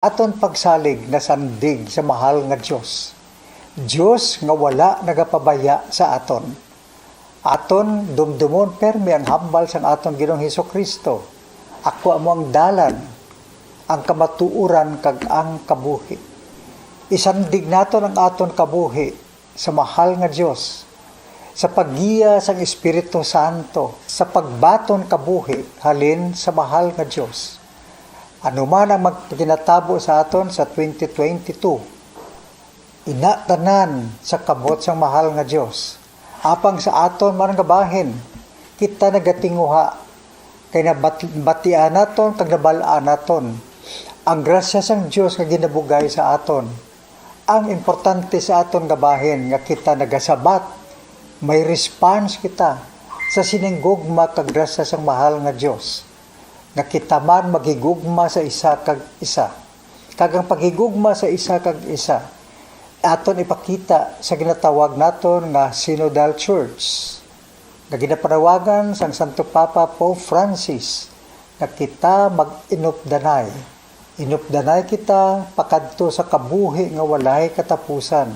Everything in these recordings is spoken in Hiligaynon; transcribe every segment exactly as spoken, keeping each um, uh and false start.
Aton pagsalig nasandig sa mahal nga Dios, Dios nga wala nagapabaya sa aton. Aton dumdumon permi ang hambal sang aton Ginoong Hesus-Kristo, "Ako amo ang dalan, ang kamatuoran, kag ang kabuhi." Isandig naton ang aton kabuhi sa mahal nga Dios, sa paggiya sang Espiritu Santo, sa pagbaton kabuhi halin sa mahal nga Dios. Ano man ang magpaginatabo sa aton sa twenty twenty-two, ina tanan sa kamot sang mahal nga Dios. Apang sa aton man nga bahin, kita nagatinguha, kay nabat-, batian naton kag nabal-an naton ang grasya sang Dios nga ginabugay sa aton. Ang importante sa aton nga bahin nga kita nagasabat, may response kita sa sining gugma kag grasya sang mahal nga Dios, nga kita man maghigugma sa isa kag isa. Kag ang paghigugma sa isa kag isa, aton ipakita sa ginatawag naton nga Synodal Church, nga ginapanawagan sang Santo Papa Pope Francis nga kita mag-inupdanay. Inupdanay kita pakadto sa kabuhi nga walay katapusan.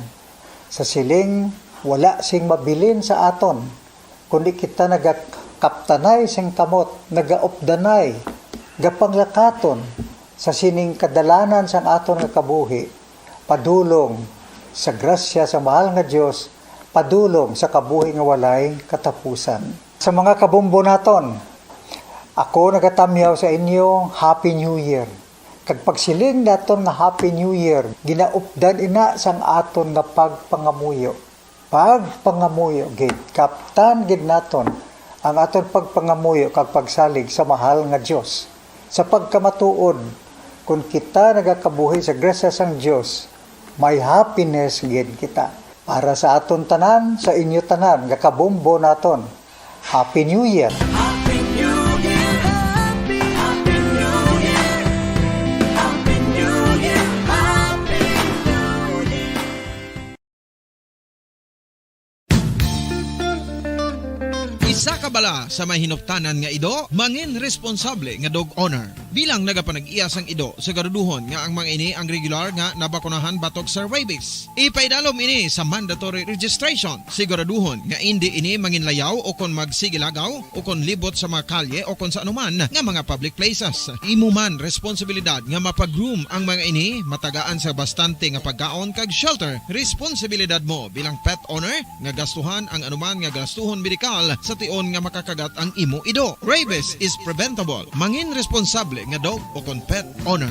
Sa siling, wala sing mabilin sa aton, kundi kita nagakaptanay sing kamot, nagaupdanay, gapanglakaton sa sining kadalanan sang aton nga kabuhi, padulong sa grasya sa mahal nga Dios, padulong sa kabuhi nga walay katapusan. Sa mga kabombo naton, ako nagatamyaw sa inyo, Happy New Year. Kag pagsiling naton nga Happy New Year, ginaupdan ina sang aton nga pagpangamuyo. Pagpangamuyo gid, kaptan gid naton ang aton pagpangamuyo kag pagsalig sa mahal nga Dios. Sa pagkamatuod, kon kita nagakabuhi sa grasya sang Dios, may happiness gid kita. Para sa aton tanan, sa inyo tanan nga kabombo naton, Happy New Year! Happy New Year! Happy, Happy New Year! Happy New Year! Happy New Year! Isa ka bala sa may hinuptanan nga ido, mangin responsable nga dog owner. Bilang nagapanag-iya sang ido, siguraduhon nga ang mga ini ang regular nga nabakunahan batok sa rabies. Ipaidalom ini sa mandatory registration. Siguraduhon nga indi ini manginlayaw o kon magsigilagaw o kon libot sa mga kalye o kon sa anuman nga mga public places. Imo man responsibilidad nga mapa-groom ang mga ini, matagaan sa bastante nga pagkaon kag shelter. Responsibilidad mo bilang pet owner nga gastuhan ang anuman nga gastuhon medikal sa tion nga makakagat ang imo ido. Rabies is preventable. Mangin responsable nga dog o kon pet owner.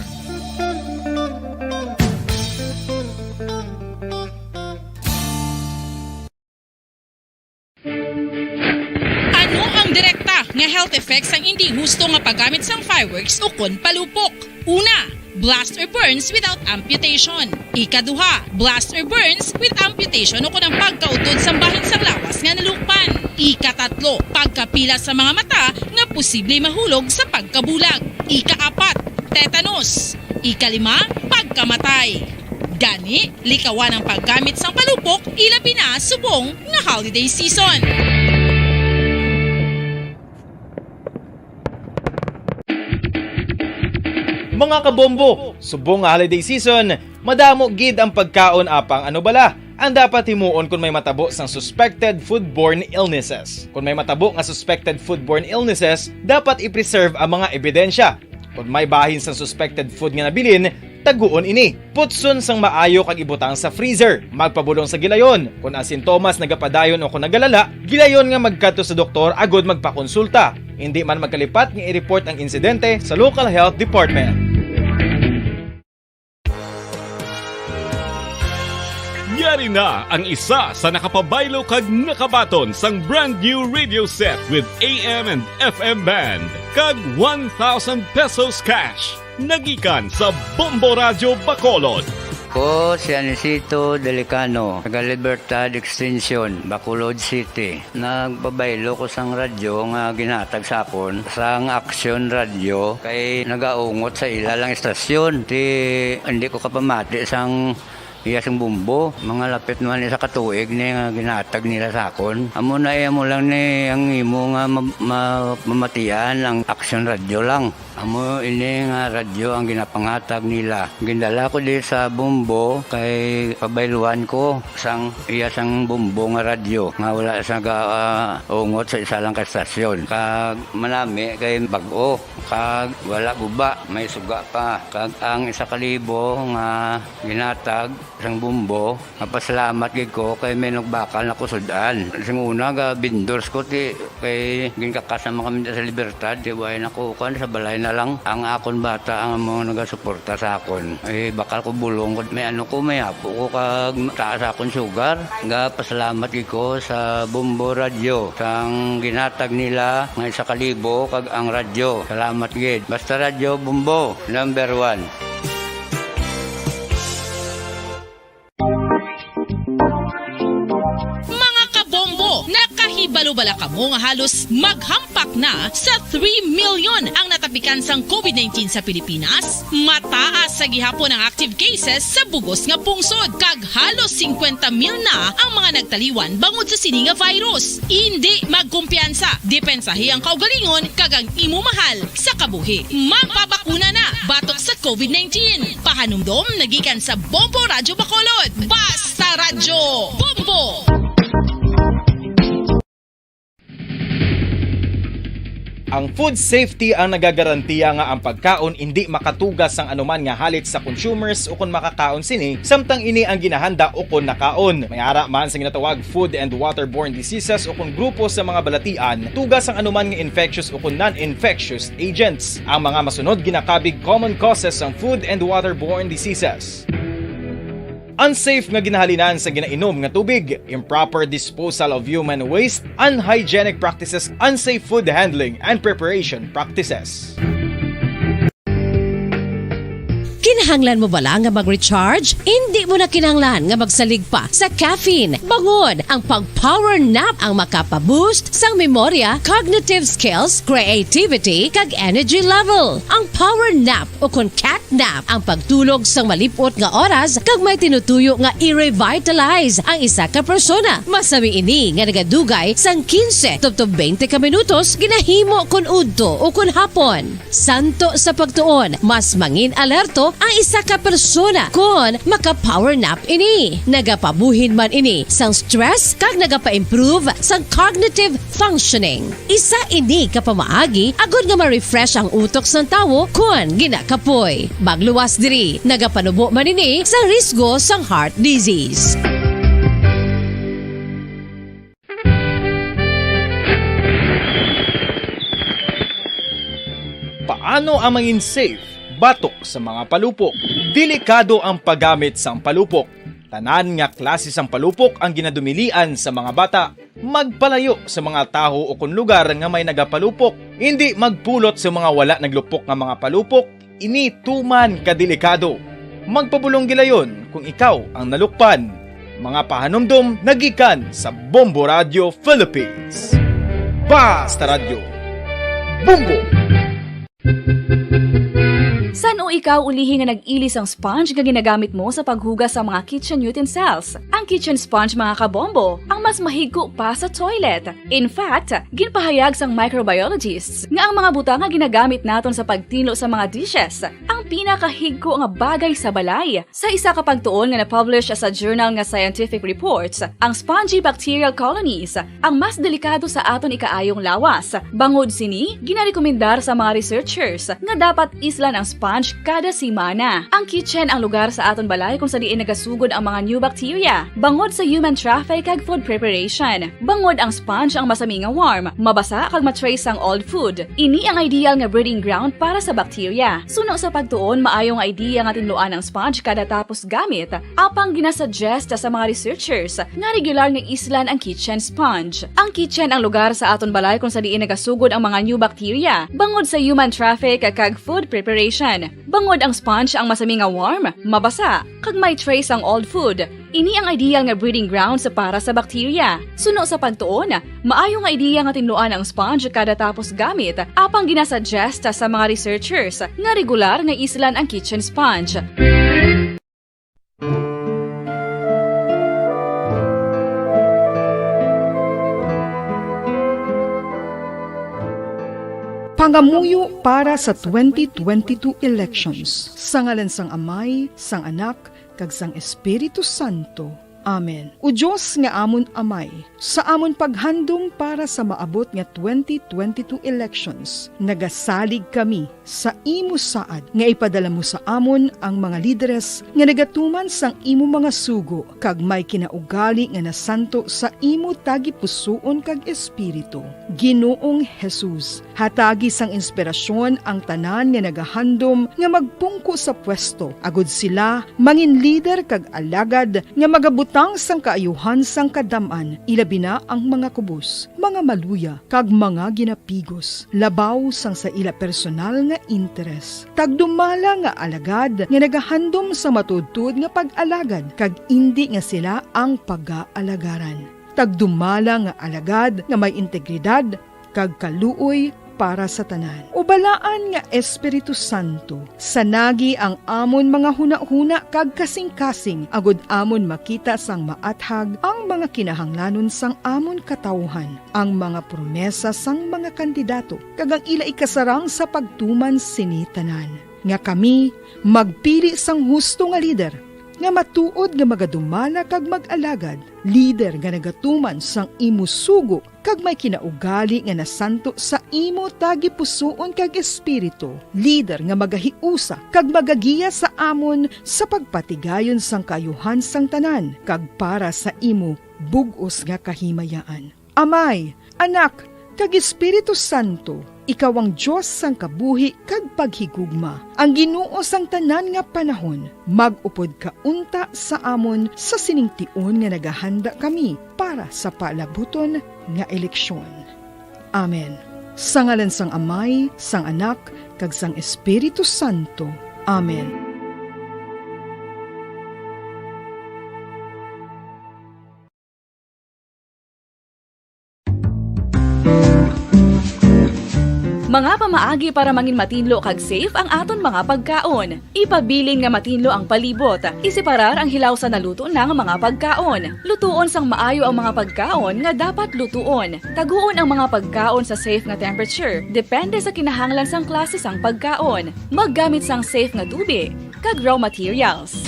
Ano ang direkta nga health effects sang indi husto nga paggamit sang fireworks ukon palupok? Una, blast or burns without amputation. Ikaduha, blast or burns with amputation ukon ang pagkautod sang bahin sang lawas nga nalukpan. Ikatatlo, pagkapila sa mga mata nga posible mahulog sa pagkabulag. Ikaapat, tetanus. Ikalima, pagkamatay. Gani, likawan ang paggamit sang palupok, ilabi na subong nga holiday season. Mga kabombo, subong nga holiday season, madamo gid ang pagkaon, apang ano bala ang dapat himuon kon may matabo sang suspected foodborne illnesses? Kon may matabo nga suspected foodborne illnesses, dapat i-preserve ang mga ebidensya. Kon may bahin sang suspected food nga nabilin, taguon ini. Putson sang maayo kag ibutang sa freezer. Magpabulong sa gilayon. Kon ang sintomas nagapadayon o kon nagalala, gilayon nga magkadto sa doktor agud magpakonsulta. Indi man magkalipat nga i-report ang insidente sa local health department. Yari na ang isa sa nakapabaylo kag nakabaton sang brand new radio set with A M and F M band kag one thousand pesos cash. Nagikan sa Bombo Radyo Bacolod. Ko si Anisito Delicano, taga Libertad Extension, Bacolod City. Nagpabaylo ko sang radyo nga ginhatag sa akon sang Aksyon Radyo kay nagaungot sa ila lang istasyon. Ti, hindi ko kapamati sang Iya sang Bombo, mga lapit man isa ka tuig ni nga ginahatag nila sa akon. Amo na, iya mo lang ni ang imo nga ma-, ma-, mamatian ang Aksyon Radyo lang. Amo ini nga radyo ang ginapangatag nila. Gindala ko di sa Bombo kay pabayluan ko sang iya sang Bombo nga radyo nga wala sa ga-, ah, ungot sa isa lang ka estasyon. Kag manami kay bag-o, kag wala guba, may suga pa. Kag ang isa ka libo nga ginatag sang Bombo, mapasalamat gid ko kay may nagbakal na ko sud-an. Sing una, ga vendors ko, ti, kay ginkakas naman kami sa Libertad, ti, way na ko, kuwan, sa balay na lang. Ang akon bata ang mga nagasuporta sa akon. Eh, bakal ko bulong ko, may ano ko, may apo ko, kag taas akon sugar. Ga pasalamat gid ko sa Bombo Radyo, sang ginatag nila nga isa ka libo, kag ang radyo. Salamat gid. Basta Radyo Bombo, number one. Mga kabombo, nakahibalo bala kamo nga halos maghampak na sa three million ang natapikan sang covid nineteen sa Pilipinas? Mataas sa gihapon ang active cases sa bugos nga pungsod, kag halos singkwenta mil na ang mga nagtaliwan bangod sa sini nga virus. Indi magkumpiyansa, depensahi ang kaugalingon kag ang imo mahal sa kabuhi. Magpabakuna na batok sa covid nineteen. Pahanumdom nagikan sa Bombo Radyo Bacolod. Basta Radyo Bombo! Ang food safety ang nagagarantiya nga ang pagkaon indi makatuga sang anuman nga halit sa consumers ukon makakaon sini, samtang ini ang ginahanda ukon nakaon. May ara man sa ginatawag food and waterborne diseases ukon grupo sa mga balatian, tuga sang anuman nga infectious ukon non-infectious agents. Ang mga masunod ginakabig common causes sang food and waterborne diseases. Unsafe nga ginahalinan sa ginainom nga tubig, improper disposal of human waste, unhygienic practices, unsafe food handling and preparation practices. Kinahanglan mo bala nga mag-recharge? Indi mo na kinahanglan nga magsalig pa sa caffeine. Bangod ang pag-power nap ang makapa-boost sang memorya, cognitive skills, creativity, kag energy level. Ang power nap o kon cat nap ang pagtulog sang malip-ot nga oras kag may tinutuyo nga i-revitalize ang isa ka persona. Masami ini nga nagadugay sang quince tubtob twenty ka minutos ginahimo kon udto o kon hapon. Santo sa pagtuon, mas mangin-alerto ang isa ka persona kon maka-power nap ini. Nagapabuhin man ini sang stress kag nagapa-improve sang cognitive functioning. Isa ini ka pamaagi agod nga ma-refresh ang utok sang tawo kon ginakapoy. Magluwas diri, nagapanubo man ini sa risgo sang heart disease. Paano ang mangin safe batok sa mga palupok? Delikado ang paggamit sang palupok. Tanan nga klase sang palupok ang ginadumilian sa mga bata. Magpalayo sa mga tawo ukon lugar nga may nagapalupok. Indi magpulot sa mga wala naglupok nga mga palupok. Ini tuman ka delikado. Magpabulong gilayon kung ikaw ang nalukpan. Mga pahanumdom nagikan sa Bombo Radio Philippines. Basta Radyo, Bombo! San-o ikaw ulihi nga nag-ili sang sponge nga ginagamit mo sa paghugas sa mga kitchen utensils? Ang kitchen sponge, mga kabombo, ang mas mahigko pa sa toilet. In fact, ginpahayag sang microbiologists nga ang mga butang nga ginagamit naton sa pagtinlo sa mga dishes ang pinakahigko nga bagay sa balay. Sa isa ka pagtuon nga na-publish sa journal nga Scientific Reports, ang spongy bacterial colonies ang mas delikado sa aton ikaayong lawas. Bangod sini, ginarekomendar sa mga researchers nga dapat islan ang sponge kada semana. Ang kitchen ang lugar sa aton balay kung sa diin nagasugod ang mga new bacteria, bangod sa human traffic kag food preparation. Bangod ang sponge ang masami nga warm, mabasa kag ma-trace ang old food. Ini ang ideal nga breeding ground para sa bacteria. Suno sa pagtuon, maayo nga idea nga tinluan ang sponge kada tapos gamit, apang ginasuggest sa mga researchers nga regular nga islan ang kitchen sponge. Ang kitchen ang lugar sa aton balay kung sa diin nagasugod ang mga new bacteria, bangod sa human traffic kag food preparation. Bangod ang sponge ang masami nga warm, mabasa, kag may trace ang old food. Ini ang ideal nga breeding grounds para sa bacteria. Suno sa pagtuon, maayo nga ideya nga tinluan ang sponge kada tapos gamit, apang ginasuggest sa mga researchers nga regular nga islan ang kitchen sponge. Pangamuyo para sa twenty twenty-two elections. Sa ngalan sang Amay, sang Anak, kag sang Espiritu Santo. Amen. O Dios nga amon Amay, sa amon paghandom para sa maabot nga twenty twenty-two elections, nagasalig kami sa imo saad nga ipadala mo sa amon ang mga lideres nga nagatuman sang imo mga sugo kag may kinaugali nga nasanto sa imo tagipusoon kag espiritu. Ginoong Jesus, hatagi sang inspirasyon ang tanan nga nagahandom nga magpungko sa pwesto, agud sila mangin lider kag alagad nga magabutang sang kaayuhan sang kadam-an, ilabi na ang mga kubos, mga maluya, kag mga ginapigos, labaw sang sa ila personal nga interes. Tagdumala nga alagad nga nagahandom sa matuodtuod nga pag-alagad, kag indi nga sila ang pagaalagaran. Tagdumala nga alagad nga may integridad kag kaluoy para sa tanan. O Balaan nga Espiritu Santo, sanagi ang amon mga hunahuna kag kasingkasing, agud amon makita sang maathag ang mga kinahanglanon sang amon katawuhan, ang mga promesa sang mga kandidato, kag ang ila ikasarang sa pagtuman sini tanan, nga kami magpili sang husto nga lider, nga matuod nga magadumala kag mag-alagad, lider nga nagatuman sang imo sugo kag may kinaugali nga nasanto sa imo tagipusoon kag espiritu, lider nga magahiusa kag magagiya sa amon sa pagpatigayon sang kaayuhan sang tanan kag para sa imo bug-os nga kahimayaan. Amay, Anak, kag Espiritu Santo, ikaw ang Dios sang kabuhi kag paghigugma, ang Ginoo sang tanan nga panahon. Mag-upod ka unta sa amon sa sining tion nga nagahanda kami para sa palabuton nga eleksyon. Amen. Sa ngalan sang Amay, sang Anak, kag sang Espiritu Santo. Amen. Mga pamaagi para mangin matinlo kag safe ang aton mga pagkaon. Ipabilin nga matinlo ang palibot. Iseparar ang hilaw sa naluto na nga mga pagkaon. Lutuon sang maayo ang mga pagkaon nga dapat lutuon. Taguon ang mga pagkaon sa safe nga temperature, depende sa kinahanglan sang klase sang pagkaon. Maggamit sang safe nga tubi kag raw materials.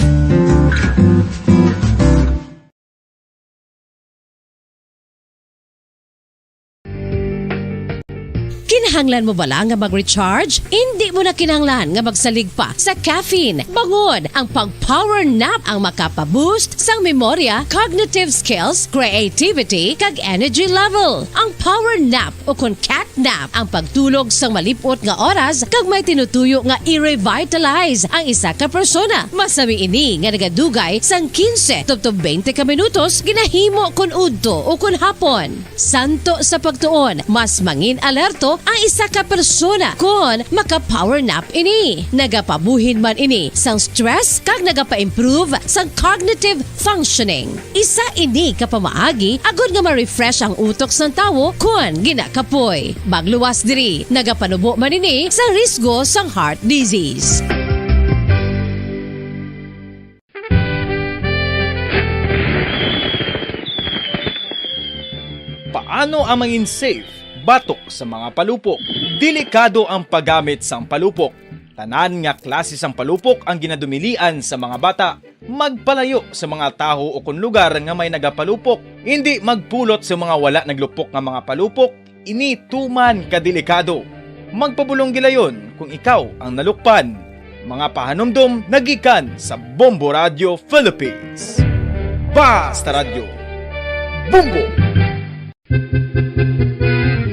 Kinahanglan mo bala nga mag-recharge? Indi mo na kinahanglan nga magsalig pa sa caffeine. Bangod, ang pag-power nap ang makapa-boost sang memorya, cognitive skills, creativity, kag energy level. Ang power nap, o kon cat nap, ang pagtulog sang malip-ot nga oras kag may tinutuyo nga i-revitalize ang isa ka persona. Masami ini nga nagadugay sang quince tubtob twenty ka minutos ginahimo kon udto o kon hapon. Santo sa pagtuon, mas mangin-alerto ang isa ka persona kon maka-power nap ini. Nagapabuhin man ini sang stress kag nagapa-improve sang cognitive functioning. Isa ini ka pamaagi agod nga ma-refresh ang utok sang tawo kon ginakapoy. Magluwas diri, nagapanubo man ini sa risgo sang heart disease. Paano ang mangin safe batok sa mga palupok? Delikado ang paggamit sang palupok. Tanan nga klase sang palupok ang ginadumilian sa mga bata. Magpalayo sa mga tawo o kon lugar nga may nagapalupok. Indi magpulot sa mga wala naglupok nga mga palupok. Ini tuman ka delikado. Magpabulong gilayon kung ikaw ang nalukpan. Mga pahanumdom nagikan sa Bombo Radio Philippines. Basta Radyo, Bombo!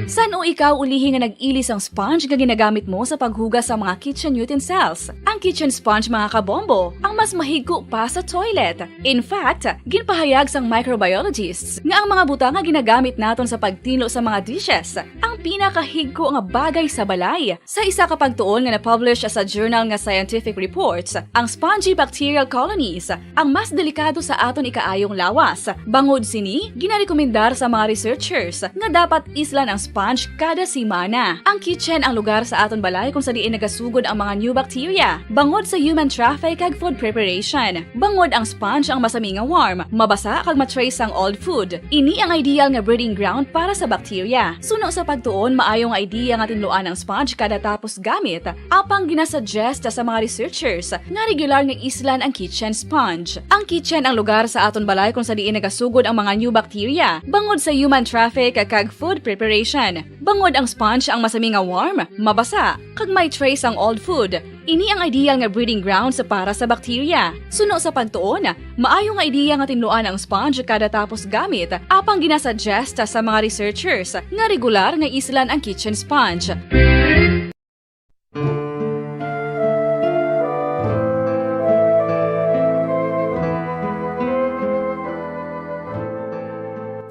San-o ikaw ulihi nga nag-ili sang sponge nga ginagamit mo sa paghugas sa mga kitchen utensils? Ang kitchen sponge, mga kabombo, ang mas mahigko pa sa toilet. In fact, ginpahayag sang microbiologists nga ang mga butang nga ginagamit naton sa pagtinlo sa mga dishes ang pinakahigko nga bagay sa balay. Sa isa ka pagtuon nga na-publish sa journal nga Scientific Reports, ang spongy bacterial colonies ang mas delikado sa aton ikaayong lawas. Bangod sini, ginarekomendar sa mga researchers nga dapat islan ang sponge Kada semana, ang kitchen ang lugar sa aton balay kung sa diin nagasugod ang mga new bacteria, bangod sa human traffic kag food preparation. Bangod ang sponge ang masami nga warm, mabasa kag ma-trace ang old food. Ini ang ideal nga breeding ground para sa bacteria. Suno sa pagtuon, maayo nga idea nga tinluan ang sponge kada tapos gamit, apang ginasuggest sa mga researchers nga regular nga islan ang kitchen sponge. Ang kitchen ang lugar sa aton balay kung sa diin nagasugod ang mga new bacteria, bangod sa human traffic kag food preparation. Bangod ang sponge ang masami nga warm, mabasa, kag may trace ang old food. Ini ang ideal nga breeding grounds para sa bacteria. Suno sa pagtuon, maayo nga ideya nga tinluan ang sponge kada tapos gamit, apang ginasuggest sa mga researchers nga regular nga islan ang kitchen sponge.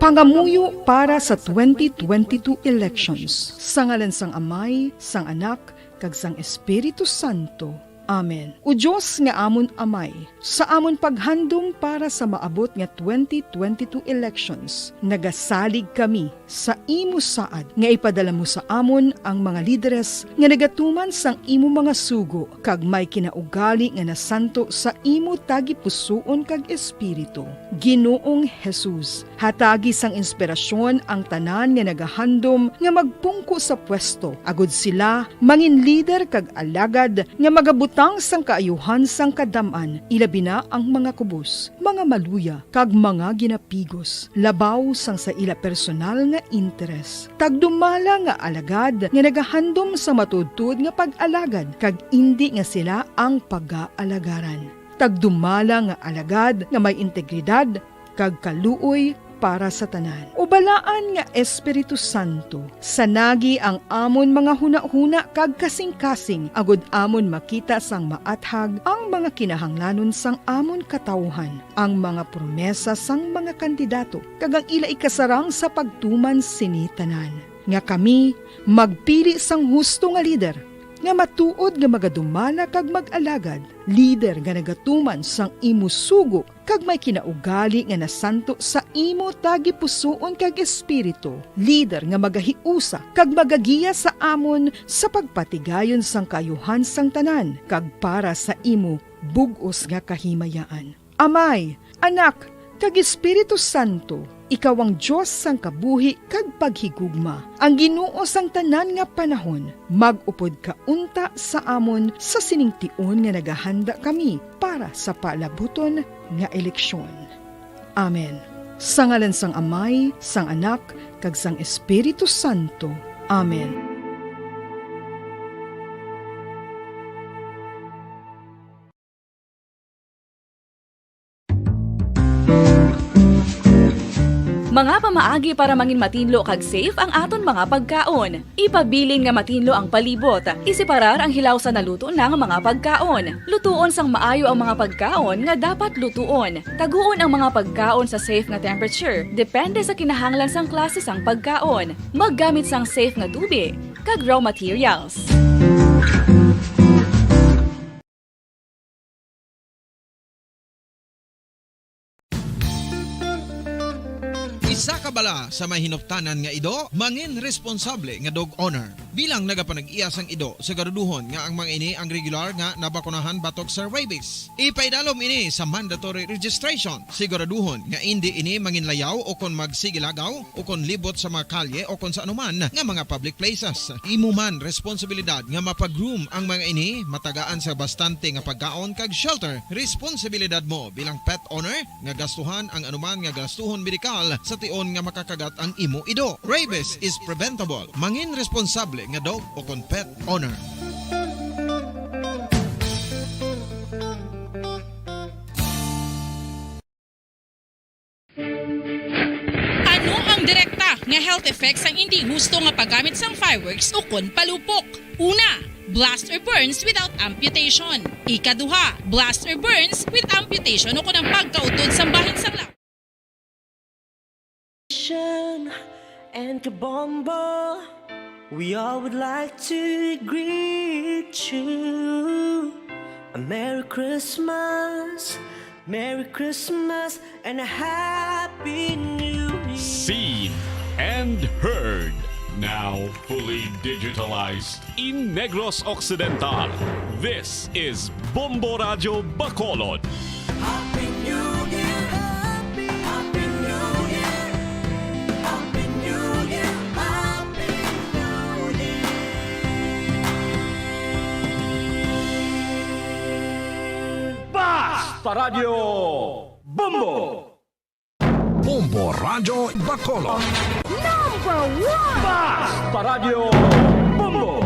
Pangamuyo para sa twenty twenty-two elections. Sa ngalan sang Amay, sang Anak, kag sang Espiritu Santo. Amen. O Dios nga amon Amay, sa amon paghandom para sa maabot nga twenty twenty-two elections, nagasalig kami sa imo saad nga ipadala mo sa amon ang mga lideres nga nagatuman sang imo mga sugo kag may kinaugali nga nasanto sa imo tagipusoon kag espiritu. Ginoong Jesus, hatagi sang inspirasyon ang tanan nga nagahandom nga magpungko sa pwesto, agud sila mangin lider kag alagad nga magabutang sang kaayuhan sang kadam-an, ilabi na ang mga kubos, mga maluya, kag mga ginapigos, labaw sang sa ila personal nga interes. Tagdumala nga alagad nga nagahandom sa matuodtuod nga pag-alagad, kag indi nga sila ang pagaalagaran. Tagdumala nga alagad nga may integridad kag kaluoy para sa tanan. O Balaan nga Espiritu Santo, sanagi ang amon mga hunahuna kag kasingkasing, agud amon makita sang maathag ang mga kinahanglanon sang amon katawuhan, ang mga promesa sang mga kandidato, kag ang ila ikasarang sa pagtuman sini tanan, nga kami magpili sang husto nga lider, nga matuod nga magadumala kag mag-alagad, lider nga nagatuman sang imo sugo kag may kinaugali nga nasanto sa imo tagipusoon kag espiritu, lider nga magahiusa kag magagiya sa amon sa pagpatigayon sang kaayuhan sang tanan kag para sa imo bug-os nga kahimayaan. Amay, Anak, kag Espiritu Santo, ikaw ang Dios sang kabuhi kag paghigugma, ang Ginoo sang tanan nga panahon. Mag-upod ka unta sa amon sa sining tion nga nagahanda kami para sa palabuton nga eleksyon. Amen. Sa ngalan sang Amay, sang Anak, kag sang Espiritu Santo. Amen. Mga pamaagi para mangin matinlo kag safe ang aton mga pagkaon. Ipabilin nga matinlo ang palibot. Iseparar ang hilaw sa naluto na nga mga pagkaon. Lutuon sang maayo ang mga pagkaon nga dapat lutuon. Taguon ang mga pagkaon sa safe nga temperature, depende sa kinahanglan sang klase sang pagkaon. Maggamit sang safe nga tubig kag raw materials. Isa ka bala sa may hinuptanan nga ido, mangin responsable nga dog owner. Bilang nagapanag-iya sang ido, siguraduhon nga ang mga ini ang regular nga nabakunahan batok sa rabies. Ipaidalom ini sa mandatory registration. Siguraduhon nga indi ini manginlayaw o kon magsigilagaw o kon libot sa mga kalye o kon sa anuman nga mga public places. Imo man responsibilidad nga mapa-groom ang mga ini, matagaan sa bastante nga pagkaon kag shelter. Responsibilidad mo bilang pet owner nga gastuhan ang anuman nga gastuhon medikal sa tion nga makakagat ang imo ido. Rabies is preventable. Mangin responsable nga dog o kon pet owner. Ano ang direkta nga health effects sang indi husto nga paggamit sang fireworks ukon palupok? Una, blast or burns without amputation. Ikaduha, blast or burns with amputation ukon ang pagkautod sang bahin sang lawas. And Kabombo, we all would like to greet you a Merry Christmas, Merry Christmas, and a Happy New Year. Seen and heard. Now fully digitalized in Negros Occidental, this is Bombo Radyo Bacolod. Happy New Year! Happy, Happy New Year! Happy New Year! Happy New Year! Basta Radyo Bombo! Bombo Radyo Bacolod. Number one! Basta Radyo Bombo!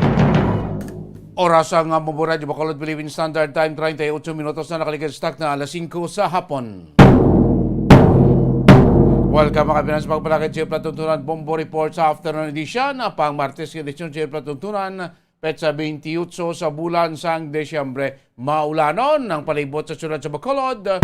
Oras ang, ah, Bombo Radyo Bacolod Philippine Standard Time, treinta y ocho minutos na nakaligad sa takna alas singko sa hapon. Welcome, mga kababayan, sa pagpalakad sa Platuntunan Bombo Report sa Afternoon Edition, ah, pang Martes, edisyon sa Platuntunan, petsa twenty-eight sa bulan sang Disyembre. Maulanon ang palibot sa siyudad sa Bacolod,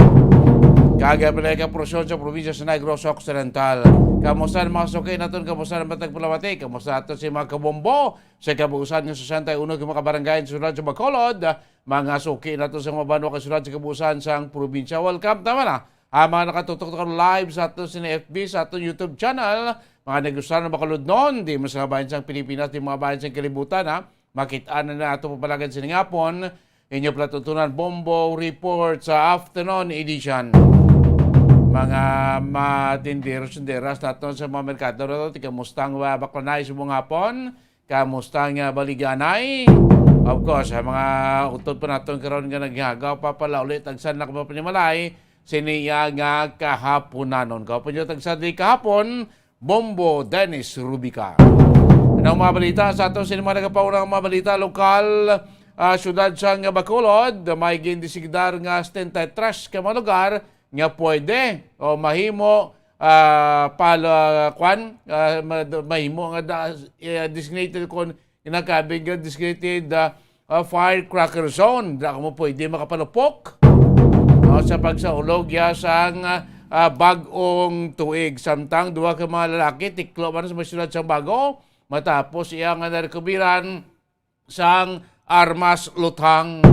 kag ang pila ka porsyon sa probinsya sa Negros Occidental. Kamusta ang mga suki naton? Kamusta ang matag palamati? Kamusta ato si mga kabombo sa kabuusan nga sesenta y uno ka mga barangay sa siyudad sa Bacolod? Mga suki naton sa mga banwa ka siyudad sa kabuusan sang probinsya. Welcome, tama na. Ang mga nakatutok live sa aton sa F B, sa aton YouTube channel, mga Negros nga Bacolodnon, di man sa bahin sang Pilipinas, di mga bahin sang kalibutan, ha? Makit-an na nato papalagad sini nga hapon, inyo palatuntunan Bombo Report sa Afternoon Edition. Mga matinderos, tinderas naton sa mga merkado naton, tika mustang wa baklanay sa mga hapon, kamusta nga baliganay? Of course, ang mga utod pa naton karon nga naghagaw pa pala ulit ang sanla ka panimalay sini iya nga kahaponanon. Kahapon niyo tagsa di kahapon, Bombo Dennis Rubica. Anong mga balita sa ato? Sino mga nagapauna ang mga balita lokal? Ah, siyudad sang Bacolod, may gindesignar nga setenta y tres ka mga lugar nga pwede o mahimo, ah, pala, kwan, ah, ma-, mahimo nga da-, eh, designated kon ginakabig nga designated, ah, ah, firecracker zone. Da mo pwede makapalupok, ah, sa pagsaulog ya sang, ah, bag-ong tuig. Samtang duha ka mga lalaki tiklo man sa may siyudad sang Bago matapos iya nga narekubiran sang armas luthang.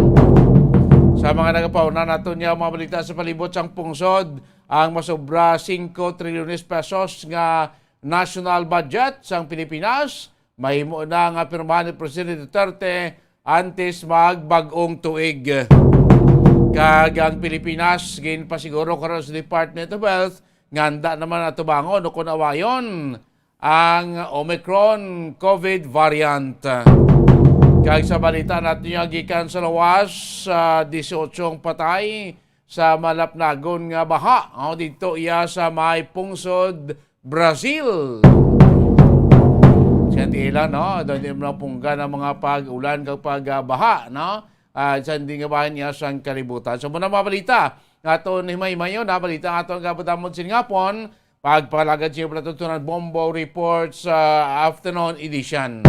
Sa mga nagapauna naton niya mga balita sa palibot sang pungsod, ang masobra singko trilyones pesos nga national budget sang Pilipinas mahimo na nga pirmahan ni Presidente Duterte antes magbag-ong tuig. Kag ang Pilipinas ginpasiguro karon sa Department of Health nga handa naman atubangon o kon awayon ang Omicron COVID variant. Kag sa balita naton nga gikan sa lawas, sa dieciocho ang patay sa malapnagon nga baha, oh, dito iya sa may pungsod Brazil. Sa tila, no? Doon din mga punggan ang mga pag-ulan kag pagbaha, no? Ah, sa hindi nga bahin niya sang kalibutan. So, muna mga balita nga aton himahimayon, ha? Balita nga aton gabudamon sin ngapon, pagpalagad sa palatuntunan Bombo Report sa Afternoon Edition.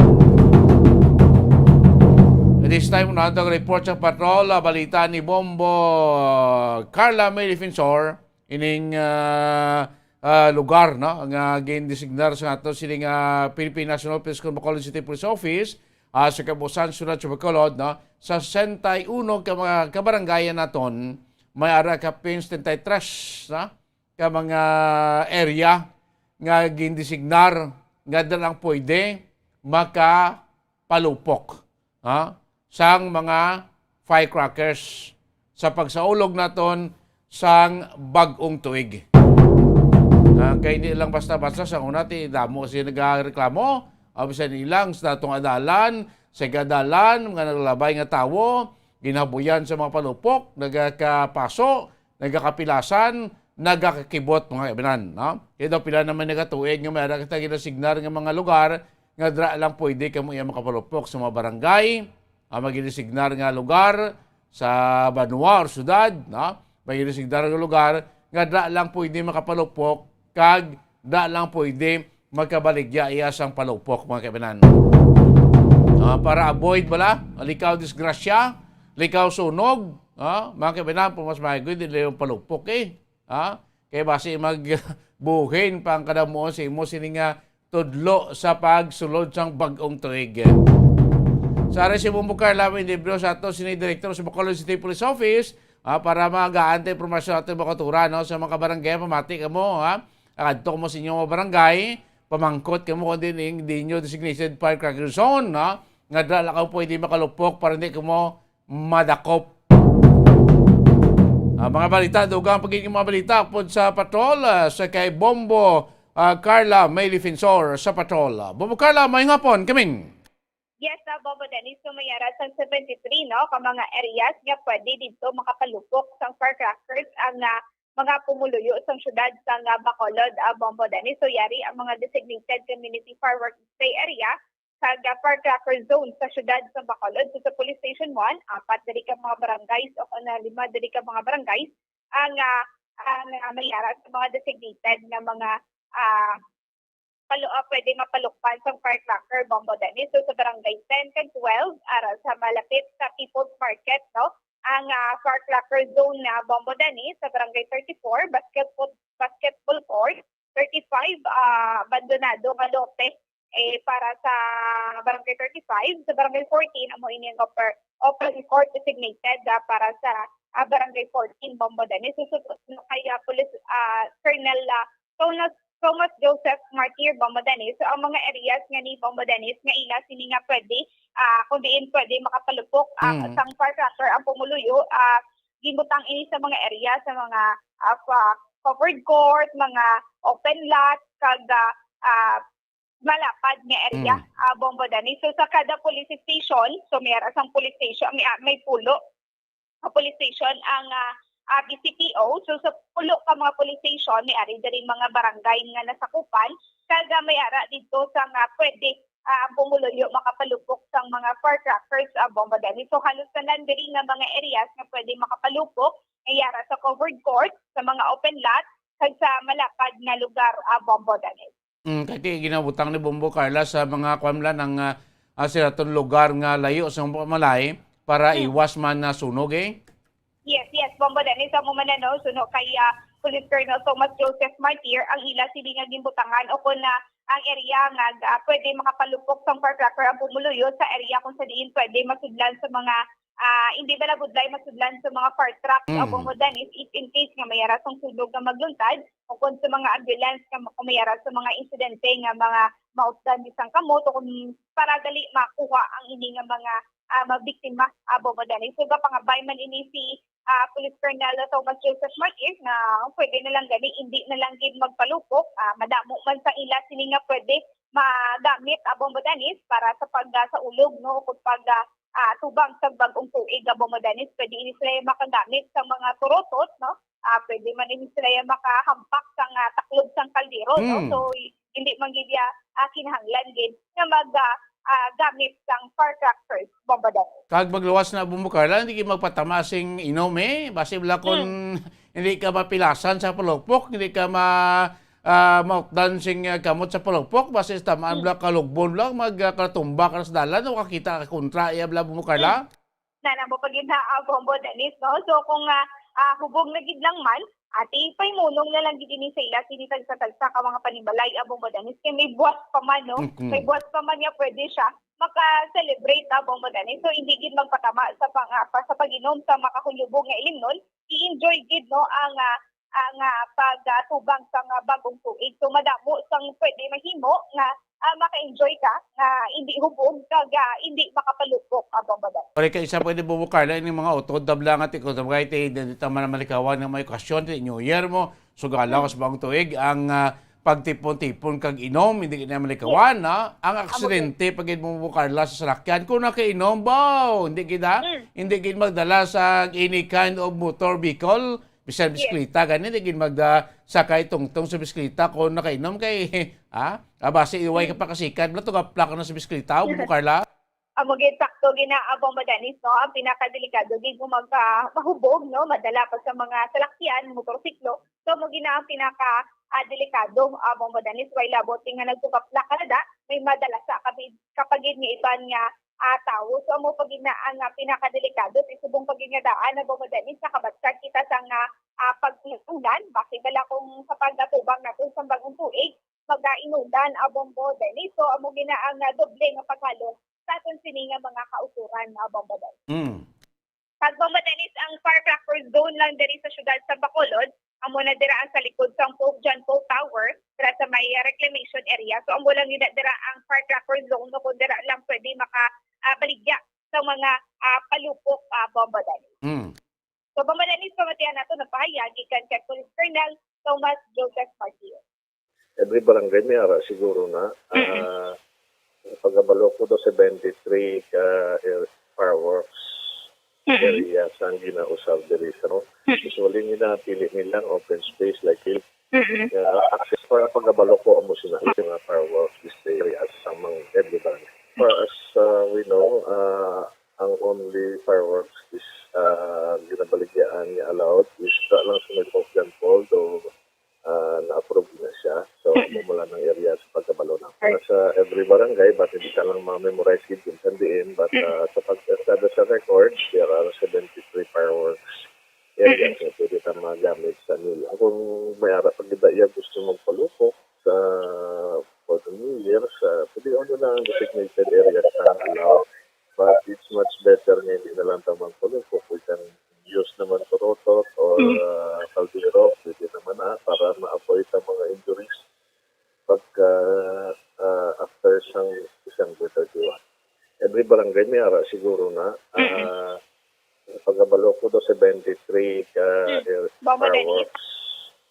This time, na ang report sa patrol, ah, balita ni Bombo Carla May Defensor, ining, ah, ah, lugar, no, nga gindesignar sa ato sining, ah, Philippine National Police Bacolod City Police Office, ah, sa kabuusan, siyudad sa Bacolod, no, sa sesenta y uno ka mga kabarangayan naton, may ara ka pin setenta y tres, no, ka mga area nga gindesignar nga da lang pwede makapalupok, ha, sang mga firecrackers sa pagsaulog naton sang bag-ong tuig. Ah, kay hindi lang basta-basta sa una ti damo siya nagareklamo, ah, bisan ilang sa natong adalan, sa adalan, mga naglabay nga tawo, ginabuyan sa mga palupok, nagakapaso, nagakapilasan, nagakakibot, mga kaibanan, no? Kaya daw pila naman nagatuig nga may ara kita ginasignar nga mga lugar nga dira lang pwede kamo iya makapalupok sa mga barangay, ang magidesignar nga lugar sa banwa or syudad, no? Magidesignar nga lugar nga dira lang pwede makapalupok kag dira lang pwede magkabaligya iya sang palupok, mga kaibanan. Ah, para avoid bala, likaw disgrasya, likaw sunog, ah, mga kaibanan, po mas maayo, dili yung palupok, eh. Ha? Kay basi magbuhin pa ang kadamuon sa imo sini nga tudlo sa pagsulod sang bag-ong tuig. Sa Resibo Bukar, Lawin Libro sa ato sini direktor sa Bacolod City Police Office, ah, para magaantay impormasyon ato mga kauturan, no, sa mga barangay, pamati kamo, ha? Adto mo sa inyong mga barangay, pamangkot kamo kung diin, diin inyo designated firecracker zone, ha? Nga dala ka pwede makalupok para hindi kamo madakop. Ah, mga balita, dugang pagiging mga balita pod sa patrol, ah, sa kay Bombo, ah, Carla May Defensor sa patrol. Bombo Carla, may hapon, kamin. Yes, ah, Bombo Dennis, so may ara sang seventy-three, no, ka mga areas nga pwede dito makapalupok sang firecrackers ang, ah, mga pumuluyo sang syudad sang, ah, Bacolod, ah, Bombo Dennis. So yari ang mga designated community fireworks display area kag, ah, firecracker zone sa syudad sang Bacolod. So sa Police Station one, apat diri ka mga barangays o kon, ah, lima diri ka mga barangays ang, ah, ang, ah, may ara sa mga designated nga mga, ah, palo-, ah, pwede mapalukpan sang firecracker, Bombo Dennis. So, sa Barangay ten kag twelve, ara sa malapit sa People's Market, no? Ang, ah, firecracker zone na, Bombo Dennis, sa Barangay thirty-four, basketball, basketball court, thirty-five, ah, abandonado nga lote, eh, para sa Barangay thirty-five. Sa Barangay fourteen, amo ini ang upper, open court designated, ah, para sa, ah, Barangay fourteen, Bombo Dennis. So, susunod na kay, ah, Police, ah, Colonel, ah, Thomas, Thomas Joseph Martir, Bombo Dennis. So, ang mga areas nga ni Bombo Dennis nga ila sini nga pwede, ah, kung diin pwede makapalupok ang Mm. sang firecracker ang pumuluyo, ah, ginbutang ini sa mga area, sa mga, ah, pa-, covered court, mga open lot, kag, ah, ah, malapad nga area, Mm. ah, Bombo Dennis. So, sa kada police station, so may ara sang police station, may, ah, may pulo nga police station ang, ah, ah, B C P O. So, sa pulo ka mga police station, may ari diri mga barangay nga nasakupan, kag, ah, may ara dito sa nga pwede, ah, ang pumuluyo makapalupok sang mga firecrackers, ah, Bombo Dennis. So, halos tanan diri nga mga areas nga pwede makapalupok, may ara sa covered court, sa mga open lot, kag sa malapad nga lugar, ah, Bombo Dennis. Mm, kay ti-, ginabutang ni Bombo Carla sa mga kwan lang ang, ah, ah, sa aton lugar nga layo sa mga malay para Mm. iwas man na sunog, eh. Yes, yes, Bombo Dennis, amo man na, no? Suno kay, ah, Police Colonel Thomas Joseph Martir, ang ila sini nga ginbutangan o kon, ah, ang area nga, ah, pwede makapalupok sang firecracker ang pumuluyo sa area kung sa diin pwede masudlan sa mga, ah, hindi bala budlay masudlan sa mga fire trucks o Mm. Bombo Dennis, if in case nga may ara sang sunog nga magluntad, o kon sa mga ambulance nga ma-, kung may ara sa mga insidente nga mga mautdan di sang kamot o kung para dali makuha ang ini nga mga, ah, mga biktima, ah, Bombo Dennis. So, gapangabay man ini si, ah, Police Colonel Thomas Joseph Martir na pwede na lang gani, hindi na lang gid magpalupok, ah, madamo man sa ila sini nga pwede magamit, ah, Bombo Dennis, para sa pag, ah, sa ulog, no, o pag, ah, ah, tubang sa bag-ong tuig, ah, Bombo Dennis. Pwede ini sila makagamit sa mga turotot, no? Ah, pwede man ini sila makahampak sa nga taklob sang kaldero, no? Mm. So, hindi man gid ya, ah, kinahanglan gid nga mag, ah, ah, gamit sang firecrackers, Bombo Dennis. Kag magluwas na, Bombo Carla, hindi gid magpatama sing inom, eh. Basi bala kung Mm. hindi ka mapilasan sa palupok, hindi ka ma-, ah, mautdan sing, ah, kamot sa palupok, basi sa tamaan Mm. bala ka lugbon lang, mag, ah, katumba ka sa dalan, o kakita ka kontra, iya bala, Bombo Carla? Mm. Nana mo pa gid na, ah, Bombo Dennis, no? So, kung, ah, ah, hubog na gid lang man, ati, paimunong na lang gid ini sa ila, sini tagsa-tagsa ka mga panimalay, ah, Bombo Dennis, kay may buwas pa man, no? Mm-mm. May buwas pa man nga pwede siya maka-celebrate, ah, Bombo Dennis. So, hindi gid magpatama sa pang-, ah, pa-, sa pag-inom sa makahulubog nga ilimnon, i-enjoy gid, no, ang, ah, ang, ah, pag, ah, tubang sa nga bag-ong tuig. So, madamo sang pwede mahimo nga, ah, maka-enjoy ka nga hindi hubog kag, ah, hindi makapalupok, ah, Bombo Dennis. Pare ka isa pwede bubo, Carla, ining mga utod tabla nga tikod sa mga iti, di, di ta man malikawan nga may okasyon, ti New Year mo, sugala Mm. ko sa bag-ong tuig, ang, ah, pagtipon-tipon kag inom, hindi na malikawan, Yes. na? Ang Amo aksidente, gid. Pag mo, Carla, sa salakyan, kung nakainom, baw, hindi gid, ha? Mm. Hindi gid magdala sa any kind of motor vehicle, bisan Yes. bisikleta, gani, hindi gid magda-, sakay tungtong sa bisikleta kung nakainom kay, ha? Ah, basi, iway ka Mm. pa kasikat, bala, tugaplak na sa bisikleta, o, Carla? Amo gid, sakto gid na, ah, Bombo Dennis, no? Ang pinakadelikado gid kung magka-, mahubog, no? Madala pa sa mga salakyan, motorsiklo. So, amo gid na ang pinaka, ah, delikado, ah, Bombo Dennis. Way labot nga nagtugaplak ka na da, may madala sa kapag-, kapag gid nga iban nga, ah, tawo. So, amo pa gid na ang, ah, pinakadelikado. Sa subong pa gid nga daan, ah, Bombo Dennis, nakabatyag kita sa nga, ah, pag-ulan. Basi bala kung sa pagkatubang natin sa bag-ong tuig, mag-inulan, ah, Bombo Dennis. So, amo gid na ang, ah, doble nga paghalong sa aton sini nga mga kautoran, ah, Bombo Dennis. Mm. Kag, Bombo Dennis, ang firecracker zone lang diri sa siyudad sa Bacolod, Amo na dira ang sa likod sang Pope John Paul Tower, dira sa may, ah, reclamation area. So, amo lang yun na dira ang firecracker zone, no, kung dira lang pwede maka, ah, baligya sa mga, ah, palupok, ah, bomba, Dennis. Mm. So, bomba, Dennis, pamatian nato, nagpahayag gikan kay Police Colonel Thomas Joseph Martir. Every barangay may ara siguro na, Mm-mm. ah, pagkabalo ko do seventy-three ka air-, fireworks Mm-mm. areas ang ginausab diri sa, no? Mm-mm. Usually, ginapili nila ang open space like field. Mm-mm. Kaya, ah, access para pagkabalo ko amo sina yung mga fireworks display areas sa mga every barangay. As, ah, we know, ah, ang only fireworks is, ah, ginabaligyaan nga allowed is sa lang sa may Pope John Paul, do, ah, na-approve na siya. So, Mm-mm. amo lang ang area sa pagkabalo na. Para sa every barangay, but hindi ka lang ma-memorize yun kung saan diin, but, Mm-mm. ah, sa pag-, sa, sa records, there are seventy-three fireworks areas Mm-mm. nga pwede ka magamit sa New Year. Kung may ara pa gid iya gusto magpalupok sa, for the New Year, sa, pwede ano na ang designated areas na allowed. But it's much better nga hindi na lang ta magpalupok. We can use naman to rotot or, Mm. ah, kaldero, pwede naman na para ma-avoid ang mga injuries pagka, ah, after sang December thirty-one. Every barangay may ara siguro na, Mm-mm. ah, pagkabalo ko do seventy-three ka Mm. air-, Bomba, Dennis. Fireworks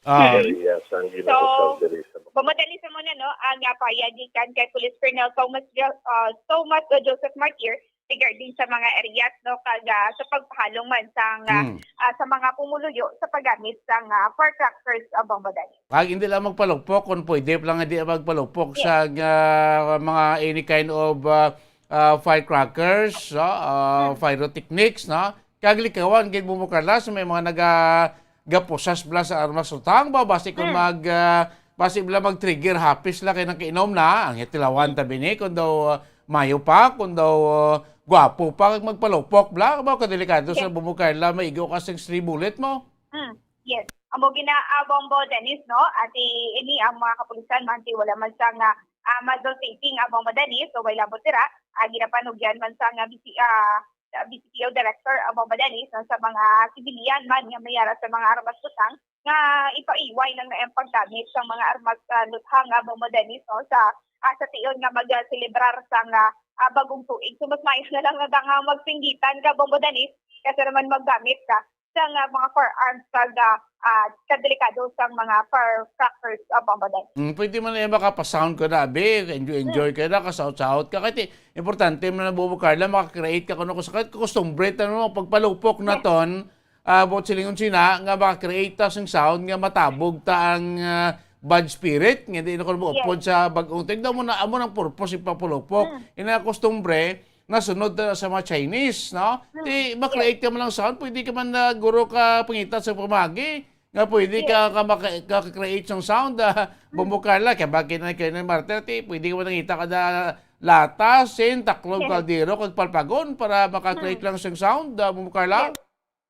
Ah. Mm. areas ang So, ginausab diri sa Bomba, Dennis, amo na, no, ang, ah, pahayag gikan kay Police Colonel Thomas Jo-, ah, Thomas Joseph Martir regarding sa mga areas, no, kag, ah, sa pagpahalong man sang, ah, Mm. ah, sa mga pumuluyo sa paggamit sang, ah, firecrackers, ah, Bomba, Dennis. Pag hindi lang magpalupok, kung pwede pa lang hindi magpalupok Yes. sa, ah, mga any kind of, ah, ah, firecrackers, ah, ah, Mm. pyrotechnics, no? Kag likawan gid mo, Carla, sa may mga naga-, gapusas bala sa armas utang ba, basi kung Mm. mag, ah, basi bala mag-trigger happy sila kay nang kainom na, ang tilawan ta bini kung daw, ah, mayo pa, kung daw, ah, gwapo pa, kag magpalupok bala, ba, kadelikado sa Yes. bumo, Carla, maigo ka sing stray bullet mo. Mm, yes. Amo gina, ah, Bombo Dennis, no? Ati ini ang mga kapulisan man ti wala man sang, ah, ah, muzzle taping, ah, Bombo Dennis, so way labot dira, ah, ginapanugyan man sang, ah, B C, ah, ah, B C P O director, ah, Bombo Dennis, no, sa mga civilian man nga may ara sa mga armas utang nga ipaiway lang na ang paggamit sa mga armas, ah, luthang, ah, Bombo Dennis, no, sa, ah, sa tion nga mag-, ah, selebrar sang, ah, ah, bagong tuig. So, mas maayo na lang na nga magsinggitan ka, Bombo Dennis, kaysa naman maggamit ka sa nga mga firearms kag, ah, ah, kadelikado sang mga firecrackers, ah, Bombo Dennis. Mm, pwede man na makapasound ko na, abi. Enjoy, enjoy Mm. ka na, kasaot-saot ka. Kaya ti-, importante man na, Bombo Carla, maka-create ka kuno sa kahit kustumbre, tanong mo, pagpalupok Yes. naton, ah, buot silingon sina, nga maka-create ta sing sound, nga matabog ta ang, ah, bad spirit, nga di na ko Yes. maupod sa bag-ong tuig. Amo na, amo nang purpose, ipapalupok. Mm. Ina kustumbre, nasunod na sa mga Chinese, no? Mm, Ti, yes. ma-create ka man lang sound, pwede ka man na guro ka pangita sa pamagi, nga pwede Yes. ka, ka maka-, ka-create sang sound, ah, Mm. Bombo Carla, kaya bakit na kayo ng martir, ti, pwede ka man nangita ka na lata, sin, taklog, Yes. kaldero, kag palpagon para maka-create Mm. lang sang sound, ah, Bombo Carla? Yes.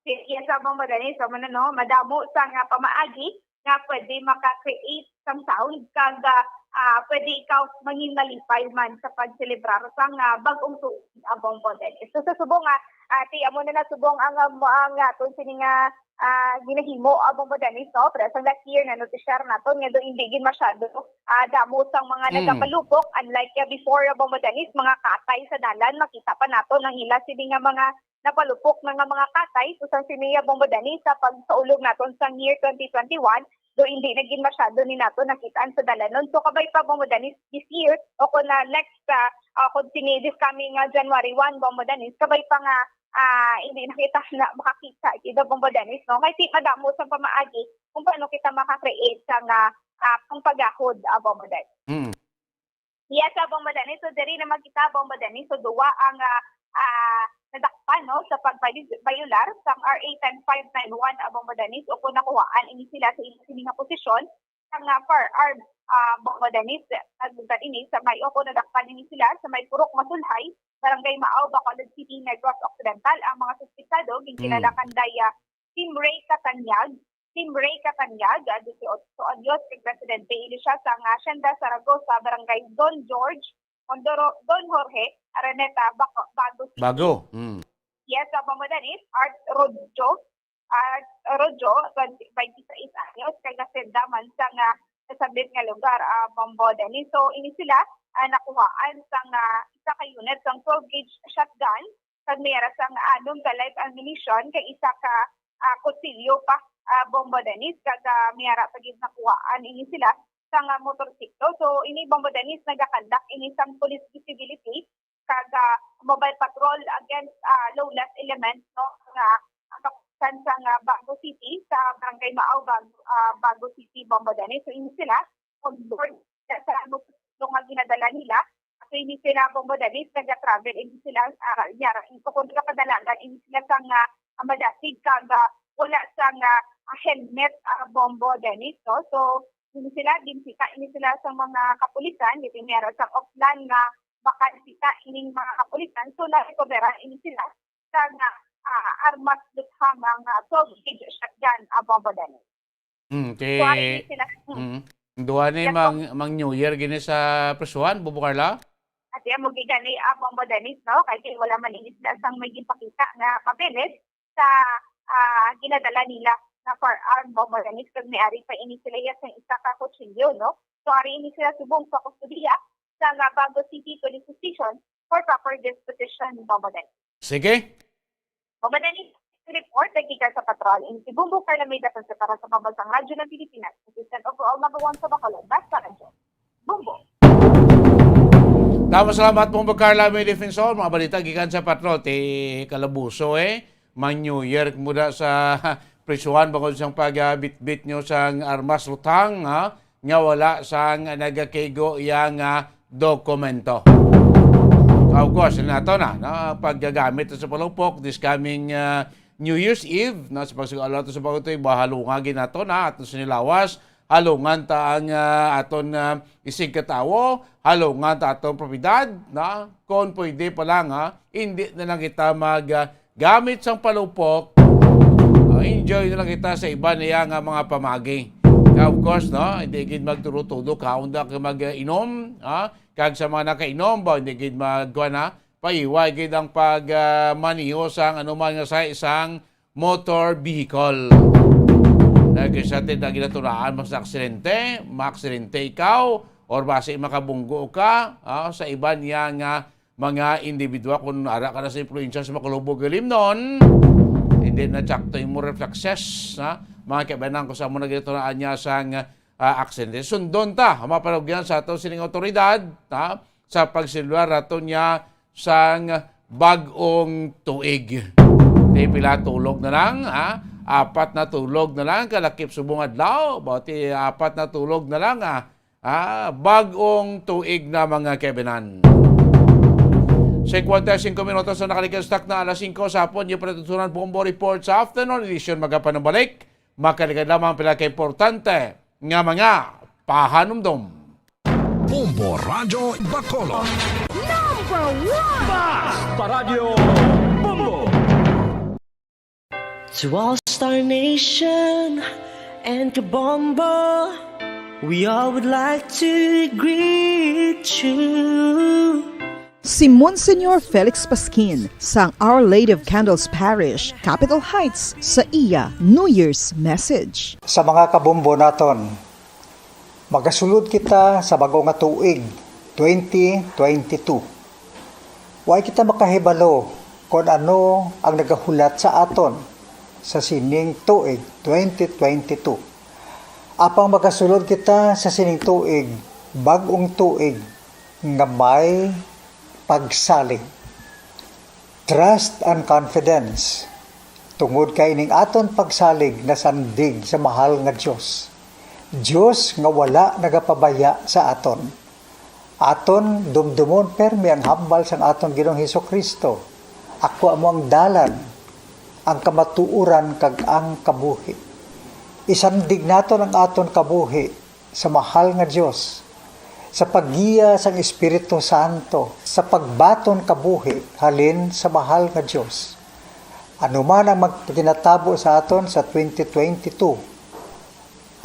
Yes, yes, Bombo Dennis, amo na, no, madamo sang, ah, pamaagi nga pwede maka-create sang sound kag, ah, ah, pwede ikaw mangin malipay man sa pagselebrar sang, ah, bag-ong tuig, ah, Bombo Dennis. So, sa subong nga, ah, ti, amo na na subong ang, ah, mo-, ang aton sini nga, ah, ginahimo, ah, Bombo Dennis, no? Pero sa last year, na-notisyar naton nga do hindi gid masyado, ah, damo sang mga Mm. nagapalupok, unlike, ah, before, ah, Bombo Dennis, mga katay sa dalan, makita pa naton ang ila sini nga mga napalupok na nga mga katay, so sang sini, ah, Bombo Dennis, sa pagsaulog naton sang year twenty twenty-one, do hindi na gid masyado ni nato nakit-an sa dalanon. So kabay pa, Bombo Dennis, this year, o kung na next, ah, ah, kung sini this coming, ah, January one, Bombo Dennis, kabay pa nga, ah, hindi na kita na makakita, ida, Bombo Dennis, no? Kay ti madamo sa pamaagi kung paano kita maka-create sa nga, ah, pangpagahod, ah, Bombo Dennis. Mm. Yes, ah, Bombo Dennis. So, diri na makita, Bombo Dennis. So, duwa ang, ah, ah, nadakpan, no, sa pagbayolar sang R A ten five nine one, ah, Bombo Dennis. O kung nakuhaan ini sila sa ila sini nga posisyon, sang, ah, firearm, ah, Bombo Dennis, nagdugtan ini sa may, o kung nadakpan ini sila sa may Purok Masulhay, Barangay Maaw, Bacolod City, Negros Occidental. Ang mga suspetsado, Mm. ginkilala kanday, ah, Team Ray Katanyag, Team Ray Katanyag, ah, dieciocho anyos, kag residente ini siya sang, ah, Hacienda Zaragoza, Barangay Don George, Mondoro, Don Jorge, Araneta, Baco, Bago City. Bago. Mm. Yes, ah, Bombo Dennis, Art Rojo, Art Rojo, twenty, twenty-six man sa nga nasabit nga lugar, ah, Bombo Dennis. So, ini sila, ah, nakuhaan sang, ah, isa ka unit sang twelve gauge shotgun, kag may ara sang anom ka live ammunition, kag isa ka, ah, kutsilyo pa, ah, Bombo Dennis, kag, ah, may ara pa gid nakuhaan ini sila sang, ah, motorsiklo. So, ini Bombo Dennis nagakandak ini sang police visibility kag, ah, mobile patrol against, ah, lawless elements, no, nga ang kapulisan sang, ah, Bago City sa Barangay Maaw, Bag-, ah, Bago City, Bombo Dennis. So, ini sila on board sa motorsiklo nga ginadala nila. So, ini sila, Bombo Dennis, nag-travel, ini sila, ah, yara, kung kadalagan, ini sila sang, ah, madasig kag, ah, wala sang, ah, helmet, ah, Bombo Dennis, no? So, ini sila, ginsita ini sila sa mga kapulisan, dito meron sang oplan nga baka sita ining mga kapulisan. So, na-recovera ini sila sa nga, ah, armas luthang nga twelve gauge shotgun, ah, Bombo Dennis. Mm, So, ari kay, sila. Mm. Mm. Duha ni Yes, mang, mang New Year gini sa prisuhan, Bombo Carla? At yan, mo gigani, ah, Bombo Dennis, no? Kay wala man ini sila sang may gipakita nga papeles sa, ah, ginadala nila nga firearm, Bombo Dennis, kag may ari pa ini sila iya sang isa ka kutsilyo, no? So, ari ini sila subong sa kustodiya sa nga Bago City Police Station for proper disposition, Bombo Dennis. Sige. Bombo Dennis, report, nagkita sa patrol. Ini si Bombo Carla May Dapat para sa Pambansang Radyo ng Pilipinas, Assistant Overall Number One sa Bacolod, Basta Radyo. Bombo. Tama, salamat, Bombo Carla May Defensor. Mga balita gikan sa patrol, ti Calabuso, eh. Mang New Year muna sa prisuhan bangod sang pagbitbit nyo sang armas luthang, ha? Nga wala sang nagakigo iya nga dokumento. Of course, nato na, no? Paggagamit sa palupok this coming, ah, New Year's Eve, no? Sa pagsugal nato sa pagtuig, mahalunga gid nato na aton sinilawas, halungan ta ang, ah, aton, ah, isigkatawo, halungan ta aton propiedad, no? Kon pwede pa lang, ha? Hindi na lang kita mag, ah, gamit sang palupok, ah, enjoy na lang kita sa iba niya nga mga pamagi. Kaya, of course, no, hindi gid magtulo-tulo ka, unda ka mag-inom, ha? Kag sa mga nakainom ba, hindi gid magkuha na, paiway gid ang pag, ah, maniho sang anuman nga sa isang motor vehicle. Dahil kay sa atin, ang ginatunaan, mas aksidente, maaksidente ikaw, or basi makabunggo ka, ah, sa iba niya nga mga individual, kung ara ka na sa influensya sa makalubog nga limnon, hindi na tsakto imo reflexes, ha? Mga kaibanan ko sa amo na ginatunaan niya sang, ah, aksidente. Sundon ta, ang mga panugyan sa ato sining awtoridad, ha? Sa pagsilular nato niya sang bag-ong tuig. Di pila tulog na lang, ha? Apat na tulog na lang, kalakip subong adlaw, bati apat na tulog na lang, ha? Ah, bag-ong tuig na, mga kaibanan. Cincuenta y cinco minutos na nakalikas takna alas singko sa hapon, yung patutunan Bombo Report sa afternoon edition, magapanabalik. Makaligad lamang pila ka importante nga mga pahanumdom. Bombo Radyo Bacolod. Number one! Basta Radyo Bombo! To All Star Nation and to Bombo, we all would like to greet you. Si Monsignor Felix Pasquin sang Our Lady of Candles Parish, Capitol Heights, sa iya New Year's message. Sa mga kabombo naton, magasulod kita sa bag-o nga tuig, twenty twenty-two. Way kita makahibalo kon ano ang nagahulat sa aton sa sining tuig, twenty twenty-two. Apang magasulod kita sa sining tuig, bag-ong tuig nga may pagsalig. Trust and confidence, tungod kay ining aton pagsalig nasandig sa mahal nga Dios, Dios nga wala nagapabaya sa aton. Aton dumdumon permi ang hambal sang aton Ginoong Hesukristo, "Ako amo ang dalan, ang kamatuoran, kag ang kabuhi." Isandig naton ang aton kabuhi sa mahal nga Dios, sa paggiya sang Espiritu Santo, sa pagbaton kabuhi halin sa mahal nga Dios. Ano man ang magpaginatabo sa aton sa twenty twenty-two,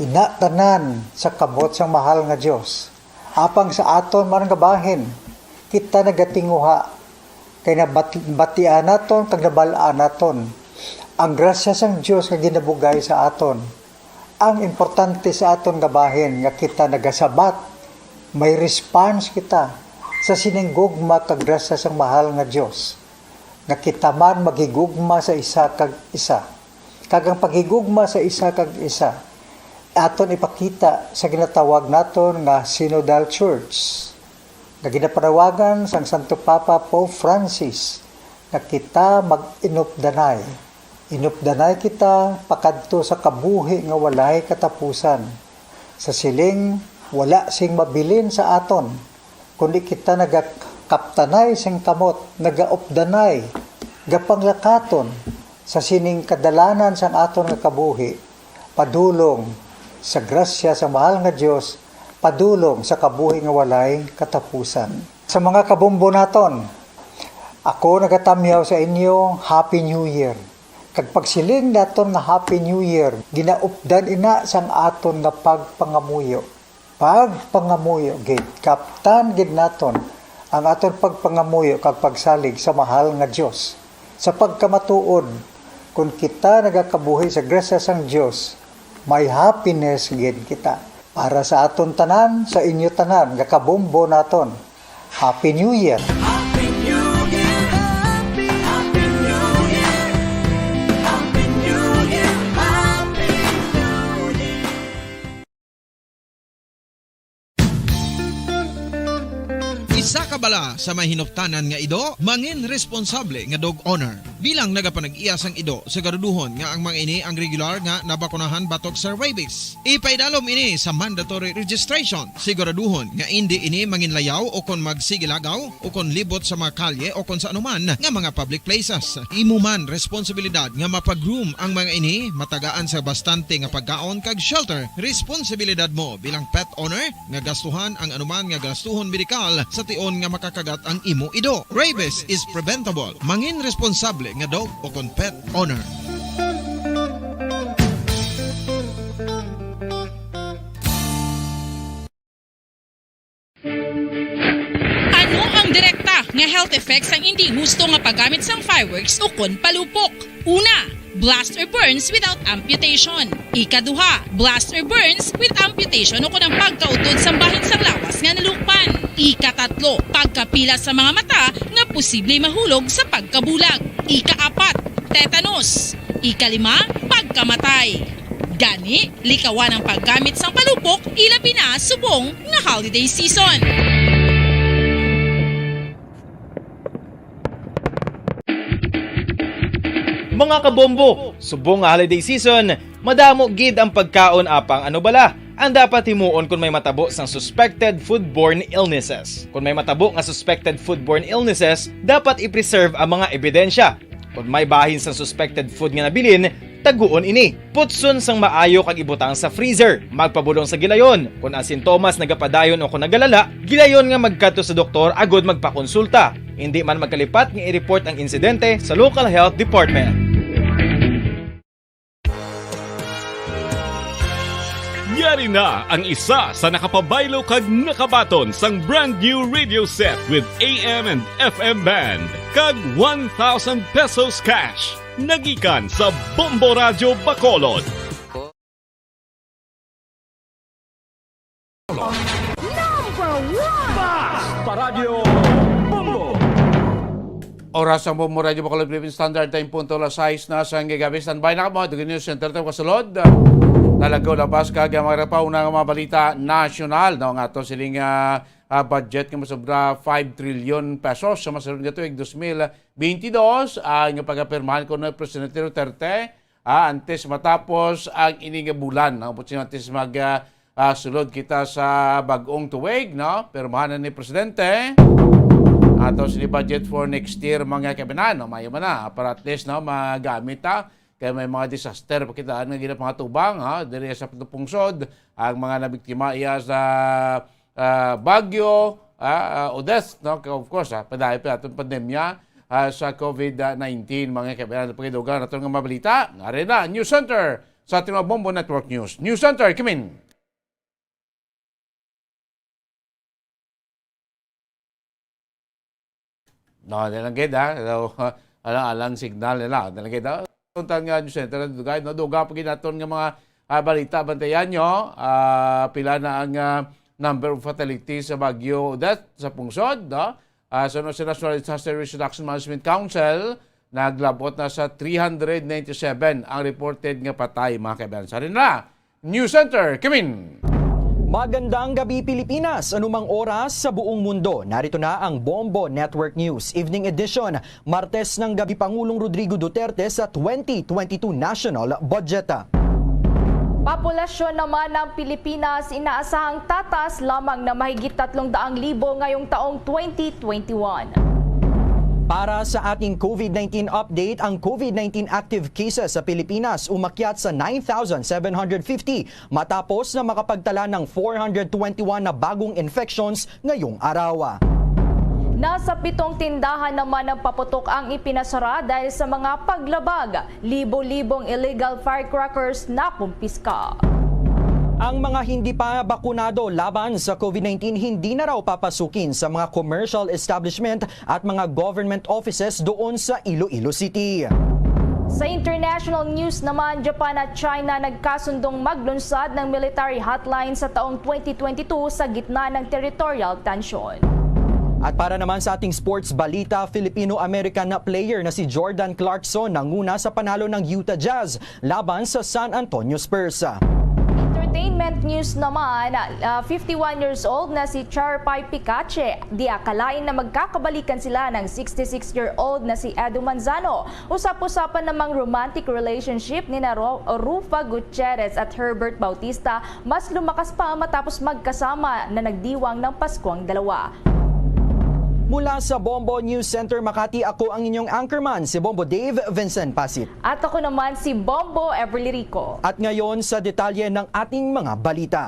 ina tanan sa kamot sang mahal nga Dios. Apang sa aton man nga bahin, kita nagatinguha, kay nabati-, batian naton kag nabal-an naton ang grasya sang Dios nga ginabugay sa aton. Ang importante sa aton nga bahin nga kita nagasabat, may response kita sa sining gugma kag grasya sang mahal nga Dios, nga kita man maghigugma sa isa kag isa. Kag ang paghigugma sa isa kag isa aton ipakita sa ginatawag naton nga Synodal Church, nga ginapanawagan sang Santo Papa Pope Francis nga kita mag-inupdanay. Inupdanay kita pakadto sa kabuhi nga walay katapusan. Sa siling, wala sing mabilin sa aton, kundi kita nagakaptanay sing kamot, nagaupdanay, gapanglakaton sa sining kadalanan sang aton nga kabuhi, padulong sa grasya sa mahal nga Dios, padulong sa kabuhi nga walay katapusan. Sa mga kabombo naton, ako nagatamyaw sa inyo, Happy New Year. Kag pagsiling naton nga Happy New Year, ginaupdan ina sang aton nga pagpangamuyo. Pagpangamuyo gid, kaptan gid naton ang aton pagpangamuyo kag pagsalig sa mahal nga Dios. Sa pagkamatuod, kon kita nagakabuhi sa grasya sang Dios, may happiness gid kita. Para sa aton tanan, sa inyo tanan nga kabombo naton, Happy New Year! Happy New Year! Happy, Happy New Year! Happy New Year! Happy New Year! Isa ka bala sa may hinuptanan nga ido, mangin responsable nga dog owner. Bilang nagapanag-iya sang ido, siguraduhon nga ang mga ini ang regular nga nabakunahan batok sa rabies. Ipaidalom ini sa mandatory registration. Siguraduhon nga indi ini manginlayaw o kon magsigilagaw o kon libot sa mga kalye o kon sa anuman nga mga public places. Imo man responsibilidad nga mapag-groom ang mga ini, matagaan sa bastante nga pagkaon kag shelter. Responsibilidad mo bilang pet owner nga gastuhan ang anuman nga gastuhon medikal sa tion nga makakagat ang imo ido. Rabies is preventable. Mangin responsable nga dog o kon pet owner. Ano ang direkta nga health effects sang indi husto nga paggamit sang fireworks ukon palupok? Una, blast or burns without amputation. Ikaduha, blast or burns with amputation ukon ang pagkautod sang bahin sang lawas nga nalukpan. Ikatatlo, pagkapila sa mga mata nga posible mahulog sa pagkabulag. Ikaapat, tetanus. Ikalima, pagkamatay. Gani, likawan ang paggamit sang palupok, ilabi na subong nga holiday season. Mga kabombo, subong nga holiday season, madamo gid ang pagkaon apang ano bala ang dapat himuon kon may matabo sang suspected foodborne illnesses. Kon may matabo nga suspected foodborne illnesses, dapat i-preserve ang mga ebidensya. Kon may bahin sang suspected food nga nabilin, taguon ini. Putson sang maayo kag ibutang sa freezer. Magpabulong sa gilayon. Kon ang sintomas nagapadayon o kon nagalala, gilayon nga magkadto sa doktor agud magpakonsulta. Indi man magkalipat nga i-report ang insidente sa local health department. Yari na ang isa sa nakapabaylo kag nakabaton sang brand new radio set with A M and F M band kag one thousand pesos cash. Nagikan sa Bombo Radyo Bacolod. Number one! Basta Radyo Bombo! Oras ang Bombo Radyo Bacolod Philippine Standard Time, punto alas sais na sang gagabi. Standby na kamo, Dugan News Center, tayo kasulod. Talagaw, labas kag mga rapaw na nga mga balita nasyonal, no? Nga ato siling, ah, ah, budget nga masobra five trillion pesos sa masulod nga tuig, dos mil beintidos, ah, nga pagapirmahan ko ni Presidente Duterte, ah, antes matapos ang ini nga bulan, no? Buot silingon, antes mag, ah, ah, sulod kita sa bag-ong tuig, no? Pirmahan na ni Presidente. Ato sini budget for next year, mga kababayan, no? Maayo man na, para at least, no, magamit, ha? Kay may mga disaster pa kita nga ginapangatubang, ha? Diri sa pungsod, ang mga nabiktima iya sa, ah, Bagyo, ah, ah, Odette, no? Kay, of course, ah, padayon pa atong pandemya, ah, sa COVID nineteen, mga kababayan. Pakidugang nato nga mabalita. Ari na, News Center sa ating mga Bombo Network News. News Center, Kimin. No, di lang gid, ha? So, alang-alang signal nila. Di lang gid, ha? Untang, ah, News Center, dugay, no? Dugang pa gid naton nga mga Ah, balita, bantayan nyo, ah, pila na ang, ah, number of fatalities sa Bagyo Odette sa pungsod, no? Ah, suno sa National Disaster Risk Reduction Management Council, naglabot na sa three hundred ninety-seven ang reported nga patay, mga kaibigan. Sa rin na, News Center, Kimin. Magandang gabi, Pilipinas. Anumang oras sa buong mundo, narito na ang Bombo Network News Evening Edition, Martes ng gabi, Pangulong Rodrigo Duterte sa twenty twenty-two national budget. Populasyon naman ng Pilipinas inaasahang tataas lamang na mahigit tatlong daang libo ngayong taong twenty twenty-one. Para sa ating COVID nineteen update, ang COVID nineteen active cases sa Pilipinas umakyat sa nine thousand seven hundred fifty matapos na makapagtala ng four hundred twenty-one na bagong infections ngayong araw. Nasa pitong tindahan naman ng paputok ang ipinasara dahil sa mga paglabag. Libo-libong illegal firecrackers na kumpiska. Ang mga hindi pa bakunado laban sa COVID nineteen hindi na raw papasukin sa mga commercial establishment at mga government offices doon sa Iloilo City. Sa international news naman, Japan at China nagkasundong maglunsad ng military hotline sa taong twenty twenty-two sa gitna ng territorial tensyon. At para naman sa ating sports balita, Filipino-American na player na si Jordan Clarkson nanguna sa panalo ng Utah Jazz laban sa San Antonio Spurs. Entertainment news naman, ah, fifty-one years old na si Charpay Picache. Di akalain na magkakabalikan sila ng sixty-six-year-old na si Edu Manzano. Usap-usapan namang romantic relationship ni na Ro-, Rufa Gutierrez at Herbert Bautista mas lumakas pa matapos magkasama na nagdiwang ng Pasko ang dalawa. Mula sa Bombo News Center Makati, ako ang inyong anchorman, si Bombo Dave Vincent Pasit. At ako naman si Bombo Everly Rico. At ngayon sa detalye ng ating mga balita.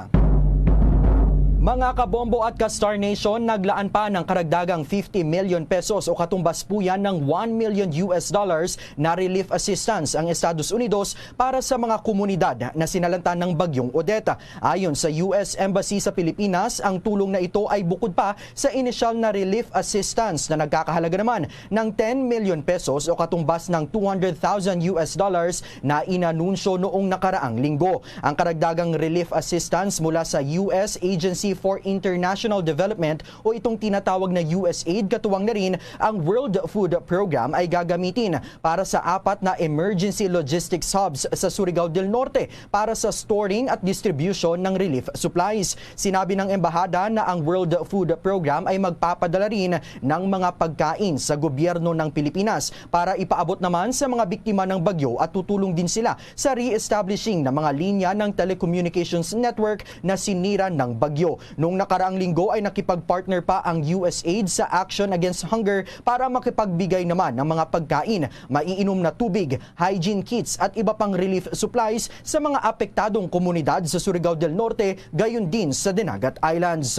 Mga kabombo at ka-Star Nation, naglaan pa ng karagdagang fifty million pesos o katumbas po yan ng one million U S dollars na relief assistance ang Estados Unidos para sa mga komunidad na sinalantan ng Bagyong Odette. Ayon sa U S Embassy sa Pilipinas, ang tulong na ito ay bukod pa sa inisyal na relief assistance na nagkakahalaga naman ng ten million pesos o katumbas ng two hundred thousand U S dollars na inanunsyo noong nakaraang linggo. Ang karagdagang relief assistance mula sa U S Agency for International Development o itong tinatawag na U S aid, katuwang na rin ang World Food Program, ay gagamitin para sa apat na emergency logistics hubs sa Surigao del Norte para sa storing at distribution ng relief supplies. Sinabi ng embahada na ang World Food Program ay magpapadala rin ng mga pagkain sa gobyerno ng Pilipinas para ipaabot naman sa mga biktima ng bagyo at tutulong din sila sa re-establishing ng mga linya ng telecommunications network na sinira ng bagyo. Noong nakaraang linggo ay nakipag-partner pa ang U S aid sa Action Against Hunger para makipagbigay naman ng mga pagkain, maiinom na tubig, hygiene kits at iba pang relief supplies sa mga apektadong komunidad sa Surigao del Norte, gayon din sa Dinagat Islands.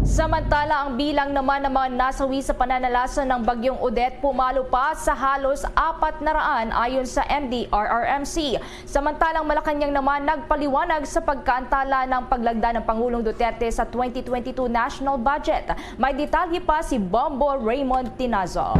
Samantala, ang bilang naman ng mga nasawi sa pananalasa ng Bagyong Odette pumalo pa sa halos apat na raan ayon sa N D R R M C. Samantalang Malacañang naman nagpaliwanag sa pagkaantala ng paglagda ng Pangulong Duterte sa twenty twenty-two national budget. May detalye pa si Bombo Raymond Tinazo.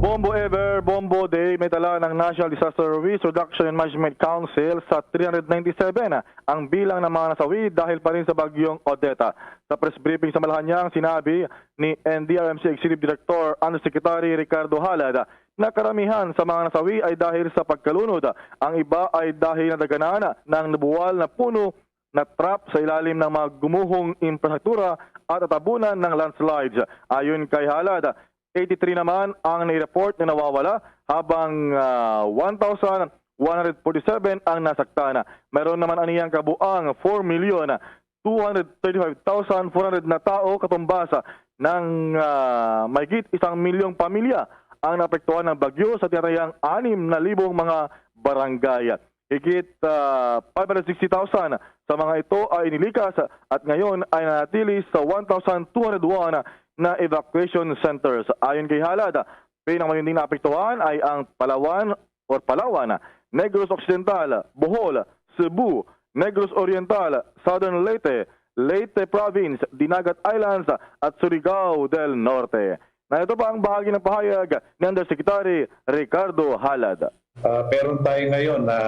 Bombo Ever, Bombo Day, may tala ng National Disaster Risk Reduction and Management Council sa three hundred ninety-seven ang bilang ng mga nasawi dahil pa rin sa Bagyong Odette. Sa press briefing sa Malacañang, sinabi ni N D R M C Executive Director Undersecretary Ricardo Halad na karamihan sa mga nasawi ay dahil sa pagkalunod, ang iba ay dahil nadaganan ng nabuwal na puno, na-trap sa ilalim ng mga gumuhong infrastruktura at natabunan ng landslides. Ayon kay Halad, eighty-three naman ang nai-report na nawawala, habang, ah, one thousand one hundred forty-seven ang nasaktan. Mayroon naman aniyang kabuang four million two hundred thirty-five thousand four hundred na tao, katumbas ng, ah, mahigit isang milyong pamilya ang naapektuhan ng bagyo sa tinatayang anim na libong mga barangay. Higit, ah, five hundred sixty thousand sa mga ito ay inilikas at ngayon ay nanatili sa one thousand two hundred one na evacuation centers. Ayon kay Halad, pinakamatinding naapektuhan ay ang Palawan or Palawan, Negros Occidental, Bohol, Cebu, Negros Oriental, Southern Leyte, Leyte Province, Dinagat Islands, at Surigao del Norte. Narito pa ang bahagi ng pahayag ni Undersecretary Ricardo Halad. Ah, meron tayo ngayon na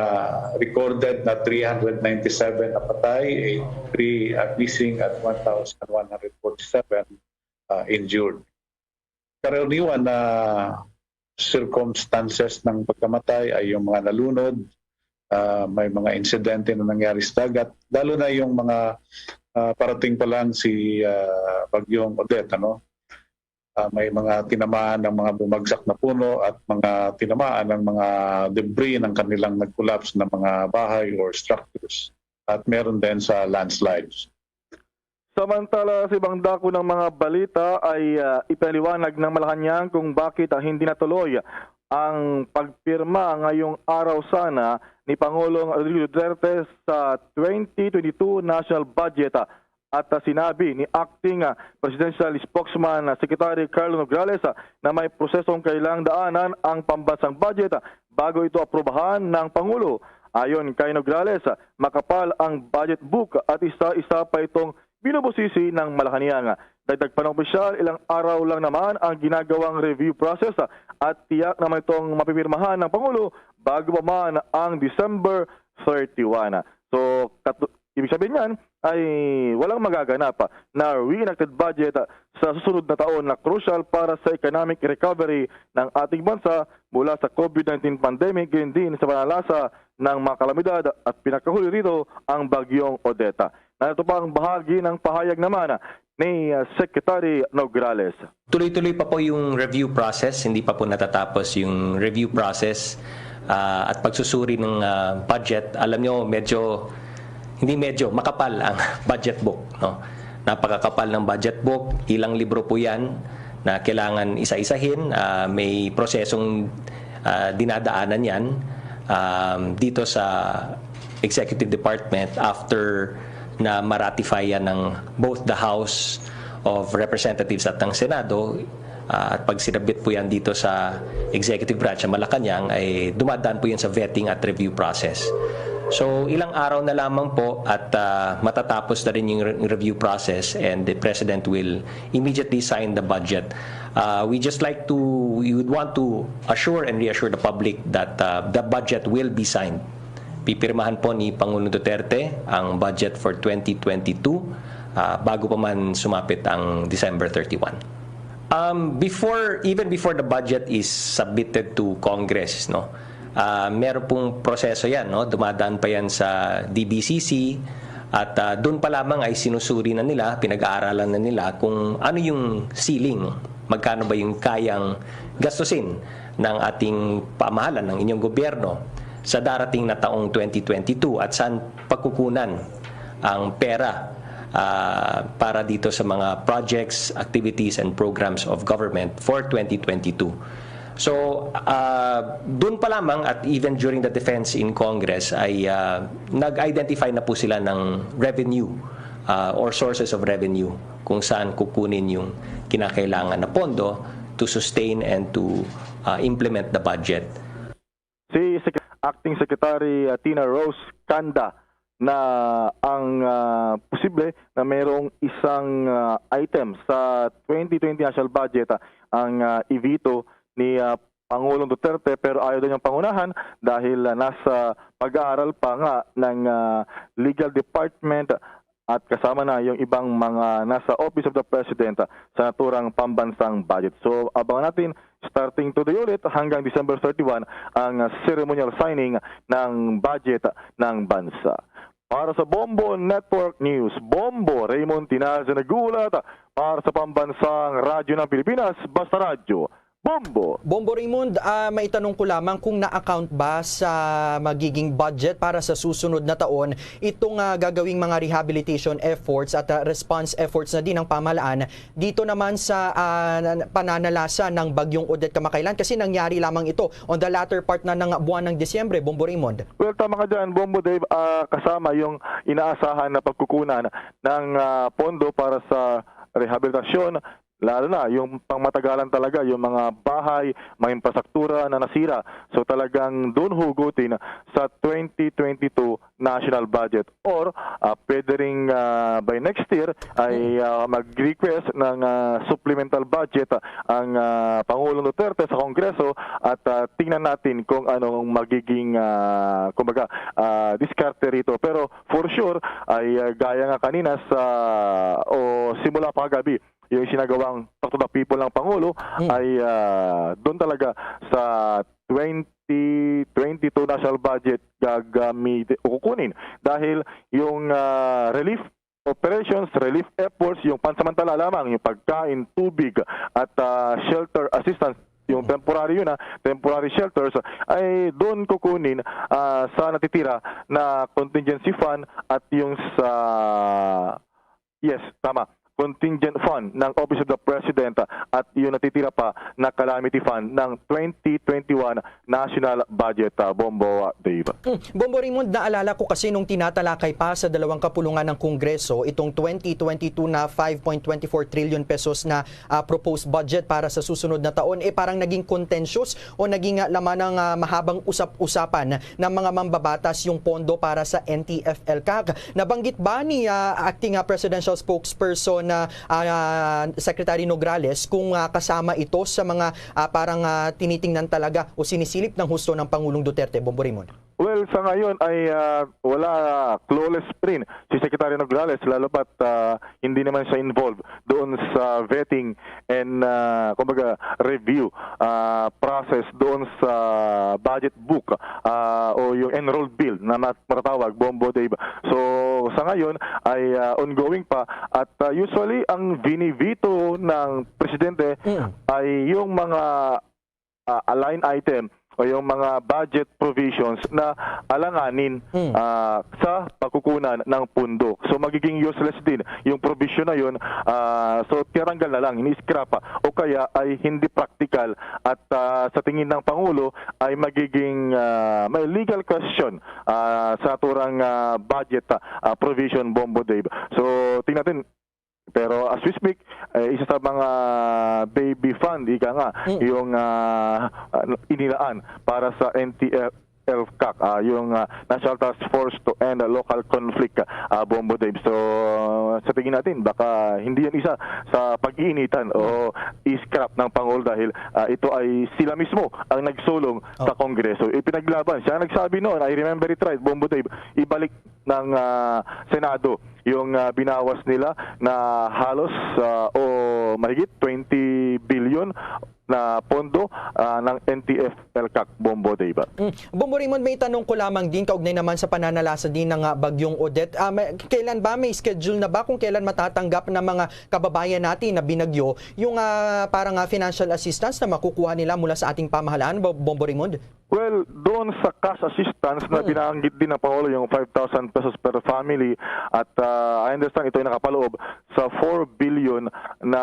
recorded na three hundred ninety-seven na patay, eighty-three, ah, missing at one thousand one hundred forty-seven, ah, injured. Karaniwan na circumstances ng pagkamatay ay yung mga nalunod, ah, may mga insidente na nangyari sa dagat, lalo na yung mga, ah, parating pa lang si, ah, Bagyong Odette, ano? Ah, may mga tinamaan ng mga bumagsak na puno at mga tinamaan ng mga debris ng kanilang nag-collapse na mga bahay or structures. At meron din sa landslides. Samantala, sa ibang dako ng mga balita ay, ah, ipinaliwanag ng Malacañang kung bakit, ah, hindi natuloy ang pagpirma ngayong araw sana ni Pangulong Rodrigo Duterte sa twenty twenty-two national budget, ah, at, ah, sinabi ni Acting, ah, Presidential Spokesman, ah, Secretary Carlo Nograles, ah, na may prosesong kailang daanan ang pambansang budget, ah, bago ito aprubahan ng Pangulo. Ayon kay Nograles, ah, makapal ang budget book at isa-isa pa itong binubusisi ng Malacañang. Dagdag pa ng opisyal, ilang araw lang naman ang ginagawang review process, ah, at tiyak naman itong mapipirmahan ng Pangulo bago pa man ang December thirty-one. So, katu- ibig sabihin niyan ay walang magaganap na reenacted budget sa susunod na taon na crucial para sa economic recovery ng ating bansa mula sa COVID nineteen pandemic, gayon din sa panalasa ng mga kalamidad at pinakahuli rito ang Bagyong Odette. Narito pa ang bahagi ng pahayag naman ni, uh, Secretary Nograles. Tuloy-tuloy pa po yung review process, hindi pa po natatapos yung review process, ah, at pagsusuri ng, ah, budget. Alam nyo, medyo, hindi medyo, makapal ang budget book, no? Napakakapal ng budget book, ilang libro po yan na kailangan isa-isahin. Ah, may prosesong, ah, dinadaanan yan, um, dito sa executive department after na ma-ratify yan ng both the House of Representatives at ng Senado, ah, at pag sinabit po yan dito sa executive branch sa Malacañang, ay dumadaan po yan sa vetting at review process. So, ilang araw na lamang po at, ah, matatapos na rin yung re-, review process, and the President will immediately sign the budget. Uh, we just like to, we would want to assure and reassure the public that, uh, the budget will be signed. Pipirmahan po ni Pangulong Duterte ang budget for twenty twenty-two, ah, bago pa man sumapit ang December thirty-one. Um, before, even before the budget is submitted to Congress, no, ah, meron pong proseso yan, no? Dumadaan pa yan sa D B C C at, ah, doon pa lamang ay sinusuri na nila, pinag-aaralan na nila kung ano yung ceiling, magkano ba yung kayang gastusin ng ating pamahalan, ng inyong gobyerno sa darating na taong twenty twenty-two at saan pagkukunan ang pera, ah, para dito sa mga projects, activities, and programs of government for twenty twenty-two. So, ah, doon pa lamang at even during the defense in Congress ay, ah, nag-identify na po sila ng revenue, ah, or sources of revenue kung saan kukunin yung kinakailangan na pondo to sustain and to, ah, implement the budget. Si Sec-, Acting Secretary, ah, Tina Rose Canda na ang, ah, posible na mayroong isang, ah, item sa twenty twenty national budget, ah, ang, ah, i-veto ni, ah, Pangulong Duterte, pero ayaw daw niyang pangunahan dahil, ah, nasa pag-aaral pa nga ng, ah, legal department at kasama na yung ibang mga nasa Office of the President, ah, sa naturang pambansang budget. So, abangan natin, starting today ulit hanggang December thirty-one, ang, ah, ceremonial signing ng budget ng bansa. Para sa Bombo Network News, Bombo Raymond Tinaza nag-uulat para sa Pambansang Radyo ng Pilipinas, Basta Radyo. Bombo! Bombo Raymond, ah, maitanong ko lamang kung na-account ba sa magiging budget para sa susunod na taon itong, ah, gagawing mga rehabilitation efforts at, ah, response efforts na din ng pamahalaan dito naman sa, ah, nan-, pananalasa ng Bagyong Odette kamakailan, kasi nangyari lamang ito on the latter part na ng buwan ng Disyembre, Bombo Raymond. Well, tama ka dyan, Bombo Dave, ah, kasama yung inaasahan na pagkukunan ng, ah, pondo para sa rehabilitasyon lalo na yung pangmatagalan talaga, yung mga bahay, mga infrastruktura na nasira. So talagang doon hugutin sa twenty twenty-two national budget, or ah, pwede ring ah, by next year ay ah, mag-request ng ah, supplemental budget ang ah, Pangulong Duterte sa Kongreso at ah, tingnan natin kung anong magiging ah, kumbaga ah, diskarte rito. Pero for sure ay ah, gaya nga kanina sa o simula pa kagabi, yung sinagawang Talk to the People ng Pangulo Mm. ay ah, doon talaga sa twenty twenty-two national budget gagamit o kukunin, dahil yung ah, relief operations, relief efforts, yung pansamantala lamang, yung pagkain, tubig at ah, shelter assistance, yung temporary yun, ah, temporary shelters, ay doon kukunin ah, sa natitira na contingency fund at yung sa, yes, tama, contingent fund ng Office of the President at yung natitira pa na calamity fund ng twenty twenty-one national budget, ah, Bombo, ah, Dave. Hmm. Bombo Raymond, naalala ko kasi nung tinatalakay pa sa dalawang kapulungan ng Kongreso itong twenty twenty-two na five point twenty four trillion pesos na ah, proposed budget para sa susunod na taon, eh, parang naging contentious o naging ah, laman ng ah, mahabang usap-usapan ng mga mambabatas yung pondo para sa N T F L CAC. Nabanggit ba ni ah, Acting ah, Presidential Spokesperson na ah, Secretary Nograles kung ah, kasama ito sa mga ah, parang ah, tinitingnan talaga o sinisilip ng husto ng Pangulong Duterte, Bombo Raymond? Well, sa ngayon ay ah, wala, clueless pa rin si Secretary Nograles, lalo pat ah, hindi naman siya involved doon sa vetting and ah, kumbaga review ah, process doon sa budget book ah, o yung enrolled bill na mat- matatawag, Bombo, Dave. So sa ngayon ay ah, ongoing pa at ah, usually ang binibito ng presidente Mm. ay yung mga ah, a line item o yung mga budget provisions na alanganin Mm. ah, sa pagkukunan ng pundo. So magiging useless din yung provision na yun. Ah, so tinatanggal na lang, ini-scrap pa, o kaya ay hindi practical at ah, sa tingin ng Pangulo ay magiging ah, may legal question ah, sa naturang ah, budget ah, provision, Bombo, Dave. So tingnan natin, pero as we speak, eh, isa sa mga baby fund, ika nga, Mm. yung ah, ah, inilaan para sa N T F L CAC, ah, yung ah, National Task Force to End Local Conflict, ah, Bombo, Dave. So sa tingin natin, baka hindi yan isa sa pag-iinitan o i-scrap ng Pangulo dahil ah, ito ay sila mismo ang nagsulong sa Oh. Kongreso. Ipinaglaban. Siya ang nagsabi noon, I remember it right, Bombo, Dave, ibalik ng ah, Senado yung ah, binawas nila na halos ah, o mahigit twenty billion na pondo ah, ng N T F L CAC, Bombo, Dave. Mm. Bombo Raymond, may tanong ko lamang din kaugnay naman sa pananalasa din ng ah, Bagyong Odette. Ah, may- kailan ba, may schedule na ba kung kailan matatanggap ng mga kababayan natin na binagyo yung ah, parang ah, financial assistance na makukuha nila mula sa ating pamahalaan, Bo- Bombo Raymond? Well, doon sa cash assistance na Mm. binanggit din ng Pangulo, yung five thousand pesos per family, at ah, I understand ito ay nakapaloob sa four billion na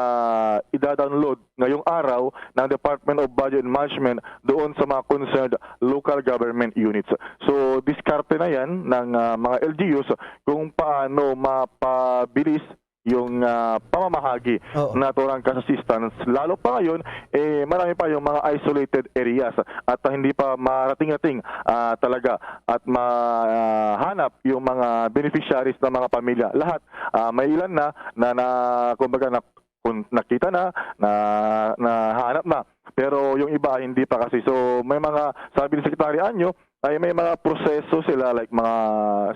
ida-download ngayong araw ng Department of Budget and Management doon sa mga concerned local government units. So diskarte na yan ng ah, mga L G Us kung paano mapabilis yung ah, pamamahagi Oo. ng naturang cash assistance. Lalo pa ngayon, eh, marami pa yung mga isolated areas at ah, hindi pa marating-rating ah, talaga at mahanap yung mga beneficiaries ng mga pamilya. Lahat, ah, may ilan na na, na kumbaga na, kung nakita na, na nahanap na. Pero yung iba hindi pa kasi. So may mga, sabi ni Secretary Anyo, ay may mga proseso sila, like mga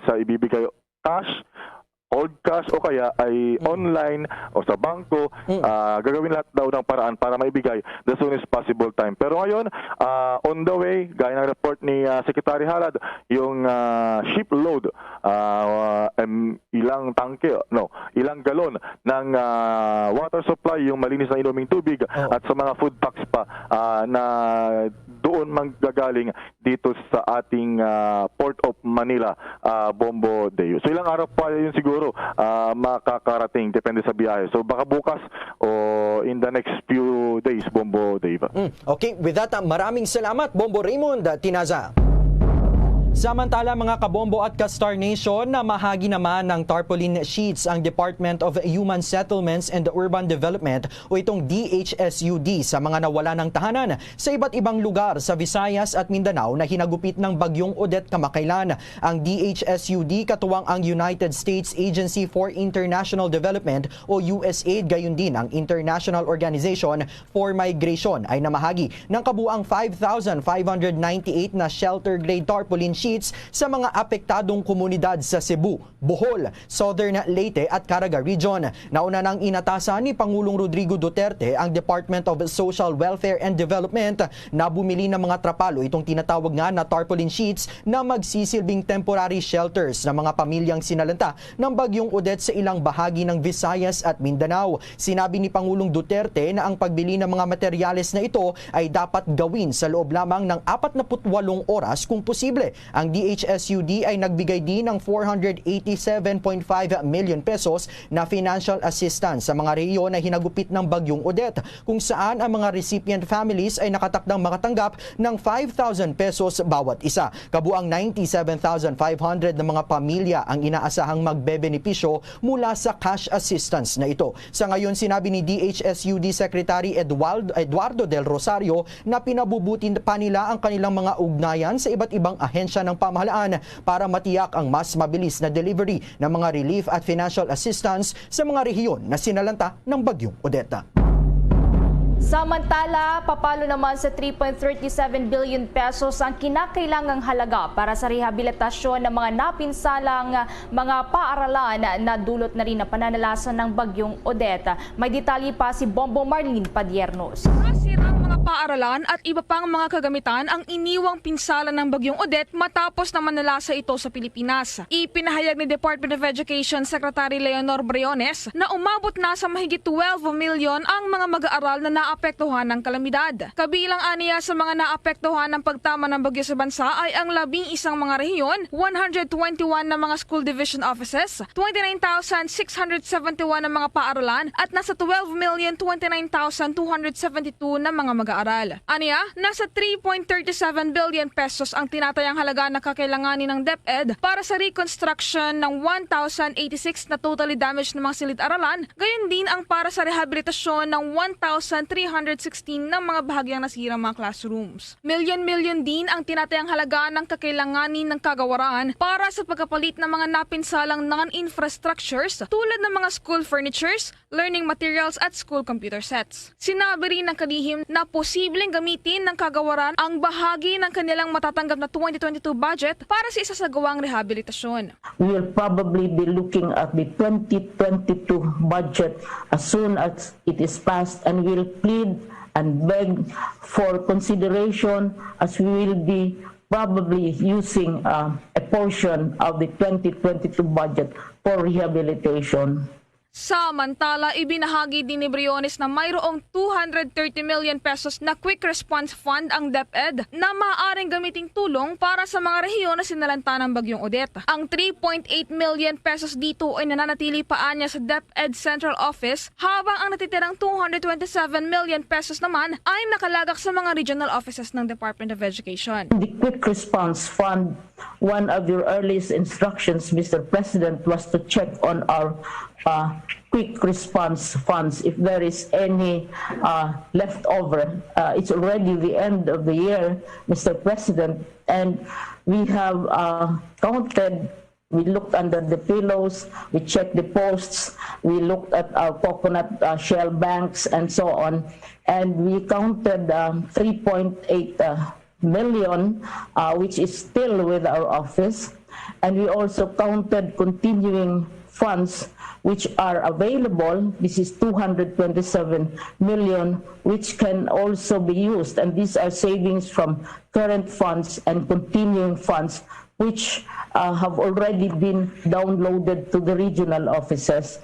sa ibibigay cash, cold cash, o kaya ay Mm. online o sa bangko. Mm. Ah, gagawin lahat daw ng paraan para maibigay the soonest possible time. Pero ngayon, ah, on the way, gaya ng report ni ah, Secretary Halad, yung ah, shipload, ah, em, ilang tangke, no, ilang galon ng ah, water supply, yung malinis na inuming tubig, Oh. at sa mga food packs pa ah, na doon manggagaling dito sa ating ah, Port of Manila, ah, Bombo Deo. So ilang araw pa yun siguro ah, makakarating, depende sa biyahe. So baka bukas o in the next few days, Bombo Dave. Mm, okay, with that, ah, maraming salamat, Bombo Raymond, ah, Tinaza. Samantala, mga kabombo at ka-Star Nation, namahagi naman ng tarpaulin sheets ang Department of Human Settlements and Urban Development o itong D H S U D sa mga nawala ng tahanan sa iba't ibang lugar sa Visayas at Mindanao na hinagupit ng Bagyong Odette kamakailan. Ang D H S U D katuwang ang United States Agency for International Development o U S aid, gayon din ang International Organization for Migration ay namahagi ng kabuang five thousand five hundred ninety-eight na shelter-grade tarpaulin sheets sa mga apektadong komunidad sa Cebu, Bohol, Southern Leyte at Caraga Region. Nauna nang inatasan ni Pangulong Rodrigo Duterte ang Department of Social Welfare and Development na bumili ng mga trapal o itong tinatawag nga na tarpaulin sheets na magsisilbing temporary shelters ng mga pamilyang sinalanta ng Bagyong Odette sa ilang bahagi ng Visayas at Mindanao. Sinabi ni Pangulong Duterte na ang pagbili ng mga materyales na ito ay dapat gawin sa loob lamang ng apat na put walong oras kung posible. Ang D H S U D ay nagbigay din ng four hundred eighty-seven point five million pesos na financial assistance sa mga rehiyon na hinagupit ng Bagyong Odette, kung saan ang mga recipient families ay nakatakdang makatanggap ng five thousand pesos bawat isa. Kabuang ninety-seven thousand five hundred na mga pamilya ang inaasahang magbebenepisyo mula sa cash assistance na ito. Sa ngayon, sinabi ni D H S U D Secretary Eduald-, Eduardo Del Rosario na pinabubuti pa nila ang kanilang mga ugnayan sa iba't ibang ahensya ng pamahalaan para matiyak ang mas mabilis na delivery ng mga relief at financial assistance sa mga rehiyon na sinalanta ng Bagyong Odette. Samantala, papalo naman sa three point three seven billion pesos ang kinakailangang halaga para sa rehabilitasyon ng mga napinsalang mga paaralan. Nadulot na rin ang pananalasa ng Bagyong Odette. May detalye pa si Bombo Marlene Padiernos. Nasirang mga paaralan at iba pang mga kagamitan ang iniwang pinsala ng Bagyong Odette matapos na manalasa ito sa Pilipinas. Ipinahayag ni Department of Education Secretary Leonor Briones na umabot na sa mahigit twelve million ang mga mag-aaral na naapektuhan ng kalamidad. Kabilang aniya sa mga naapektuhan ng pagtama ng bagyo sa bansa ay ang labing isang mga rehiyon, one hundred twenty-one na mga school division offices, twenty-nine thousand six hundred seventy-one na mga paaralan at nasa twelve million twenty-nine thousand two hundred seventy-two na mga mag-aaral. Aniya, nasa three point thirty-seven billion pesos ang tinatayang halaga na kakailanganin ng DepEd para sa reconstruction ng one thousand eighty-six na totally damaged na mga silid-aralan, gayon din ang para sa rehabilitasyon ng one thousand three hundred sixteen na mga bahagyang nasirang mga classrooms. Milyon-milyon din ang tinatayang halaga ng kakailanganin ng kagawaran para sa pagkapalit ng mga napinsalang non-infrastructures tulad ng mga school furnitures, learning materials at school computer sets. Sinabi rin ng kalihim na posibleng gamitin ng kagawaran ang bahagi ng kanilang matatanggap na twenty twenty-two budget para sa isasagawang rehabilitasyon. We will probably be looking at the twenty twenty-two budget as soon as it is passed, and will plead and beg for consideration, as we will be probably using, uh, a portion of the twenty twenty-two budget for rehabilitation. Samantala, ibinahagi din ni Briones na mayroong two hundred thirty million pesos na Quick Response Fund ang DepEd na maaaring gamiting tulong para sa mga rehiyon na sinalanta ng Bagyong Odette. Ang three point eight million pesos dito ay nananatili pa anya sa DepEd Central Office, habang ang natitirang two hundred twenty-seven million pesos naman ay nakalagak sa mga regional offices ng Department of Education. The Quick Response Fund, one of your earliest instructions, Mister President, was to check on our, uh, quick response funds if there is any, uh, left over. Uh, it's already the end of the year, Mister President, and we have, uh, counted, we looked under the pillows, we checked the posts, we looked at our coconut, uh, shell banks, and so on, and we counted, um, three point eight, uh, million, uh, which is still with our office. And we also counted continuing funds which are available. This is two hundred twenty-seven million, which can also be used. And these are savings from current funds and continuing funds, which, uh, have already been downloaded to the regional offices.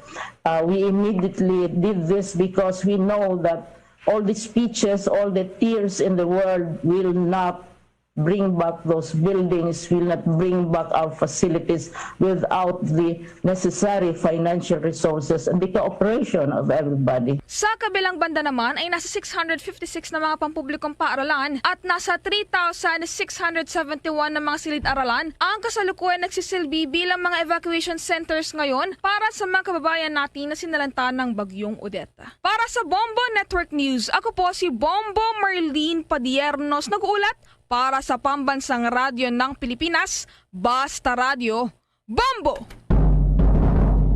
Uh, we immediately did this because we know that all the speeches, all the tears in the world will not bring back those buildings, will not bring back our facilities without the necessary financial resources and the cooperation of everybody. Sa kabilang banda naman ay nasa six hundred fifty-six na mga pampublikong paaralan at nasa three thousand six hundred seventy-one na mga silid-aralan ang kasalukuyan nagsisilbi bilang mga evacuation centers ngayon para sa mga kababayan natin na sinalanta ng Bagyong Odette. Para sa Bombo Network News, ako po si Bombo Marlene Padiernos, nag-uulat para sa Pambansang Radyo ng Pilipinas, Basta Radyo, Bombo!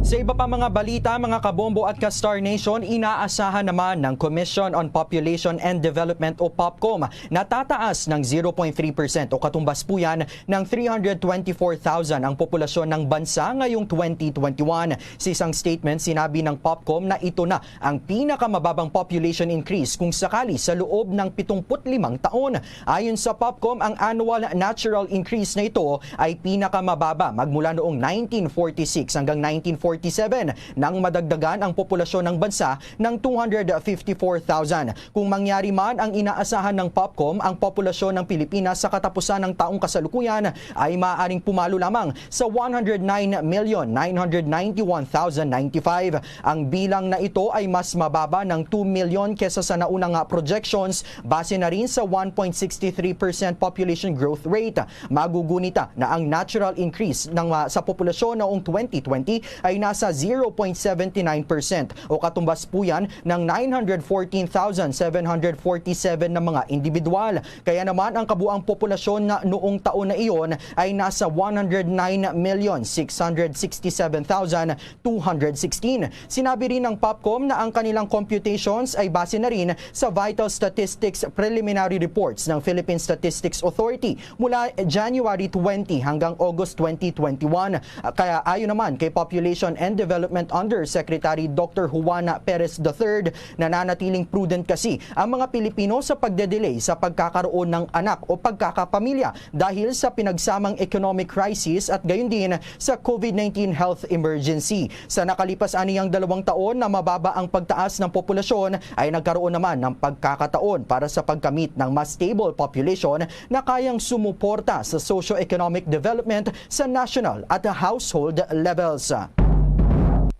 Sa iba pa mga balita, mga kabombo at ka-Star Nation, inaasahan naman ng Commission on Population and Development o POPCOM na tataas ng zero point three percent o katumbas po yan ng three hundred twenty-four thousand ang populasyon ng bansa ngayong twenty twenty-one. Sa isang statement, sinabi ng POPCOM na ito na ang pinakamababang population increase kung sakali sa loob ng pitungput limang taon. Ayon sa POPCOM, ang annual natural increase na ito ay pinakamababa magmula noong nineteen forty-six hanggang nineteen forty-seven, nang madagdagan ang populasyon ng bansa ng two hundred fifty-four thousand. Kung mangyari man ang inaasahan ng POPCOM, ang populasyon ng Pilipinas sa katapusan ng taong kasalukuyan ay maaaring pumalo lamang sa one hundred nine million nine hundred ninety-one thousand ninety-five. Ang bilang na ito ay mas mababa ng two million kesa sa nauna nga projections, base na rin sa one point six three percent population growth rate. Magugunita na ang natural increase ng, ah, sa populasyon noong twenty twenty ay nasa zero point seventy nine percent o katumbas po yan ng nine hundred fourteen thousand seven hundred forty-seven na mga individual. Kaya naman ang kabuang populasyon na noong taon na iyon ay nasa one hundred nine million six hundred sixty-seven thousand two hundred sixteen. Sinabi rin ng POPCOM na ang kanilang computations ay base na rin sa vital statistics preliminary reports ng Philippine Statistics Authority mula January twenty hanggang August twenty twenty-one. Kaya ayon naman kay Population and Development Undersecretary Doctor Juana Perez the third, nananatiling prudent kasi ang mga Pilipino sa pagdedelay sa pagkakaroon ng anak o pagkakapamilya dahil sa pinagsamang economic crisis at gayon din sa COVID nineteen health emergency. Sa nakalipas aniyang dalawang taon na mababa ang pagtaas ng populasyon, ay nagkaroon naman ng pagkakataon para sa pagkamit ng mas stable population na kayang sumuporta sa socio-economic development sa national at household levels.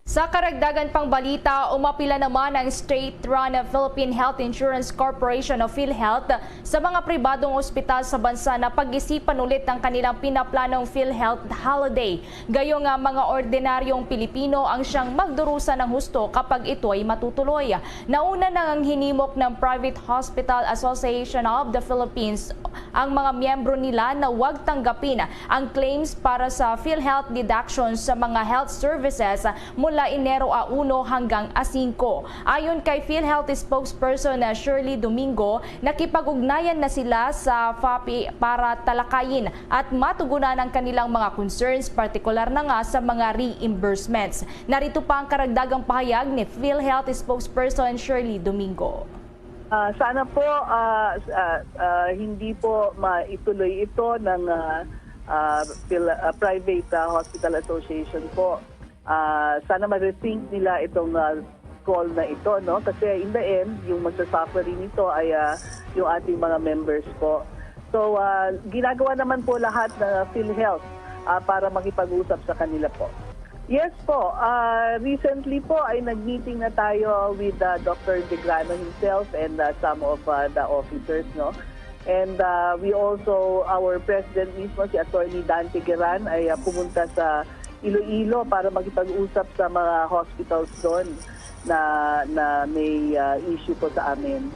Sa karagdagan pang balita, umapila naman ang state-run Philippine Health Insurance Corporation o PhilHealth sa mga pribadong ospital sa bansa na pag-isipan ulit ang kanilang pinaplanong PhilHealth Holiday. Gayo nga mga ordinaryong Pilipino ang siyang magdurusa ng husto kapag ito ay matutuloy. Nauna na ang hinimok ng Private Hospital Association of the Philippines ang mga miyembro nila na wag tanggapin ang claims para sa PhilHealth deductions sa mga health services mula Enero a uno hanggang a singko. Ayon kay PhilHealth spokesperson na Shirley Domingo, nakipag-ugnayan na sila sa FAPI para talakayin at matugunan ang kanilang mga concerns, partikular na nga sa mga reimbursements. Narito pa ang karagdagang pahayag ni PhilHealth spokesperson Shirley Domingo. Ah, sana po, ah, s-, ah, ah, hindi po maituloy ito ng, ah, ah, Phil-, ah, Private, ah, Hospital Association po. Ah, sana ma-rethink nila itong, ah, call na ito, no? Kasi in the end, yung magsasuffer rin ito ay, ah, yung ating mga members po. So, ah, ginagawa naman po lahat ng PhilHealth, ah, para makipag-usap sa kanila po. Yes po, ah, recently po ay nag-meeting na tayo with, ah, Doctor Degrano himself and, ah, some of, ah, the officers, no? And, ah, we also, our president mismo, si Attorney Dan Tegueran, ay, ah, pumunta sa Iloilo para makipag-usap sa mga hospitals doon na, na may, ah, issue po sa amin.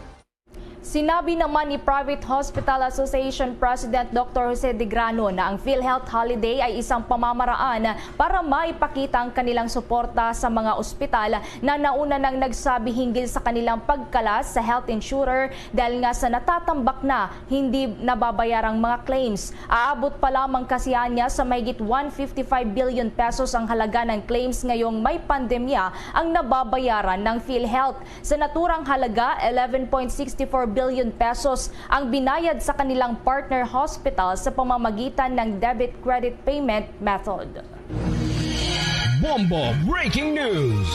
Sinabi naman ni Private Hospital Association President Doctor Jose Degrano na ang PhilHealth Holiday ay isang pamamaraan para maipakita ang kanilang suporta sa mga ospital na nauna nang nagsabi hinggil sa kanilang pagkalas sa health insurer dahil nga sa natatambak na hindi nababayarang mga claims. Aabot pa lamang kasi niya sa mahigit one fifty-five billion pesos ang halaga ng claims ngayong may pandemya ang nababayaran ng PhilHealth. Sa naturang halaga, eleven point six four billion pesos ang binayad sa kanilang partner hospital sa pamamagitan ng debit credit payment method. Bombo Breaking News!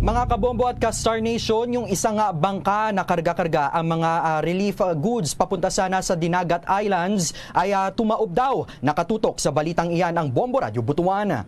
Mga kabombo at ka-Star Nation, yung isa nga bangka na karga-karga ang mga, ah, relief, ah, goods papunta sana sa Dinagat Islands ay, ah, tumaob daw. Nakatutok sa balitang iyan ang Bombo Radyo Butuan.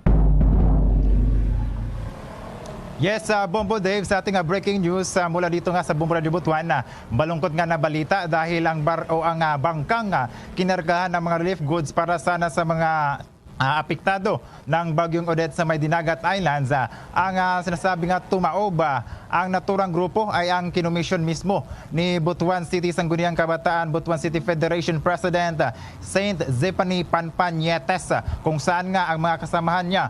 Yes, ah, Bombo Dave, sa ating, ah, breaking news, ah, mula dito nga sa Bombo Radyo Butuan, ah, malungkot nga na balita dahil ang bar-, o ang, ah, bangkang, ah, kinargahan ng mga relief goods para sana sa mga, ah, apektado ng Bagyong Odette sa may Dinagat Islands, ah, ang, ah, sinasabi nga tumaob, ah, ang naturang grupo ay ang kinomisyon mismo ni Butuan City Sangguniang Kabataan, Butuan City Federation President, ah, Saint Zephany Panpanietes, ah, kung saan nga ang mga kasamahan niya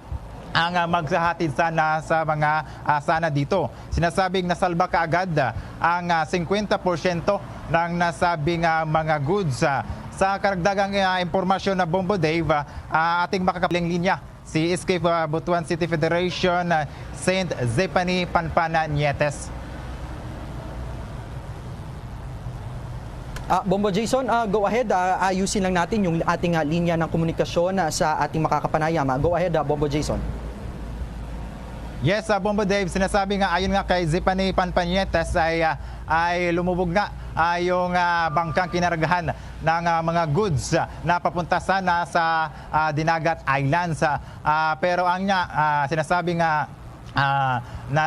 ang, ah, maghahatid sana sa mga, ah, sana dito. Sinasabing nasalba kaagad, ah, ang, ah, singkwenta porsyento ng nasabing, ah, mga goods. Ah, sa karagdagang, ah, impormasyon na Bombo Dave, ah, ah, ating makakapiling linya si S K, ah, Butuan City Federation, ah, Saint Zephany Panpana Nietes. Ah, Bombo Jason, ah, go ahead, ah, ayusin lang natin yung ating, ah, linya ng komunikasyon, ah, sa ating makakapanayam. Ah, go ahead, ah, Bombo Jason. Yes, ah, Bombo Dave, sinasabi nga ayon nga kay Zipani Panpanietes ay, ah, ay lumubog nga, ah, yung, ah, bangkang kinargahan ng, ah, mga goods, ah, na papunta sana sa, ah, Dinagat Islands. Ah, ah, pero ang niya, ah, sinasabi nga, ah, na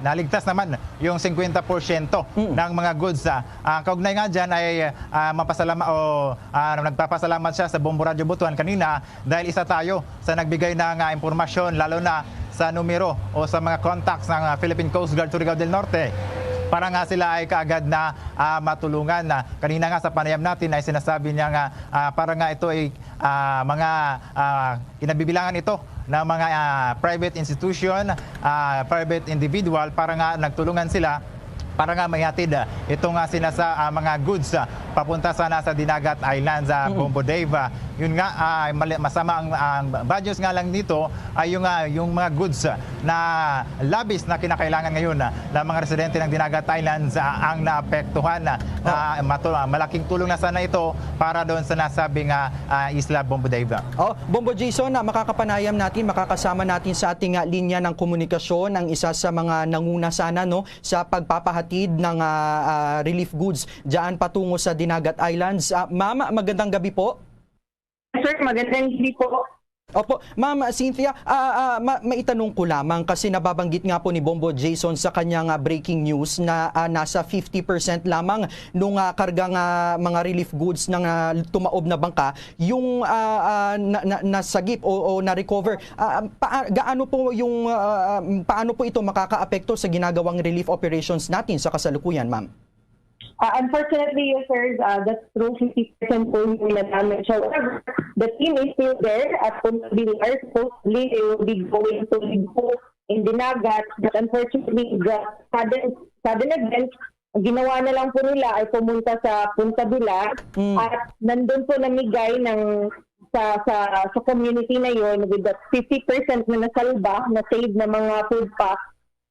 naligtas naman yung singkwenta porsyento Mm. ng mga goods. Ah, ang kaugnay nga dyan ay, ah, mapasalamat o, ah, nagpapasalamat siya sa Bombo Radyo Butuan kanina dahil isa tayo sa nagbigay ng, ah, impormasyon, lalo na sa numero o sa mga contacts ng, ah, Philippine Coast Guard Surigao del Norte para nga sila ay kaagad na, ah, matulungan. Na kanina nga sa panayam natin ay sinasabi niya nga, ah, para nga ito ay, ah, mga, ah, kinabibilangan ito ng mga, ah, private institution, ah, private individual para nga nagtulungan sila para nga maihatid, ah, ito nga sinasa-, ah, mga goods, ah, papunta sana sa Dinagat Islands, ah, Mm. Bombo Dave. Ah, yun nga, ah, mali-, masama ang, ang bad news nga lang dito ay yung, ah, yung mga goods, ah, na labis na kinakailangan ngayon, ah, ng mga residente ng Dinagat Islands, ah, ang naapektuhan, ah, na Oh. matul-, ah, malaking tulong na sana ito para doon sa nasabing, ah, ah, isla, Bombo Dave. Oh, Bombo Jason, ah, makakapanayam natin, makakasama natin sa ating, ah, linya ng komunikasyon ang isa sa mga nanguna sana, no, sa pagpapahatid ng, ah, ah, relief goods dyan patungo sa Dinagat Islands. Ah, ma'am, magandang gabi po. Sir, magandang gabi po. Opo, Ma'am Cynthia, ah, ah, ma-, maitanong ko lamang kasi nababanggit nga po ni Bombo Jason sa kanyang, ah, breaking news na, ah, nasa fifty percent lamang nung, ah, karga nga mga relief goods ng, ah, tumaob na bangka yung, ah, ah, na, na, nasagip o, o na-recover. Ah, paa-, gaano po yung, ah, ah, paano po ito makakaapekto sa ginagawang relief operations natin sa kasalukuyan, ma'am? Uh, unfortunately, yes, sir, uh, that's true. Fifty percent po yung na-damage. However, the team is still there at Punta Villar. Supposedly, they will be going to Ligo in Dinagat. But unfortunately, the sudden, sudden event, ang ginawa na lang po nila ay pumunta sa Punta Villar Mm. at nandun po namigay ng sa sa sa community na yon with that fifty percent na nasalba, na-save na mga food packs.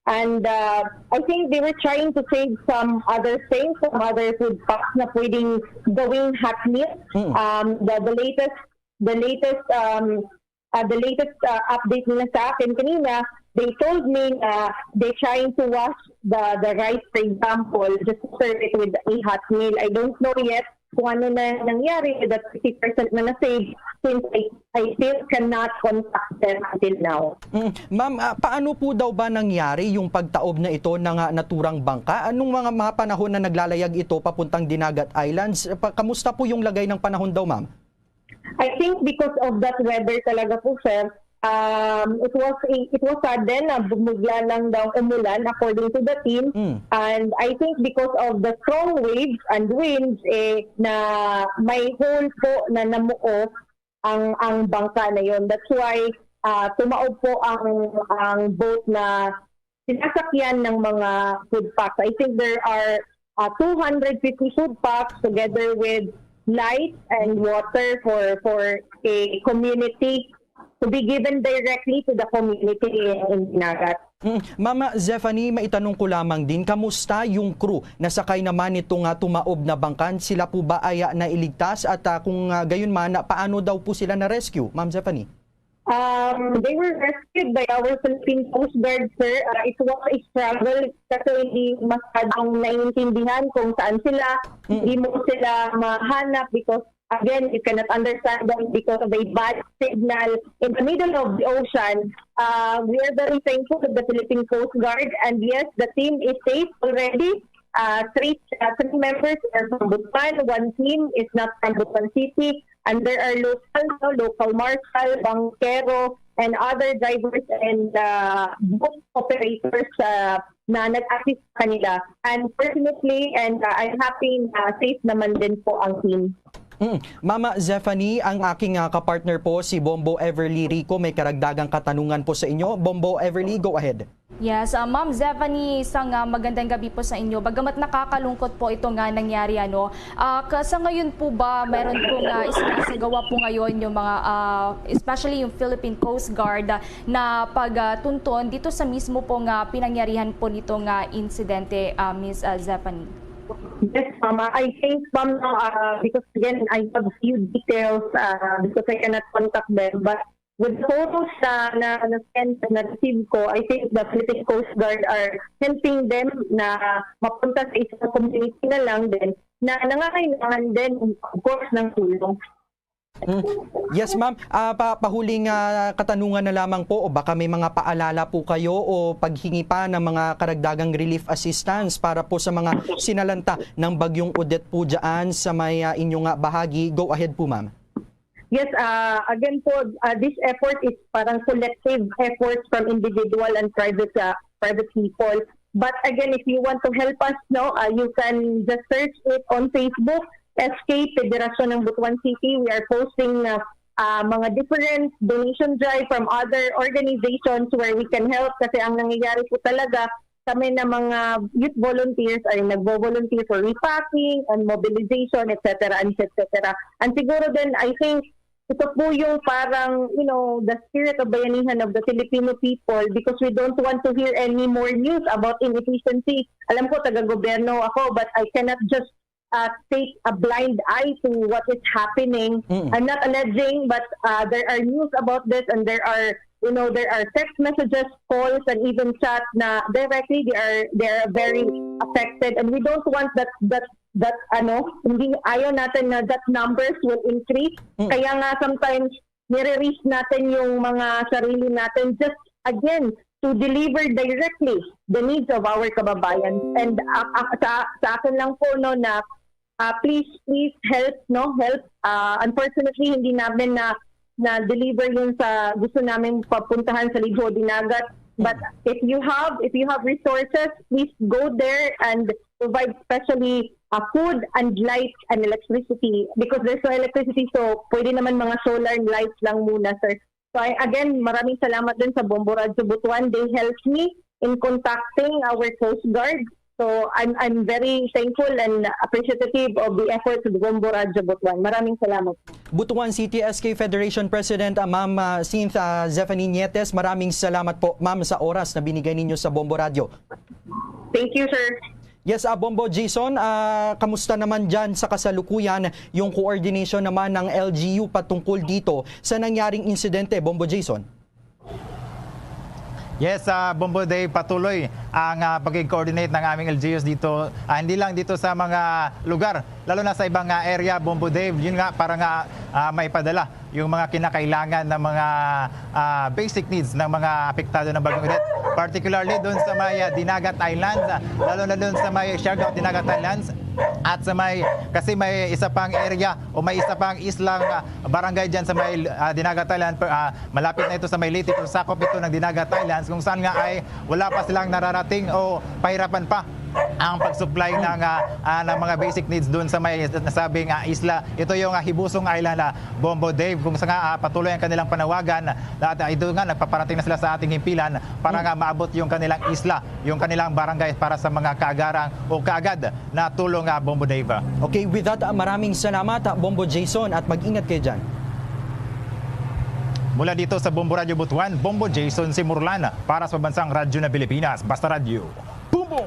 And, uh, I think they were trying to save some other things, some other food packs na pwedeng gawing hot meal. Mm. Um, the, the latest, the latest, um, uh, the latest, uh, update nila sa akin kanina, they told me na they're trying to wash the, the rice, for example, just to serve it with a hot meal. I don't know yet kung ano na nangyari with that fifty percent na na-save, since I, I still cannot contact them until now. Mm. Ma'am, ah, paano po daw ba nangyari yung pagtaob na ito ng, ah, naturang bangka? Anong mga, mga panahon na naglalayag ito papuntang Dinagat Islands? Pa-, kamusta po yung lagay ng panahon daw, ma'am? I think because of that weather talaga po, sir, um, it was a, it was sudden na bumigla lang daw umulan, according to the team. Mm. And I think because of the strong waves and winds, eh, na may hole po na namuo ang, ang bangka na yon. That's why, ah, tumaob po ang, ang boat na sinasakyan ng mga food packs. I think there are, ah, two hundred fifty food packs together with light and water for, for a community to be given directly to the community in, in Dinagat. Mm. Ma'am Zephany, maitanong ko lamang din, kamusta yung crew na sakay naman nito nga tumaob na bangka? Sila po ba ay, ah, nailigtas? At, ah, kung, ah, gayon man, paano daw po sila na-rescue, Ma'am Zephany? Um, they were rescued by our Philippine Coast Guard, sir. Uh, it was a struggle kasi hindi masyadong naiintindihan kung saan sila. Mm. Hindi mo sila mahanap because, again, you cannot understand them because of a bad signal in the middle of the ocean. Uh, we are very thankful to the Philippine Coast Guard, and yes, the team is safe already. Uh, three, uh, three members are from Butuan, one team is not from Butuan City, and there are local, no, local marshal, bankero, and other drivers and uh, boat operators uh, na nag-assist sa kanila. And fortunately, and uh, I'm happy na safe naman din po ang team. Mm. Mama Zephanie, ang aking ah, kapartner po si Bombo Everly Rico may karagdagang katanungan po sa inyo. Bombo Everly, go ahead. Yes, uh, Ma'am Zephanie, isang uh, magandang gabi po sa inyo. Bagamat nakakalungkot po ito nga nangyari, ano, uh, sa ngayon po ba meron po nga isinasagawa po ngayon yung mga, uh, especially yung Philippine Coast Guard, uh, na pagtunton dito sa mismo po nga pinangyarihan po nito nga insidente, uh, Miss uh, Zephanie? Yes, Mama. I think, Ma'am, no, uh, because again, I have few details uh, because I cannot contact them. But with the photos na na na-send na receive ko, I think the Philippine Coast Guard are helping them na mapunta sa isang community na lang din na nangangailangan din, of course, ng tulong. Mm. Yes, ma'am. Ah, pa, pahuling ah, katanungan na lamang po, o baka may mga paalala po kayo o paghingi pa ng mga karagdagang relief assistance para po sa mga sinalanta ng Bagyong Odette po dyan sa may ah, inyo nga bahagi. Go ahead po, ma'am. Yes, uh, again po, uh, this effort is parang collective efforts from individual and private uh, private people. But again, if you want to help us, no, uh, you can just search it on Facebook, S K Federasyon ng Butuan City. We are posting uh, uh, mga different donation drive from other organizations where we can help kasi ang nangyayari po talaga kami na mga youth volunteers ay nagvo-volunteer for repacking and mobilization, et cetera, and et cetera. And siguro din, I think, ito po yung parang, you know, the spirit of bayanihan of the Filipino people because we don't want to hear any more news about inefficiency. Alam ko, taga-gobyerno ako, but I cannot just uh, take a blind eye to what is happening. Mm. I'm not alleging, but uh, there are news about this, and there are, you know, there are text messages, calls, and even chat na directly they are they are very affected, and we don't want that that that ano, hindi ayaw natin na that numbers will increase. Mm. Kaya nga sometimes nire-reach natin yung mga sarili natin just again to deliver directly the needs of our kababayan. And uh, uh, sa, sa akin lang po no na uh, please please help no help uh, unfortunately hindi namin na na deliver yun sa gusto namin papuntahan sa Libho Dinagat. But if you have if you have resources, please go there and provide specially uh, food and light and electricity because there's no electricity, so pwede naman mga solar lights lang muna, sir. So I, again, maraming salamat din sa Bombo Radyo Butuan. They helped me in contacting our Coast Guard. So I'm I'm very thankful and appreciative of the efforts of Bombo Radyo Butuan. Maraming salamat. Butuan City S K Federation President uh, Ma'am uh, Cynthia Zephanie Nietes, maraming salamat po, ma'am, sa oras na binigay ninyo sa Bombo Radyo. Thank you, sir. Yes, uh, Bombo Jason, uh, kamusta naman dyan sa kasalukuyan yung coordination naman ng L G U patungkol dito sa nangyaring insidente, Bombo Jason? Yes, uh, Bombo Dave, patuloy ang uh, pag-coordinate ng aming L G Us dito, uh, hindi lang dito sa mga lugar, lalo na sa ibang uh, area, Bombo Dave, yun nga, para nga uh, may padala yung mga kinakailangan ng mga uh, basic needs ng mga apektado ng Bagyong Odette, particularly doon sa may uh, Dinagat Islands, uh, lalo na doon sa may Siargao Dinagat Islands at sa may, kasi may isa pang area o may isa pang islang uh, barangay dyan sa may uh, Dinagat Island, uh, malapit na ito sa may Leyte, pero sakop ito ng Dinagat Islands kung saan nga ay wala pa silang nararating o pahirapan pa ang pag-supply ng, uh, uh, ng mga basic needs doon sa may nasabing uh, isla. Ito yung uh, Hibusong Island, uh, Bombo Dave, kung sa nga uh, patuloy ang kanilang panawagan. At uh, ito nga, nagpaparating na sila sa ating himpilan para nga maabot yung kanilang isla, yung kanilang barangay para sa mga kaagarang o kaagad na tulong, uh, Bombo Dave. Okay, with that, uh, maraming salamat, uh, Bombo Jason, at mag-ingat kayo dyan. Mula dito sa Bombo Radyo Butuan, Bombo Jason Simurlan para sa Bansang Radyo na Pilipinas, Basta Radyo. Bombo!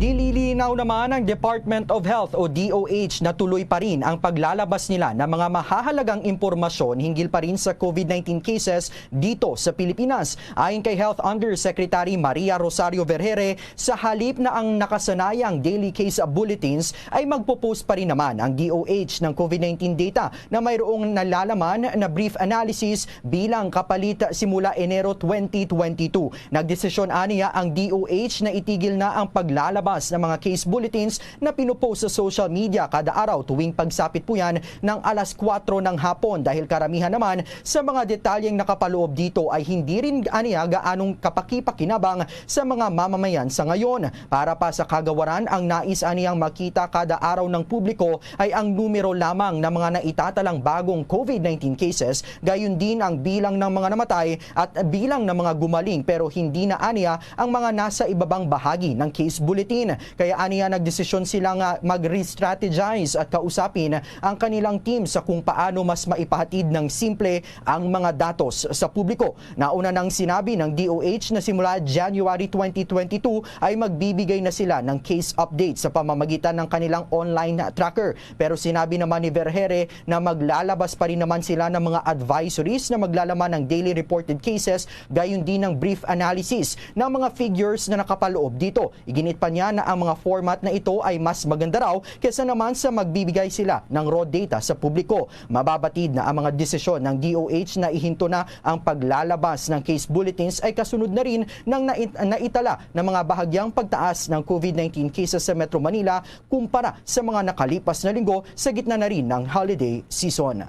Nililinaw naman ng Department of Health o D O H na tuloy pa rin ang paglalabas nila ng mga mahahalagang impormasyon hinggil pa rin sa COVID nineteen cases dito sa Pilipinas. Ayon kay Health Undersecretary Maria Rosario Vergere, sa halip na ang nakasanayang daily case bulletins ay magpo-post pa rin naman ang D O H ng COVID nineteen data na mayroong nalalaman na brief analysis bilang kapalit simula Enero twenty twenty-two. Nagdesisyon aniya ang D O H na itigil na ang paglalabas ng mga case bulletins na pinupost sa social media kada araw tuwing pagsapit po yan ng alas kwatro ng hapon, dahil karamihan naman sa mga detalyeng nakapaloob dito ay hindi rin aniya gaanong kapakipakinabang sa mga mamamayan sa ngayon. Para pa sa kagawaran, ang nais aniyang makita kada araw ng publiko ay ang numero lamang ng mga naitatalang bagong COVID nineteen cases, gayon din ang bilang ng mga namatay at bilang ng mga gumaling, pero hindi na aniya ang mga nasa ibabang bahagi ng case bulletin. Kaya aniya nagdesisyon sila nga mag-re-strategize at kausapin ang kanilang team sa kung paano mas maipahatid ng simple ang mga datos sa publiko. Nauna nang sinabi ng D O H na simula January twenty twenty-two ay magbibigay na sila ng case update sa pamamagitan ng kanilang online tracker. Pero sinabi naman ni Vergere na maglalabas pa rin naman sila ng mga advisories na maglalaman ng daily reported cases, gayon din ng brief analysis ng mga figures na nakapaloob dito. Iginit pa niya na ang mga format na ito ay mas maganda raw kesa naman sa magbibigay sila ng raw data sa publiko. Mababatid na ang mga desisyon ng D O H na ihinto na ang paglalabas ng case bulletins ay kasunod na rin ng nait- naitala ng mga bahagyang pagtaas ng COVID nineteen cases sa Metro Manila kumpara sa mga nakalipas na linggo sa gitna na rin ng holiday season.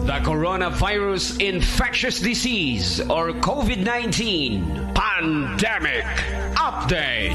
The Coronavirus Infectious Disease or COVID nineteen Pandemic Update.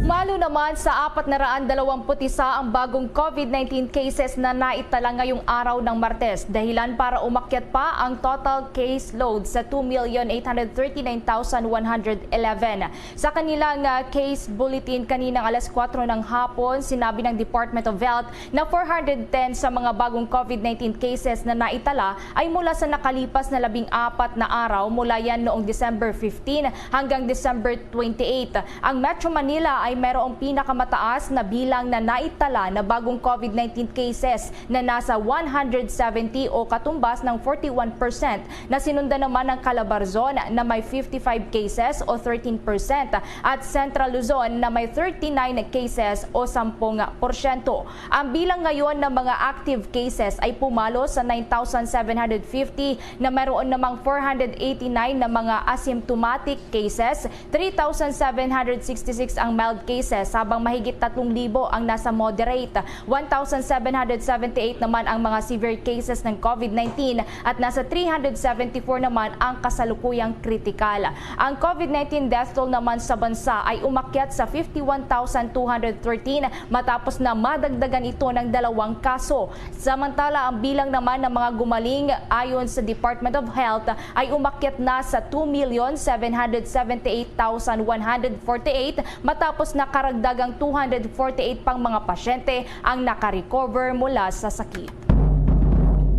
Malo naman sa apat na raan dalawampu't isa ang bagong COVID nineteen cases na naitala ngayong araw ng Martes, dahilan para umakyat pa ang total case load sa two million eight hundred thirty-nine thousand one hundred eleven. Sa kanilang ah, case bulletin kaninang alas kwatro ng hapon, sinabi ng Department of Health na four hundred ten sa mga bagong COVID nineteen cases na naitala ay mula sa nakalipas na labing apat na araw, mula yan noong December fifteen hanggang December twenty-eight. Ang Metro Manila ay mayroong pinakamataas na bilang na naitala na bagong COVID nineteen cases na nasa one hundred seventy o katumbas ng forty-one percent, na sinundan naman ng Calabarzon na may fifty-five cases o thirteen percent at Central Luzon na may thirty-nine cases o sampung porsyento. Ang bilang ngayon ng mga active cases ay pumalo sa nine thousand seven hundred fifty, na mayroon namang four hundred eighty-nine na mga asymptomatic cases, three thousand seven hundred sixty-six ang mild cases, habang mahigit tatlong libo ang nasa moderate. One thousand seven hundred seventy-eight naman ang mga severe cases ng COVID nineteen at nasa three hundred seventy-four naman ang kasalukuyang kritikal. Ang COVID nineteen death toll naman sa bansa ay umakyat sa fifty-one thousand two hundred thirteen, matapos na madagdagan ito ng dalawang kaso. Samantala, ang bilang naman ng mga gumaling ayon sa Department of Health ay umakyat na sa two million seven hundred seventy-eight thousand one hundred forty-eight, matapos na karagdagang two hundred forty-eight pang mga pasyente ang nakarecover mula sa sakit.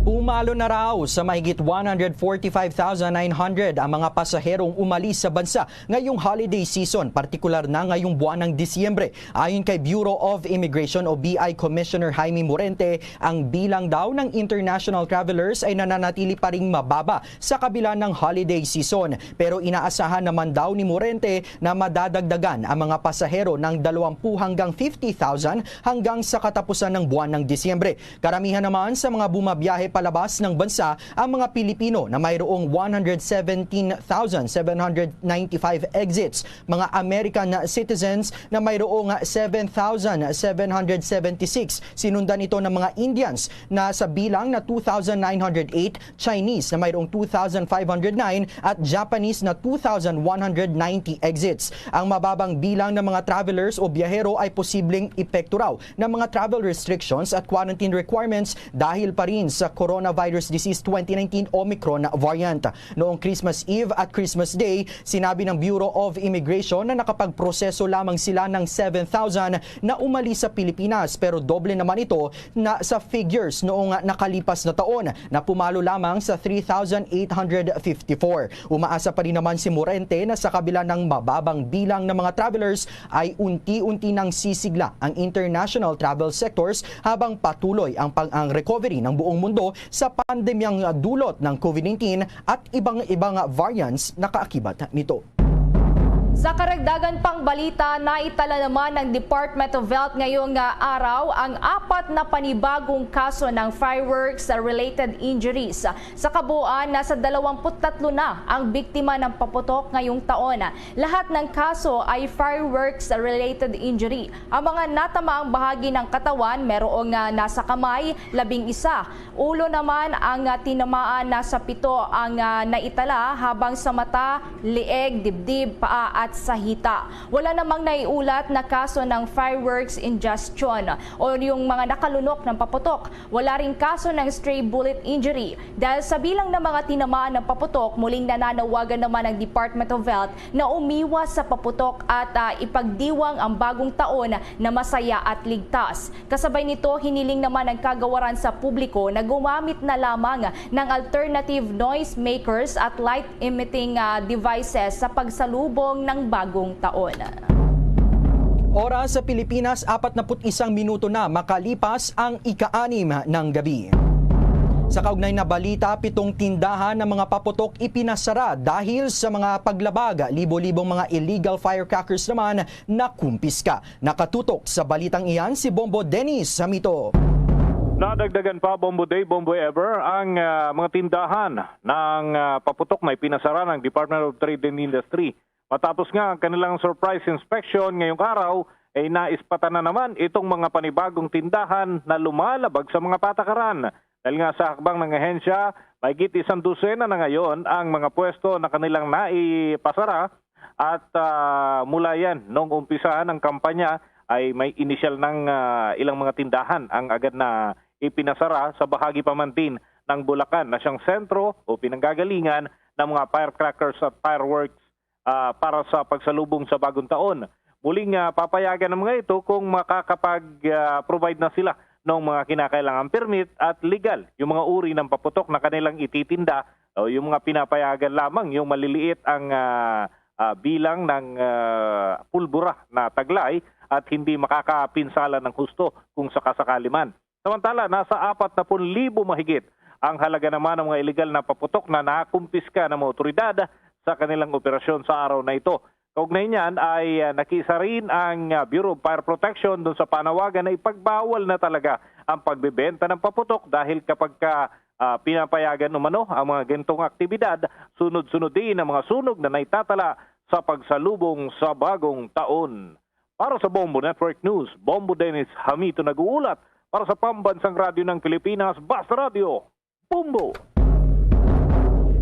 Pumalo na raw sa mahigit one hundred forty-five thousand nine hundred ang mga pasaherong umalis sa bansa ngayong holiday season, partikular na ngayong buwan ng Disyembre. Ayon kay Bureau of Immigration o B I Commissioner Jaime Morente, ang bilang daw ng international travelers ay nananatili pa ring mababa sa kabila ng holiday season. Pero inaasahan naman daw ni Morente na madadagdagan ang mga pasahero ng dalawampu hanggang fifty thousand hanggang sa katapusan ng buwan ng Disyembre. Karamihan naman sa mga bumabiyahe palabas ng bansa ang mga Pilipino na mayroong one hundred seventeen thousand seven hundred ninety-five exits, mga American citizens na mayroong seven thousand seven hundred seventy-six, sinundan ito ng mga Indians na sa bilang na two thousand nine hundred eight, Chinese na mayroong two thousand five hundred nine at Japanese na two thousand one hundred ninety exits. Ang mababang bilang ng mga travelers o biyahero ay posibleng epekto raw ng mga travel restrictions at quarantine requirements dahil pa rin sa corona coronavirus disease twenty nineteen Omicron variant. Noong Christmas Eve at Christmas Day, sinabi ng Bureau of Immigration na nakapagproseso lamang sila ng seven thousand na umalis sa Pilipinas, pero doble naman ito na sa figures noong nakalipas na taon, na pumalo lamang sa three thousand eight hundred fifty-four. Umaasa pa rin naman si Morente na sa kabila ng mababang bilang ng mga travelers, ay unti-unti nang sisigla ang international travel sectors habang patuloy ang pag-, ang recovery ng buong mundo sa pandemyang dulot ng COVID nineteen at ibang-ibang variants na kaakibat nito. Sa karagdagan pang balita, naitala naman ng Department of Health ngayong, ah, araw ang apat na panibagong kaso ng fireworks-related injuries. Sa kabuuan, nasa dalawampu't tatlo na ang biktima ng paputok ngayong taon. Lahat ng kaso ay fireworks-related injury. Ang mga natamaang bahagi ng katawan, merong, ah, nasa kamay, labing isa. Ulo naman ang, ah, tinamaan, nasa pito ang, ah, naitala, habang sa mata, lieg, dibdib, paa at sa hita. Wala namang naiulat na kaso ng fireworks ingestion o yung mga nakalunok ng paputok. Wala ring kaso ng stray bullet injury. Dahil sa bilang ng mga tinamaan ng paputok, muling nananawagan naman ang Department of Health na umiwas sa paputok at, ah, ipagdiwang ang bagong taon na masaya at ligtas. Kasabay nito, hiniling naman ang kagawaran sa publiko na gumamit na lamang ng alternative noise makers at light emitting, ah, devices sa pagsalubong ng bagong taon. Oras sa Pilipinas, apat na pu't isang minuto na makalipas ang ika-anim ng gabi. Sa kaugnay na balita, pitong tindahan ng mga paputok ipinasara dahil sa mga paglabag. Libo-libong mga illegal firecrackers naman nakumpiska. Nakatutok sa balitang iyan si Bombo Dennis Hamito. Nadagdagan pa, Bombo Day, Bombo Ever, ang, ah, mga tindahan ng, ah, paputok na ipinasara ng Department of Trade and Industry. Matapos nga ang kanilang surprise inspection ngayong araw, ay naispatan na naman itong mga panibagong tindahan na lumalabag sa mga patakaran. Dahil nga sa hakbang ng ahensya, mahigit isang dosena na ngayon ang mga pwesto na kanilang naipasara at, ah, mula yan, nung umpisahan ang kampanya, ay may inisyal ng, ah, ilang mga tindahan ang agad na ipinasara sa bahagi pa man din ng Bulacan na siyang sentro o pinanggagalingan ng mga firecrackers at fireworks, ah, para sa pagsalubong sa Bagong Taon. Muling, ah, papayagan ng mga ito kung makakapag, ah, provide na sila ng mga kinakailangang permit at legal yung mga uri ng paputok na kanilang ititinda, o yung mga pinapayagan lamang yung maliliit ang, ah, ah, bilang ng, ah, pulbura na taglay at hindi makakapinsala ng husto kung sakasakali man. Samantala, nasa apat na pun libo mahigit ang halaga naman ng mga iligal na paputok na nakumpiska ng mga otoridad sa kanilang operasyon sa araw na ito. Kaugnay niyan ay, ah, nakiisa rin ang, ah, Bureau of Fire Protection dun sa panawagan na ipagbawal na talaga ang pagbebenta ng paputok dahil kapag ka, ah, pinapayagan umano ang mga ganitong aktibidad, sunod-sunod din ang mga sunog na naitatala sa pagsalubong sa Bagong Taon. Para sa Bombo Network News, Bombo Dennis Hamito nag-uulat para sa Pambansang Radyo ng Pilipinas, Basta Radyo, Bombo.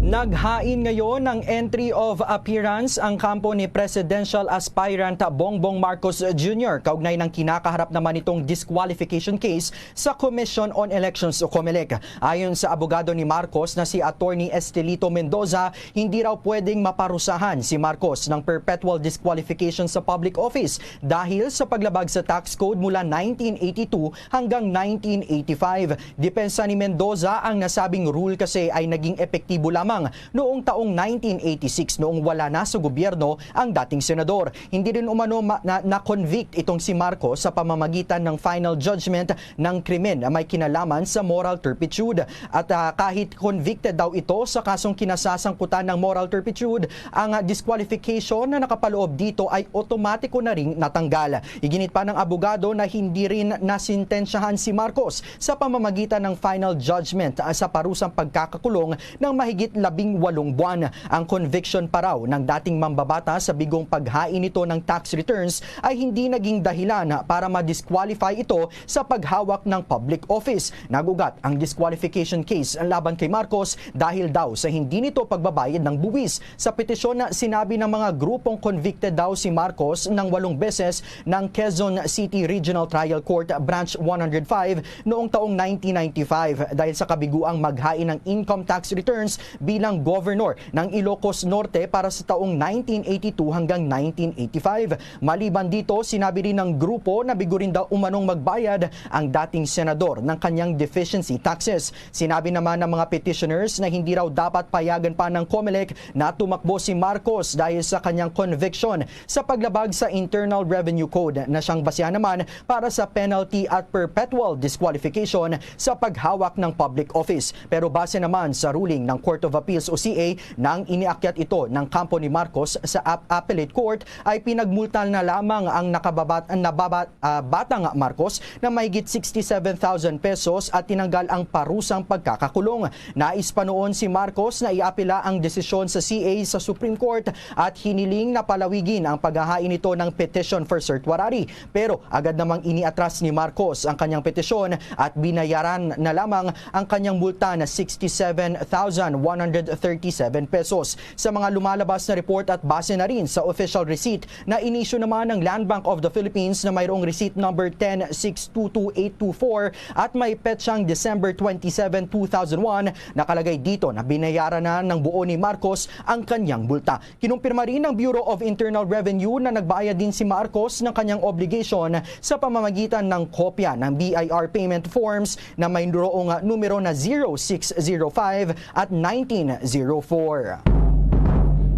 Naghain ngayon ng entry of appearance ang kampo ni presidential aspirant Bongbong Marcos Junior kaugnay ng kinakaharap naman nitong disqualification case sa Commission on Elections o COMELEC. Ayon sa abogado ni Marcos na si Attorney Estelito Mendoza, hindi raw pwedeng maparusahan si Marcos ng perpetual disqualification sa public office dahil sa paglabag sa tax code mula nineteen eighty-two hanggang nineteen eighty-five. Depensa ni Mendoza, ang nasabing rule kasi ay naging epektibo lamang noong taong nineteen eighty-six, noong wala na sa gobyerno ang dating senador. Hindi rin umano ma-, na, na-convict itong si Marcos sa pamamagitan ng final judgment ng krimen na may kinalaman sa moral turpitude. At, ah, kahit convicted daw ito sa kasong kinasasangkutan ng moral turpitude, ang, ah, disqualification na nakapaloob dito ay otomatiko na ring natanggal. Iginit pa ng abogado na hindi rin nasintensyahan si Marcos sa pamamagitan ng final judgment, ah, sa parusang pagkakakulong ng mahigit labing walong buwan. Ang conviction pa raw ng dating mambabata sa bigong paghain nito ng tax returns ay hindi naging dahilan para ma-disqualify ito sa paghawak ng public office. Nag-ugat ang disqualification case laban kay Marcos dahil daw sa hindi nito pagbabayad ng buwis. Sa petisyon na sinabi ng mga grupong convicted daw si Marcos ng walong beses ng Quezon City Regional Trial Court Branch one hundred five noong taong nineteen ninety-five dahil sa kabiguang maghain ng income tax returns bilang governor ng Ilocos Norte para sa taong nineteen eighty-two hanggang nineteen eighty-five. Maliban dito, sinabi rin ng grupo na bigo rin daw umanong magbayad ang dating senador ng kanyang deficiency taxes. Sinabi naman ng mga petitioners na hindi raw dapat payagan pa ng Comelec na tumakbo si Marcos dahil sa kanyang conviction sa paglabag sa Internal Revenue Code na siyang basihan naman para sa penalty at perpetual disqualification sa paghawak ng public office. Pero base naman sa ruling ng Court of Appeals o C A, nang iniakyat ito ng kampo ni Marcos sa ap- appellate court, ay pinagmulta na lamang ang nakababat, nababat, ah, batang Marcos na mahigit sixty-seven thousand pesos at tinanggal ang parusang pagkakakulong. Nais pa noon si Marcos na iapila ang desisyon sa C A sa Supreme Court at hiniling na palawigin ang paghahain nito ng petition for certiorari. Pero agad namang iniatras ni Marcos ang kanyang petisyon at binayaran na lamang ang kanyang multa na sixty-seven thousand one hundred thirty-seven pesos. Sa mga lumalabas na report at base na rin sa official receipt na inisyu naman ng Land Bank of the Philippines na mayroong receipt number ten six two two eight two four at may petsang December twenty-seven, two thousand one, nakalagay dito na binayaran na ng buo ni Marcos ang kanyang multa. Kinumpirma rin ng Bureau of Internal Revenue na nagbayad din si Marcos ng kanyang obligation sa pamamagitan ng kopya ng B I R payment forms na mayroong numero na zero six zero five at nineteen zero four.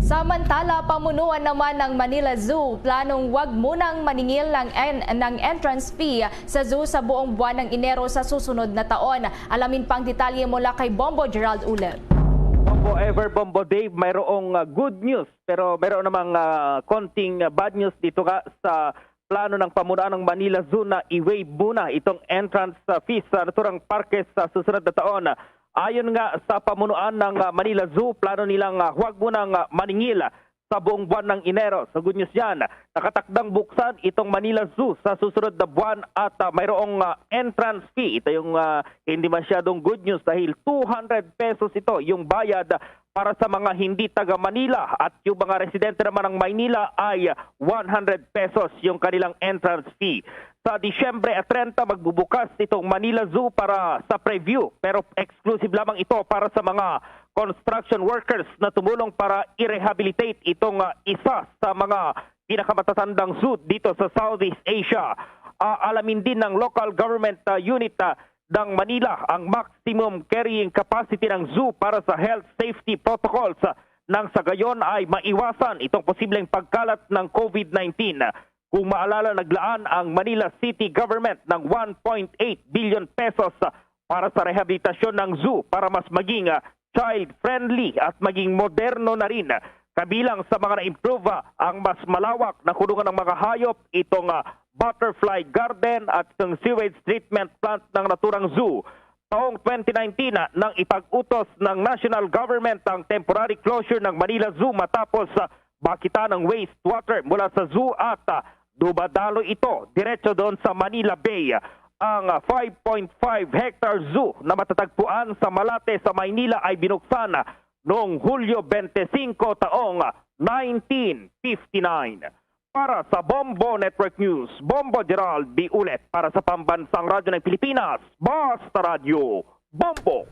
Samantala, pamunuan naman ng Manila Zoo planong wag munang maningil ng, en- ng entrance fee sa zoo sa buong buwan ng Enero sa susunod na taon. Alamin pang detalye mula kay Bombo Gerald Ulep. Bombo Ever, Bombo Dave, mayroong uh, good news pero mayroon namang uh, konting uh, bad news dito ka sa plano ng pamunuan ng Manila Zoo na i-waive muna itong entrance uh, fees sa naturang parke sa susunod na taon. Ayon nga sa pamunuan ng uh, Manila Zoo, plano nilang uh, huwag munang uh, maningil sa buong buwan ng Enero. Sa good news yan, nakatakdang buksan itong Manila Zoo sa susunod na buwan at uh, mayroong uh, entrance fee. Ito yung uh, hindi masyadong good news dahil two hundred pesos ito yung bayad para sa mga hindi taga Manila at yung mga residente naman ng Maynila ay one hundred pesos yung kanilang entrance fee. Sa Disyembre treinta, magbubukas itong Manila Zoo para sa preview, pero exclusive lamang ito para sa mga construction workers na tumulong para i-rehabilitate itong uh, isa sa mga pinakamatatandang zoo dito sa Southeast Asia. Uh, alamin din ng local government uh, unit uh, ng Manila ang maximum carrying capacity ng zoo para sa health safety protocols uh, nang sa gayon ay maiwasan itong posibleng pagkalat ng COVID nineteen. Kung maalala, naglaan ang Manila City Government ng one point eight billion pesos para sa rehabilitasyon ng zoo para mas maging ah, child-friendly at maging moderno na rin. Kabilang sa mga na-improve ah, ang mas malawak na kulungan ng mga hayop, itong ah, butterfly garden at ang sewage treatment plant ng naturang zoo. Taong twenty nineteen ah, nang ipag-utos ng national government ang temporary closure ng Manila Zoo matapos ah, makita ng wastewater mula sa zoo at ah, dumadaloy ito diretso doon sa Manila Bay. Ang ah, five point five hectare zoo na matatagpuan sa Malate sa Maynila ay binuksan ah, noong Hulyo twenty-five taong ah, nineteen fifty-nine. Para sa Bombo Network News, Bombo Gerald B. Ulet para sa Pambansang Radyo ng Pilipinas, Basta Radyo, Bombo!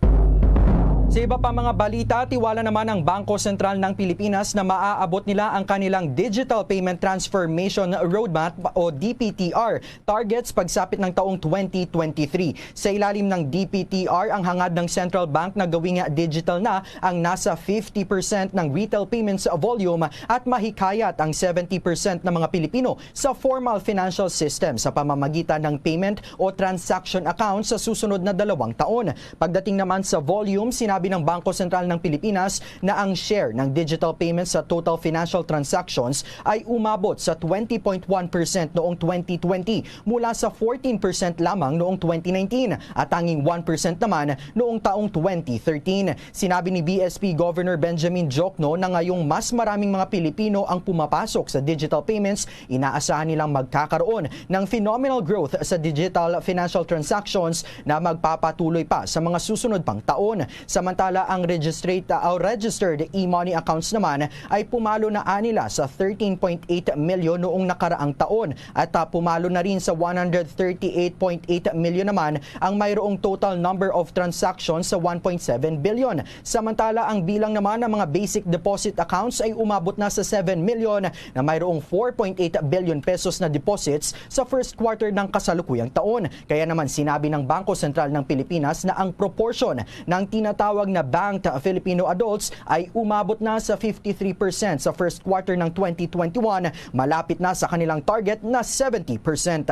Sa iba pa mga balita, tiwala naman ang Bangko Sentral ng Pilipinas na maaabot nila ang kanilang Digital Payment Transformation Roadmap o D P T R targets pagsapit ng taong twenty twenty-three. Sa ilalim ng D P T R, ang hangad ng Central Bank na gawing digital na ang nasa fifty percent ng retail payments volume at mahikayat ang seventy percent ng mga Pilipino sa formal financial system sa pamamagitan ng payment o transaction account sa susunod na dalawang taon. Pagdating naman sa volume, sinabi Sinabi ng Bangko Sentral ng Pilipinas na ang share ng digital payments sa total financial transactions ay umabot sa twenty point one percent noong twenty twenty, mula sa fourteen percent lamang noong twenty nineteen at tanging one percent naman noong taong twenty thirteen. Sinabi ni B S P Governor Benjamin Diokno na ngayong mas maraming mga Pilipino ang pumapasok sa digital payments, inaasahan nilang magkakaroon ng phenomenal growth sa digital financial transactions na magpapatuloy pa sa mga susunod pang taon. Samantala, ang registrate, uh, registered e-money accounts naman ay pumalo na anila sa thirteen point eight million noong nakaraang taon at, uh, pumalo na rin sa one hundred thirty-eight point eight million naman ang mayroong total number of transactions sa one point seven billion. Samantala, ang bilang naman ng mga basic deposit accounts ay umabot na sa seven million na mayroong four point eight billion pesos na deposits sa first quarter ng kasalukuyang taon. Kaya naman, sinabi ng Bangko Sentral ng Pilipinas na ang proportion ng tinatawag na banked Filipino adults ay umabot na sa fifty-three percent sa first quarter ng twenty twenty-one, malapit na sa kanilang target na seventy percent.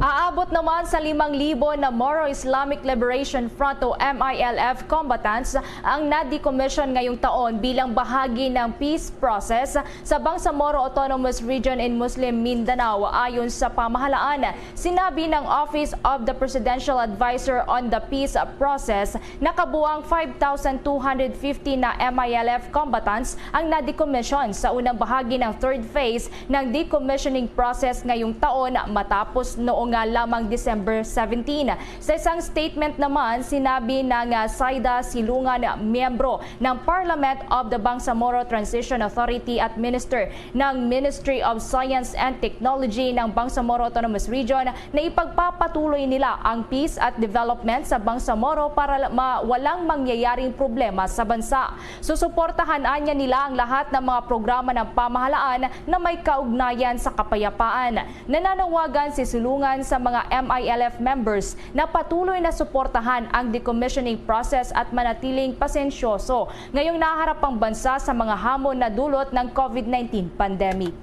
Aabot naman sa limang libo na Moro Islamic Liberation Front o M I L F combatants ang na-decommission ngayong taon bilang bahagi ng peace process sa Bangsamoro Autonomous Region in Muslim Mindanao. Ayon sa pamahalaan, sinabi ng Office of the Presidential Advisor on the Peace Process na kabuang five thousand two hundred fifty na M I L F combatants ang na-decommission sa unang bahagi ng third phase ng decommissioning process ngayong taon, matapos noong nga lamang December seventeen. Sa isang statement naman, sinabi ng, ah, Saida Silungan, miyembro ng Parliament of the Bangsamoro Transition Authority at Minister ng Ministry of Science and Technology ng Bangsamoro Autonomous Region, na ipagpapatuloy nila ang peace at development sa Bangsamoro para la-, ma-, walang mangyayaring problema sa bansa. Susuportahan anya nila ang lahat ng mga programa ng pamahalaan na may kaugnayan sa kapayapaan. Nananawagan si Silungan sa mga M I L F members na patuloy na suportahan ang decommissioning process at manatiling pasensyoso ngayong naharap ang bansa sa mga hamon na dulot ng COVID nineteen pandemic.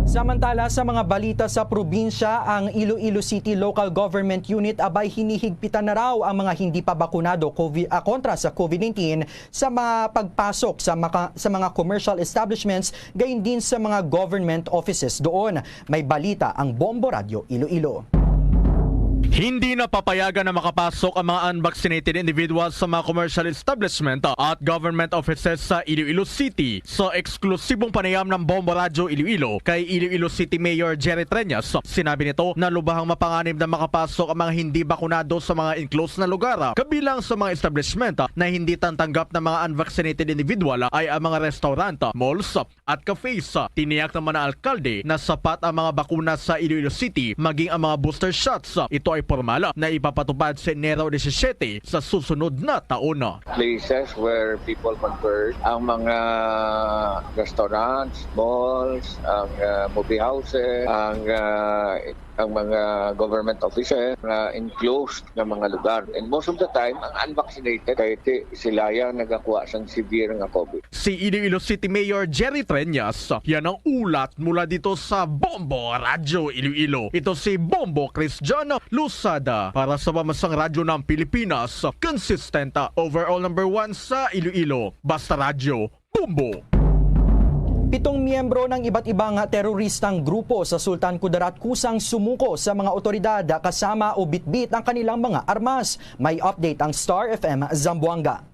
Samantala, sa mga balita sa probinsya, ang Iloilo City Local Government Unit abay hinihigpitan na raw ang mga hindi pa bakunado COVID, ah, kontra sa COVID nineteen sa mga pagpasok sa maka-, sa mga commercial establishments, gayon din sa mga government offices doon. May balita ang Bombo Radyo Iloilo. Hindi na papayagan na makapasok ang mga unvaccinated individuals sa mga commercial establishment at government offices sa Iloilo City. Sa eksklusibong panayam ng Bombo Radyo Iloilo kay Iloilo City Mayor Jerry Treñas, sinabi nito na lubhang mapanganib na makapasok ang mga hindi bakunado sa mga enclosed na lugar, kabilang sa mga establishment na hindi tantanggap ng mga unvaccinated individual ay ang mga restaurant, malls, at cafes. Tiniyak naman ng alkalde na sapat ang mga bakuna sa Iloilo City, maging ang mga booster shots. Ito ay pormal na ipapatupad sa Enero disisiete sa susunod na taon. Places where people converge, ang mga restaurants, malls, ang, ah, movie houses, ang, ah, ang mga government offices, mga enclosed nga mga lugar. And most of the time, ang unvaccinated, kay ti-, sila yang nagakuha sang severe nga COVID. Si Iloilo City Mayor Jerry Treñas, yan ang ulat mula dito sa Bombo Radyo Iloilo. Ito si Bombo Christian Losada para sa Pambansang Radyo ng Pilipinas, consistent, overall number one sa Iloilo. Basta Radyo, Bombo. Pitong miyembro ng iba't ibang teroristang grupo sa Sultan Kudarat kusang sumuko sa mga otoridad kasama o bitbit ang kanilang mga armas. May update ang Star F M Zamboanga.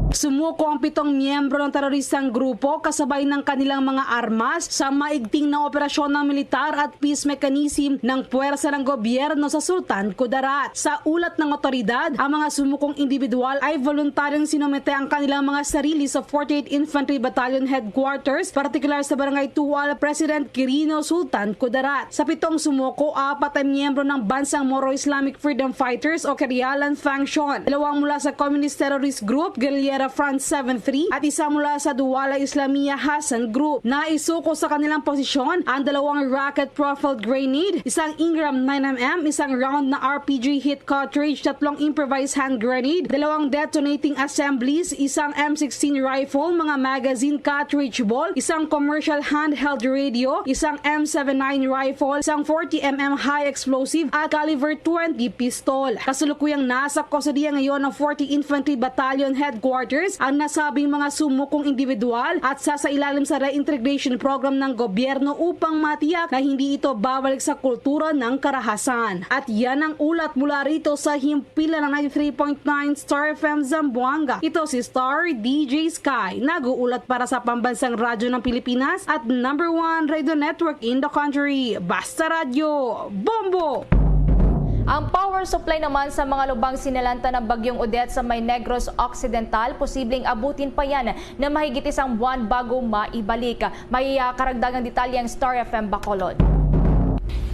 Sumuko ang pitong miyembro ng teroristang grupo kasabay ng kanilang mga armas sa maigting na operasyon ng militar at peace mechanism ng puwersa ng gobyerno sa Sultan Kudarat. Sa ulat ng otoridad, ang mga sumukong individual ay voluntaryong sinumite ang kanilang mga sarili sa forty-eight Infantry Battalion Headquarters, partikular sa Barangay Tual, President Quirino Sultan Kudarat. Sa pitong sumuko, apat ay miyembro ng bansang Moro Islamic Freedom Fighters o Kirialan Faction, dalawang mula sa Communist Terrorist Group, Guerrilla Rafran seven three at isa mula sa Duwala Islamia Hassan Group. Naisuko sa kanilang posisyon ang dalawang rocket-propelled grenade, isang Ingram nine M M, isang round na R P G heat cartridge, tatlong improvised hand grenade, dalawang detonating assemblies, isang M sixteen rifle, mga magazine cartridge ball, isang commercial handheld radio, isang M seven nine rifle, isang forty M M high explosive at caliber twenty pistol. Kasalukuyang nasa kustodiya ngayon ng forty Infantry Battalion Headquarters ang nasabing mga sumukong individual at sasailalim sa reintegration program ng gobyerno upang matiyak na hindi ito babalik sa kultura ng karahasan. At yan ang ulat mula rito sa himpilan ng ninety-three point nine Star F M Zamboanga. Ito si Star D J Sky, nag-uulat para sa Pambansang Radyo ng Pilipinas at number one radio network in the country. Basta Radyo, Bombo! Ang power supply naman sa mga lubang sinalanta ng Bagyong Odette sa may Negros Occidental, posibleng abutin pa yan na mahigit isang buwan bago maibalik. May, ah, karagdagang detalye ang Star F M Bacolod.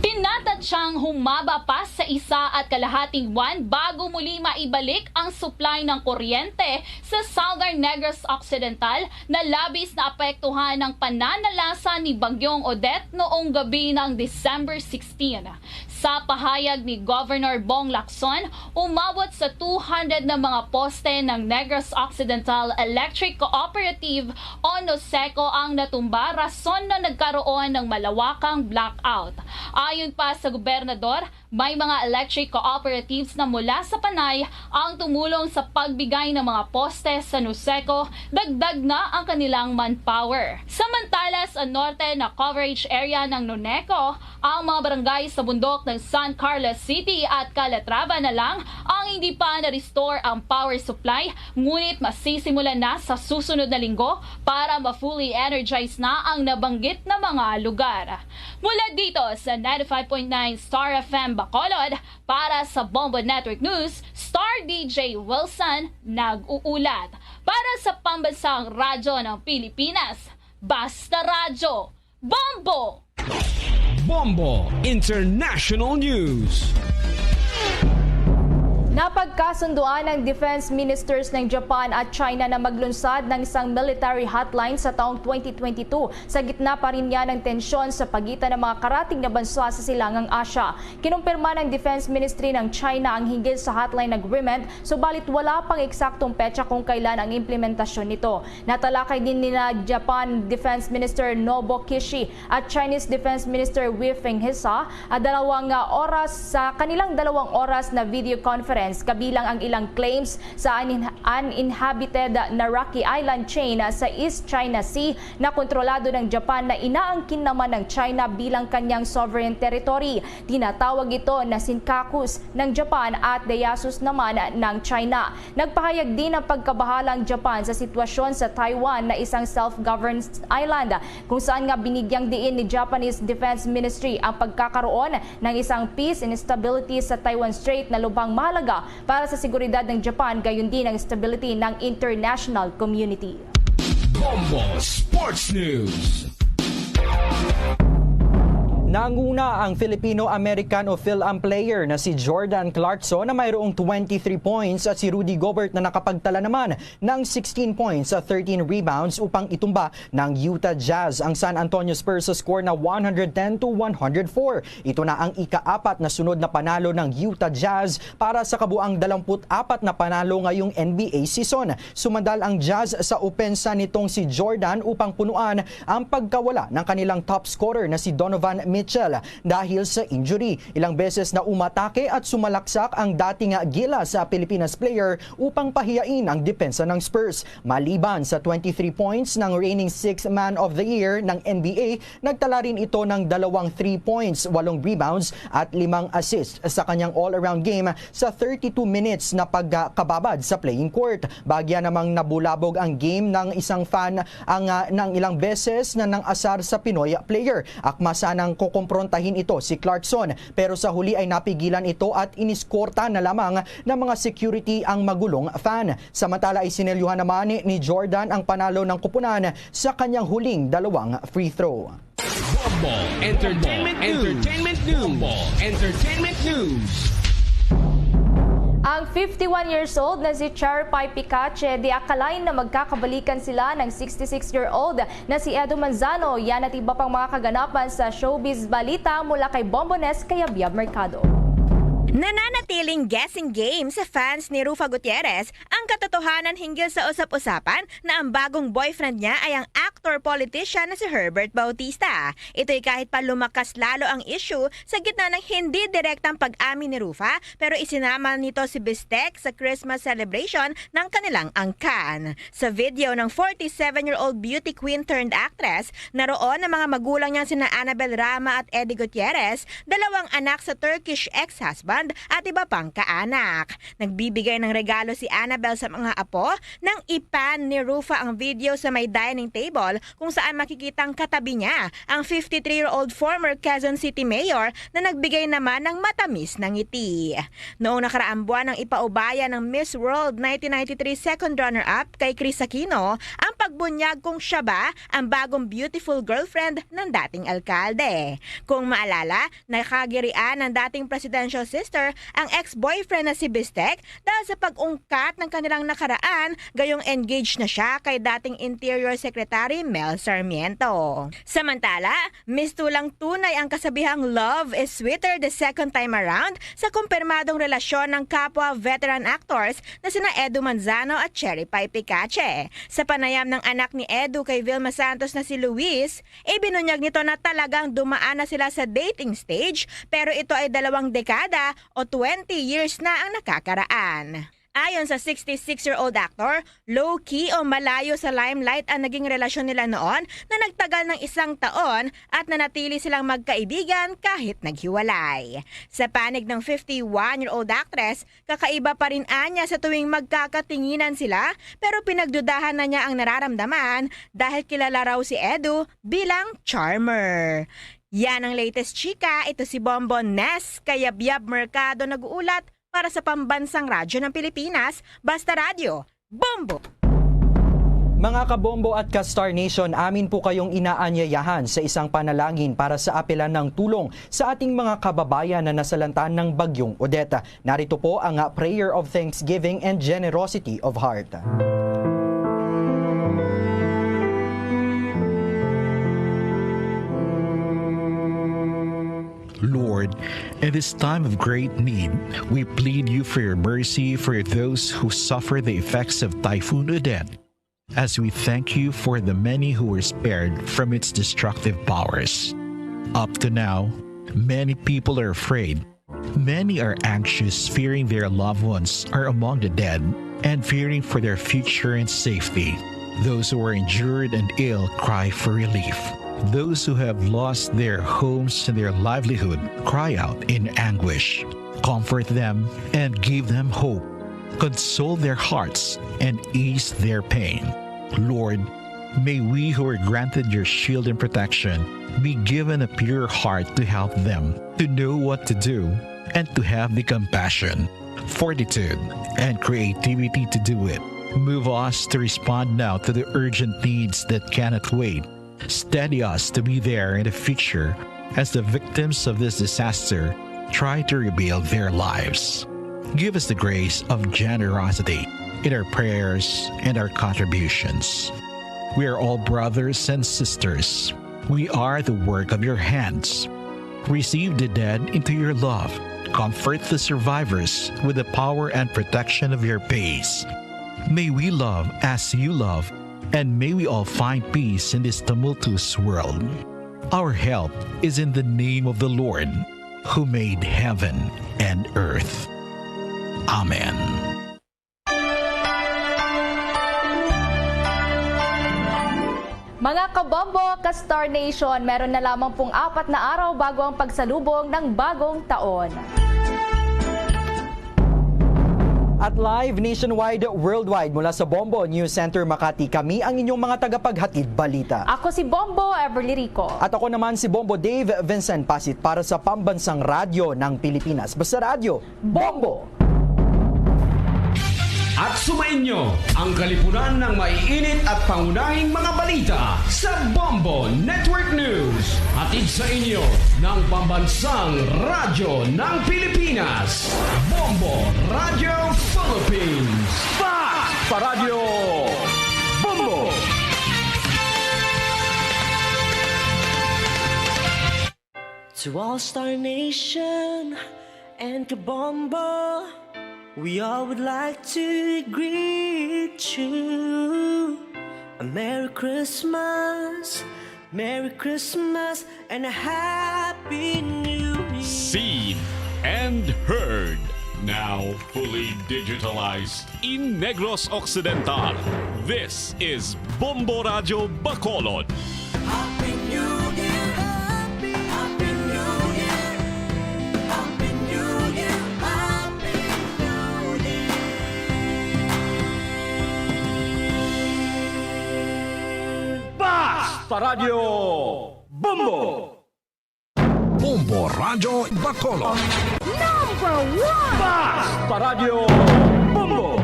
Tinatatsang humaba pa sa isa at kalahating buwan bago muli maibalik ang supply ng kuryente sa Southern Negros Occidental na labis na apektuhan ng pananalasa ni Bagyong Odette noong gabi ng December sixteen. Sa pahayag ni Governor Bong Lacson, umabot sa two hundred na mga poste ng Negros Occidental Electric Cooperative o NOCECO ang natumba, rason na nagkaroon ng malawakang blackout. Ayon pa sa gobernador, may mga electric cooperatives na mula sa Panay ang tumulong sa pagbigay ng mga poste sa NOCECO, dagdag na ang kanilang manpower. Samantala, sa norte na coverage area ng NONECO, ang mga barangay sa bundok ng San Carlos City at Calatrava na lang ang hindi pa na-restore ang power supply, ngunit masisimulan na sa susunod na linggo para ma-fully energize na ang nabanggit na mga lugar. Mula dito sa ninety-five point nine Star F M Bacolod, para sa Bombo Network News, Star D J Wilson nag-uulat. Para sa Pambansang Radyo ng Pilipinas, Basta Radyo, Bombo! Bombo International News. Napagkasunduan ng defense ministers ng Japan at China na maglunsad ng isang military hotline sa taong twenty twenty-two, sa gitna pa rin niya ng tensyon sa pagitan ng mga karatig na bansa sa Silangang Asya. Kinumpirma ng Defense Ministry ng China ang hinggil sa hotline agreement, subalit wala pang eksaktong petsa kung kailan ang implementasyon nito. Natalakay din nina Japan Defense Minister Nobuo Kishi at Chinese Defense Minister Wei Fenghe sa, ah, dalawang, ah, oras, sa kanilang dalawang oras na video conference, kabilang ang ilang claims sa unin-, uninhabited na rocky island chain, ah, sa East China Sea na kontrolado ng Japan na inaangkin naman ng China bilang kanyang sovereign territory. Tinatawag ito na Senkakus ng Japan at Dayasus naman ng China. Nagpahayag din ng pagkabahala ang Japan sa sitwasyon sa Taiwan na isang self-governed island, kung saan nga binigyang diin ni Japanese Defense Ministry ang pagkakaroon ng isang peace and stability sa Taiwan Strait na lubhang mahalaga para sa seguridad ng Japan, gayon din ang stability ng international community. Bombo Sports News. Nanguna ang Filipino-American o Fil-Am player na si Jordan Clarkson na mayroong twenty-three points at si Rudy Gobert na nakapagtala naman ng sixteen points at thirteen rebounds upang itumba ng Utah Jazz ang San Antonio Spurs sa score na one hundred ten to one hundred four. Ito na ang ikaapat na sunod na panalo ng Utah Jazz para sa kabuang dalawampu't apat na panalo ngayong N B A season. Sumandal ang Jazz sa opensa nitong si Jordan upang punuan ang pagkawala ng kanilang top scorer na si Donovan Mitchell dahil sa injury. Ilang beses na umatake at sumalaksak ang dating gilas Pilipinas player upang pahiyain ang depensa ng Spurs. Maliban sa twenty-three points ng reigning Sixth Man of the Year ng N B A, nagtala rin ito ng dalawang three points, walong rebounds at limang assists sa kanyang all-around game sa thirty-two minutes na pagkababad sa playing court. Bahagya namang nabulabog ang game ng isang fan ang, ah, ng ilang beses na nang-asar sa Pinoy player. Akma sanang kukumprontahin ito si Clarkson, pero sa huli ay napigilan ito at iniskorta na lamang ng mga security ang magulong fan. Samantala, isinelyuhan naman ni Jordan ang panalo ng kupunan sa kanyang huling dalawang free throw. Bombo Entertainment News. Entertainment News. Bombo Entertainment News. Ang fifty-one years old na si Charpay Picache, di akalain na magkakabalikan sila ng sixty-six-year-old na si Edu Manzano. Yan at iba pang mga kaganapan sa showbiz balita mula kay Bombones Kayabyab Mercado. Nananatiling guessing game sa fans ni Rufa Gutierrez ang katotohanan hinggil sa usap-usapan na ang bagong boyfriend niya ay ang actor-politician na si Herbert Bautista. Ito'y kahit pa lumakas lalo ang issue sa gitna ng hindi direktang pag-amin ni Rufa, pero isinama nito si Bistek sa Christmas celebration ng kanilang angkan. Sa video ng forty-seven-year-old beauty queen turned actress, naroon ang mga magulang niyang sina Annabel Rama at Eddie Gutierrez, dalawang anak sa Turkish ex-husband at iba pang kaanak. Nagbibigay ng regalo si Annabel sa mga apo nang i-pan ni Rufa ang video sa may dining table kung saan makikita ang katabi niya ang fifty-three-year-old former Quezon City Mayor na nagbigay naman ng matamis na ngiti. Noong nakaraang buwan ang ipaubaya ng Miss World nineteen ninety-three second runner-up kay Chris Aquino ang pagbunyag kung siya ba ang bagong beautiful girlfriend ng dating alkalde. Kung maalala, nakagirian ng dating presidential sister ang ex-boyfriend na si Bistek dahil sa pag-ungkat ng kanilang nakaraan, gayong engaged na siya kay dating Interior Secretary Mel Sarmiento. Samantala, mistulang tunay ang kasabihang love is sweeter the second time around sa kumpirmadong relasyon ng kapwa veteran actors na sina Edu Manzano at Cherry Pie Picache. Sa panayam ng anak ni Edu kay Vilma Santos na si Luis, ibinunyag nito na talagang dumaan na sila sa dating stage, pero ito ay dalawang dekada o twenty years na ang nakakaraan. Ayon sa sixty-six-year-old actor, low-key o malayo sa limelight ang naging relasyon nila noon na nagtagal ng isang taon at nanatili silang magkaibigan kahit naghiwalay. Sa panig ng fifty-one-year-old actress, kakaiba pa rin anya sa tuwing magkakatinginan sila, pero pinagdudahan na niya ang nararamdaman dahil kilala raw si Edu bilang charmer. Yan ang latest chika. Ito si Bombo Nes Kayabyab Mercado nag-uulat para sa Pambansang Radyo ng Pilipinas, Basta Radyo, Bombo! Mga kabombo at ka-Star Nation, amin po kayong inaanyayahan sa isang panalangin para sa apelan ng tulong sa ating mga kababayan na nasalanta ng Bagyong Odette. Narito po ang, ah, prayer of thanksgiving and generosity of heart. Lord, in this time of great need, we plead you for your mercy for those who suffer the effects of Typhoon Odette, as we thank you for the many who were spared from its destructive powers. Up to now, many people are afraid. Many are anxious, fearing their loved ones are among the dead and fearing for their future and safety. Those who are injured and ill cry for relief. Those who have lost their homes and their livelihood cry out in anguish. Comfort them and give them hope. Console their hearts and ease their pain. Lord, may we who are granted your shield and protection be given a pure heart to help them, to know what to do, and to have the compassion, fortitude, and creativity to do it. Move us to respond now to the urgent needs that cannot wait. Steady us to be there in the future as the victims of this disaster try to rebuild their lives. Give us the grace of generosity in our prayers and our contributions. We are all brothers and sisters. We are the work of your hands. Receive the dead into your love. Comfort the survivors with the power and protection of your peace. May we love as you love, and may we all find peace in this tumultuous world. Our help is in the name of the Lord, who made heaven and earth. Amen. Mga kabombo, ka-Star Nation, meron na lamang pong apat na araw bago ang pagsalubong ng bagong taon. At live nationwide, worldwide, mula sa Bombo News Center Makati, kami ang inyong mga tagapaghatid balita. Ako si Bombo Everly Rico. At ako naman si Bombo Dave Vincent Pasit para sa Pambansang Radyo ng Pilipinas. Basta Radyo, Bombo! At sumay Inyo ang kalipunan ng maiinit at pangunahing mga balita sa Bombo Network News. Hatid sa inyo ng pambansang radyo ng Pilipinas, Bombo Radio Philippines. Fast Paradyo Bombo! To All Star Nation and Kabombo, we all would like to greet you a Merry Christmas, Merry Christmas, and a Happy New Year. Seen and heard, now fully digitalized in Negros Occidental. This is Bombo Radio Bacolod. Happy New Year! Happy, Happy New Year! Happy New Year! Happy New Year! Basta Radio Bombo! Bombo Radio Bacolod. Number one! Basta Radio Bombo!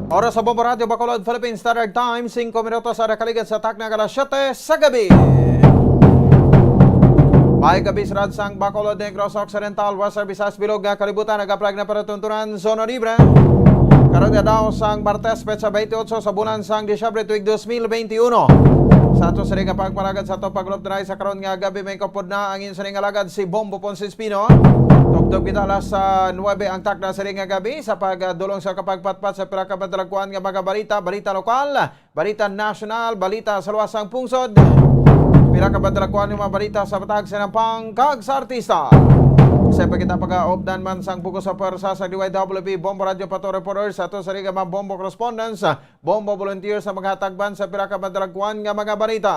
Oras sa Bombo Radio Bacolod, Philippine Standard Time, singko minutos sa nakaligad sa takna nga alas siyete sa gabi. May gabi sa ransang Bacolod, Negros Occidental, Western Visayas, Bilog nga kalibutan, nagaplag na para tuntunan, Zona Libre. Karon nga daw sang Martes, petsa twenty-eight sa bulan sang Disyembre tuig dos mil twenty-one. Sa ato sini nga pagpalagad sa ato paglup diri sa karon nga gabi, may kapod na ang inyo sini nga alagad si Bombo Ponce Espino. Tubtob kita alas sa nuebe ang takna sini nga gabi sa pagdulong sa kapagpatpat sa pila ka madalagkuan nga mga balita, balita lokal, balita nasyonal, balita sa luwas sang pungsod, pila ka madalagkuan nga mga balita sa matag sinampang kag sa artista. Sa pa kita pag-aupdan man sang bug-os sa pwersa sa D Y W P Bombo Radio Pato Reporter sa ato sini nga mga Bombo Correspondents, Bombo volunteer sa maghatag man sa pila ka madalagkuan nga mga balita.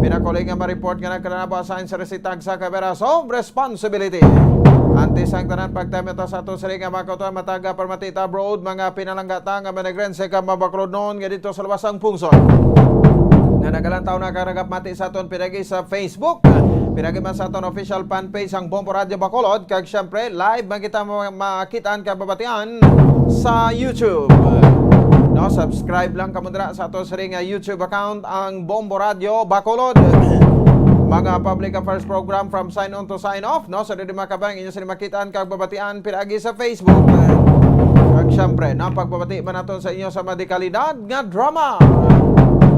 Pinakuli nga ma-report nga nagkalanaba sa insersi tagsa ka bearer of responsibility. Antes ang tanan, pagtayma ta sa ato sini nga mga kautoran, matag permati ta abroad, mga pinalangga ta nga manegrense ka mabaklod noon nga dito sa luwas sang pungsod. Nga nagalantaw na karagap mati sa aton pinagi sa Facebook, pinagi man sa aton official fan page ang Bombo Radio Bacolod, kag syempre live man kita ma-, makitaan kag mabatian sa YouTube. No, subscribe lang kamo dira sa ato siring nga YouTube account, ang Bombo Radio Bacolod. Mga public affairs program from sign on to sign off, no? So, dili makabang inyo sila makitaan kag babatian pinaagi sa Facebook. Kag syempre, no, pagpabati man naton sa inyo sa mga dekalidad nga drama.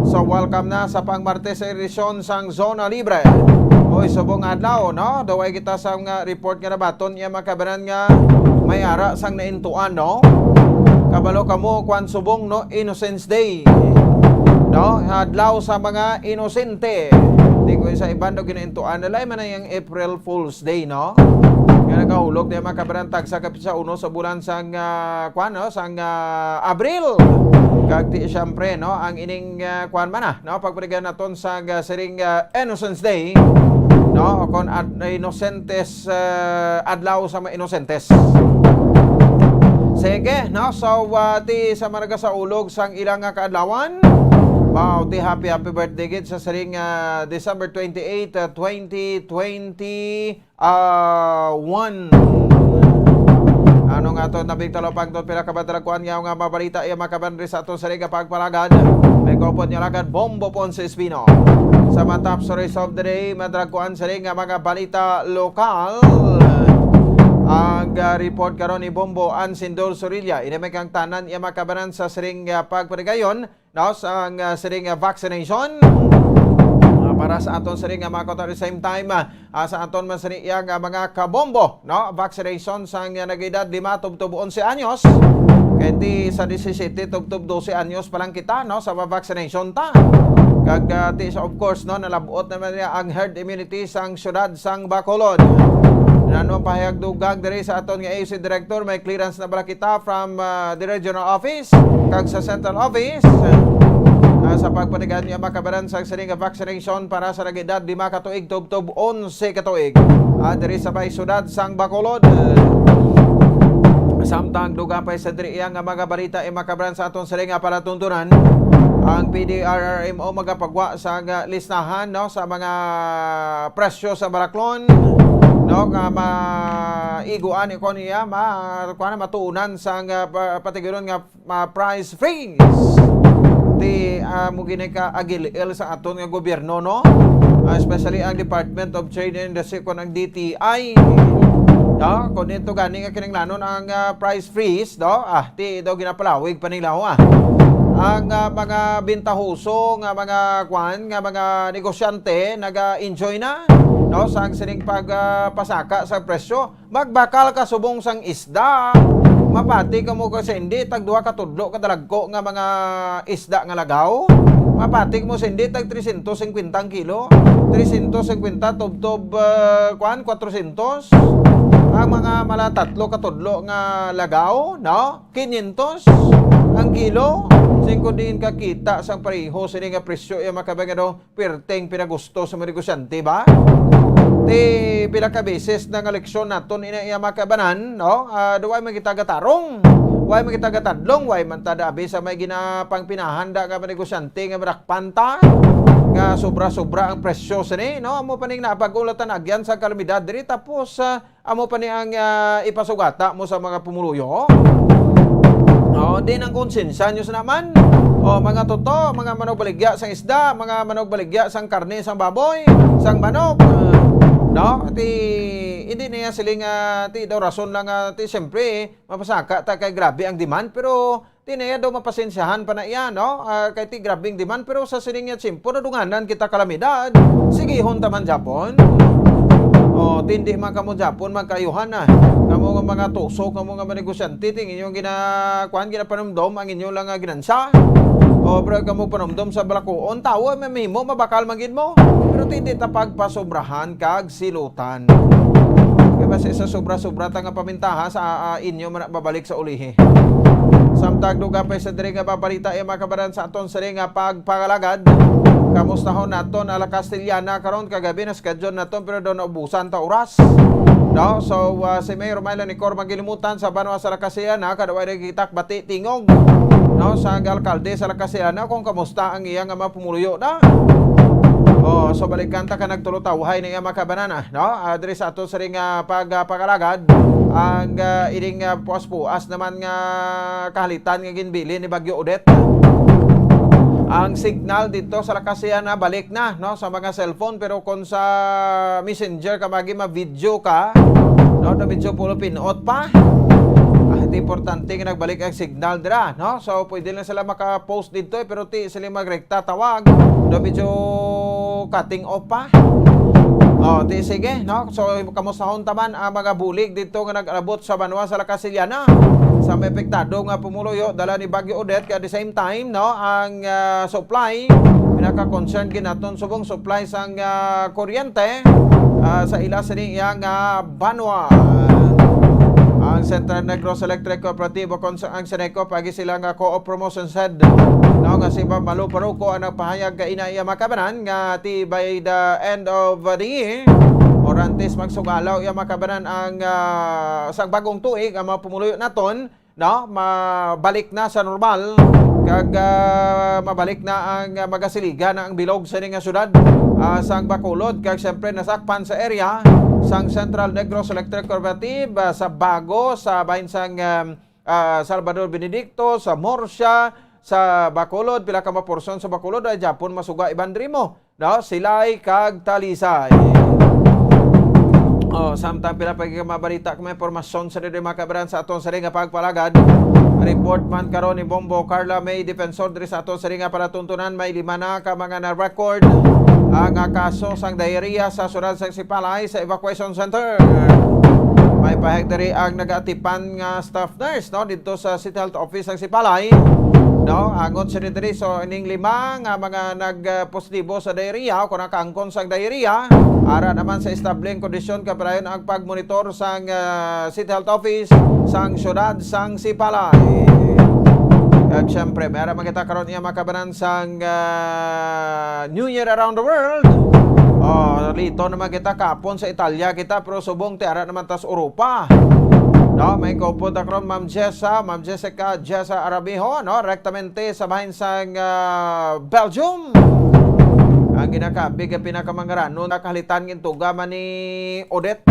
So, welcome na sa pang Martes sa edisyon sang Zona Libre. Hoy, subong adlaw, no? Daway kita sa mga report nga nabaton, iya makabanan nga may ara sang naintuan, no? Kabalo kamo, kwan, subong, no? Innocence Day. No? Adlaw sa mga inosente. Di ko sa iban do ginaintuan nila, man ang April Fool's Day, no? Nga nagahulog di makabanan tagsa ka sa uno sa bulan sang, ah, kwan, no? Sang, ah, Abril. Kag ti, siyempre, no? Ang ining, ah, kwan man, ah, no? Pagpaligan naton sa, ah, siring, ah, Innocence Day, no? O kon ad-, Inosentes, ah, Adlaw sa mga Inosentes. Sige, no? So, ah, ti sa maraga sa ulog sang ilang nga kaadlawan, wow, ti happy, happy birthday gid sa siring, ah, December twenty-eight, ah, twenty twenty, ah, one. Ano nga to, nabing talapang to, pila ka madalagkuan nga, nga mabalita, iya makabanri sa ato sa liga pagpalagad. May kopot niya lagad, Bombo Ponce Espino. Sa mga top stories of the day, madalagkuan sa nga mga balita lokal. Ang, ah, report karon ni Bombo Ansindol Sorilla. Ini may kang tanan, iya makabanan sa siring, ah, pagpaligayon. No, sa ang, ah, siring nga vaccination. Ah, para sa aton siring nga mga kautoran, at the same time, ah, ah, sa aton man siring iya nga mga kabombo, no, vaccination sa nga nag-edad lima tubtob onse anyos. Kay ti sa disisete tubtob dose anyos pa lang kita, no, sa ma-vaccination ta. Kag, ah, ti sa, of course, no, nalabot naman niya ang herd immunity sang syudad sang Bacolod. Nano ang pahayag dugang diri sa aton nga A C director, may clearance na bala kita from, ah, the regional office kag sa central office, ah, sa pagpatigan niya makabaran sa sining nga vaccination para sa nag-edad lima ka tuig tubtob onse ka tuig, ah, diri sa may syudad sang Bacolod. Samtang dugang pa sa diri iya nga mga balita, ay makabaran sa aton sining nga palatuntunan, ang P D R R M O magapagwa sa nga listahan, no, sa mga presyo sa baraklon. no, nga maigoan ni kon iya ma kuan, matuunan sang, ah, pa- patiguron nga ma price freeze. Ti amo gini ka agil-il sa aton nga gobyerno, no? Ah, especially ang Department of Trade and Industry kon ang D T I, no? Kon ito gani nga kinahanglanon ang, ah, price freeze, no? Ah, ti daw ginapalawig pa nila, ah. Ang, ah, mga bintahoso nga mga kwan, nga mga negosyante naga-enjoy na, no, sang sining pag, ah, pasaka sa presyo. Magbakal ka subong sang isda. Mapati ka mo ka sa hindi, tag duha ka tudlo ka dalagko nga mga isda nga lagaw. Mapati ka mo sa hindi, tag trescientos cincuenta ang kilo. Trescientos cincuenta, tubtob, ah, kwan, kwatrosyentos. Ang mga mala tatlo ka tudlo nga lagaw, no? Quinientos ang kilo. Singko diin ka kita sang pareho sini nga presyo, iya makabay nga daw perting pinagusto sa mga negosyante ba? Ti pila ka beses na nga leksyon naton ina iya makabanan, no? Ah, duway man kita gatarong, way man kita gatadlong, way man ta dabi sa may ginapangpinahanda nga mga negosyante nga madakpan ta nga sobra-sobra ang presyo sini, no? Amo pa ning napag-ulatan agyan sa kalamidad diri, tapos, ah, amo pa ni ang, ah, ipasugata mo sa mga pumuluyo. Oh, di nang konsensya nyo sa naman. Oh, mga toto, mga manugbaligya sang isda, mga manugbaligya sang karne, sang baboy, sang manok. Ah, no? Ti, hindi niya siling, ah, ti daw rason lang, ah, ti siyempre, mapasaka ta kay grabe ang demand, pero ti niya daw mapasensyahan pa na iya, no? Ah, kay ti grabing demand, pero sa sining niya tiyempo, nadunganan kita kalamidad. Sigihon ta man Japon. Oh, tindi man kamo Japon, magkayuhan na. Kamo nga mga tuso, kamo nga mga negosyante, ting inyong gina-, kuan, ginapanumdom ang inyo lang nga ginansya. Oh, pero kamo panumdom sa balakuon, tawo, mamimo, mabakal man gid mo. Pero tindi ta pagpasobrahan kag silutan. Kay basi sa sobra-sobra ta nga pamintaha sa, ah, inyo man mabalik sa ulihi. Samtang dugang pa sa diri nga babalita, iya makabaran sa aton sini nga pagpangalagad. Kamustahon naton ang La Castellana karon kagabi na schedule naton pero daw naubusan ta oras. No? So, ah, si Mayor Myla Nicor magilimutan sa banwa sa La Castellana, kada way nagkitak bati tingog. No? Sa alkalde sa La Castellana kung kamusta ang iya nga mga pumuluyo na. Oh, so balikan ta ka nagtulotawhay na iya makabanana, no? Ah, diri sa ato sa ring, ah, pag, ah, pag-alagad, ang, ah, ining, ah, puas-puas naman nga kahalitan nga ginbilin ni Bagyo Odette. Ang signal dito sa La Castellana balik na, no, sa mga cellphone, pero kung sa messenger ka magi ma-video ka, no, na video pulo pinot pa. Ah, ito importante nga nagbalik ang signal dira, no? So pwede lang sila maka-post dito, eh, pero ti sila magrekta tawag, no, video cutting off pa. Oh, ti sige, no? So kamusahon taman ang mga bulig dito nga nag-abot sa banwa sa La Castellana sa may apektado nga pumuluyo dala ni Bagyo Odette, kay at the same time, no, ang, ah, supply pinaka-concern ginaton subong supply sang, ah, kuryente, ah, sa ila sini iya nga banwa. Ang Central Negros Electric Cooperative o kon sa, ang Seneco, pagi sila nga Co-op Promotions Head, no, nga si Ma'am Malu Paruco ang nagpahayag kaina iya makabanan nga ti by the end of the year or antes magsugalaw iya makabanan ang, ah, sa bagong tuig ang mga pumuluyo naton, no, mabalik na sa normal kag, ah, mabalik na ang, ah, magasiligan na ang bilog sa nga syudad, ah, sang Bacolod kag siyempre nasakpan sa area sang Central Negros Electric Cooperative, ah, sa Bago, sa bahin sang, um, ah, Salvador Benedicto, sa Murcia, sa Bacolod, pila ka mga porsyon sa Bacolod ay Japon masuga iban diri mo. No, Silay kag Talisay. Oh, samtang pila pa gid ka mabalita kag mga impormasyon sa diri mga kabaran sa aton sini nga pagpalagad. Report man karon ni Bombo Carla May Defensor diri sa aton sini nga palatuntunan, may lima na ka mga na-record ang, ah, kaso sang diarrhea sa siyudad sang Sipalay sa evacuation center. May pahayag diri ang nagaatipan nga staff nurse, no, dito sa City Health Office sang Sipalay, no, angot siya diri. So ining lima nga mga nag, ah, positibo sa diarrhea o kung nakaangkon sang diarrhea, ara naman sa estableng kondisyon kay padayon ang pagmonitor sang, ah, City Health Office sang siyudad sang Sipalay. Kag siyempre, may ara man kita karon iya makabanan sang, ah, New Year around the world. Oh, lito naman kita kapon sa Italia kita, pero subong ti ara naman tas Europa. No, may kaupod na karon, Ma'am Jessa, Ma'am Jessica Jessa Arabijo, no, rektamente sa bahin sang, ah, Belgium. Ang ginakabig ang pinakamangaranon, nakahalitan gintuga man ni Odette.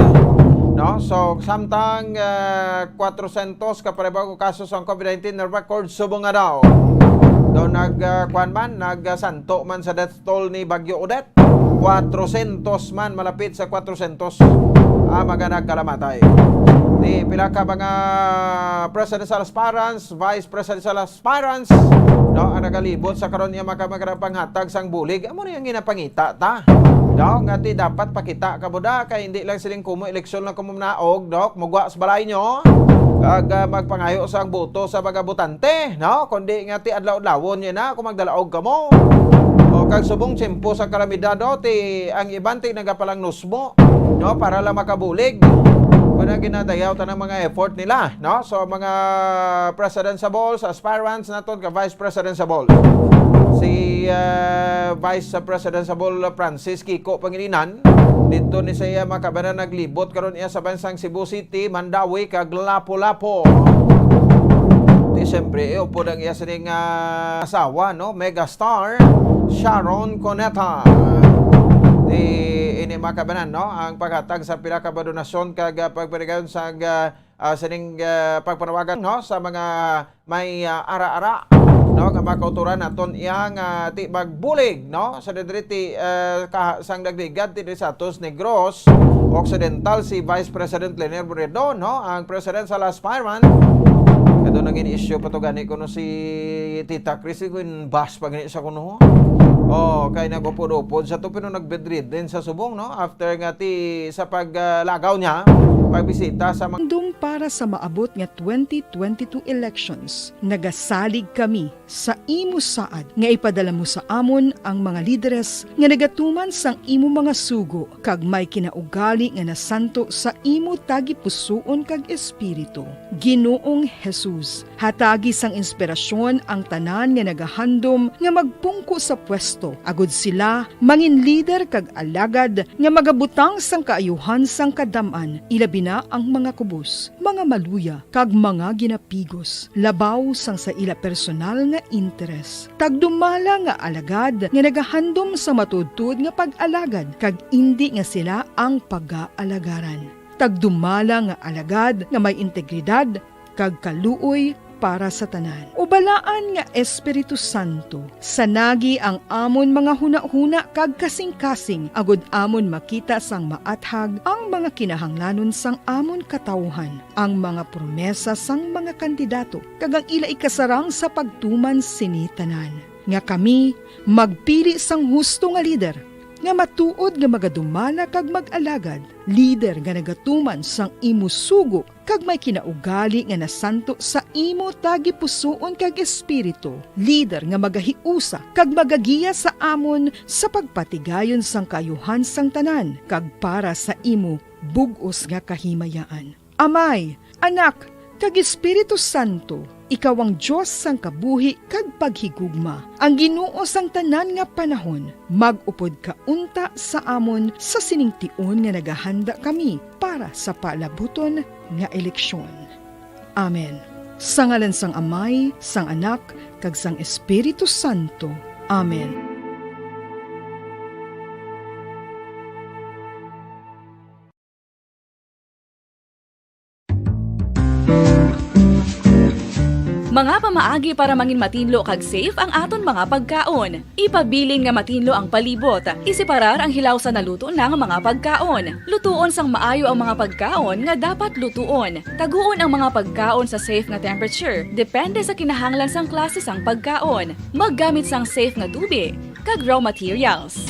No? So, samtang, ah, kwatrosyentos ka paribaw ka kaso sang COVID nineteen na record subong nga daw. Daw nag, ah, kuwan man, nagsanto man sa death toll ni Bagyo Odette. Kwatrosyentos man, malapit sa kwatrosyentos ang mga nagkalamatay. Di pila ka mga presidential aspirants, vice presidential aspirants, no, ang nagalibot sa karon nga maka-, makapanghatag sang bulig. Amo ni ang ginapangita ta. No, nga ti dapat pakita ka mo da, kay hindi lang siling kumo eleksyon lang kumo naog, no, mugwa sa balay nyo, kag, ah, magpangayo sang boto sa mga botante, no, kundi nga ti adlaw-adlawon niya na kung magdalaog ka mo. O kag subong tiyempo sa kalamidad, no, ti ang iban ti nagapalangnusmo, no, para lang makabulig. Pero ginadayaw ta ng mga effort nila, no? So, mga presidential, sa aspirants naton ka vice presidential. Si, ah, Vice Presidential Francis Kiko Pangilinan, dito ni siya makabanan naglibot karon iya sa bansang Cebu City, Mandaue, kag Lapu-Lapu. Di siyempre, eh, upod ang iya sining, ah, asawa, no? Megastar, Sharon Cuneta. Di ini makabanan, no? Ang paghatag sa pila ka donasyon kag, ah, pagparigayon sa, ah, ah, sining, ah, pagpanawagan, no, sa mga may, ah, ara-ara, no, nga makauturan naton iyang, ah, ti magbulig, no, sa didiri ti, ah, ka-, sang nagligad ti diri sa atos Negros Occidental, si Vice President Lenier Robredo, no, ang presidential aspirant. Kadto naging issue pa to gani kuno si Tita Chris, kun bas pa gani sa kuno. Oh, kay nagupod-upod sa to, pero nagbedridden sa subong, no, after nga ti sa pag, ah, lagaw niya, pagbisita sa mga Handom para sa maabot nga twenty twenty-two elections, nagasalig kami sa imo saad nga ipadala mo sa amon ang mga lideres nga nagatuman sang imo mga sugo kag may kinaugali nga nasanto sa imo tagipusoon kag espiritu. Ginoong Jesus, hatagi sang inspirasyon ang tanan nga nagahandom nga magpungko sa pwesto, agud sila mangin lider kag alagad nga magabutang sang kaayuhan sang kadam-an, ilabi na ang mga kubos, mga maluya, kag mga ginapigos, labaw sang sa ila personal nga interes. Tagdumala nga alagad nga nagahandom sa matuodtuod nga pag-alagad, kag indi nga sila ang pagaalagaran. Tagdumala nga alagad nga may integridad kag kaluoy para sa tanan. O balaan nga Espiritu Santo, sanagi ang amon mga hunahuna kag kasingkasing, agud amon makita sang maathag ang mga kinahanglanon sang amon katawuhan, ang mga promesa sang mga kandidato, kag ang ila ikasarang sa pagtuman sini tanan, nga kami magpili sang husto nga lider, nga matuod nga magadumala kag mag-alagad, lider nga nagatuman sang imo sugo kag may kinaugali nga nasanto sa imo tagipusoon kag espiritu, lider nga magahiusa kag magagiya sa amon sa pagpatigayon sang kaayuhan sang tanan kag para sa imo bug-os nga kahimayaan. Amay, Anak, kag Espiritu Santo, ikaw ang Dios sang kabuhi kag paghigugma, ang Ginoo sang tanan nga panahon. Mag-upod ka unta sa amon sa sining tion nga nagahanda kami para sa palabuton nga eleksyon. Amen. Sa ngalan sang Amay, sang Anak, kag sang Espiritu Santo. Amen. Mga pamaagi para mangin matinlo kag safe ang aton mga pagkaon. Ipabilin nga matinlo ang palibot. Iseparar ang hilaw sa naluto na nga mga pagkaon. Lutuon sang maayo ang mga pagkaon nga dapat lutuon. Taguon ang mga pagkaon sa safe nga temperature, depende sa kinahanglan sang klase sang pagkaon. Maggamit sang safe nga tubig kag raw materials.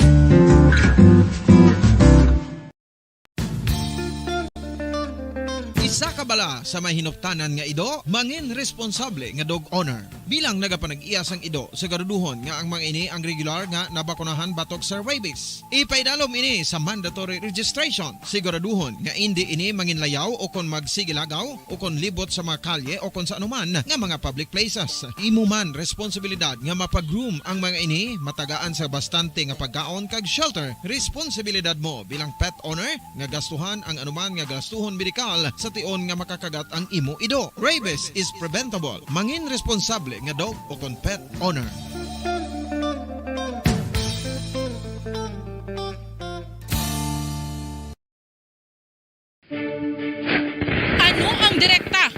Isa ka bala sa may hinuptanan nga ido, mangin responsable nga dog owner. Bilang nagapanag-iya sang ido, siguraduhon nga ang mga ini ang regular nga nabakunahan batok sa rabies. Ipaidalom ini sa mandatory registration. Siguraduhon nga indi ini manginlayaw o kon magsigilagaw o kon libot sa mga kalye o kon sa anuman nga mga public places. Imo man responsibilidad nga mapa-groom ang mga ini, matagaan sa bastante nga pagkaon kag shelter. Responsibilidad mo bilang pet owner nga gastuhan ang anuman nga gastuhon medikal sa tion nga makakagat ang imo ido. Rabies is preventable. Mangin responsable nga dog o kon pet owner.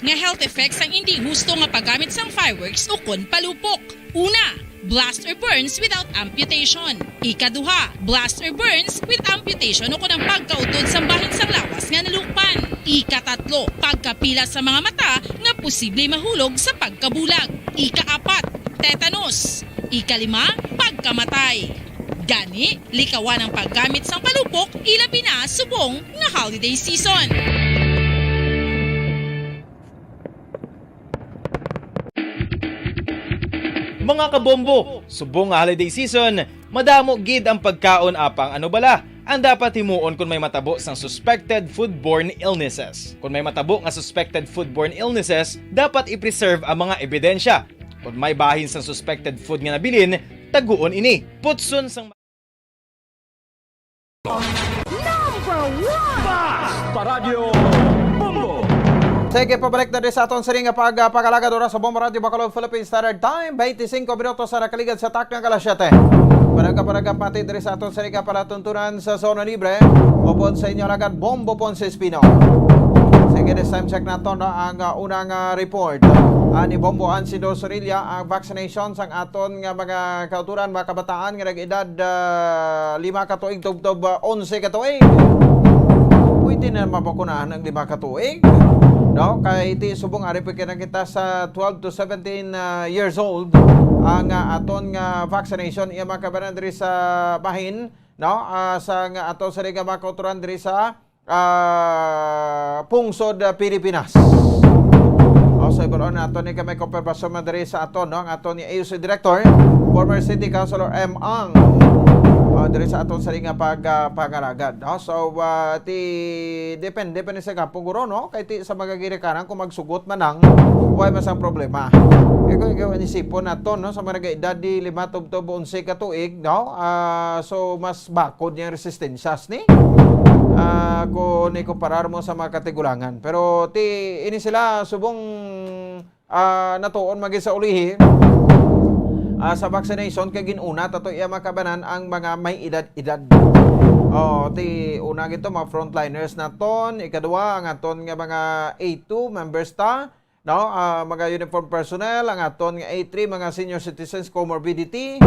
Nga health effects ang indi husto nga paggamit sang fireworks ukon palupok. Una, blast or burns without amputation. Ikaduha, blast or burns with amputation ukon ang pagkautod sang bahin sang lawas nga nalukpan. Ikatatlo, pagkapila sa mga mata nga posible mahulog sa pagkabulag. Ikaapat, tetanus. Ikalima, pagkamatay. Gani, likawan ang paggamit sang palupok, ilabi na subong nga holiday season. Mga kabombo, subong nga holiday season, madamo gid ang pagkaon apang ano bala ang dapat himuon kon may matabo sang suspected foodborne illnesses. Kon may matabo nga suspected foodborne illnesses, dapat i-preserve ang mga ebidensya. Kon may bahin sang suspected food nga nabilin, taguon ini. Putson sang Number one! Paradyo Bombo! Sige, pabalik na din sa aton sini nga pag, ah, pag-alagad oras sa Bombo Radyo Bacolod, Philippine Standard Time, twenty-cinco minutos sa nakaligad sa takna nga alas siyete. Paragap, paragap, pati diri sa aton sini nga palatuntunan sa Zona Libre, upod sa inyo alagad, Bombo Ponce Espino. Sige, this time check naton, no, ang, ah, unang, ah, report. Ani Bombo Ansido Sorilla, ang vaccination sang aton nga mga kauturan, mga kabataan nga nag-edad, ah, lima ka tuig tubtob, ah, onse ka tuig. Pwede na mabakunahan ang lima ka tuig. No? Kay ti subong ari pa kita sa twelve to seventeen, ah, years old ang, ah, aton nga vaccination. Iya mga kabanan diri sa bahin, no? Ah, sa nga ato sa mga kauturan diri sa ah, pungsod, ah, Pilipinas. O, sa ibaloon nato ni kami, konfirmasyon man diri sa aton, no, ang aton ni A U C Director, former City Councilor M. Ang. O, diri sa aton sa nga pag, ah, pangalagad, no? So, ah, ti, depende pa ni sa gapon, guro, no? Kay ti sa mga ginikanan kung magsugot man ang, way masang problema. Ikaw, ikaw, inisipon nato, no? Sa mga edad di lima tubtob onse ka tuig, no? Ah, so, mas bakod niyang resistensyas ni, ah, kung ikumparar mo sa mga katigulangan. Pero ti, ini sila subong, ah, natuon magi sa ulihi, ah, sa vaccination kay gin-una tato iya makabanan ang mga may edad-edad. Oh, ti una gito mga frontliners naton, ikadua ang aton nga mga A two members ta, no? Ah, mga uniform personnel, ang aton nga A three, mga senior citizens, comorbidity.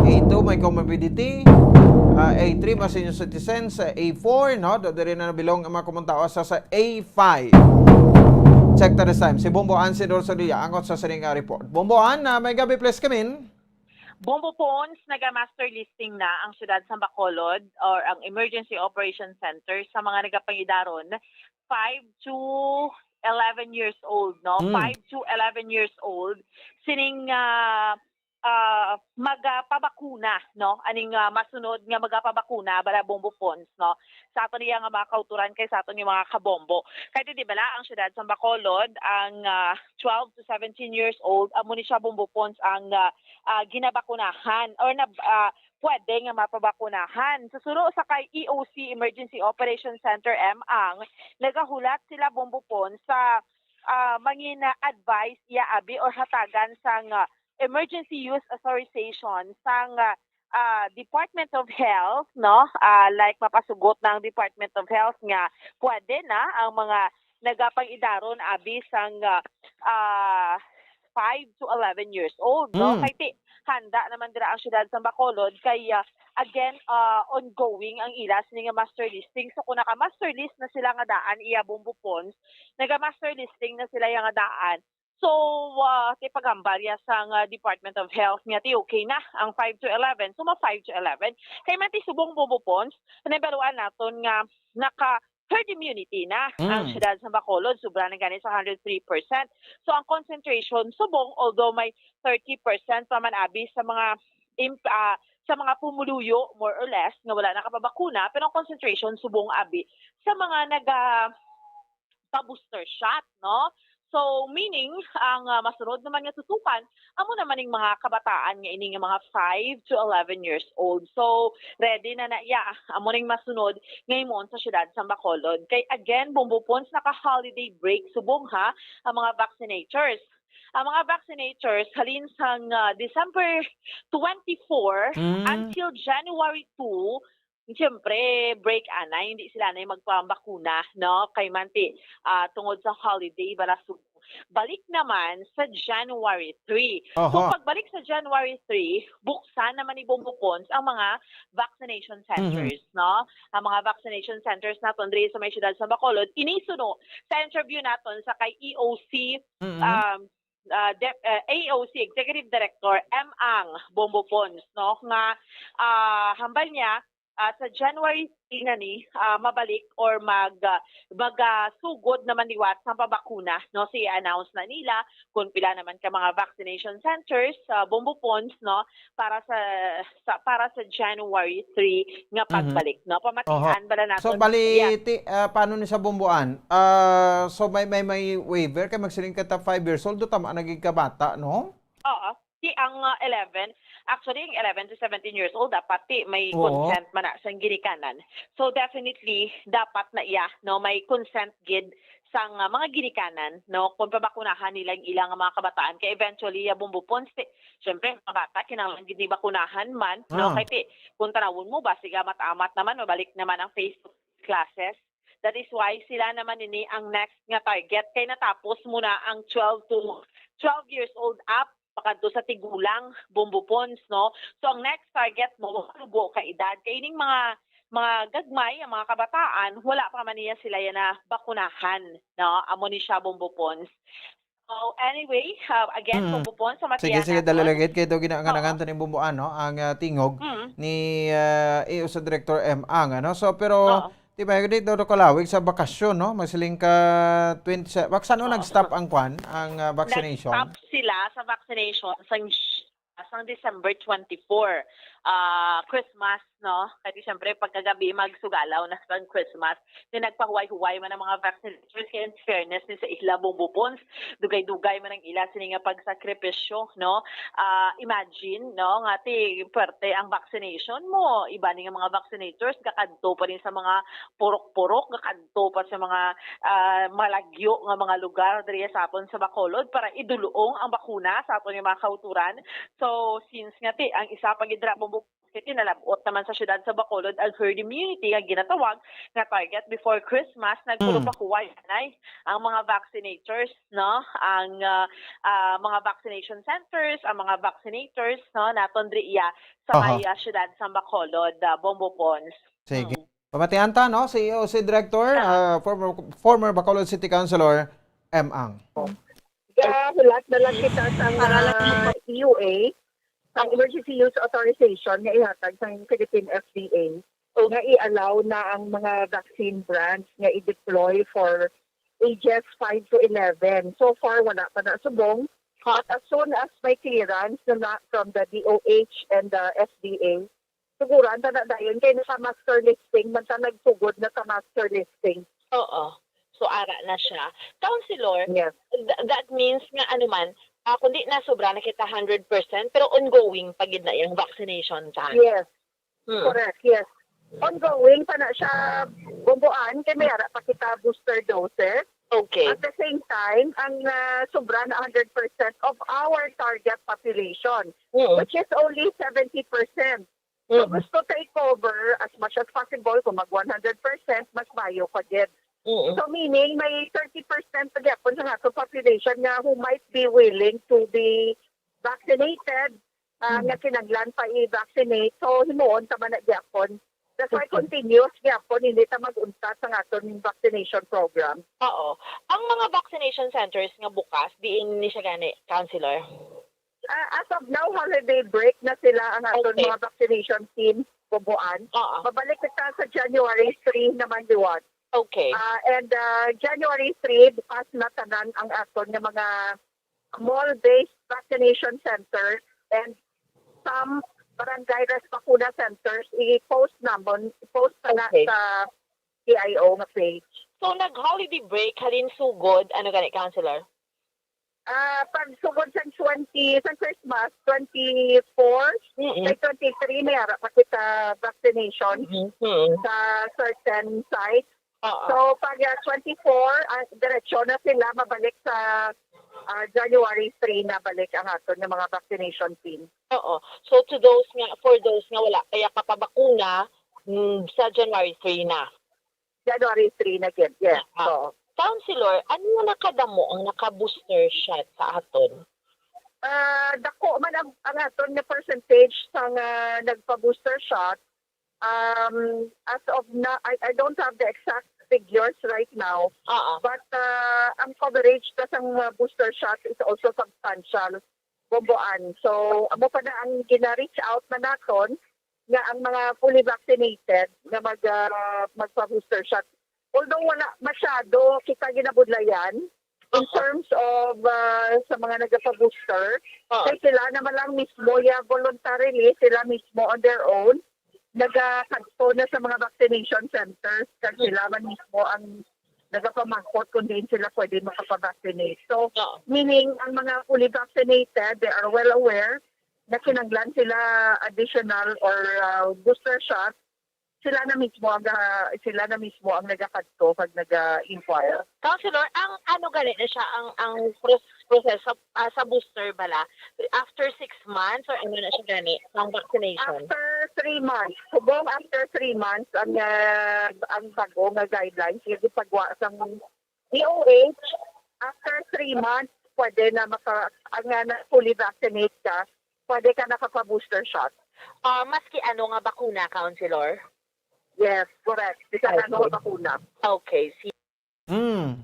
A two, may comorbidity. Ah, A three, mga senior citizens. Ah, A four, no? Do diri na nabilong ang mga kumuntawa sa, sa A five. Check ta this time. Si Bombo Ann Sidor Solia, angot sa sining nga report. Bombo Ann, ah, may gabi, please come in. Bombo Pons, naga-muster listing na ang siyudad sa Bacolod or ang Emergency Operation Center sa mga nagapangidaron five to eleven years old, no? Mm. Five to eleven years old, sining, ah, ah, magapabakuna, no? Aning, ah, masunod nga magapabakuna, bala, Bombo Pons, no? Sa aton iya nga mga kauturan kay sa aton nga mga kabombo. Kay di bala ang siyudad sa Bacolod, ang, ah, twelve to seventeen years old, amo ni siya, Bombo Pons, ang, ah, ah, ginabakunahan or na, ah, pwede nga mapabakunahan. Sa suno sa kay E O C Emergency Operation Center M. Ang, nagahulat sila, Bombo Pons, sa, ah, mangin-advise iya abi or hatagan sang, ah, emergency use authorization sang, ah, ah, Department of Health, no? Ah, like, mapasugot na ang Department of Health nga pwede na ang mga nagapang-idaron abi sang, ah, ah, five to eleven years old, no? Mm. Kay ti, handa naman dira ang siyudad sa Bacolod kay, ah, again, ah, ongoing ang ila sini nga muster listing. So kung naka-muster list na sila nga daan, iya, Bombo Pons, naga-muster listing na sila iya nga daan. So, ah, ti paghambal ya sang, ah, Department of Health nga ti okay na ang five to eleven. So, ma five to eleven. Kay man ti subong, Bombo Pons, nahibaluan naton nga naka herd immunity na ang Mm. siyudad sa Bacolod, sobra na gani sa hundred three percent. So, ang concentration subong, although may thirty percent pa man abi sa mga imp-, ah, sa mga pumuluyo, more or less, nga wala nakapabakuna, pero ang concentration subong abi sa mga naga pa-booster shot, no? So, meaning, ang, ah, masunod naman nga tutukan, amo naman ning mga kabataan nga ini nga mga five to eleven years old. So, ready na na iya. Amo ning masunod nga himuon sa siyudad sa Bacolod. Kay again, Bombo Pons, naka-holiday break subong, ha, ang mga vaccinators. Ang mga vaccinators, halin sang, ah, December twenty-four Mm. until January two, siyempre, break anay, hindi sila na magpambakuna, no? Kay man ti, ah, tungod sa holiday, bala subong. balik naman sa January three. So, Aha. pagbalik sa January three, buksan naman ni Bombo Pons ang mga vaccination Mhm. centers, no? Ang mga vaccination centers naton diri sa may siyudad sa Bacolod, ini suno sa interview naton sa kay E O C, Mm-mm. um, ah, Dep-, ah, E O C Executive Director M Ang Bombo Pons, no? Nga, ah, hambal niya, ah, sa January three na ni, ah, mabalik or mag, ah, magasugod naman liwat sang pabakuna, no? Si i-announce na nila kung pila naman ka mga vaccination centers sa Bombo Pons, no? Para sa, sa, para sa January three nga Mhm. pagbalik, no? Oho. Pamatian bala So, naton. bali, Yeah. ti-, ah, paano ni sa Bomboan? Ah, so, may, may, may waiver kay magsiling ka ta five years old, do tama na gid ka bata, no? Oo. Si ang, ah, eleven, actually, ang eleven to seventeen years old, dapat ti may Oo. consent man na sang ginikanan. So, definitely, dapat na iya, no, may consent gid sang, ah, mga ginikanan, no, kung pabakunahan nila ang ilang mga kabataan. Kay eventually, ya Bombo Pons, ti, syempre, mga bata, kinahanglan gid ni bakunahan man, no, Ah. kay ti, kung tanawon mo, basig amat-amat naman, mabalik naman ang face-to-face classes. That is why sila naman ini ang next nga target, kay natapos mo na ang twelve to, twelve years old up, pakadto sa tigulang, Bombo Pons, no? So, ang next target mo, mga lubo ka edad. Kay ining mga, mga gagmay, ang mga kabataan, wala pa man niya sila yan na bakunahan, no? Amo ni siya, Bombo Pons. So, anyway, uh, again, Mm. Bombo Pons, sa Sige, sige, matiyanan dali mo. lang gid kay daw gina-, Oo. ganahan ta ning Bomboan, no? Ang, ah, tingog Mm. ni, ah, E O C Director M Ang, ano? So, pero Oo. Di ba, di daw kalawig sa bakasyon, no? Masiling ka twenty-seven. Bak-, saan Oo. nag-stop ang kwan, ang, ah, vaccination? Nag-stop sila sa vaccination sang, sang December twenty-four. Ah, Christmas, no? Kasi siyempre, pagkagabi, magsugalaw na sang Christmas. Di nagpahuway-huway man ang mga vaccinators. Kaya in fairness ni sa ila, Bombo Pons, dugay-dugay man ang ila sini nga pagsakripisyo, no? Ah, imagine, no, nga ti puwerte ang vaccination mo, iba ni nga mga vaccinators gakadto pa rin sa mga purok-purok, gakadto pa sa mga, ah, malagyo nga mga lugar diri sa aton sa Bacolod para idulong ang bakuna sa aton nga mga kauturan. So, since nga ti ang isa pa gid ra mo Kay kinalab-ot naman sa siyudad sa Bacolod ang herd immunity nga ginatawag nga target before Christmas, nagpuro Mm. pahuway anay ang mga vaccinators, no? Ang, ah, ah, mga vaccination centers, ang mga vaccinators, no? Naton diri iya sa Aha. may, ah, siyudad sa Bacolod, ah, Bombo Pons. Sige. Mm. Pamatian ta, no? Si E O C Director, Ah. ah, former, former Bacolod City Councilor, M Ang. Gahulat na lang kita sa Para lang ah, E U A. Ang emergency use authorization nga ihatag sa Philippine F D A nga i-allow na ang mga vaccine brands nga i-deploy for ages five to eleven. So far, wala pa na subong. But as soon as may clearance na, na from the D O H and the F D A, suguran ta na dayon kay naka-master listing man ta, nagsugod na sa master listing. Oo. So, ara na siya. Councilor, Yes. th-, that means nga, ano man, ah, kundi na sobra na kita hundred percent, pero ongoing pa gid na yung vaccination ta. Yes. Hmm. Correct, yes. Ongoing pa na siya, Bomboan, kay may ara pa kita booster doses. Okay. At the same time, ang, ah, sobra na hundred percent of our target population, Mm. which is only seventy percent. So, Mm. gusto ta i-cover as much as possible kung mag one hundred percent, mas mayo pa gid. Mm. So, meaning, may thirty percent pa gyapon sa ato population nga who might be willing to be vaccinated, ah, Mm. nga kinahanglan pa i-vaccinate. So, himuon ta man na gyapon. That's why Okay. continuous gyapon, hindi ta mag-untat sa aton vaccination program. Oo. Ang mga vaccination centers nga bukas, diin ni siya gani, Councilor? Ah, as of now, holiday break na sila ang aton Okay. mga vaccination team, Bomboan. Oo. Mabalik kita sa January three naman, liwat. Okay. Ah, and, ah, January three, bukas na tanan ang aton nga mga mall-based vaccination centers and some barangay Res Vacuna centers. I-post namon, i-post pa na Okay. sa P I O nga page. So, nag-holiday break, halin sugod, ano gani, Councilor? Ah, pag sugod sa twenty, sa Christmas, twenty-four, Mm-mm. sa twenty-three, may ara pa kita vaccination Mm-hmm. sa certain sites. Oo. So, pag, ah, twenty-four, ah, diretso na sila mabalik sa, ah, January three na balik ang aton nga mga vaccination team. Oo. So, to those nga, for those nga wala pa ya kapabakuna, mm, sa January three na. January three na gid, yes. Ah. So, Councilor, ano nga nakadamo ang naka-booster shot sa aton? Ah, dako man ang, ang aton nga percentage sa nga nagpa-booster shot. Um, as of na, I, I don't have the exact figures right now, Oo. but, ah, ang coverage ta sang, ah, booster shot is also substantial. Bomboan. So, amo pa na ang gina-reach out na naton nga ang mga fully vaccinated nga mag, ah, magpa-booster shot. Although wala masyado kita ginabudlayan in Oo. terms of, ah, sa mga nagapa-booster, Oo. kay sila naman lang mismo, ya, voluntarily, sila mismo on their own, nagakadto na sa mga vaccination centers, kag sila man mismo ang nagapamangkot kung diin sila pwede makapag-vaccinate. So, Oo. meaning, ang mga fully vaccinated, they are well aware na kinahanglan sila additional or, ah, booster shot. Sila na mismo ang, ah, sila na mismo ang nagakadto kag naga-inquire. Councilor, ang ano gani na siya, ang, ang pros-, proseso, ah, sa booster bala, after six months or ano na siya gani, ang vaccination? After three months. Subong after three months ang, ah, ang bago nga guidelines nga gipagwa sang D O H. After three months, pwede na maka-, ang, ah, na fully vaccinate ka, pwede ka nakapa-booster shot. Ah, maski ano nga bakuna, Councilor? Yes, correct. Bisan ano Okay. nga bakuna. Okay, si Mm.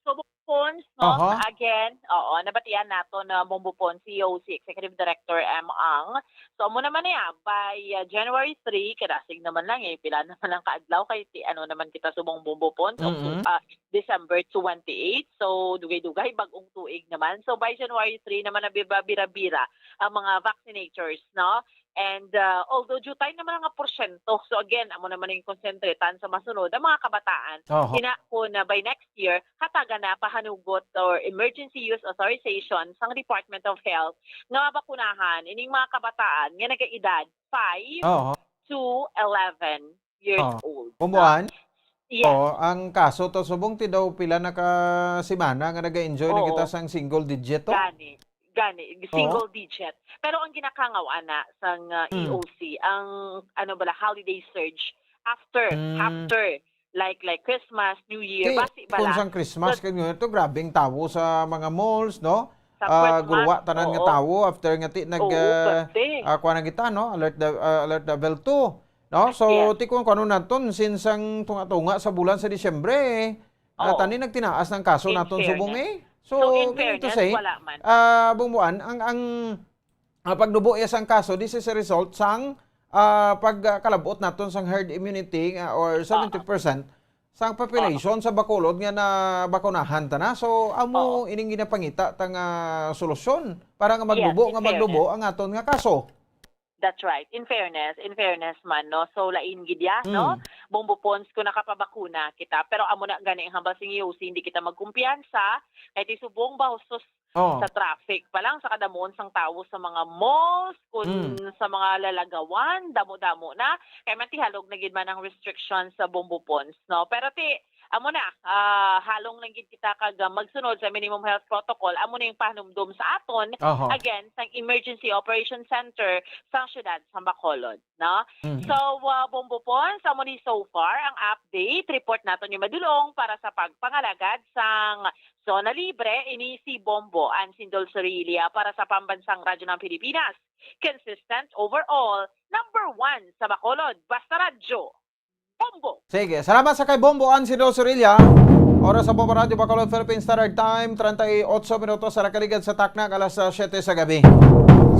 So, Pons, no? Aha. Again, oo, nabatian nato na Bombo Pons, C E O C, Executive Director M Ang. So, amo naman niya, by, uh, January three, kadasig naman lang eh, pila naman ang kaadlaw kay ti, ano naman kita subong Bombo Pons, Mm-mm. October, ah, December twenty-eight. So, dugay-dugay, bag-ong tuig naman. So, by January three naman na bira-bira ang mga vaccinators, no? And, uh, although due time naman nga porsyento, so again, amo naman yung konsentritan sa masunod, ang mga kabataan. Oho. Ina ko na by next year, hatagan na pahanugot or emergency use authorization sang Department of Health nga mabakunahan ining mga kabataan nga nag-edad five Oho. to eleven years Oh. old, no? Bumbuan? Yes. Oh, ang kaso to subong ti daw pila na ka semana nga naga-enjoy na Oo. kita sang single digit to? Gani, gani, Oo. single digit. Pero ang ginakangaw ana sang, uh, Mm. E O C, ang ano bala, holiday surge after, Mm. after, like, like Christmas, New Year, Ti, basi kung bala. Sang Christmas, So, kag New Year to, grabe ang tawo sa mga malls, no? Sa Ah, Christmas, gulwa tanan nga oo. tawo after nga ti nag, Oo, ah, pwede. ah, kuha na kita, no? Alert the, ah, alert level two. No? So, Yes. ti kung kuno naton, since ang tunga-tunga sa bulan sa Disyembre, ah, Oo. tani nagtinaas ng kaso In naton subong fairness. eh. So, So, in meaning to fairness, say, wala man. ah, bumuan, ang, ang, ah, pagnubo iya sang kaso, this is a result sang, ah, pagkalabot naton sang herd immunity, ah, or Oo. seventy percent sang population Oo. sa Bacolod nga nabakunahan ta na. So, amo Oo. ining ginapangita ta nga solusyon para nga Yes, magnubo, in nga magnubo fairness. ang aton nga kaso. That's right. In fairness, in fairness man, no? So, lain gid ya, no? Mm. Bombo Pons kung nakapabakuna kita. Pero amo na gani ang hambal sing E O C, hindi kita magkumpiyansa. Kay ti subong ba, husos Oh. sa traffic pa lang, sa kadamuon sang tawo sa mga malls, kun Mm. sa mga lalagawan, damo-damo na. Kay man ti halog na gid man ang restrictions sa Bombo Pons, no? Pero ti, amo na, ah, halong lang gid kita kag, ah, magsunod sa minimum health protocol. Amo na yung pahanumdom sa aton, Oho. again, sang Emergency Operation Center sang siyudad sa Bacolod, no? Mhm. So, ah, Bombo Pons, amo ni so far ang update. Report naton ni madulong para sa pagpangalagad sang Zona Libre. Ini si Bombo Ansindol Sorilla para sa Pambansang Radyo ng Pilipinas. Consistent overall, number one sa Bacolod. Basta Radyo. Bombo! Sige, salamat sa kay Bombo Ansido Sorilla. Oras sa Bombo Radyo Bacolod, Philippine Standard Time, treinta y ocho minutos sa nakaligad sa takna, alas, ah, siyete sa gabi.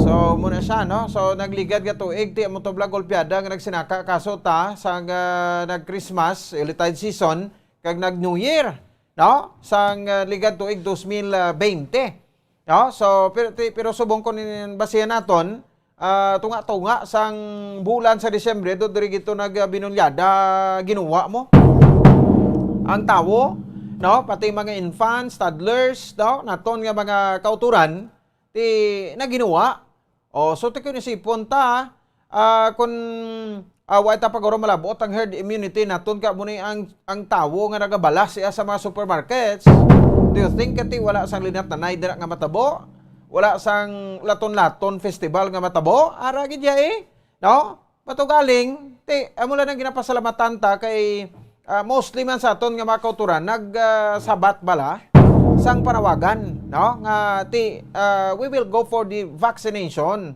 So, muna siya, no? So, nagligad nga tuig, ti amo to bala golpeada nga nagsinaka kaso ta sang, ah, nag-Christmas, early tide season, kag nag-New Year, no? Sang, ah, ligad tuig dos mil bente. No? So, pero, ti-, pero subong ko nin basihan naton, ah, tunga-tunga sang bulan sa Disyembre, do diri gito nagbinulyada, ginuwa mo. Ang tawo, no? Pati mga infants, toddlers, no? Naton nga mga kauturan, ti naginuwa. Oh, so ti kun isipon ta, ah, kun, ah, wa ta paguro malabot ang herd immunity naton, ka mo ni ang, ang tawo nga nagabalas siya sa mga supermarkets. Do you think kati wala sang linat nanay dira nga matabo? Wala sang laton-laton festival nga matabo? Ara gid ya eh, no? Matugaling, ti, amo lang ang ginapasalamatan ta kay, ah, mostly man sa aton nga mga kauturan, nag, ah, sabat bala sang panawagan, no? Nga ti, ah, we will go for the vaccination,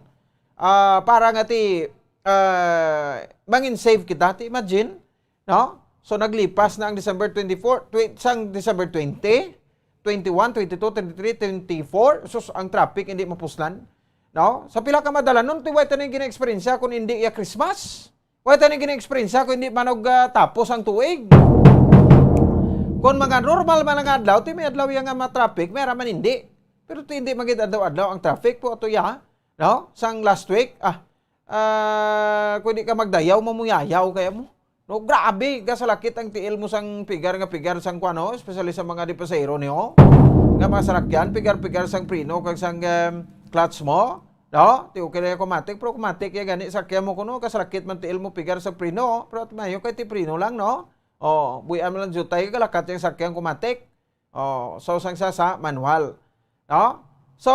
ah, para nga ti, ah, mangin safe kita. Ti imagine, no? So, naglipas na ang December twenty-four, twen-, sang December twenty, twenty-one, twenty-two, twenty-three, twenty-four, sus, ang traffic hindi mapuslan, no? Sa pila ka madalanon, ti way tayo gina-eksperyensya kung hindi iya Christmas. Way tayo gina-eksperyensya kung hindi manog, ah, tapos ang tuig. Kung mga normal man ang adlaw, ti may adlaw iya nga ma-traffic, may ara man hindi. Pero ti hindi magid adlaw-adlaw ang traffic po ato ya, no? Sang last week, ah, ah, kung di ka magdayaw, mamuyayaw kaya mo. No, grabe, gasalakit ang tiil mo sang pigar nga pigar sang kuan, no? Especially sa mga di pasahero niyo. Nga mga sarakyan, pigar-pigar sang preno kag sang, em, clutch mo. No? Ti okay lang yung kumatik, pero kumatik ya gani sakyan mo kuno, gasalakit man tiil mo pigar sa preno, pero at mayo kay ti preno lang, no? Oh, buyan mo lang jutay, galakat yung sakyan kumatik. Oh, so sang sa, sa manual, no? So,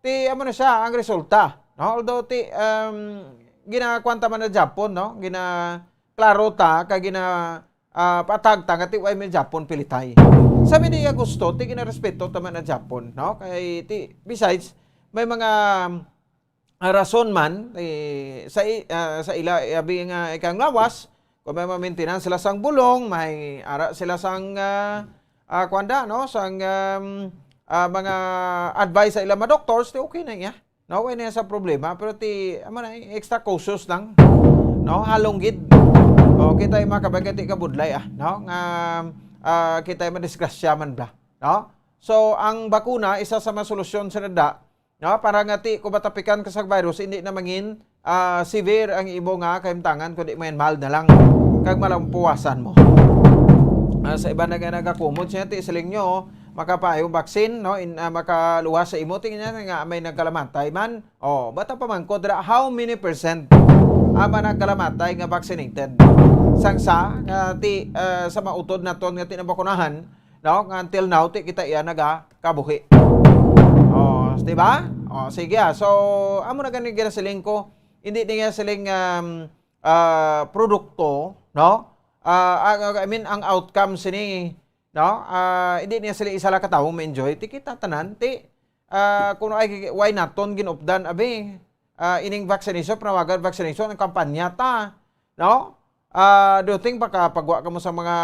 ti amo na siya ang resulta, no? Although ti, um, ginakuan ta man na Japon, no? Gina klaro ta kag gina, ah, patag ta nga ti way mi Japon pilitay. Sa mi niya gusto, ti ginarespeto ta man na Japon, no? Kay ti, besides, may mga, ah, rason man, eh, sa i-, ah, sa ila, abi nga ikang lawas, kung may ma-maintenance sila sang bulong, may ara sila sang, ah, ah, kuwan da, no? Sang, um, ah, mga advice sa ilang mga doctors, ti okay na iya. No, way na sa problema, pero ti, amo na, eh, extra cautious lang. No, halong gid. O, kita yung mga kabagati kabudlay, ah, no? Nga, ah, kita yung madisgrasya man bla, no? So, ang bakuna, isa sa mga solusyon sa nada, no? Para nga ti, kung matapikan ka sa virus, hindi na mangin, ah, severe ang imo nga kahimtangan, kundi may mild na lang. Kag malampuwasan mo. Ah, sa iba na nga nagakumot siya, ti, siling nyo, makapayo vaccine, no? In, ah, makaluwas sa imo, tingin niya nga may nagkalamatay man. Oh, bata pa man ko, dra, how many percent ang mga nagkalamatay nga vaccinated? Sang sa, nga ti, ah, sa mautod naton nga tinabakunahan, no? Nga until now, ti kita iya nagakabuhi. Oh, di ba? Oh, sige, ah. So, amo na gani ginasiling ko, hindi niya siling, um, ah, produkto, no? Ah, ang, ang, I mean, ang outcome sini, no? Ah, hindi niya sila isa lang ka tawo ma-enjoy. Ti kita tanan, ti, ah, kung ay, why naton ginupdan, abi, ah, ining vaccination, panawagan vaccination, ang kampanya ta, no? Ah, do you think makapagwa ka mo sa mga,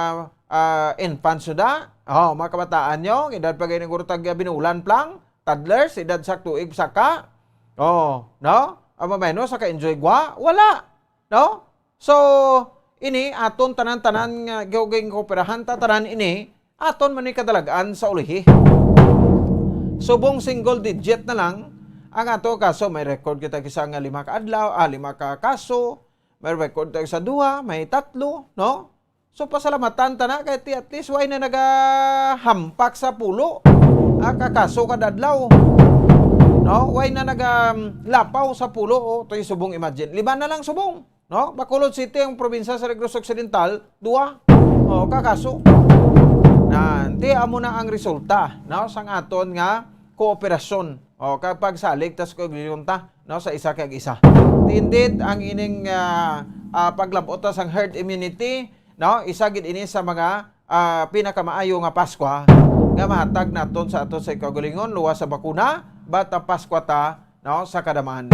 ah, infants nyo da? Oh, mga kabataan nyo, edad pa gani guro tag binulan plang, toddlers, edad sa tuig saka. Oh, no? Ang mamay, no, sa ka-enjoy gwa? Wala. No? So, ini aton tanan-tanan nga gin-, gin-, kooperahan ta tanan ini, aton man ni kadalagan sa ulihi. Subong single digit na lang ang ato kaso. May record kita kisa nga lima ka adlaw, ah, lima ka kaso, may record tayo sa duha, may tatlo, no? So, pasalamatan ta na kay ti at least way na nagahampak sa pulo, ah, ka kaso kada adlaw. No? Way na nagalapaw sa pulo, o, to'y subong, imagine. Lima na lang subong. No? Bacolod City ang probinsya sa Negros Occidental, duwa. O, ka kaso. Na, ti amo na ang resulta, no, sang aton nga kooperasyon. O, kag pagsalig tas kag ta, no, sa isa kag isa. Indeed, ang ining, ah, ah, paglab-ot ta sang herd immunity, no, isa gid ini sa mga, ah, pinakamaayo nga Paskwa nga mahatag naton sa aton sa ikaugalingon, luwas sa bakuna, but ang Paskwa ta, no, sa kadaman.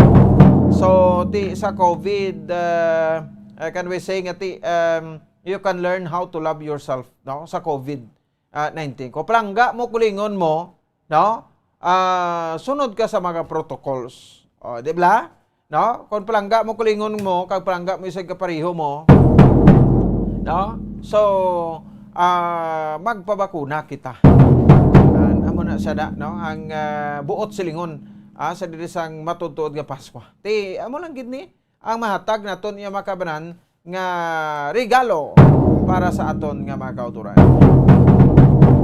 So, ti sa COVID, ah, ah, can we say nga ti, um, you can learn how to love yourself, no, sa COVID, ah, nineteen. Kung palangga mo, kulingon mo, no? Ah, sunod ka sa mga protocols. O, di ba? No? Kung palangga mo, kulingon mo, kag palangga mo isang kapareho mo, no? So, ah, magpabakuna kita. Ah, amo na sada, no? Ang, ah, buot silingon, ah, sa diri sang matutuod nga Paskwa. Ti, amo lang gid ni, ang mahatag naton iya makabanan nga regalo para sa aton nga mga kauturan.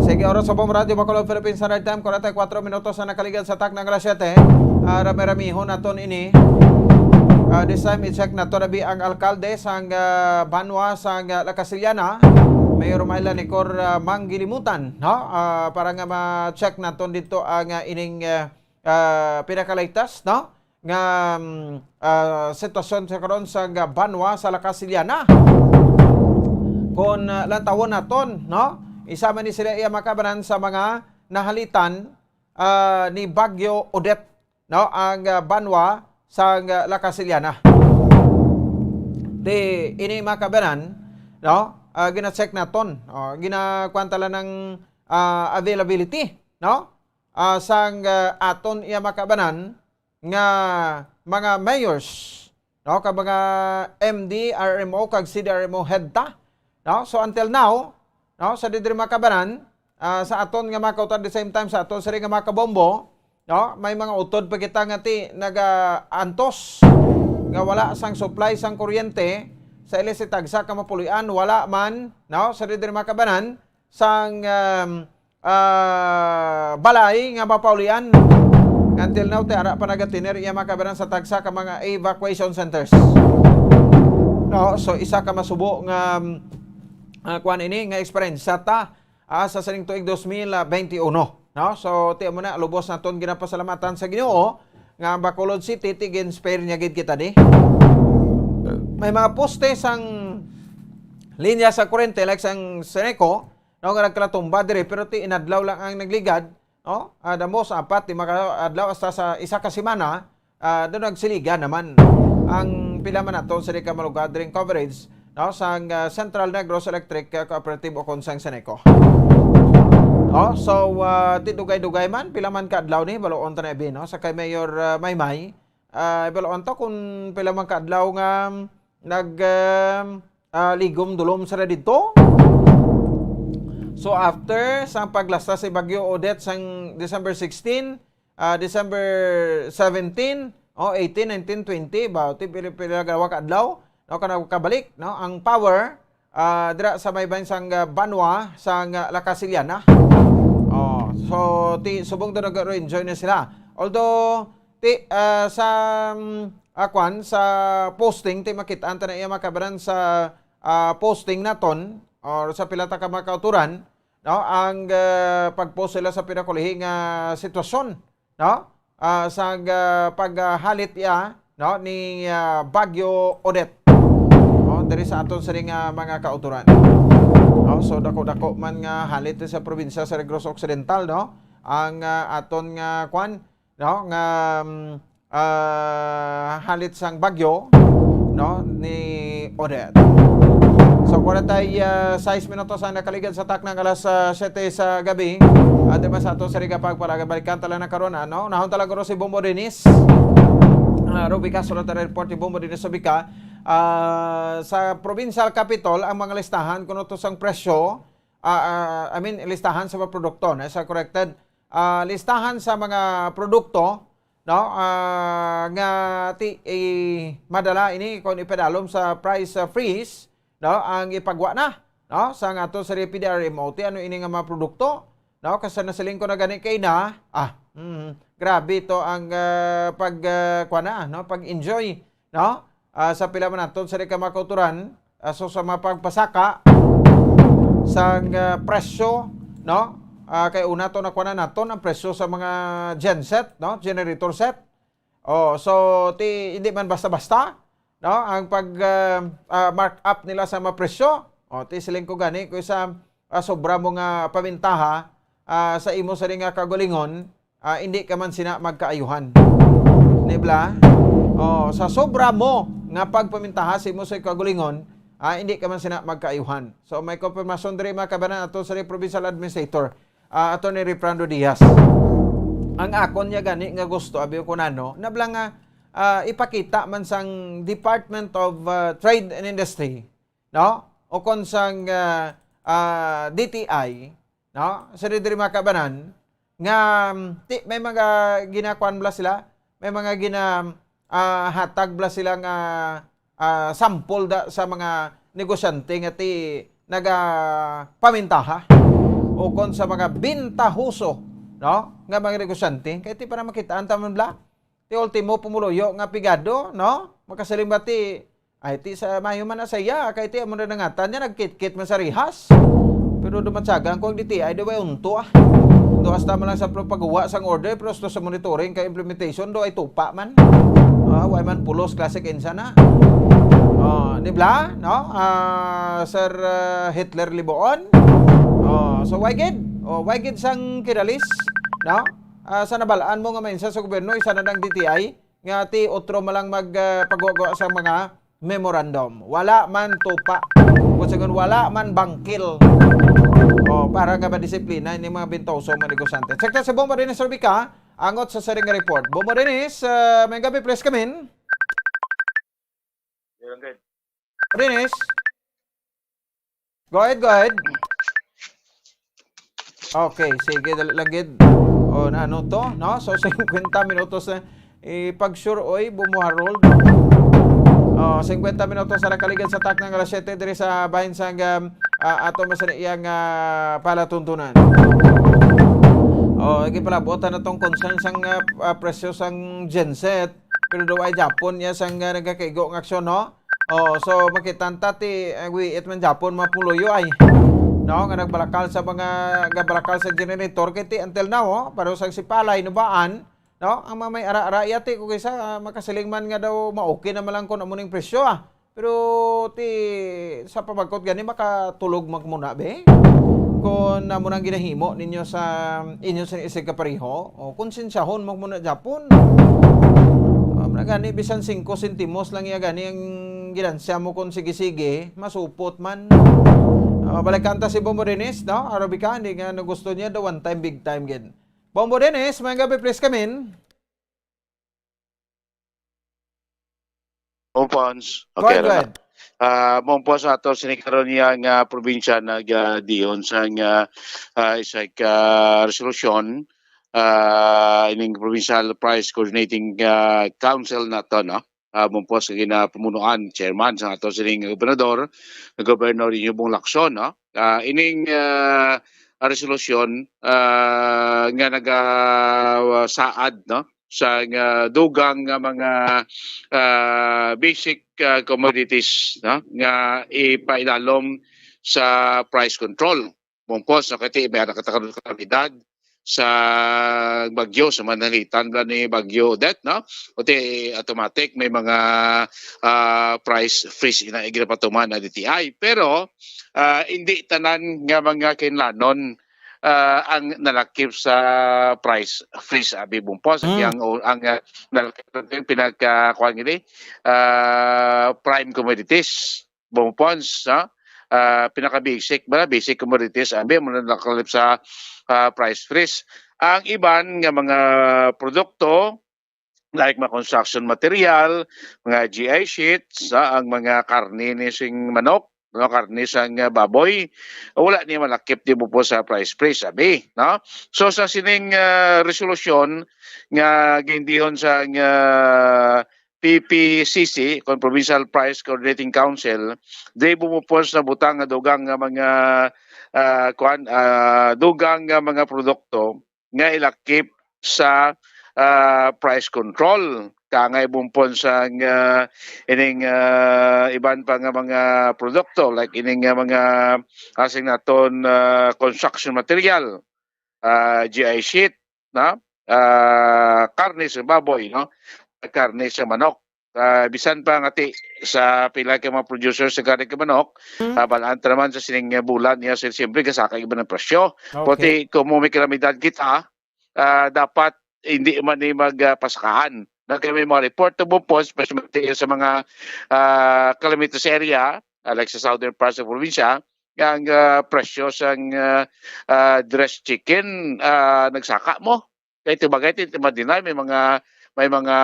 Sige, oras sa Bomb Radio Bacolod, Philippine Standard Time, forty-four minutos na nakaligad sa takna nga alas siyete. Ah, rami-ramihon naton ini. Ah, this time, i-check nato na bi ang alkalde sang, ah, banwa sang, ah, La Castellana, Mayor Myla Nicor, ah, Manggilimutan, no? Ah, para nga ma-check naton dito ang, ah, ining, ah, ah, pinakalaytas, no, nga, mm, ah, sitwasyon sa karon sa nga banwa sa La Castellana. Kung, ah, lantawon naton, no? Isa man ni sila iya makabanan sa mga nahalitan, ah, ni Bagyo Odette, no? Ang, ah, banwa sang, ah, La Castellana. Di ini makabanan, no? Ah, gina-check naton, oh, ginakuan ta lang ng, ah, availability, no? Ah, sang, ah, aton iya makabanan nga mga mayors, no, kag mga M D R M O kag C D R M O head ta, no? So, until now, no, sa diri makabanan, ah, sa aton nga mga kautod, at the same time sa aton sari nga mga kabombo, no, may mga utod pa kita nga ti nagaantos nga wala sang supply sang kuryente sa ilis tagsa ka mapulian, wala man, no, sa diri makabanan sang, um, ah, balay nga mapaulian. Until now, ti ara pa nagatiner iya makabanan sa tagsa ka mga evacuation centers. No, so isa ka masubo nga, um, ah, kuan ini nga eksperyensya ta, ah, sa sining tuig dos mil twenty-one. No, so ti mo na lubos naton ginapasalamatan sa Ginoo nga ang Bacolod City ti gin-spare niya gid kita di. May mga poste sang linya sa kurente, like sang Seneco, no, nga nagkalatumba diri, pero ti inadlaw lang ang nagligad, no? Ah, the most apat, lima ka adlaw, hasta sa isa ka semana, ah, doon nagsiligan naman ang pila man naton sa di ka malugad ring coverage, no, sang, ah, Central Negros Electric, ah, Cooperative o kon sang Seneco. No? So, ah, ti dugay-dugay man, pila man ka adlaw ni, baloon ta na ibi, no? Sa kay Mayor, ah, Maymay, ah, baloon ta kung pila man ka adlaw nga nag, ah, ah, ligom dulom sila didto. So, after sang paglasta si Bagyo Odette sang December sixteen, ah, December seventeen, oh, eighteen, nineteen, twenty, ba, ti pila, pila ka adlaw, no, kana kabalik, no, ang power, ah, dira sa may bahin sang, ah, banwa sang, ah, La Castellana. Oh, so, ti subong do nag-enjoy na sila. Although, ti, ah, sa, mm, ah, kwan, sa posting, ti makit-an ta na iya makabanan sa, ah, posting naton or sa pila ta ka mga kauturan, no, ang, ah, pag-post sila sa pinakulihi nga sitwasyon, no, ah, sa, ah, paghalit iya, no, ni, ah, Bagyo Odette, no, diri sa aton sining, ah, mga kauturan. No, so dako-dako man nga halit sa probinsya sa Negros Occidental, no, ang, ah, aton nga kwan, no, nga, mm, ah, halit sang bagyo, no, ni Odette. So, kwarenta y seis minutos ang nakaligad sa taknang alas, ah, siyete sa gabi. At naman sa ato sa Riga Pagpalagan, balikan tala na karon, ano? Nahon tala guro si Bombo Dennis. Ah, Ruby Castro, tala report ni Bombo Dennis Subica. Ah, sa provincial capitol, ang mga listahan kuno to sang presyo, ah, ah, I mean, listahan sa mga produkto, no? Sa corrected, ah, listahan sa mga produkto, no, ah, nga ti, eh, madala ini kon ipadalom sa price, ah, freeze, no, ang ipagwa na, no, sa nga ato sa P D R M O. Ti ano ini nga mga produkto, no, kasi nasiling ko na gani kay na, ah, mm, grabe to ang, ah, pag, ah, kwa na, no, pag-enjoy, no, ah, sa pila man naton sa di ka mga kauturan, ah, so sa mga pagpasaka sang, ah, presyo, no? Ah, kay una to nakuha na naton ang presyo sa mga genset, no? Generator set. Oh, so ti hindi man basta-basta, no? Ang pag, ah, ah, mark up nila sa mga presyo. Oh, ti siling ko gani kung sa, ah, sobra mo nga pamintaha, ah, sa imo sa nga kagalingon, ah, hindi ka man sina magkaayuhan. Di ba? Oh, sa sobra mo nga pagpamintaha sa imo sa kagalingon, ah, hindi ka man sina magkaayuhan. So, may konfirmasyon diri, mga kabanan, ato sa provincial administrator, ah, Attorney Refrando Diaz. Ang akon niya gani nga gusto, abi ko nano, nabla nga, ah, ipakita man sang Department of, ah, Trade and Industry, no? O kon sang, ah, ah, D T I, no? Sa diri, mga kabanan, nga, um, ti, may mga ginakuan bala sila, may mga gina, ah, hatag bala sila nga, ah, sample da, sa mga negosyante nga ti nagapamintaha o kon sa mga bintahoso, no, nga mga negosyante. Kay ti para makitaan ta man bala, ti ultimo pumuluyo nga pigado, no? Makasiling ba ti, ay, ti sa mayo man na sa iya, kay ti amo na nangatan niya, nagkitkit man sa rihas. Pero dumatsagan ko ang D T I, di ba, unto, ah. Do hasta man lang sa pro-, pagguwa sang order, pero hasta sa monitoring kay implementation, do ay tupa man. Ah, way man pulos, classic insa na. Oh, di ba? No? Ah, Sir, ah, Hitler Liboon. Oh, so why gid? Oh, why gid sang kinalis? No? Ah, sa nabalaan mo nga mainsa sa gobyerno, isa na nang D T I, nga ti otro man lang mag, ah, pagwagwa sa mga memorandum. Wala man tupa. Kung sa wala man bangkil. Oh, para nga madisiplina ini mga bintoso, mga negosyante. Check ta si Bombo Dennis Rubica, angot sa siring nga report. Bombo Dennis, ah, may gabi, please come in. Dennis? Go ahead, go ahead. Okay, sige, dali lang gid. O, na ano to, no? So, singkwenta minutos na. Ipag-sure, oy, Bumo Harold. Oh, singkwenta minutos na nakaligan sa tak ng alas siyete diri sa bahin sang, um, ah, ato masaniya nga palatuntunan. Oh, igi palabutan na tong concern sang, ah, ah, presyo sang genset. Pero daw ay Japon niya sang, ah, nagakaigo nga aksyon, no? Oh, so makita ta ti, eh, wiit man Japon mga puluyo ay, no, nga nagbalakal sa mga, gabalakal sa generator kay ti until now, oh, pero sang sipalay nubaan, no, ang mga may ara-ara yati ko kaysa, ah, makasiling man nga daw maoke naman lang kung amo ning presyo, ah. Pero ti sa pamagkot gani makatulog man muna be. Kung amo nang ginahimo ninyo sa inyo sa isig kapareho, o konsensyahon man muna Japon. Ah, muna gani bisan singko sentimos lang iya gani ang ginansya mo kung sige-sige, masupot man. Ah, balikan ta si Bombo Dennis, no? Arabi ka, hindi nga na gusto niya, the one time, big time gid. Bombo Dennis, may gabi, please come in. Bumpons. Go Okay, ahead, go ano na. ahead. Ah, bumpons ato sini karon niya nga probinsya nag, ah, diyon sa nga, ah, isa ka resolusyon, ah, ining Provincial Price Coordinating, ah, Council nato, no? Ah, bumpos nga ginapamunuan, chairman sa ato sining gobernador, Governor Yubong Lacson, no? Ah, ining, ah, resolusyon, ah, nga nagasaad, no? Sa nga dugang nga mga, ah, basic, ah, commodities, no, nga ipailalom sa price control. Bumpos, no, kay may anak katalidad sa bagyo, sa mananglitan ba ni Bagyo Odette, no? Kundi automatic may mga, ah, price freeze na iginapatuman na D T I. Pero, ah, hindi tanan nga mga kinlanon, ah, ang nalakip sa price freeze, abi, Bumpos. At Mm. yang, ang, ah, nalakip natin pinagka, kuwan gini, ah, prime commodities, Bumpons, no? Ah, pinaka-basic, ba, basic commodities, abi, mo na nakalip sa, ah, price freeze. Ang iban nga mga produkto, like mga construction material, mga G I sheets, ah, ang mga karne ni sing manok, no, karne sang, ah, baboy, wala niya malakip di mo po sa price freeze, sabi, no? So, sa sining, ah, resolusyon nga gindihon sa, ah, P P C C, kon Provincial Price Coordinating Council, di mo po sa butang nga dugang nga mga, ah, kuan, ah, dugang nga mga produkto nga ilakip sa, ah, price control. Kangay bumpon sang, ah, ining, ah, iban pa nga mga produkto, like ining, ah, mga, asing naton, ah, construction material, ah, G I sheet, na, ah, karne sa baboy, no? Karne sa manok. Ah, bisan pa nga ti sa pila ka mga producers sa karne ka manok, Hmm. ah, balaan ta naman sa sining, ah, bulan niya, siyempre, gasaka iba ng presyo. Okay. Pati kung mo may kalamidad kita, ah, dapat hindi man ni mag, ah, pasakaan. Na kay may mga report na bupos, especially sa mga, ah, calamitous area, ah, like sa southern parts of probinsya, nga ang, ah, presyo sang, ah, ah, dressed chicken, ah, nagsaka mo. Kay ito bagay, ito madinay, may mga, may mga,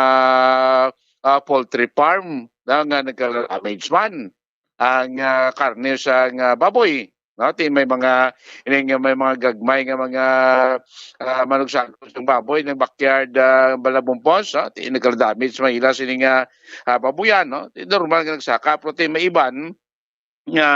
ah, poultry farm na nga nagka-damage man ang, ah, karne sa nga baboy. No? Ti may mga, ining, may mga gagmay nga mga, ah, manugsagos ng baboy ng backyard, ah, balabumpos, no? Ti nagka-damage man ila sini nga, ah, babuyan, no? Ti normal nga nagsaka, pero ti may iban nga,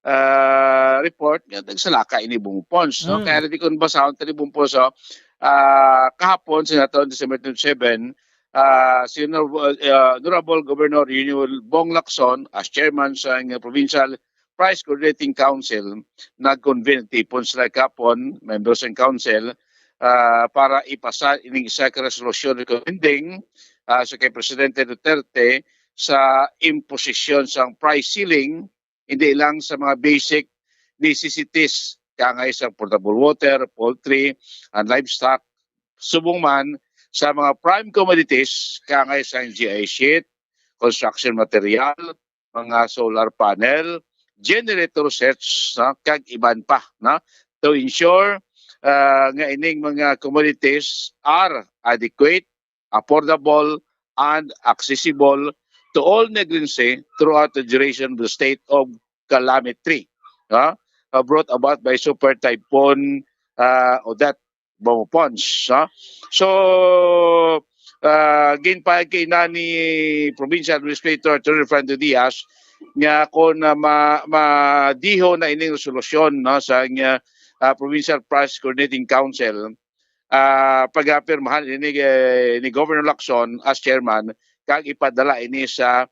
ah, report nga nagsalaka ini Bumpons, no? Mm. Kaya di ko nabasahon tani Bumpons, oh. Ah, kahapon, sa naton, December twenty-seven, ah, si Honorable, ah, Honorable Governor Yuniol Bong Lacson, as chairman sa, ah, Provincial Price Coordinating Council, nag-convene, tipon sila kahapon, members ng council, ah, para ipasa ining isa ka resolusyon recommending, ah, sa kay Presidente Duterte sa imposition sang price ceiling, hindi lang sa mga basic necessities, kaangay sa portable water, poultry, and livestock, subong man sa mga prime commodities, kaangay sa G I sheet, construction material, mga solar panel, generator sets, no, kag iban pa, no, to ensure, ah, nga ining mga commodities are adequate, affordable, and accessible to all Negrinse throughout the duration of the state of calamity, no, uh, brought about by Super Typhoon, uh, Odette, Bombo Pons, no? So, uh, ginpahayag kay na ni Provincial Administrator Attorney Fernando Diaz nga kung, uh, ma-, madiho na ining resolusyon, no, sa, uh, uh, Provincial Price Coordinating Council, ah, pagapirmahan ini, eh, ni Governor Lacson as chairman, kag ipadala ini sa,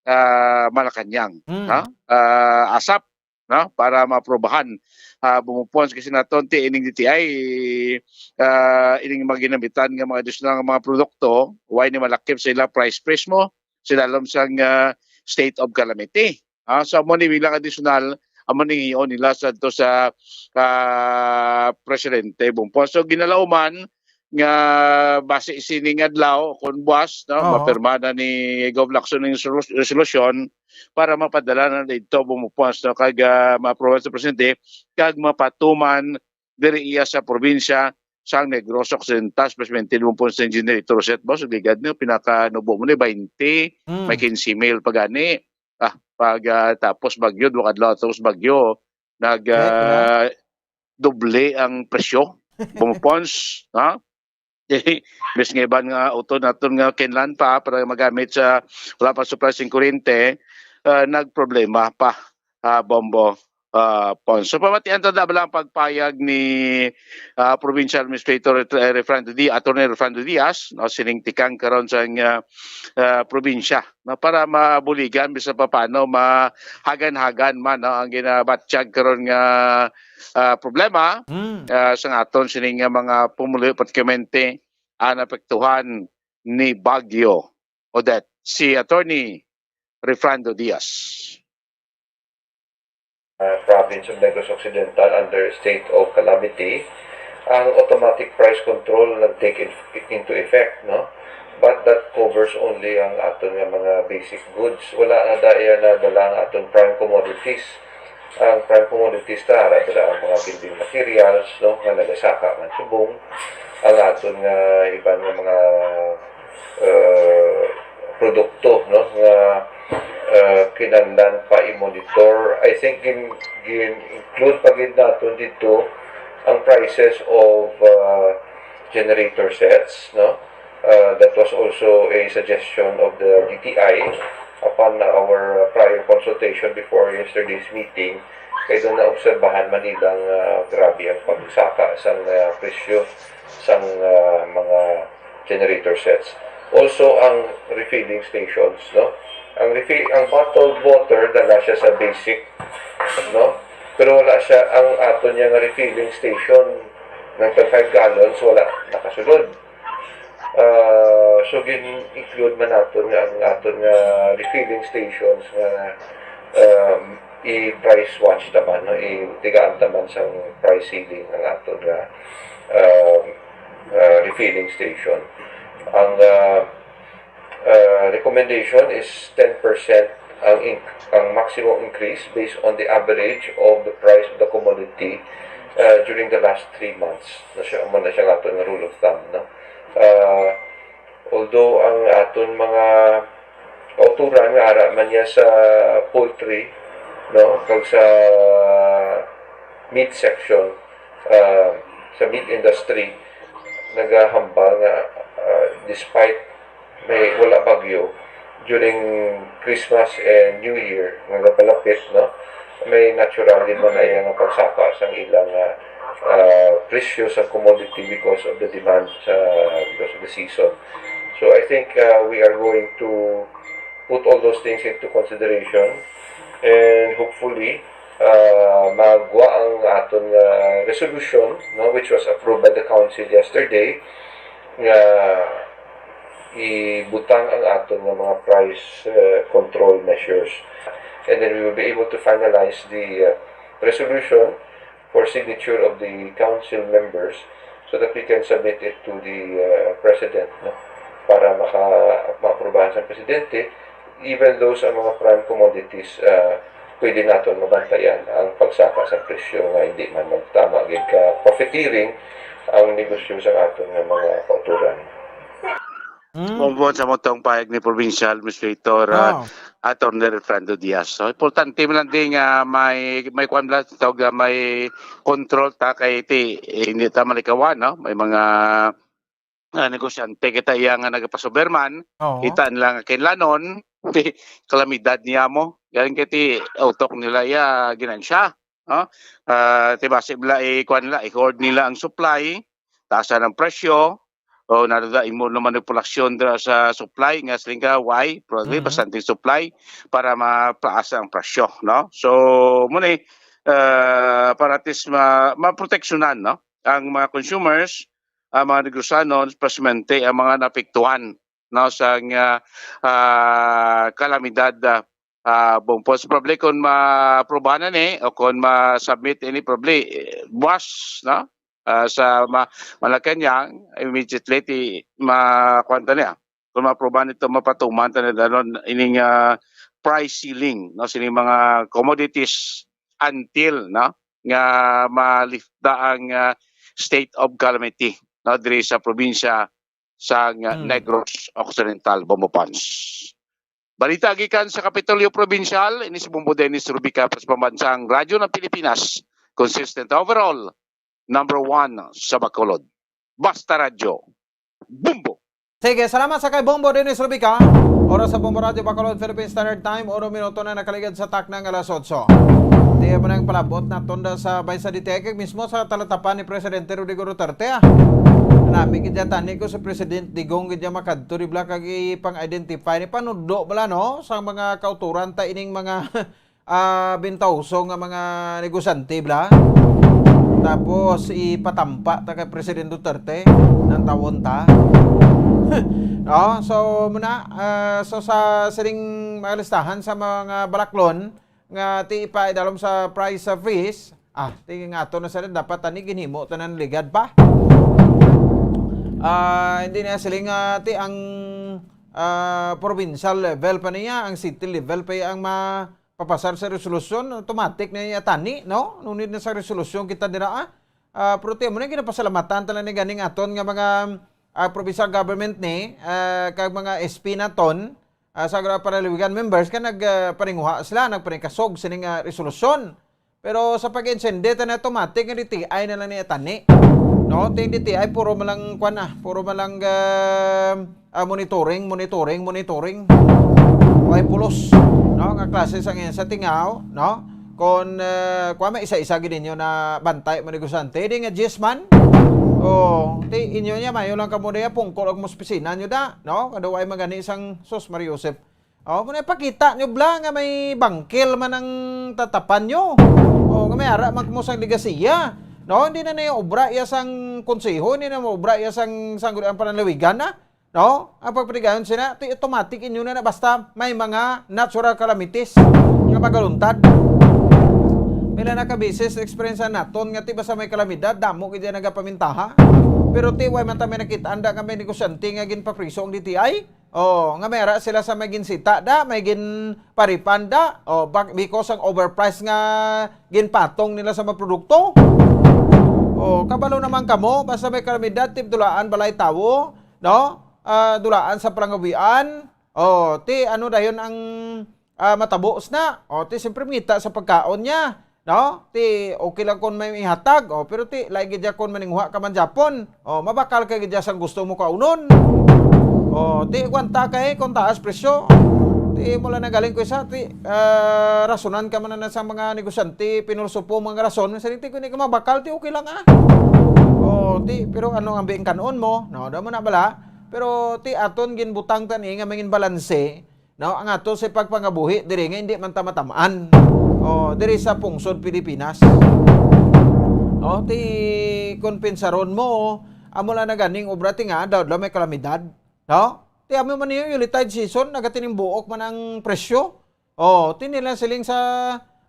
ah, Malacañang, Mm. ha? Ah, ASAP, no? Para maaprobahan. Ah, Bombo Pons, kasi naton ti ining D T I, ah, ining mga ginamitan nga mga additional nga mga produkto, wala ni malakip sa ila price freeze mo, sa lalom sang, ah, state of calamity. Ah, so amo ni bilang additional, amo ni hiyon nila sa to sa, ah, presidente Bombo Pons. So ginalauman nga basi sining adlaw, kung buwas, no, Oo. mapirma na ni Gov Lacson ning resolu-, resolusyon para mapadala na dito Bombo Pons, no, kag, ah, maaprobahan sa presidente, kag mapatuman diri iya sa probinsya sang Negros Occidental, especially Bombo Pons, Engineer Ito Roset, boss, ligad niyo, pinakanubo mo ni twenty, Mm. may quince mil pa gani. Ah, pag, ah, tapos bagyo, duha ka adlaw tapos bagyo, nag, Correct, yeah. ah, doble ang presyo. Bombo Pons, ha? Bis nga iban nga utod naton nga kinlan pa para magamit sa wala pa supply sing kuryente, ah, nagproblema pa, ah, Bombo, ah, Pons. So, pamatian ta na ba lang pagpayag ni, ah, Provincial Administrator Re-, Refrando Di-, Attorney Refrando Diaz, no, sining tikang karon sa, ah, ah, probinsya, no, para mabuligan bisan pa paano mahagan-hagan man, no, ang ginabatyag karon nga, ah, problema, Mm. ah, sa aton sining nga mga pumuluyo, particularmente ang naapektuhan ni Bagyo Odette. Si Attorney Refrando Diaz. Uh, province of Negros Occidental under state of calamity, ang automatic price control nag-take in-, into effect, no? But that covers only ang aton nga mga basic goods. Wala na daya nadala ang aton prime commodities. Ang prime commodities ta, ara dira ang mga building materials, no, nga nagasaka man subong, ang aton nga iban nga mga, uh, produkto, no, nga, uh, kinahanglan pa i-monitor. I think gin-, gin-include pa gid naton dito ang prices of, uh, generator sets, no? Uh, that was also a suggestion of the D T I upon our prior consultation before yesterday's meeting. Kay doon naobserbahan man nila nga grabe ang pagsaka sang, uh, presyo sang, uh, mga generator sets. Also, ang refilling stations, no? Ang refi-, ang bottled water, dala siya sa basic, no? Pero wala siya, ang aton niya nga refilling station ng twenty-five gallons, wala nakasulod. Ah, so, gin-include man naton nga ang aton nga refilling stations nga, um, i-price watch naman, no? I-, tigaan naman sa price ceiling ang aton nga, um, ah, refilling station. Ang, ah, ah, recommendation is ten percent ang inc-, ang maximum increase based on the average of the price of the commodity, ah, during the last three months. Na siya, amo na siya ang aton nga rule of thumb, no? Ah, although ang aton mga kauturan nga ara man niya sa poultry, no, kag sa meat section, ah, sa meat industry, nagahambal nga, ah, despite may wala bagyo, during Christmas and New Year nga gapalapit, no, may natural gid man na iya nga pagsaka sang ilang, ah, ah, presyo sa commodity because of the demand sa, because of the season. So I think, ah, we are going to put all those things into consideration, and hopefully, ah, magwa ang aton nga resolution, no, which was approved by the council yesterday, nga ibutang ang aton nga mga price, uh, control measures. And then we will be able to finalize the, uh, resolution for signature of the council members so that we can submit it to the, uh, president, no? Para maka-, maaprubahan sa presidente, even though sa mga prime commodities, uh, pwede naton mabantayan ang pagsaka sa presyo nga hindi man magtama gid ka profiteering ang negosyo sa aton nga mga kautoran. Mm. Mao sa mo tong pahayag ni Provincial Administrator, ah, Oh. Attorney Refrando Diaz. So, importante man lang din nga may, may kwan lang, tawag nga may control ta kay ti, eh, hindi ta malikawan, no? May mga, ah, negosyante kita iya nga nagapasuberman, Oo. kita nila nga kinlanon, ti, kalamidad niya mo. Yan kay ti, utok nila iya ginansya, no? Ah, ti, basi bala, eh, kwan nila, i-hoard nila ang supply, taasan ang presyo, o naduda imo naman ang produksyon dira sa supply, nga siling ka, why? Probably, Mhm. bastante supply para mapaasa ang presyo, no? So, muna, eh, ah, para at least ma-, maproteksyonan, no? Ang mga consumers, ang mga negosyanon, especially ang mga naapektuhan, no, sa nga, ah, kalamidad, ah, ah, Bumpos. Probably kung ma-aprobahan na ni o kung ma-submit ini, probably, eh, buwas, no? Ah, sa ma-, Malacañang, immediately ti ma-, kuwan ta niya. Kung ma-aprobahan ito, mapatuman ta na danon ining, ah, price ceiling, no, sining mga commodities until, no, nga malifta ang, ah, state of calamity, no, diri sa probinsya sang, ah, Hmm. Negros Occidental, Bombo Pons. Balita gikan sa Kapitolyo Probinsyal, ini si Bombo Dennis Rubica para sa Pambansang Radyo ng Pilipinas, consistent overall, number one sa Bacolod. Basta Radyo, Bombo! Sige, salamat sa kay Bombo Dennis Rubica. Oras sa Bombo Radyo Bacolod, Philippine Standard Time, uno minuto na nakaligad sa takna nga alas otso. Di mo nang palabot na tunda sa bay sa D T I, kag mismo sa talatapan ni Presidente Rodrigo Duterte, ah. Nami gid ya tani ko sa President Digong gid ya makadto, di bala, kag ipang-identify ni panudlo bala, no, sa mga kauturan ta ining mga, ah, bintawso nga mga negosyante bala. Tapos ipatampa ta kay President Duterte, nang tawon ta. No? So, muna, ah, so sa sining mga listahan sa mga balaklon, nga ti ipaidalom sa price sa freeze, ah, ti nga ato na sila, dapat tani ginhimo tanan ligad pa. Ah, hindi na sila nga ti ang, ah, provincial level pa niya, ang city level pa ang mapapasar sa resolusyon, automatic na niya tani, no? No need na sa resolusyon kita dira, ah. Ah, pero ti mo na ginapasalamatan tanan ni ganing aton nga mga, ah, provincial government ni, ah, kag mga S P naton, ah, sa Agrarian Panlalawigan members ka nag, ah, paninguha sila, nagpaningkasog sining, ah, resolusyon. Pero sa pag-insende, tani automatic nga D T I na lang ni atani. No, ting D T I puro malang kwan na, puro malang, ah, ah, monitoring, monitoring, monitoring. Way pulos, no, nga klase sa ngayon sa tingaw, no? Kon, ah, kwan, may isa-isa gid ninyo na bantay mo negosante, di nga diyes man. Oh, ti inyo niya, mayo lang kamo diya, pungkol ang opisina nyo da, no? Kada way magani sang sus, Maria Josep. Oh, kung ipakita nyo bala nga may bangkil man ang tatapan nyo. Oh, nga may ara man mo sang legasiya. No, hindi na na obra iya sang konseho, hindi na obra iya sang sangguniang panlalawigan na. No? Ang pagpatigayon sina, ti automatic inyo na na basta may mga natural calamities nga magaluntad. Pila na ka beses experience naton nga ti basta may kalamidad, damo gid nagapamintaha. Pero ti way man ta may nakita anda nga may negosyante nga ginpapriso ang D T I. Oh, nga may ara sila sa may ginsita da, may ginparipan da. Oh, bak-, because ang overprice nga ginpatong nila sa mga produkto. Oh, kabalo naman kamo, basta may kalamidad, ti dulaan balay tawo, no? Ah, dulaan sa palangawian. Oh, ti ano dayon ang, ah, matabo sina? Oh, ti siyempre mangita sa pagkaon niya. No? Ti, okay lang kon may ihatag, oh, pero ti, lain gid ya kon maninguha ka man japon. Oh, mabakal ka gid ya sang gusto mo kaunon. Oh, ti, kwanta kay kon taas presyo. Ti, mula na galing ko isa, ti, ah, rasonan ka man na sa mga negosyante, pinulso po mga rason, sa ti, kung di ka mabakal, ti, okay lang, ah. Oh, ti, pero ano ang biing kanon mo? No, daw mo na bala. Pero ti, aton ginbutang tani nga mangin balanse, no, ang ato sa pagpangabuhi diri nga hindi man ta matamaan. O, diri sa pungsod Pilipinas. No, ti kon pensaron mo, amo lang na ganing obra ti nga, daw, daw may kalamidad. No? Ti amo man niyo, Yuletide season, nagatinimbuok man ang presyo. Oh, ti nila siling sa,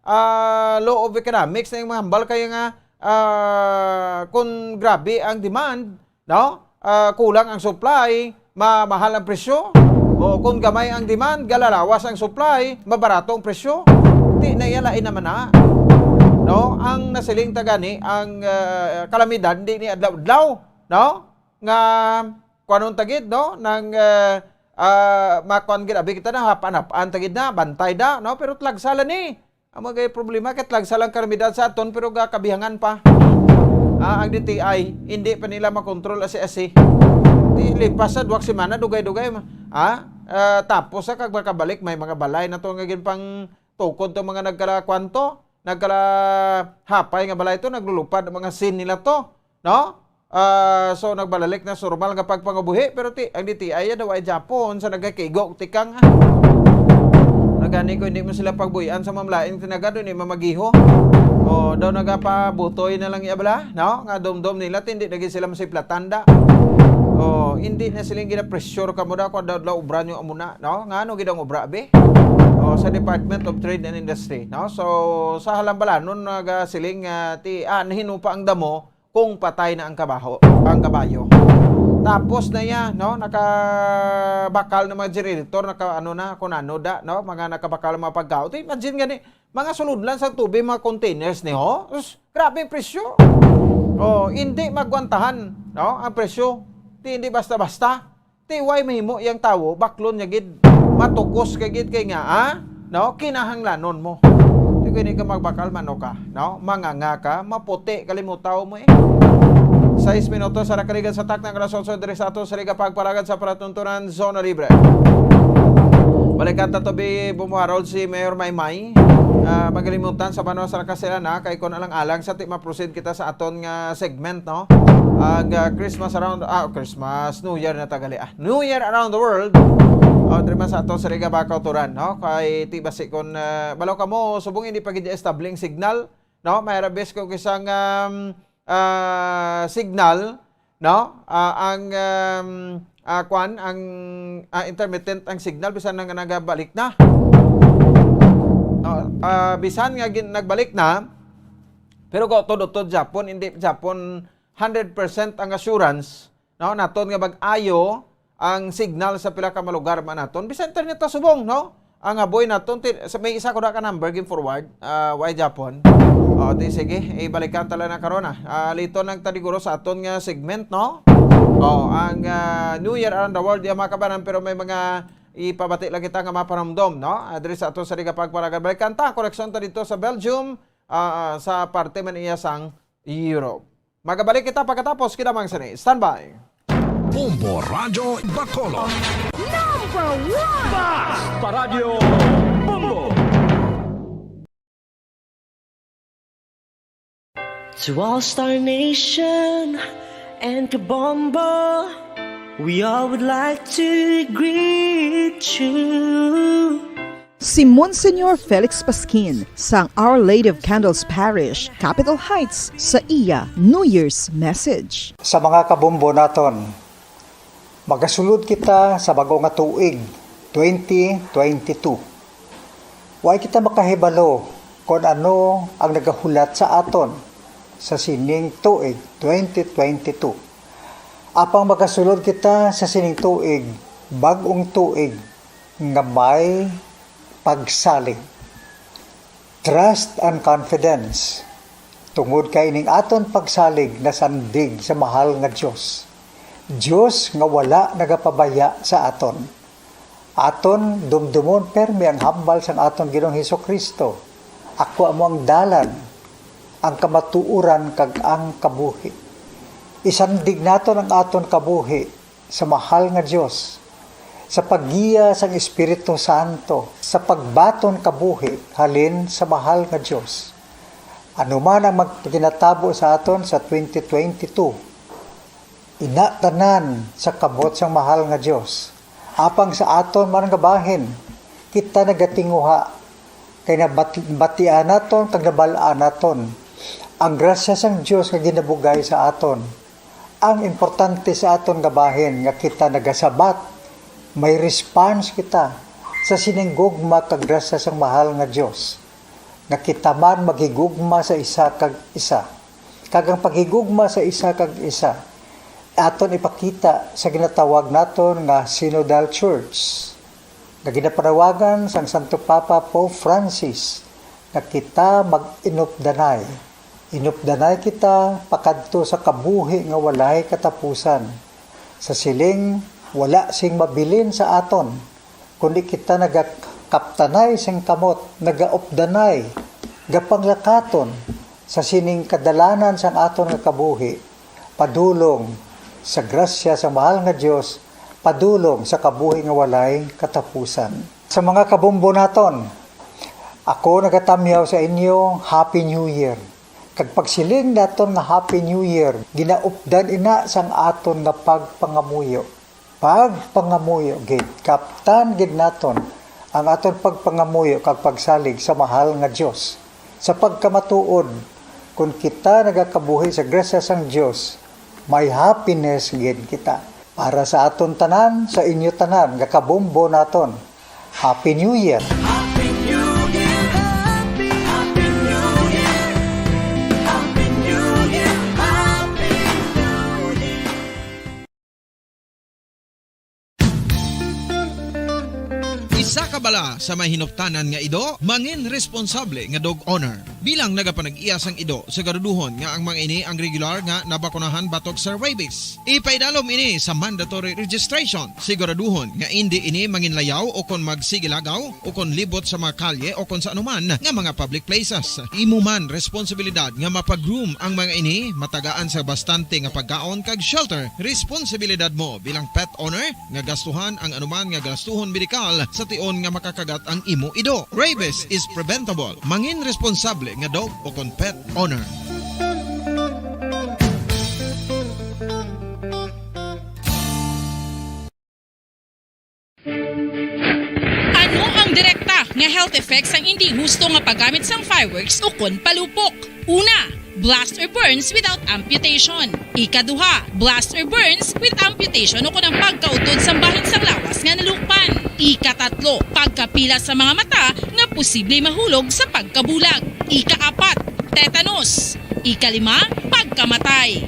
ah, law of economics na yung mahambal kayo nga, ah, kung grabe ang demand, no? Ah, kulang ang supply, mamahal ang presyo. O kung gamay ang demand, galalawas ang supply, mabarato ang presyo. Ti na iya lain naman na. No? Ang nasiling ta gani, ang, ah, kalamidad, hindi ni adlaw-adlaw, no? Nga, kuanon ta gid, no? Nang, ah, ah, makuan gid, abi kita na, hapan-hapan ta gid na, bantay da, no? Pero tlagsa la ni. Amo gay problema, kay tlagsa lang kalamidad sa aton, pero gakabihangan pa. Ah, ang D T I, hindi pa nila makontrol asi-asi. Di lipas sa duwag semana, dugay-dugay, ma-, ah, ah, tapos sa kag makabalik, may mga balay na to nga ginpang tukod to mga nagkala kwanto, nagkala hapay nga balay to, naglulupad ang mga sin nila to, no? Ah, so nagbalalik na sa normal nga pagpangabuhi, pero ti, ang D T I ya daw ay Japon sa nagakaigo tikang, ah. Nagani ko hindi mo sila pagbuyan sa mamlain tinagad, hindi mamagiho. O daw nagapabutoy na lang iya bala, no? Nga dumdom nila ti hindi lagi sila masiplatan da. O hindi na siling gina-pressure ka mo da kung daw, daw obra nyo amo na, no? Nga ano gid ang obra, abi? O sa Department of Trade and Industry, no? So sa halambalanon nagasiling nga ti, ah, nahinupa ang damo kung patay na ang kabaho, ang kabayo. Tapos na iya, no, nakabakal na mga generator, naka, ano na, kung ano da, no, mga nakabakal na mga pagkaon. Ti, imagine gani, mga sulod lang sa tubig, mga containers ni, ho? Us, grabe ang presyo. Oh, hindi magwantahan, no, ang presyo. Ti, hindi basta-basta. Ti way mahimo yang tawo, baklon niya gid, matukos ka gid kay nga, ah, no, kinahanglanon mo. Ti kini ka magbakal, mano ka, no, manganga ka, maputi kalimutaw mo eh. Sais minutos sa nakaligan sa takna nga alas otso diri sa ato sa Liga Pagpalagad sa Palatuntunan Zona Libre. Balikan ta to bi bumuharol si Mayor Maymay. Ah, magalimutan sa banwa sa Nakasilana kay kon alang-alang sa ti ma-proceed kita sa aton nga segment, no? Ang, ah, Christmas around, ah, Christmas, New Year na tagali, ah. New Year around the world. O, diri man sa ato sa Liga Bacauturan, no? Kay ti basi kon, ah, balaw kamo, subong hindi pa gid establing signal, no? May rabis ko isang, um, ah, signal, no? Ah, ang, um, ah, kwan, ang, ah, intermittent ang signal, bisan nga nagabalik na. No? Ah, bisan nga gin-, nagbalik na, pero gautod-utod Japon, hindi Japon hundred percent ang assurance, no? Naton nga mag-ayo ang signal sa pila ka malugar man naton. Bisan internet ta subong, no? Ang aboy naton, ti-, sa, may isa ko na ka number, gin forward, ah, way Japon. O, di sige, ibalikan ta lang na karon, ah. Ah, lito nang tadiguro sa aton nga segment, no? O, ang, ah, New Year around the world, di makabanan, pero may mga ipabati lang kita nga mapanumdom, no? Ah, diri sa aton sa Liga Pagpalagan. Balikan ta, koreksyon ta dito sa Belgium, ah, sa parte man iya sang Europe. Magabalik kita pagkatapos kinamang sini. Standby. Bombo Radyo Bacolod. Number one! Basta Radyo Bombo! To All Star Nation and Kabombo, we all would like to greet you. Si Monsignor Felix Pasquin sang Our Lady of Candles Parish, Capitol Heights, sa iya New Year's message. Sa mga kabombo naton, magasulod kita sa bag-o nga tuig, twenty twenty-two. Way kita makahibalo kon ano ang nagahulat sa aton sa sining tuig, twenty twenty-two. Apang magasulod kita sa sining tuig, bag-ong tuig, nga may pagsalig. Trust and confidence. Tungod kay ining aton pagsalig nasandig sa mahal nga Dios. Dios nga wala nagapabaya sa aton. Aton dumdumon permi ang hambal sang aton Ginoong Jesu-Cristo. Ako amo ang dalan, ang kamatuoran, kag ang kabuhi. Isandig naton ang aton kabuhi sa mahal nga Dios, sa paggiya sang Espiritu Santo, sa pagbaton kabuhi halin sa mahal nga Dios. Ano man ang magpaginatabo sa aton sa twenty twenty-two, ina tanan sa kamot sang mahal nga Dios. Apang sa aton man nga bahin, kita nagatinguha, kay nabat-, batian naton kag nabal-an naton ang grasya sang Dios nga ginabugay sa aton. Ang importante sa aton nga bahin nga kita nagasabat May response kita sa sining gugma kag grasya sang mahal nga Dios, nga kita man maghigugma sa isa kag isa. Kag ang paghigugma sa isa kag isa aton ipakita sa ginatawag naton nga Synodal Church, nga ginapanawagan sang Santo Papa Pope Francis nga kita mag-inupdanay. Inupdanay kita pakadto sa kabuhi nga walay katapusan. Sa siling, wala sing mabilin sa aton, kundi kita nagakaptanay sing kamot, nagaupdanay, gapanglakaton sa sining kadalanan sang aton nga kabuhi, padulong sa grasya sa mahal nga Dios, padulong sa kabuhi nga walay katapusan. Sa mga kabombo naton, ako nagatamyaw sa inyo, Happy New Year. Kag pagsiling naton nga Happy New Year, ginaupdan ina sang aton nga pagpangamuyo. Pagpangamuyo gid, kaptan gid naton ang aton pagpangamuyo kag pagsalig sa mahal nga Dios. Sa pagkamatuod, kon kita nagakabuhi sa grasya sang Dios, may happiness gid kita. Para sa aton tanan, sa inyo tanan nga kabombo naton, Happy New Year! Happy New Year, Happy, Happy New Year, Happy New Year, Happy New Year. Isa ka bala sa may hinuptanan nga ido, mangin responsable nga dog owner. Bilang nagapanag-iya sang ido, siguraduhon nga ang mga ini ang regular nga nabakunahan batok sa rabies. Ipaidalom ini sa mandatory registration. Siguraduhon nga indi ini manginlayaw o kon magsigilagaw o kon libot sa mga kalye o kon sa anuman nga mga public places. Imo man responsibilidad nga mapag-groom ang mga ini, matagaan sa bastante nga pagkaon kag shelter. Responsibilidad mo bilang pet owner nga gastuhan ang anuman nga gastuhon medikal sa tion nga makakagat ang imo ido. Rabies is preventable. Mangin responsable nga dog o kon pet owner. Ano ang direkta nga health effects sang indi husto nga paggamit sang fireworks ukon palupok? Una, blast or burns without amputation. Ikaduha, blast or burns with amputation ukon ang pagkautod sang bahin sang lawas nga nalukpan. Ikatatlo, pagkapila sa mga mata nga posible mahulog sa pagkabulag. Ikaapat, tetanus. Ikalima, pagkamatay.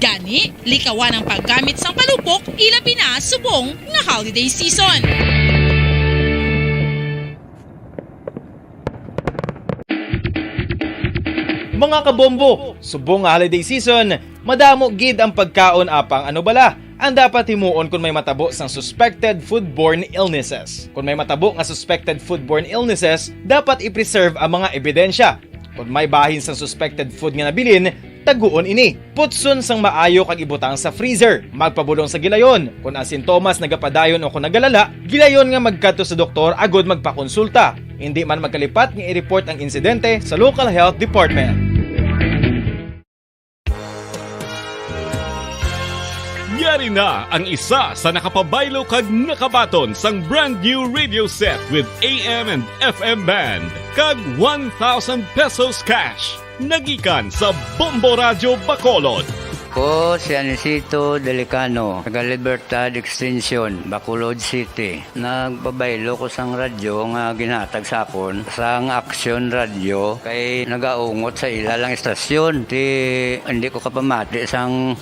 Gani, likawan ang paggamit sang palupok, ilabi na subong nga holiday season. Mga kabombo, subong nga holiday season, madamo gid ang pagkaon apang ano bala ang dapat himuon kon may matabo sang suspected foodborne illnesses. Kon may matabo nga suspected foodborne illnesses, dapat i-preserve ang mga ebidensya. Kon may bahin sang suspected food nga nabilin, taguon ini. Putson sang maayo kag ibutang sa freezer. Magpabulong sa gilayon. Kon ang sintomas nagapadayon o kon nagalala, gilayon nga magkadto sa doktor agud magpakonsulta. Indi man magkalipat nga i-report ang insidente sa local health department. Yari na ang isa sa nakapabaylo kag nakabaton sang brand new radio set with A M and F M band kag one thousand pesos cash. Nagikan sa Bombo Radyo Bacolod. Ko si Anisito Delicano, taga Libertad Extension, Bacolod City. Nagpabaylo ko sang radyo nga ginhatag sa akon sang Aksyon Radyo kay nagaungot sa ila lang istasyon. Ti, hindi ko kapamati sang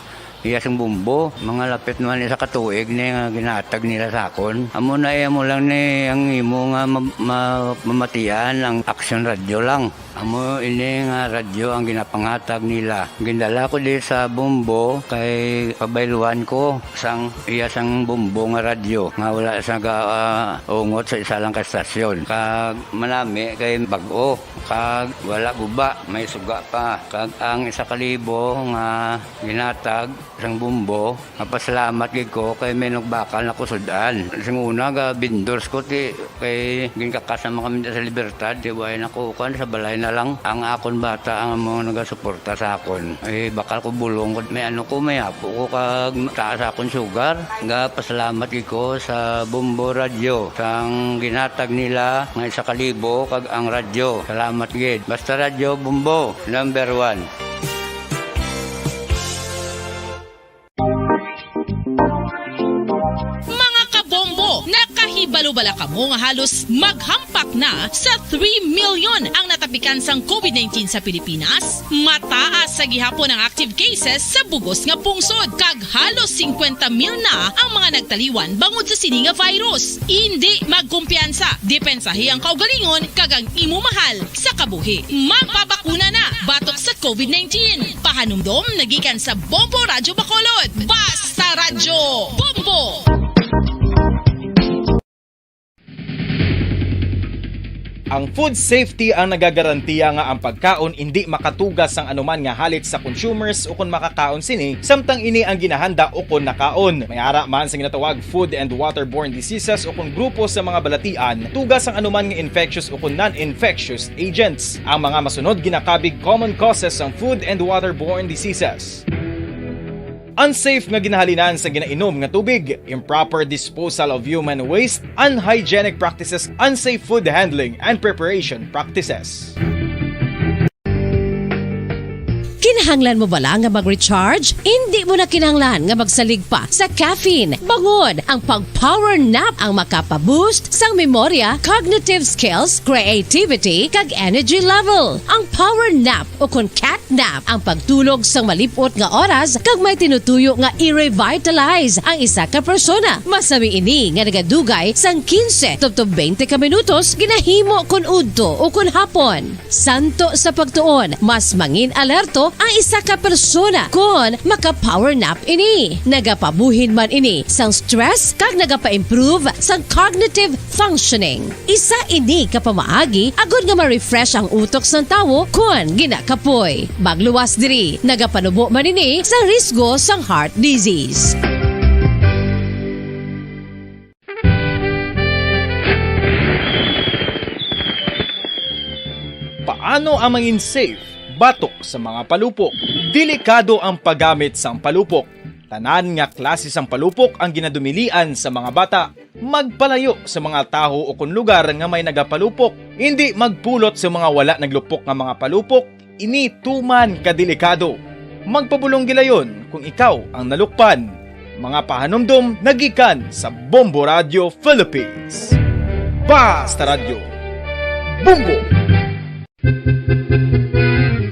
iya sing bumbo. Mga lapit naman isa ka tuig ni nga ginhatag nila sa akon. Amo na, eh, amo lang ni ang imo nga ma-, ma-, mamatian ang Aksyon Radyo lang. Amo ini nga radyo ang ginapanghatag nila. Gindala ko di sa Bombo kay pabayluan ko sang iya sang Bombo nga radyo nga wala sa ga, ah, ungot sa isa lang ka estasyon. Kag manami kay bag-o, kag wala guba, may suga pa. Kag ang isa ka libo nga ginhatag sang Bombo, mapasalamat gid ko kay may nagbakal na ko sud-an. Sing una, ga vendors ko, ti, kay ginkakas naman kami sa Libertad, ti, way na ko, kuan, sa balay na lang. Ang akon bata ang amo nagasuporta sa akon. Eh, bakal ko bulong ko, may ano ko, may apo ko, kag taas akon sugar. Ga pasalamat gid ko sa Bombo Radyo, sang ginhatag nila nga isa ka libo, kag ang radyo. Salamat gid. Basta Radyo Bombo, number one. Mga kabombo, Balubala kamo nga halos maghampak na sa three million ang natapikan sang covid nineteen sa Pilipinas. Mataas sa gihapon ang active cases sa bugos nga pungsod, kag halos singkwenta mil na ang mga nagtaliwan bangod sa sini nga virus. Indi magkumpiyansa, depensahi ang kaugalingon kag ang imo mahal sa kabuhi. Magpabakuna na batok sa covid nineteen. Pahanumdom nagikan sa Bombo Radyo Bacolod. Basta Radyo Bombo! Ang food safety ang nagagarantiya nga ang pagkaon indi makatuga sang anuman nga halit sa consumers ukon makakaon sini, samtang ini ang ginahanda ukon nakaon. May ara man sa ginatawag food and waterborne diseases ukon grupo sa mga balatian tuga sang anuman nga infectious ukon non-infectious agents. Ang mga masunod ginakabig common causes sang food and waterborne diseases. Unsafe nga ginahalinan sa ginainom nga tubig, improper disposal of human waste, unhygienic practices, unsafe food handling and preparation practices. Kinahanglan mo bala nga mag-recharge? Indi mo na kinahanglan nga magsalig pa sa caffeine. Bangod ang pag-power nap ang makapa-boost sang memorya, cognitive skills, creativity, kag energy level. Ang power nap ukon cat nap ang pagtulog sang malip-ot nga oras kag may tinutuyo nga i-revitalize ang isa ka persona. Masami ini nga nagadugay sang quince tubtob twenty ka minutos ginahimo kon udto ukon hapon. Santo sa pagtuon, mas mangin-alerto ang isa ka persona kon maka-power nap ini. Nagapabuhin man ini sang stress kag nagapa-improve sang cognitive functioning. Isa ini ka pamaagi agod nga ma-refresh ang utok sang tawo kon ginakapoy. Magluwas diri, nagapanubo man ini sa risgo sang heart disease. Paano ang mangin safe batok sa mga palupok? Delikado ang paggamit sang palupok. Tanan nga klase sang palupok ang ginadumilian sa mga bata. Magpalayo sa mga tawo ukon lugar nga may nagapalupok. Indi magpulot sa mga wala naglupok nga mga palupok. Ini tuman ka delikado. Magpabulong gilayon kung ikaw ang nalukpan. Mga pahanumdom nagikan sa Bombo Radio Philippines. Basta Radyo, Bombo!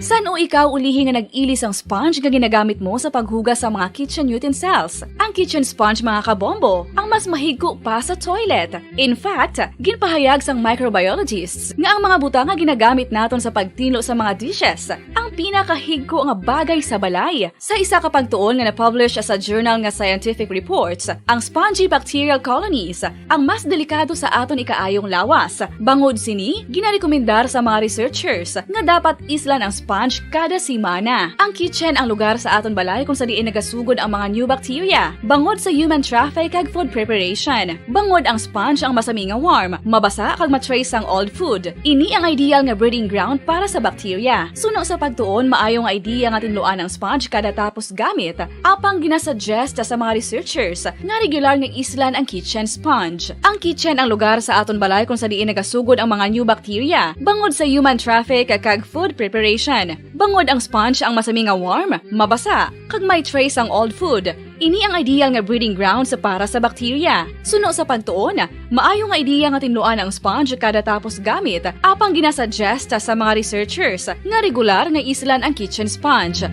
San-o ikaw ulihi nga nag-ili sang sponge nga ginagamit mo sa paghugas sa mga kitchen utensils? Ang kitchen sponge, mga kabombo, ang mas mahigko pa sa toilet. In fact, ginpahayag sang microbiologists nga ang mga butang nga ginagamit naton sa pagtinlo sa mga dishes ang pinakahigko nga bagay sa balay. Sa isa ka pagtuon nga na-publish sa journal nga Scientific Reports, ang spongy bacterial colonies ang mas delikado sa aton ikaayong lawas. Bangod sini, ginarekomendar sa mga researchers nga dapat islan ang sponge kada semana. Ang kitchen ang lugar sa aton balay kung sa diin nagasugod ang mga new bacteria, bangod sa human traffic kag food preparation. Bangod ang sponge ang masami nga warm, mabasa kag ma-trace sang old food. Ini ang ideal nga breeding ground para sa bacteria. Suno sa pagtuon, maayo nga idea nga tinluan ang sponge kada tapos gamit. Apang ginasuggest sa mga researchers nga regular nga islan ang kitchen sponge. Ang kitchen ang lugar sa aton balay kung sa diin nagasugod ang mga new bacteria, bangod sa human traffic kag food preparation. Bangod ang sponge ang masami nga warm, mabasa, kag may trace ang old food. Ini ang ideal nga breeding grounds para sa bacteria. Suno sa pagtuon, maayo nga idea nga tinluan ang sponge kada tapos gamit, apang ginasuggest sa mga researchers nga regular nga islan ang kitchen sponge.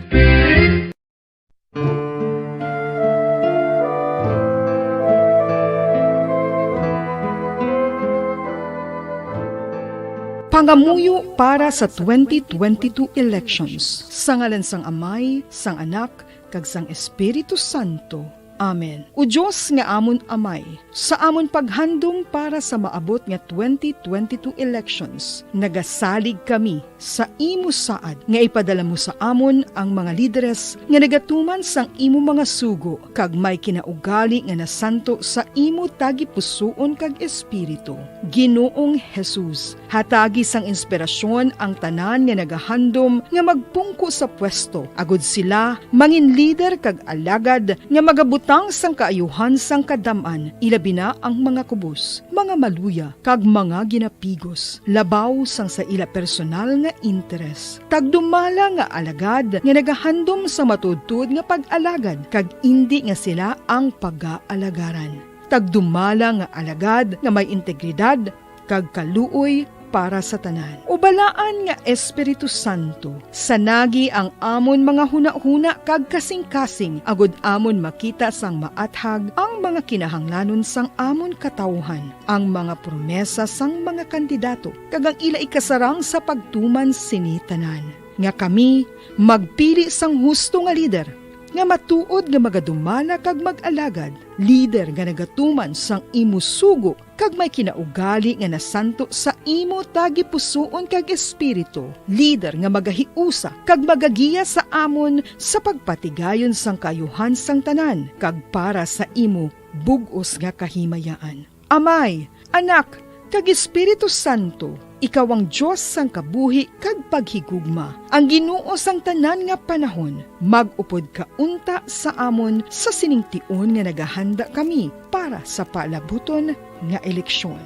Pangamuyo para sa twenty twenty-two elections. Sa ngalan sang Amay, sang Anak, kag sang Espiritu Santo. Amen. O Dios nga amon Amay, sa amon paghandom para sa maabot nga twenty twenty-two elections, nagasalig kami sa imo saad nga ipadala mo sa amon ang mga lideres nga nagatuman sang imo mga sugo kag may kinaugali nga nasanto sa imo tagipusoon kag espiritu. Ginoong Jesus, hatagi sang inspirasyon ang tanan nga nagahandom nga magpungko sa pwesto, agod sila mangin lider kag alagad nga magabutang sang kaayuhan sang kadam-an, ilabi na ang mga kubos, mga maluya, kag mga ginapigos, labaw sang sa ila personal nga interes. Tagdumala nga alagad nga nagahandom sa matuodtuod nga pag-alagad, kag indi nga sila ang pagaalagarang. kag dumala nga alagad nga may integridad kag kaluoy para sa tanan. O balaan nga Espiritu Santo, sanagi ang amon mga hunahuna kag kasingkasing, agod amon makita sang maathag ang mga kinahanglanon sang amon katawuhan, ang mga promesa sang mga kandidato, kag ang ila ikasarang sa pagtuman sini tanan, nga kami magpili sang husto nga lider, nga matuod nga magadumala kag mag-alagad, lider nga nagatuman sang imo sugo kag may kinaugali nga nasanto sa imo tagipusoon kag espiritu, lider nga magahiusa kag magagiya sa amon sa pagpatigayon sang kaayuhan sang tanan kag para sa imo bug-os nga kahimayaan. Amay, Anak, kag Espiritu Santo, ikaw ang Dios sang kabuhi kag paghigugma, ang Ginoo sang tanan nga panahon. Mag-upod ka unta sa amon sa sining tion nga nagahanda kami para sa palabuton nga eleksyon.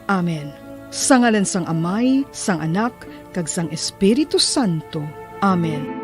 Amen. Sa ngalan sang Amay, sang Anak, kag sang Espiritu Santo. Amen.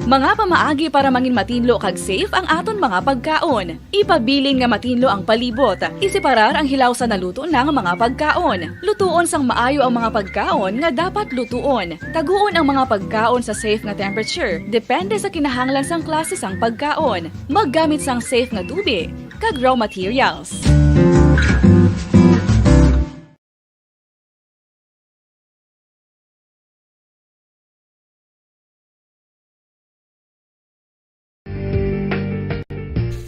Mga pamaagi para mangin matinlo kag safe ang aton mga pagkaon. Ipabilin nga matinlo ang palibot. Iseparar ang hilaw sa naluto na nga mga pagkaon. Lutuon sang maayo ang mga pagkaon nga dapat lutuon. Taguon ang mga pagkaon sa safe nga temperature, depende sa kinahanglan sang klase sang pagkaon. Maggamit sang safe nga tubi kag raw materials.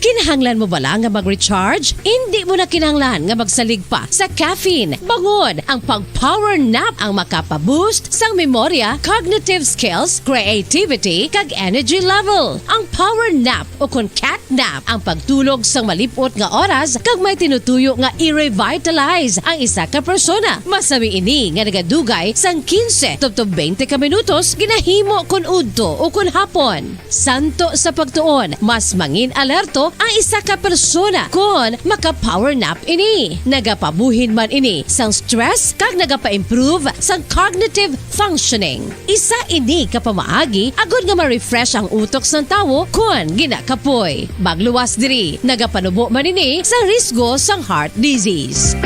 Kinahanglan mo bala nga mag-recharge? Indi mo na kinahanglan nga magsalig pa sa caffeine. Bangod ang pag-power nap ang makapa-boost sang memorya, cognitive skills, creativity, kag energy level. Ang power nap ukon cat nap ang pagtulog sang malip-ot nga oras kag may tinutuyo nga i-revitalize ang isa ka persona. Masami ini nga nagadugay sang quince tubtob twenty ka minutos ginahimo kon udto ukon hapon. Santo sa pagtuon, mas mangin-alerto ang isa ka persona kon maka-power nap ini. Nagapabuhin man ini sang stress kag nagapa-improve sang cognitive functioning. Isa ini ka pamaagi agod nga ma-refresh ang utok sang tawo kon ginakapoy. Magluwas diri, nagapanubo man ini sa risgo sang heart disease.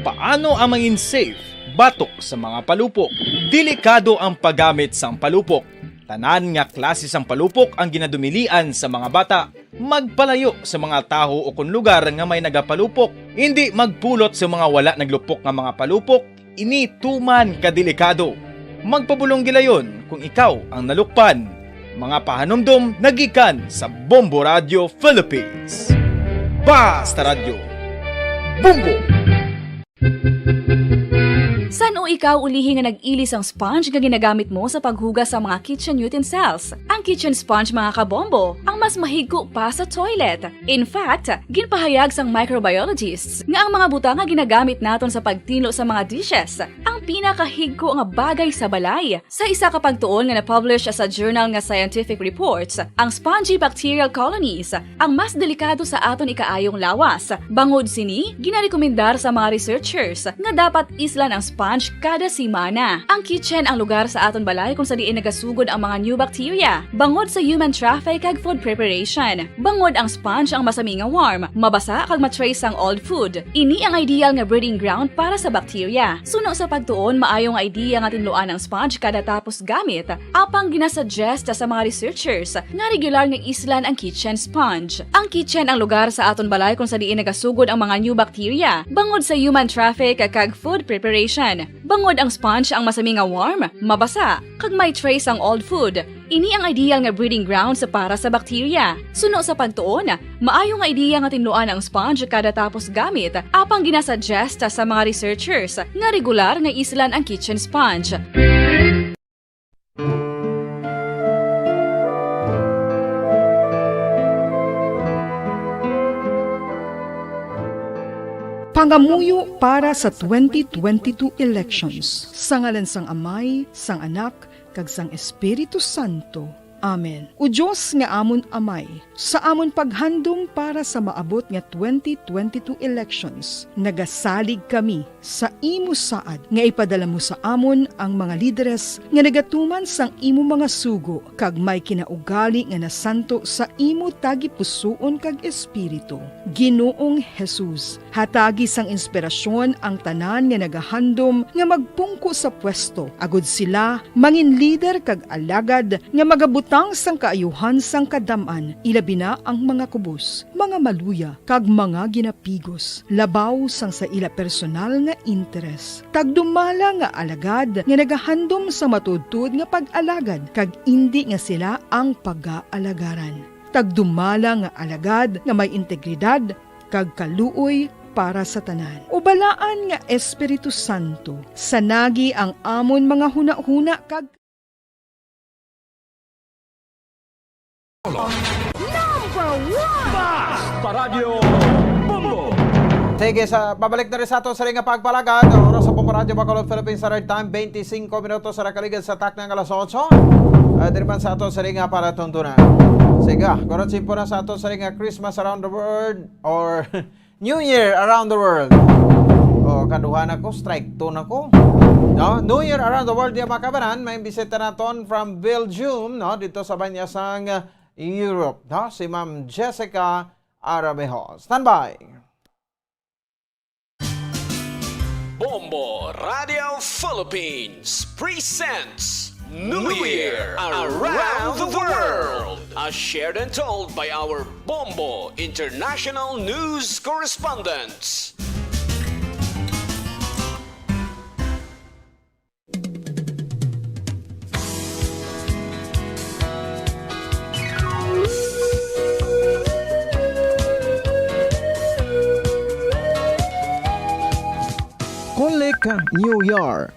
Paano ang mangin safe batok sa mga palupok? Delikado ang paggamit sang palupok. Tanan nga klase sang palupok ang ginadumilian sa mga bata. Magpalayo sa mga tawo ukon lugar nga may nagapalupok. Indi magpulot sa mga wala naglupok nga mga palupok. Ini tuman ka delikado. Magpabulong gilayon kung ikaw ang nalukpan. Mga pahanumdom nagikan sa Bombo Radio Philippines. Basta Radyo, Bombo! San-o ikaw ulihi nga nag-ili sang sponge nga ginagamit mo sa paghugas sa mga kitchen utensils? Ang kitchen sponge, mga kabombo, ang mas mahigko pa sa toilet. In fact, ginpahayag sang microbiologists nga ang mga butang nga ginagamit naton sa pagtinlo sa mga dishes ang pinakahigko nga bagay sa balay. Sa isa ka pagtuon nga na-publish sa journal nga Scientific Reports, ang spongy bacterial colonies ang mas delikado sa aton ikaayong lawas. Bangod sini, ginarekomendar sa mga researchers nga dapat islan ang sponge kada semana. Ang kitchen ang lugar sa aton balay kung sa diin nagasugod ang mga new bacteria, bangod sa human traffic kag food preparation. Bangod ang sponge ang masami nga warm, mabasa kag ma-trace ang old food. Ini ang ideal nga breeding ground para sa bacteria. Suno sa pagtuon, maayo nga idea nga tinluan ang sponge kada tapos gamit. Apang ginasuggest sa mga researchers nga regular nga islan ang kitchen sponge. Ang kitchen ang lugar sa aton balay kung sa diin nagasugod ang mga new bacteria, bangod sa human traffic kag food preparation. Bangod ang sponge ang masami nga warm, mabasa, kag may trace ang old food. Ini ang ideal nga breeding grounds para sa bacteria. Suno sa pagtuon, maayo nga idea nga tinluan ang sponge kada tapos gamit, apang ginasuggest sa mga researchers nga regular nga islan ang kitchen sponge. Pangamuyo para sa twenty twenty-two elections. Sa ngalan sang Amay, sang Anak, kag sang Espiritu Santo. Amen. O Dios nga amon Amay, sa amon paghandom para sa maabot nga twenty twenty-two elections, nagasalig kami sa imo saad nga ipadala mo sa amon ang mga lideres nga nagatuman sang imo mga sugo kag may kinaugali nga nasanto sa imo tagipusoon kag espiritu. Ginoong Jesus, hatagi sang inspirasyon ang tanan nga nagahandom nga magpungko sa pwesto, agod sila mangin lider kag alagad nga magabutang sang kaayuhan sang kadam-an, ilabi na ang mga kubos, mga maluya, kag mga ginapigos, labaw sang sa ila personal nga interes. Tagdumala nga alagad nga nagahandom sa matuodtuod nga pag-alagad, kag indi nga sila ang pagaalagaran. Tagdumala nga alagad nga may integridad kag kaluoy para sa tanan. O balaan nga Espiritu Santo, sanagi ang amon mga hunahuna kag Number one! Basta Radyo Bombo! Sige, sa pabalik na rin sa ato sa ring nga pagpalagad, ang oras sa Bombo Radyo Bacolod, Philippines Standard Time, twenty-five minutos sa nakaligad sa takna nga alas otso. Ah, diri man sa ato sa ring nga palatuntunan. Sige, gurot simpo na sa ato sa ring nga Christmas around the world or New Year around the world. Oh, kaduha na ko, strike two na ko. No? New Year around the world, di, mga kabanan, may bisita naton from Belgium, no? Dito sa banyasang, uh, Europe, no? Si Ma'am Jessica Aramejo. Standby. Bombo Radio Philippines presents New Year Around the World, as shared and told by our Bombo International News Correspondents. Kulik New Year.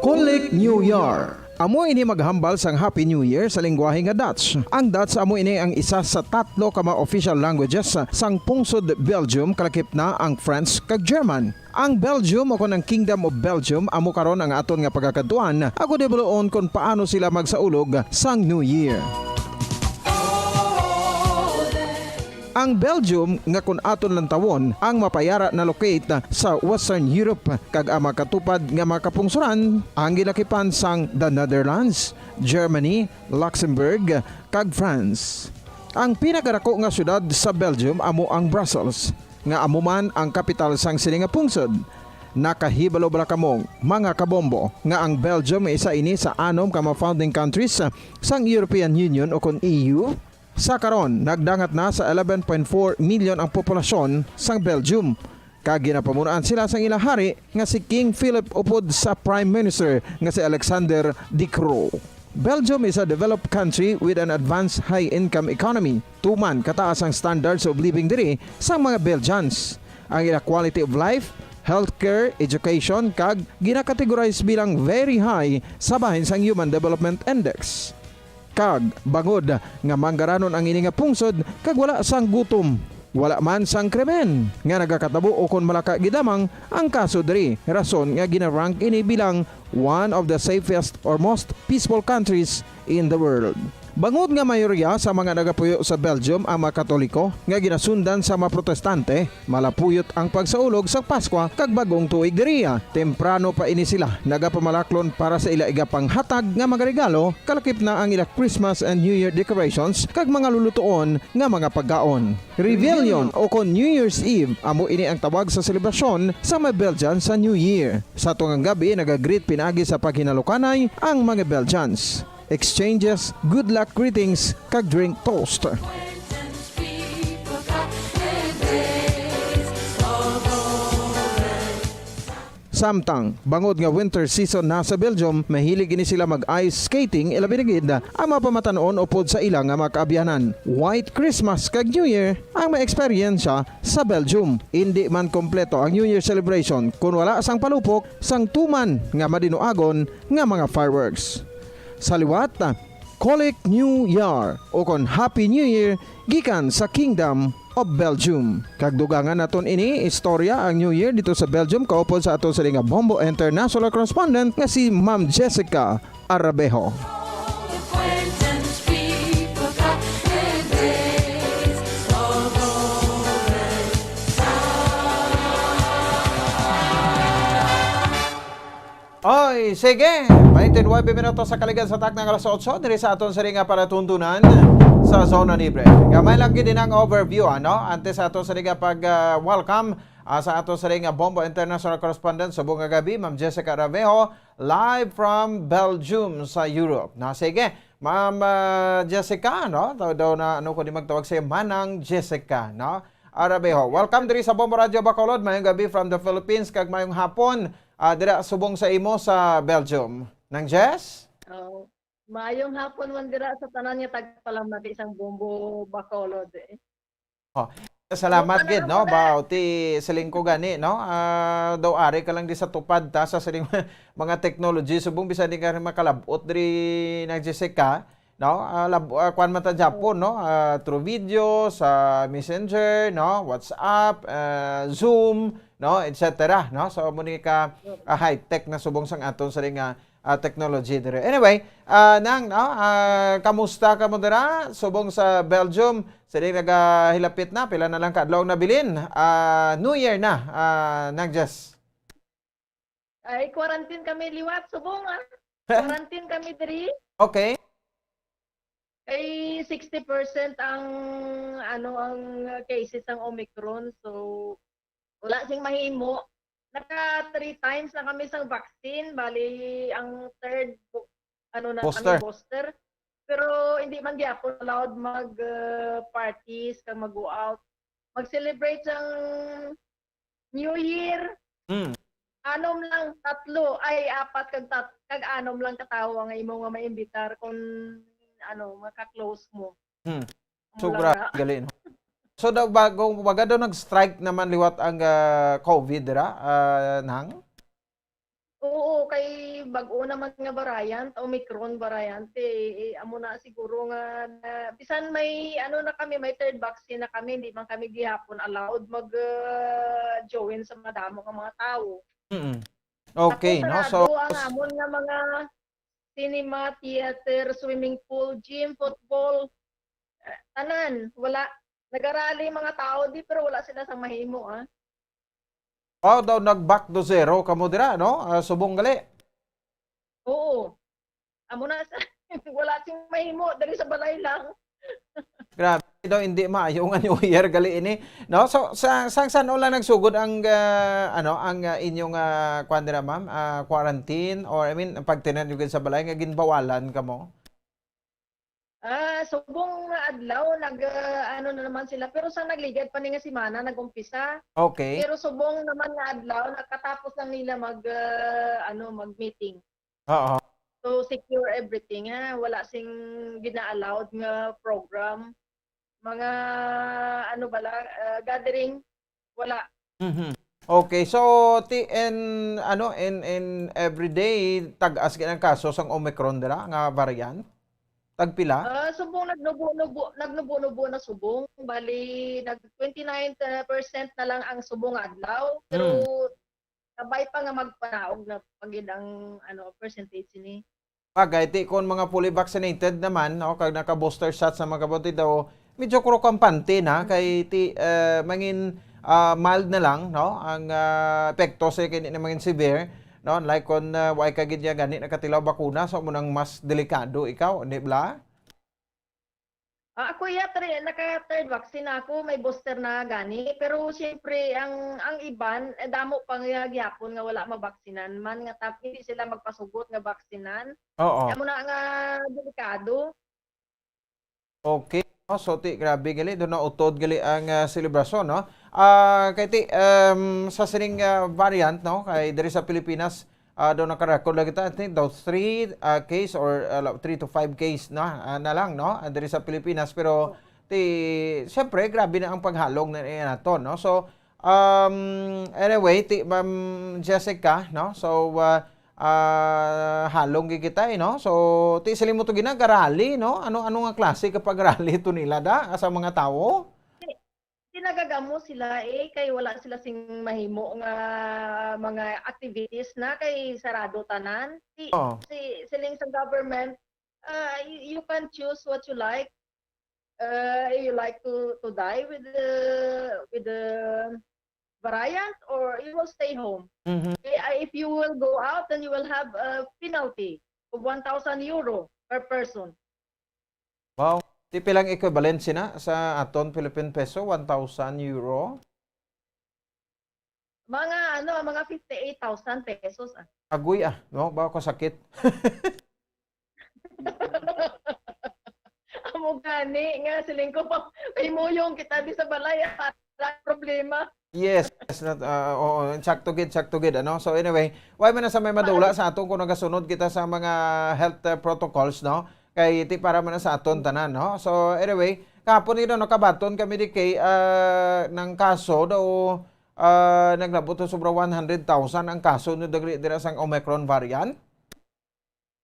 Kulik New Year. Amo ini maghambal sang Happy New Year sa lengguwahe nga Dutch. Ang Dutch amo ini ang isa sa tatlo ka mga official languages sang pungsod Belgium, kalakip na ang French kag German. Ang Belgium, o kon ang Kingdom of Belgium, amo karon ang aton nga pagakadtuan, agod hibaluon kon paano sila magsaulog sang New Year. Ang Belgium, nga kon aton lantawon, ang mapayara na locate sa Western Europe, kag ang makatupad nga mga kapungsoran ang ginakipan sang the Netherlands, Germany, Luxembourg, kag France. Ang pinakadako nga syudad sa Belgium amo ang Brussels, nga amo man ang kapital sang sini nga pungsod. Nakahibalo bala kamo, mga kabombo, nga ang Belgium isa ini sa anom ka mga founding countries sang European Union o kon E U? Sa karon, nagdangat na sa eleven point four million ang populasyon sang Belgium, kag ginapamunuan sila sang ilang hari nga si King Philip upod sa Prime Minister nga si Alexander De Croo. Belgium is a developed country with an advanced high-income economy. Tuman kataas ang standards of living diri sang mga Belgians. Ang ila quality of life, healthcare, education, kag ginakategorize bilang very high sa bahin sang Human Development Index. Kag bangod nga manggaranon ang ini nga pungsod kag wala sang gutom, wala man sang krimen nga nagakatabo ukon malaka gid lamang ang kaso diri, rason nga gina-rank ini bilang one of the safest or most peaceful countries in the world. Bangod nga mayorya sa mga nagapuyo sa Belgium ang mga Katoliko nga ginasundan sa mga Protestante, malapuyot ang pagsaulog sa Paskwa kag Bag-ong Tuig diriya. Temprano pa ini sila nagapamalaklon para sa ila igapanghatag nga mga regalo, kalakip na ang ila Christmas and New Year decorations kag mga lulutuon nga mga pagkaon. Réveillon o kon New Year's Eve, amo ini ang tawag sa selebrasyon sa mga Belgian sa New Year. Sa tungang gabi, naga-greet pinaagi sa paghinalukanay ang mga Belgians. Exchanges, good luck greetings, kag drink toast. Samtang, bangod nga winter season na sa Belgium, mahilig ini sila mag-ice skating, ilabi na gid ang mga pamatan-on upod sa ila nga mga kaabyanan. White Christmas kag New Year ang maeksperiensya sa Belgium. Indi man kompleto ang New Year celebration kon wala sang palupok sang tuman nga madinuagon nga mga fireworks. Sa liwat, Kulik New Year, o kon Happy New Year, gikan sa Kingdom of Belgium. Kag dugangan naton ini istorya ang New Year dito sa Belgium, kaupod sa ato sini nga Bombo International correspondent nga si Ma'am Jessica Arabejo. Sige, baynte nuwebe minutos sa kaligad sa takna nga alas otso diri sa aton sini nga palatuntunan sa Zona Libre. Gamay lang gid ang overview, ano? Antes sa aton sini nga pag, ah, welcome, ah, sa aton sini nga Bombo International Correspondent subong nga gabi, Ma'am Jessica Ravejo, live from Belgium sa Europe. Na sige, Ma'am, ah, Jessica, no? Daw, daw na ano ko di magtawag sa Manang Jessica, no? Arabeho. Welcome diri sa Bombo Radio Bacolod. Mayong gabi from the Philippines kag mayong hapon, ah, dira subong sa imo sa Belgium. Nang Jess? Oh, maayong hapon man dira sa tanan nga tagapalamati sang Bombo Bacolod, eh. Oh, salamat gid, no? Ba, ti siling ko gani, no? Ah, daw ari ka lang di sa tupad ta sa siling mga technology subong bisan di ka rin makalabot diri, Nang Jessica, no? Ah, lab-, ah, kuwan man ta Japon, no? Ah, through video, sa Messenger, no? WhatsApp, ah, Zoom, no? Et cetera, no? So, amo ni ka, ah, high-tech na subong sang aton sa nga, ah, technology dire. Anyway, ah, Nang, no? Ah, kamusta ka mo dira? Subong sa Belgium, sila nagahilapit na, pila na lang ka adlaw ang nabilin? Ah, New Year na, ah, Nang Jess. Ay, quarantine kami liwat, subong, ah. Quarantine kami diri. Okay. Kay sixty percent ang, ano, ang cases ng Omicron. So, wala sing mahimo. Naka three times na kami sa vaccine. Bali, ang third, bu-, ano na kami, Booster. Booster. Pero hindi man gyapon allowed mag, uh, parties, kag mag-go out. Mag-celebrate sang New Year. Mm. Anom lang, tatlo, ay, apat kag tat-, kag anom lang ka tawo ang imo nga maimbitar kung, ano, maka-close mo. Mm. Amo lang. Sobra na. Gali, no? So, daw bago, baga daw nag-strike naman liwat ang, ah, COVID dira, ah, Nang? Oo, kay bag-o naman nga variant, Omicron variant, eh, eh, amo na siguro nga, na, bisan may, ano na kami, may third vaccine na kami, hindi man kami gihapon allowed mag, ah, join sa madamo nga mga tawo. Mm. Okay, no? Tapos sarado ang amon nga mga cinema, theater, swimming pool, gym, football, eh, tanan, wala. Nagarali mga tao di, pero wala sila sa mahimo, ah. Wow, daw nag-back to zero kamo dira, no? Ah, subong gali. Oo. Amo na sa, wala sing mahimo, diri sa balay lang. Grabe daw, hindi maayo nga New Year gali ini, no? So, sa, sa, san-o lang nagsugod ang, ah, ano, ang, ah, inyong, ah, kwan dira, ma'am? Ah, quarantine or, I mean, ang pagtinad niyo sa balay nga ginbawalan kamo? Ah, subong nga adlaw, nag, ah, ano na naman sila. Pero sa nagligad pa ni nga semana, nag-umpisa. Okay. Pero subong naman nga adlaw, nakatapos lang nila mag, ah, ano, mag-meeting. Oo. To secure everything, ha? Wala sing gina-allowed nga program. Mga, ano bala, ah, gathering, wala. Mhm. Okay, so, ti-, in, ano, in, in everyday, tag-as gid ang kaso sang Omicron dira nga variant? Tagpila? Ah, subong nagnubo-nubo, nagnubo-nubo na subong. Bali, nag twenty-nine percent na lang ang subong nga adlaw. Pero Mm. kabay pa nga magpanaog na pa gid ang, ano, percentage sini. Bagay, ti kon mga fully vaccinated naman, no, kag naka-booster shots ang mga kabunti daw, medyo kuro kampante na, kay ti, eh, mangin, ah, mild na lang, no, ang, ah, epekto sa kini na mangin severe, no, like kon, ah, wa ka gid niya gani nakatilaw bakuna, so mo nang mas delikado ikaw, di bala? Ah, ako, iya, tre-, naka-third vaccine na ako, may booster na gani. Pero siyempre, ang, ang iban, eh, damo pa nga gihapon nga wala mabaksinan man, nga tap-, hindi sila magpasugot nga baksinan. Oo. Amo na nga delikado. Okay. Oh, so, ti, grabe gali, doon na utod gali ang, ah, selebrasyon, no? Ah, kay ti, um, sa sining, ah, variant, no? Kay diri sa Pilipinas, ah, daw naka-record lang kita, I think, daw three, ah, case or, ah, la-, three to five case na, ah, na lang, no? Ah, diri sa Pilipinas. Pero, ti, siyempre, grabe na ang paghalong na, na naton, no? So, um, anyway, ti, Ma'am Jessica, no? So, ah, ah, halong gid kita, eh, no? So, ti, sila mo to ginagarali, no? Ano, ano nga klase ka pagrali to nila, da? Sa mga tawo? Di nagagamo sila, eh, kay wala sila sing mahimo nga mga activities na kay sarado tanan. Si, Oh. si, siling sa government, ah, y-, you can choose what you like. Uh, you like to, to die with the, with the, variant or you will stay home. Mhm. Eh, uh, if you will go out, then you will have a penalty of one thousand euro per person. Wow. Ti pilang equivalent sina sa aton Philippine peso? One thousand euro? Mga ano, mga fifty-eight thousand pesos. Ah. Agoy ah, no? Ba ko sakit. Amo gani nga siling ko pa, kay muyong kita di sa balay, ah, problema. Yes, yes, not, uh, oo, sakto gid, sakto gid, ano? So anyway, why man na sa may madula sa aton kung nagasunod kita sa mga health uh, protocols, no? Kay ti para man na sa aton tanan, no? So anyway, kahapon gid nakabaton kami di kay uh, ng kaso daw uh, naglabot sa sobra one hundred thousand ang kaso no dagri dira sang Omicron variant.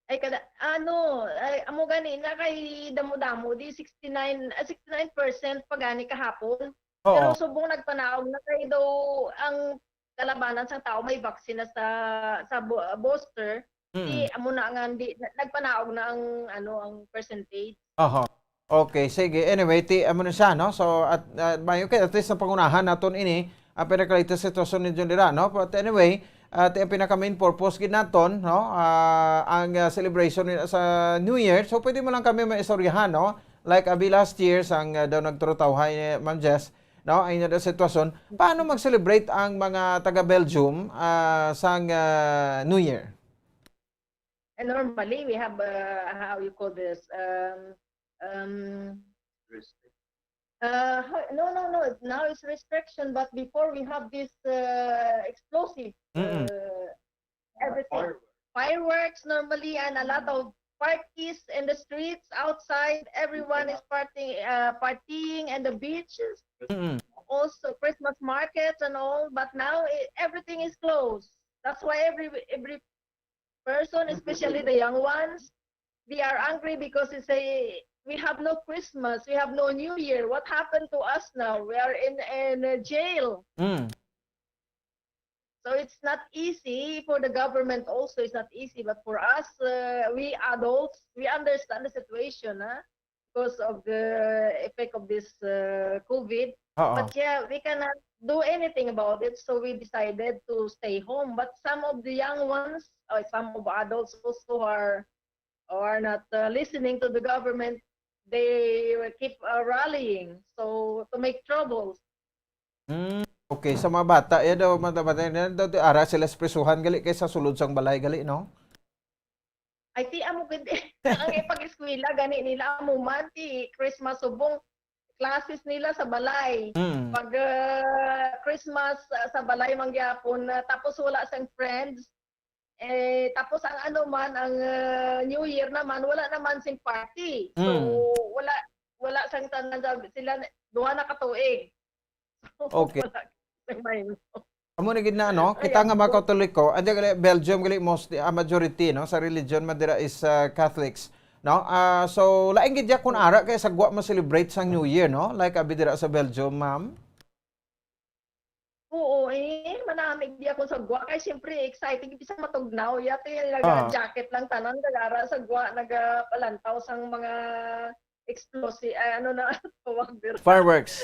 Ay, kada, ano, ay, amo gani na kay damo-damo, di sixty-nine, ah, sixty-nine percent pa gani kahapon. Pero Oo. Subong nagpanaog na kay daw ang kalabanan sa tao may vaccine na sa sa bo- booster. Di Mm. Amo na nga, di na- nagpanaog na ang ano, ang percentage. Aha. Okay, sige. Anyway, ti amo na siya, no? So at uh, mayo kay at least napangunahan naton ini ang pinakalatest sitwasyon ni John Dira, no? But anyway, uh, ti ang pinaka main purpose gid naton, no? Ah, ang uh, celebration ni- sa New Year. So pwede mo lang kami maistoryahan, no? Like abi last year sang uh, daw nagturutawhay ni Ma'am Jess, no? Ang inyo daw sitwasyon. Paano mag-celebrate ang mga taga Belgium uh, sang uh, New Year? And normally we have uh, how you call this um um uh ho- no, no, no, now it's restriction, but before we have this uh, explosive Mm-mm. uh, everything, fireworks normally, and a lot of parties in the streets outside. Everyone is partying, uh, partying and the beaches, Mm-mm. Also Christmas markets and all. But now it, everything is closed. That's why every every person, especially the young ones, they are angry because they say we have no Christmas, we have no New Year. What happened to us now? We are in in a jail. Mm. So it's not easy for the government also. It's not easy, but for us, uh, we adults, we understand the situation, huh? Because of the effect of this uh, COVID. Oo. But yeah, we cannot do anything about it, so we decided to stay home. But some of the young ones, or some of adults also are are not uh, listening to the government. They will keep uh, rallying, so to make troubles. Mm, okay, sa mga bata, ya daw mga bata, ya daw ara sila sa prisuhan gali kay sa sulod sang balay gali, no? Ay, ti amo gid ang ipag-eskwela gani nila amo man ti Christmas subong classes nila sa balay. Mm. Pag uh, Christmas uh, sa balay man gyapon, uh, tapos wala sang friends. Eh, tapos ang ano man, ang uh, New Year naman, wala naman sing party. So, Mm. wala wala sang tanan sa sila duha na ka tuig. Okay. Wala sang may- Amo na gid na, no? Ay, Kita nga mga ako. Katoliko, and then, Belgium gali most, a majority, no, sa religion man dira is uh, Catholics, no? Ah, so lain gid ya kun ara kay sa gwa ma-celebrate sang New Year, no? Like abi dira sa Belgium, ma'am. Oo, eh, manamig di ako sa gwa. Kay siyempre, exciting. Bisa matugnaw. Yati, Ah. naga-jacket lang tanan. Nagara sa gwa, nagapalantaw sang mga explosive, ay, ano na, tawag dira. Fireworks.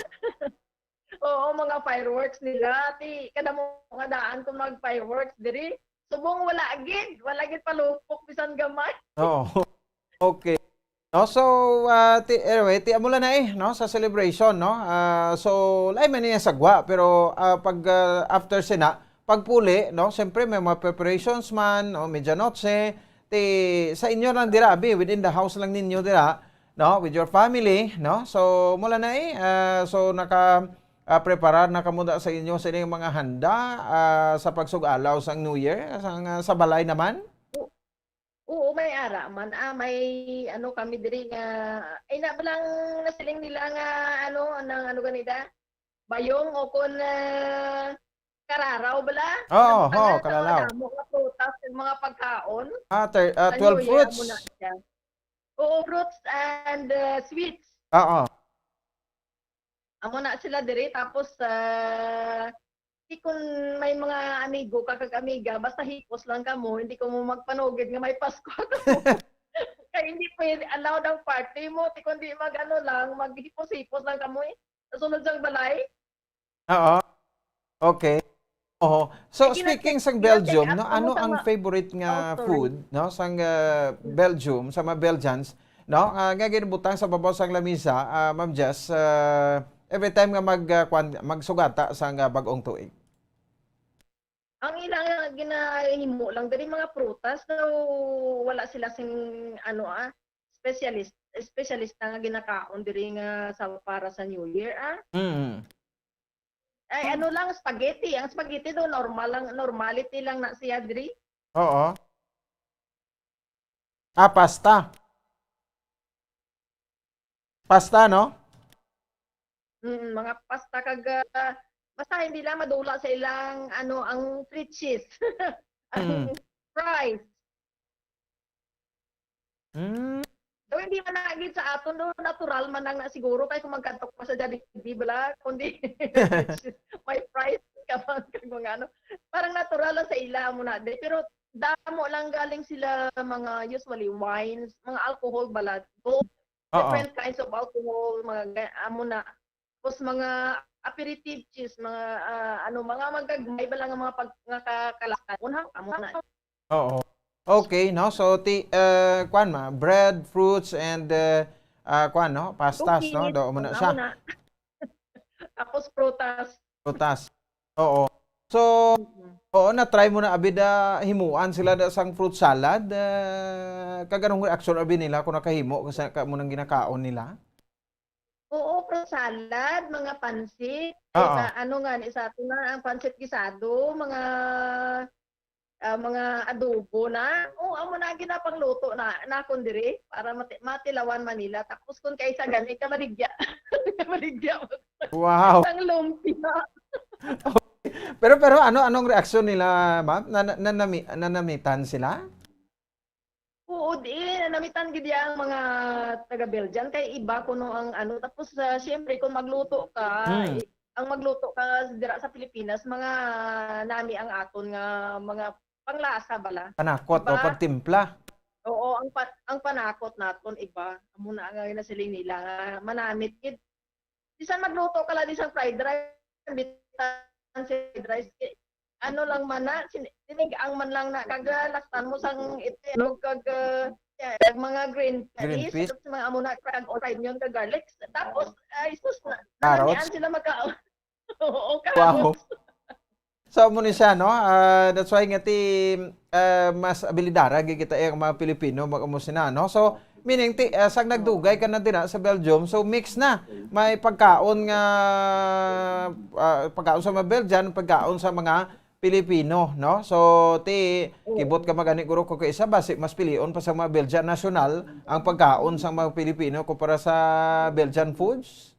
Oo, mga fireworks nila. Ti, kada mo nga daan kung mag-fireworks diri. Subong wala gid. Wala gid palupok, bisan gamay. Oo. Okay. No, so, ah, ti, anyway, ti amo lang na eh, no, sa celebration, no? Ah, so, lain man niya sa gwa, pero ah, pag ah, after sina, pagpuli, no, siyempre may mga preparations man, no, medianoche, ti sa inyo lang dira, abi, within the house lang ninyo dira, no, with your family, no? So, mula na eh, ah, so naka ah, preparar na kamo da sa inyo sa inyong mga handa ah, sa pagsug-alaw sang New Year, sang, ah, sa balay naman? Oo, may ara man. Ah, may ano kami diri nga, ay na lang nasiling nila nga ano, nang ano ganida? Bayong o kun ah, kararaw bala? Oo, Ang oo, tanan sa kararaw. Mga damo nga prutas ug mga pagkaon. Ah, ter, ah, Sa twelve New Year, fruits. Amo na siya. Oo, fruits and uh, sweets. Oo. Amo na sila diri, tapos ah, di kun may mga amigo ka kag amiga, basta hipos lang kamo, hindi ko mo magpanugid nga may Pasko kamo. Kay hindi pwede allowed ang party mo, di kun di mag ano lang, maghipos-hipos lang kamo eh. Sa sulod sang balay. Oo. Okay. Oho. So, Ay, speaking gina-check, sang gina-check Belgium, up no, ko ano sa ang ma-, favorite nga culture. food, no, sang, ah, Belgium, sa mga Belgians, no, ah, nga ginabutang sa babaw sang lamisa, ah, Ma'am Jess, ah, every time nga mag, ah, kwan, magsugata sang, ah, bag-ong tuig? Ang ilang ginahimo lang diri mga prutas, so wala sila sing, ano, ah, specialist, espesyalista nga ginakaon diri nga sa, para sa New Year, ah. Mm. Ay, ano lang, spaghetti. Ang spaghetti do, normal lang, normality lang na siya diri. Oo. Ah, pasta. Pasta, no? Mm, mga pasta kag, ah, basta hindi lang madula sa ilang, ano, ang three cheese. Ang Mm. fries. Mm. Though hindi man na gid sa aton, no, natural man lang na siguro, kay kung magkadto ka sa Jollibee, bala, kundi may fries ka man, kag mga ano, parang natural lang sa ila mo na di. Pero damo lang galing sila mga usually wines, mga alcohol bala. Though Oo. different kinds of alcohol, mga ga-, amo na. Tapos mga aperitif cheese, mga, ah, ano, mga magagmay ba lang ang mga pag-, nga ka-, kalasan. Unhaw, amo na. Oo. Okay, no? So, ti-, eh, kwan ma, bread, fruits, and, eh, ah, kwan, no? Pastas, no? Cookies, Do, amo na amo siya. na. Tapos prutas. Prutas. Oo. So, Mm. oo, na-try mo na, abi, da, himuan sila da sang fruit salad? Eh, kag anong reaksyon, abi, nila kung nakahimo ka sa, ka mo nang ginakaon nila? Oo, fruit salad, mga pansit, Oo. sa ano nga ni sa ato nga, ang pansit gisado, mga, ah, mga adobo na. Oo, amo na ginapangluto na, nakon diri para mati-, matilawan man nila. Tapos kung kaysa gani, kamaligya. Kamaligya. Wow. Sang lumpia. Pero, pero ano, anong reaksyon nila, ma'am? Na, na, nanami-, nanamitan sila? Oo, di, nanamitan gid ya ang mga taga Belgian kay iba kuno ang ano. Tapos, ah, siyempre, kung magluto ka, Hmm. i-, ang magluto ka dira sa Pilipinas, mga nami ang aton nga mga panglasa bala. Panakot o Diba? pagtimpla. Oo, ang pa-, ang panakot naton iba. Amo na nga nasiling nila nga manamit gid. Bisan magluto ka lang isang fried rice, bisan fried rice, eh, ano lang man na, sin-, sinigang man lang na, kag, ah, lastan mo sang itlog, kag, ah, yeah, kag mga green Green peas, peas? Tapos mga amo na, kag fried onion, kag garlic. Tapos, ay, sus, na, Carrots? nanamian sila magkaon. Oo, Wow. carrots. So, amo ni siya, no? Ah, that's why nga ti, ah, mas abilidara gid kita, eh, ang mga Pilipino, mag-amo sina, no? So, meaning, ti, ah, sang nagdugay ka na dira sa Belgium, so mix na. May pagkaon nga, ah, pagkaon sa mga Belgian, pagkaon sa mga Pilipino, no? So, ti, Oo. kibot ka magani guro ko kay isa, basi mas pilion pa sa mga Belgian national ang pagkaon sa mga Pilipino kumpara sa Belgian foods?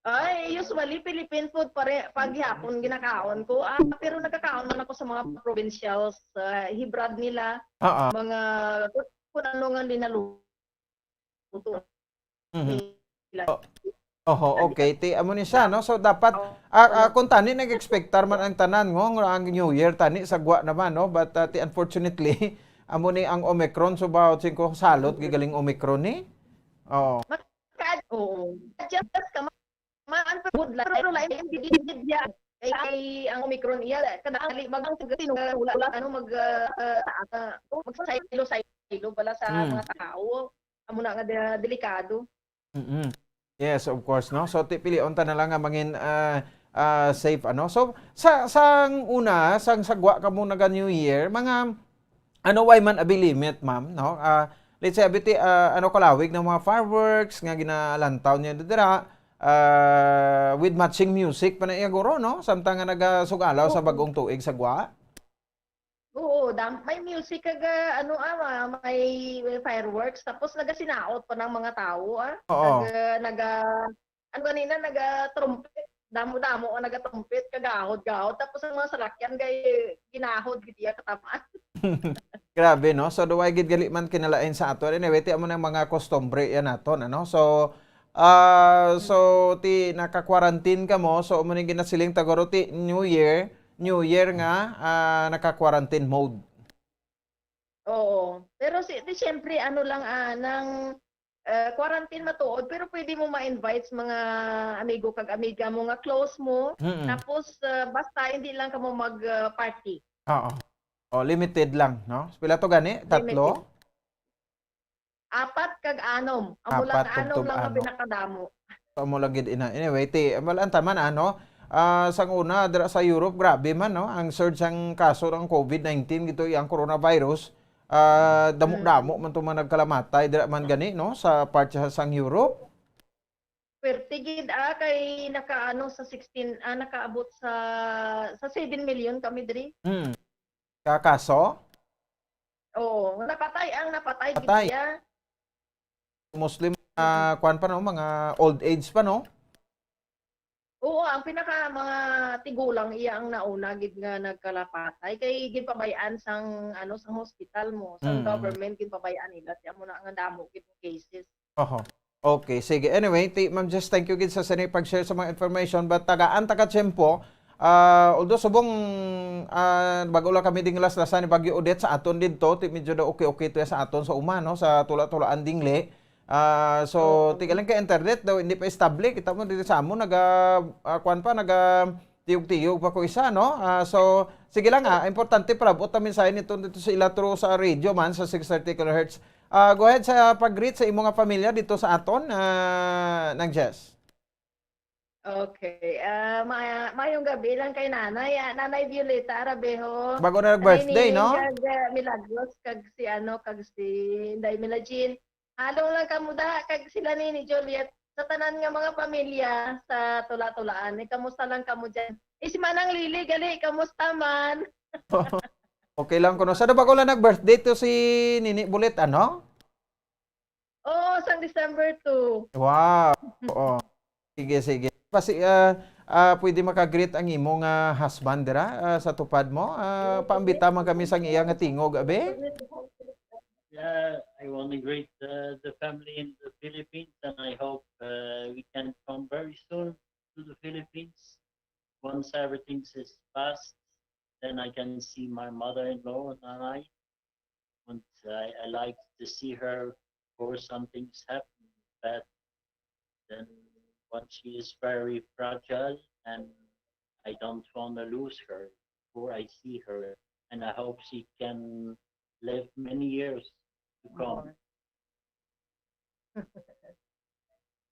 Ay, usually Philippine food pare, paghihapon ginakaon ko. Ah, pero nagkakaon man ako sa mga provincials, ah, hibrad nila, Oo. mga kung, kung ano nga linaluto Mhm. nila. O-, oho, Hindi okay. ka Ti, amo ni siya, no? So, dapat, Oo. ah, ah, Ano? kung tani, nag-expectar man ang tanan, ngo, nga ang New Year, tani, sagwa naman, no? But, ah, ti, unfortunately, amo ni ang Omicron, so, bawat singko, salot, gigaling Omicron, ni? Oo. Ka-, oo. Adjust ka, ma-, ma-, ang good lang. Pero lain ang gigid niya. Kay, kay ang Omicron iya, kadali mag-, ang sige, sino, wala, wala, ano, mag, ah, ah, ah, magsaylo-saylo bala sa Hmm. mga tao. Amo na nga de-, delikado. Mm-mm. Yes, of course, no? So, ti-, pilion ta na lang nga mangin, ah, ah, safe, ano? So, sa, sang una, sang sagwa ka mo naga New Year, mga Ano, way man abi limit, ma'am, no? Ah, let's say, abi ti, ah, ano, kalawig ng mga fireworks nga ginalantaw niya dira, ah, with matching music pa na iya, guro, no? Samtang nga nagasugalaw sa Oo. bagong tuig sa gwa. Oo, dam-, may music kag, ah, ano, ah, ma-, may fireworks, tapos nagasinaot pa ng mga tao, ah. Oo. Nag-, ah, naga-, Ang ganina naga-trumpet, damo-damo ang naga-trumpet, kagahod-gahod. Tapos ang mga salakyan kay ginahod gid iya katamaan. Grabe, no? So, duway gid gali man kinalain sa ato. Anyway, ti amo na mga kostumbre yan naton, ano? So, ah, so, ti naka-quarantine ka mo, so, amo ning ginasiling ta guro ti New Year, New Year nga, ah, naka-quarantine mode. Oo. Pero si, di siyempre, ano lang, ah, nang ah, quarantine matuod, pero pwede mo ma-invite sa mga amigo kag amiga mo nga close mo. Mm-mm. Tapos, ah, basta hindi lang kamo mag, ah, party. Oo. O, limited lang, no? Pila to gani? Tatlo? Limited. Apat kag anom. Amo lang, apat anom tugtog lang ang anom. Pinakadamo. So, amo lang gid ina. Anyway, ti, wala ang taman, ano? Ah, sang una, dira sa Europe, grabe man, no? Ang surge sang kaso ng covid nineteen, gito, ang coronavirus. Ah, damo-damo Mm. man itong mga nagkalamatay, dira man gani, no? Sa part sa, sang Europe. Pwerte gid, ah, kay nakaano sa sixteen, ah, nakaabot sa, sa seven million kami diri. Mm. Ka kaso? Oo, napatay ang napatay gid Patay. Siya. Mostly, mga Mm. kwan pa, no? Mga old age pa, no? Oo, ang pinaka mga tigulang iya ang nauna gid nga nagkalapatay kay ginpabayaan sang, ano, sang hospital mo, sang Mm. government ginpabayaan nila siya mo na nga damo gid ang cases. Oho. Okay, sige. Anyway, ti-, Ma'am Jess, thank you gid sa sini pag-share sa mga information. But tagaan ta ka tiyempo. Ah, although subong, ah, bago lang kami ding laslasan ni Bagyo Odette sa aton didto, ti medyo daw okay-okay to sa aton sa uma, no? Sa tula-tulaan dingli. Ah, so, Oo. Tiga lang kay internet daw, hindi pa estable. Kita mo dito sa amo, naga, ah, kwan pa, naga tiyog-tiyog pa ko isa, no? Ah, so, sige lang, ah, importante palabot ang mensahe nito dito sa ila through sa radio man sa six thirty kilohertz. Ah, go ahead sa pag-greet sa imo nga pamilya dito sa aton, ah, Nang Jess. Okay. Ah, ma-, mayong gabi lang kay Nanay, ah, Nanay Violeta Arabejo. Bago na nag-birthday, Nanay Nining no? Kag, ah, Milagros, kag si ano, kag si Inday Mila Jean. Halong lang kamo da, kag sila ni, ni Juliet. Sa tanan nga mga pamilya sa Tula-Tulaan, eh, kamusta lang kamo dyan? Eh, si Manang Lily, gali, kamusta man? Okay lang kuno. Sa ba ko lang nag-birthday to si Nini Bulit, ano? Oo, sang December two. Wow. Oo. Sige, sige. Pasi-, ah, ah, pwede maka-greet ang imo nga husband dira, ah, sa tupad mo? Ah, paambita man kami sang iya nga tingog, abi? Yeah, I want to greet the, the family in the Philippines, and I hope, uh, we can come very soon to the Philippines. Once everything is passed, then I can see my mother-in-law, Nanay. And I, I like to see her before something's happened. But then, when she is very fragile, and I don't want to lose her before I see her. And I hope she can live many years to come. Oo.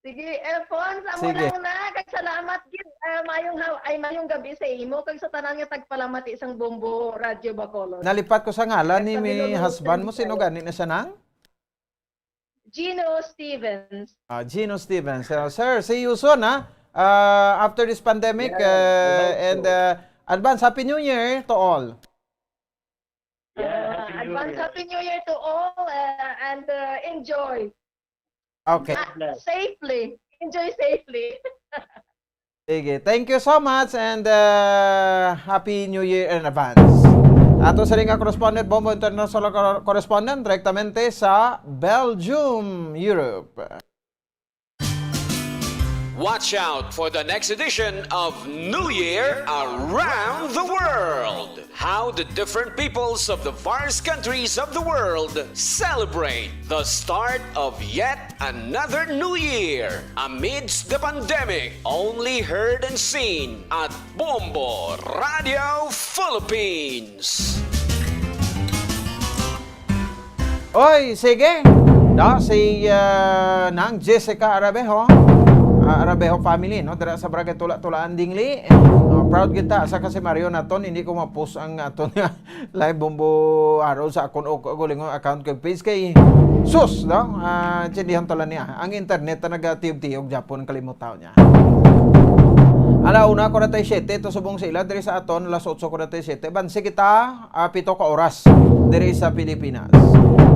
Sige, Alphonse, amo Sige. Lang na. Kag salamat gid. Ah, mayong ha-, ay, mayong gabi sa imo kag sa tanan nga tagpalamati sang Bombo Radio Bacolod. Nalipat ko sa ngalan ni mi husband mo. Sino gani na siya nang? Gino Stevens. Ah, Gino Stevens. So, sir, see you soon, ha? Ah, after this pandemic, Yeah, uh, and, uh, advance Happy New Year to all. Yeah, uh, Happy New Year. Advance Happy New Year to all, uh, and, uh, enjoy. Okay. Ah, safely. Enjoy safely. Sige. Thank you so much and, uh, Happy New Year in advance. Ato sa nga correspondent, Bombo International Cor-, Correspondent, direktamente sa Belgium, Europe. Watch out for the next edition of New Year Around the World. How the different peoples of the various countries of the world celebrate the start of yet another new year amidst the pandemic. Only heard and seen at Bombo Radio Philippines. Oy, sige. No, si, ah, Nang Jessica Arabejo, ah, Arabejo family, no, dira sa Barangay Tula-Tulaan, Dingli. No, proud kita sa kasi Mario naton, hindi ko ma-post ang aton nga live Bombo Araw sa akon og, og lingon account kag page kay sus, no? Ah, intindihan tala niya. Ang internet na nagatiyog-tiyog gyapon ang kalimutaw niya. Ala una, kuwarenta y siyete, to subong sila diri sa aton, alas otso kuwarenta y siyete. Bansi kita, ah, pito ka oras diri sa Pilipinas.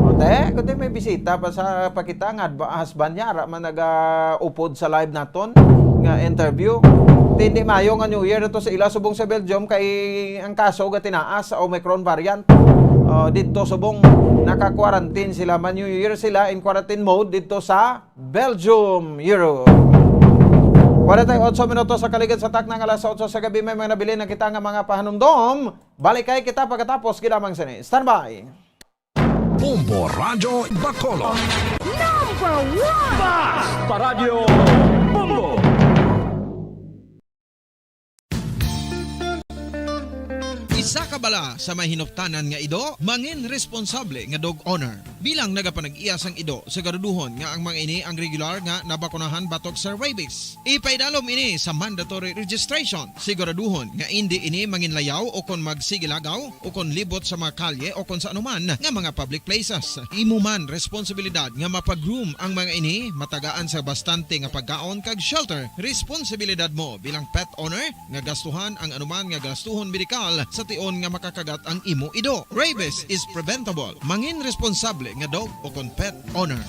O, te, kundi may bisita pa sa, pa kita nga adba-, husband niya, ara man naga-upod sa live naton nga interview. Ti, hindi mayo nga New Year na to sa ila subong sa Belgium kay ang kaso gatinaas sa Omicron variant. Ah, didto subong naka-quarantine sila, ma-New Year sila in quarantine mode didto sa Belgium, Europe. Kwarenta y otso minutos sa kaligid sa takna nga alas otso sa gabi, may mga nabilin na kita nga mga pahanumdom. Balikay kita pagkatapos gid lamang sini. Standby. Bombo Radyo Bacolod. Number one! Bas! Paradyo Bombo! Isa ka bala sa may hinuptanan nga ido, mangin responsable nga dog owner. Bilang nagapanag-iya sang ido, siguraduhon nga ang mga ini ang regular nga nabakunahan batok sa rabies. Ipaidalom ini sa mandatory registration. Siguraduhon nga indi ini manginlayaw o kon magsigilagaw o kon libot sa mga kalye o kon sa anuman nga mga public places. Imo man responsibilidad nga mapa-groom ang mga ini, matagaan sa bastante nga pagkaon kag shelter. Responsibilidad mo bilang pet owner nga gastuhan ang anuman nga gastuhon medikal sa tion nga makakagat ang imo ido. Rabies is preventable. Mangin responsable nga dog o kon pet owner.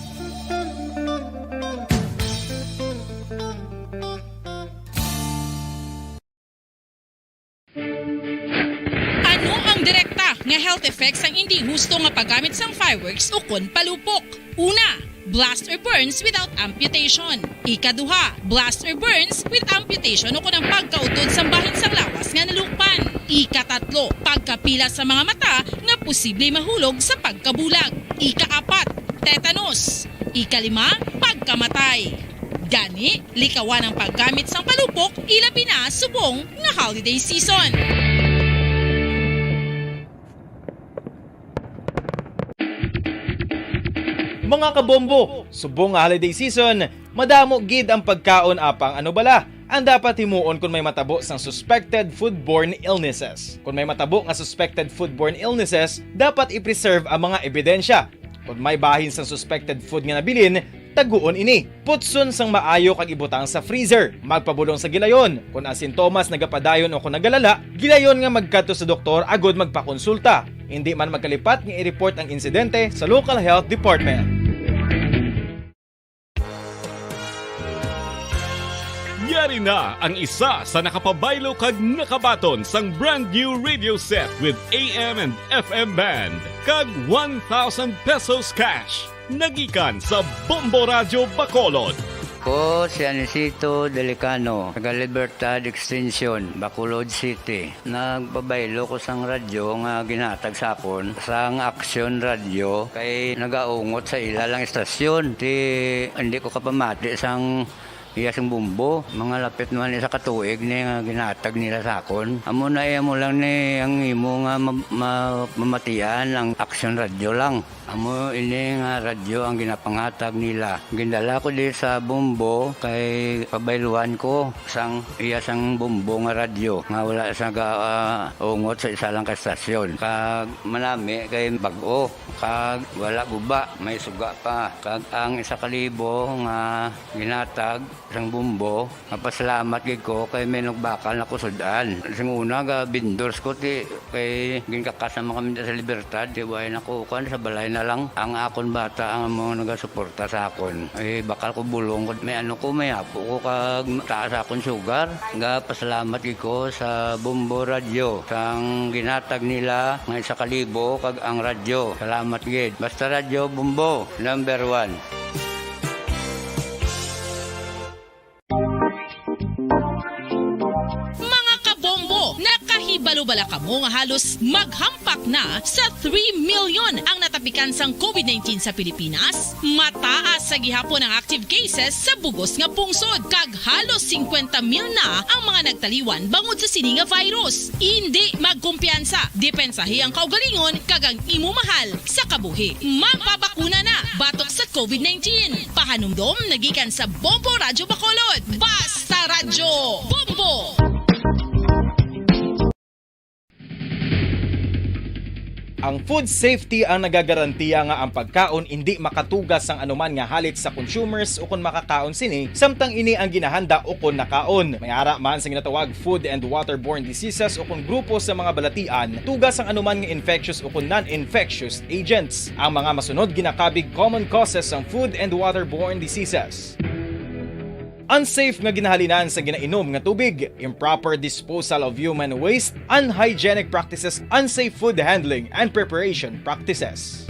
Ano ang direkta nga health effects sang indi husto nga paggamit sang fireworks ukon palupok? Una, blast or burns without amputation. Ikaduha, blast or burns with amputation ukon ang pagkautod sang bahin sang lawas nga nalukpan. Ikatatlo, pagkapila sa mga mata nga posible mahulog sa pagkabulag. Ikaapat, tetanus. Ikalima, pagkamatay. Gani, likawan ang paggamit sang palupok, ilabi na subong nga holiday season. Mga kabombo, subong nga holiday season, madamo gid ang pagkaon apang ano bala ang dapat himuon kon may matabo sang suspected foodborne illnesses. Kon may matabo nga suspected foodborne illnesses, dapat i-preserve ang mga ebidensya. Kon may bahin sang suspected food nga nabilin, taguon ini. Putson sang maayo kag ibutang sa freezer. Magpabulong sa gilayon. Kon ang sintomas nagapadayon o kon nagalala, gilayon nga magkadto sa doktor agud magpakonsulta. Indi man magkalipat nga i-report ang insidente sa local health department. Yari na ang isa sa nakapabaylo kag nakabaton sang brand new radio set with A M and F M band kag one thousand pesos cash. Nagikan sa Bombo Radyo Bacolod. Ko si Anisito Delicano, taga Libertad Extension, Bacolod City. Nagpabaylo ko sang radyo nga ginhatag sa akon sang Aksyon Radyo kay nagaungot sa ila lang istasyon. Ti, hindi ko kapamati sang iya sing bumbo. Mga lapit naman isa ka tuig ni nga ginhatag nila sa akon. Amo na iya mo lang ni ang imo nga ma-, ma-, mamatian ang Aksyon Radyo lang. Amo ini nga radyo ang ginapanghatag nila. Gindala ko di sa Bombo kay pabayluan ko sang iya sang Bombo nga radyo nga wala sa ga, ah, ungot sa isa lang ka estasyon. Kag manami kay bag-o, kag wala guba, may suga pa. Kag ang isa ka libo nga ginhatag sang Bombo, mapasalamat gid ko kay may nagbakal na ko sud-an. Sing una, ga vendors ko, ti, kay ginkakas naman kami sa Libertad, ti, way na ko, kuwan, sa balay na lang. Ang akon bata ang mga nagasuporta sa akon. Eh, bakal ko bulong ko, may ano ko, may apo ko, kag taas akon sugar. Ga pasalamat gid ko sa Bombo Radyo, sang ginhatag nila nga isa ka libo, kag ang radyo. Salamat gid. Basta Radyo Bombo, number one. Mga kabombo, nakahibalo bala kamo nga halos maghampak na sa three million ang natapikan sang COVID nineteen sa Pilipinas? Mataas sa gihapon ang active cases sa bugos nga pungsod, kag halos singkwenta mil na ang mga nagtaliwan bangod sa sini nga virus. Indi magkumpiyansa, depensahi ang kaugalingon kag ang imo mahal sa kabuhi. Magpabakuna na batok sa COVID nineteen. Pahanumdom nagikan sa Bombo Radyo Bacolod. Basta Radyo Bombo! Ang food safety ang nagagarantiya nga ang pagkaon indi makatuga sang anuman nga halit sa consumers ukon makakaon sini, samtang ini ang ginahanda ukon nakaon. May ara man sa ginatawag food and waterborne diseases ukon grupo sa mga balatian, tuga sang anuman nga infectious ukon non-infectious agents. Ang mga masunod ginakabig common causes sang food and waterborne diseases. Unsafe nga ginahalinan sa ginainom nga tubig, improper disposal of human waste, unhygienic practices, unsafe food handling and preparation practices.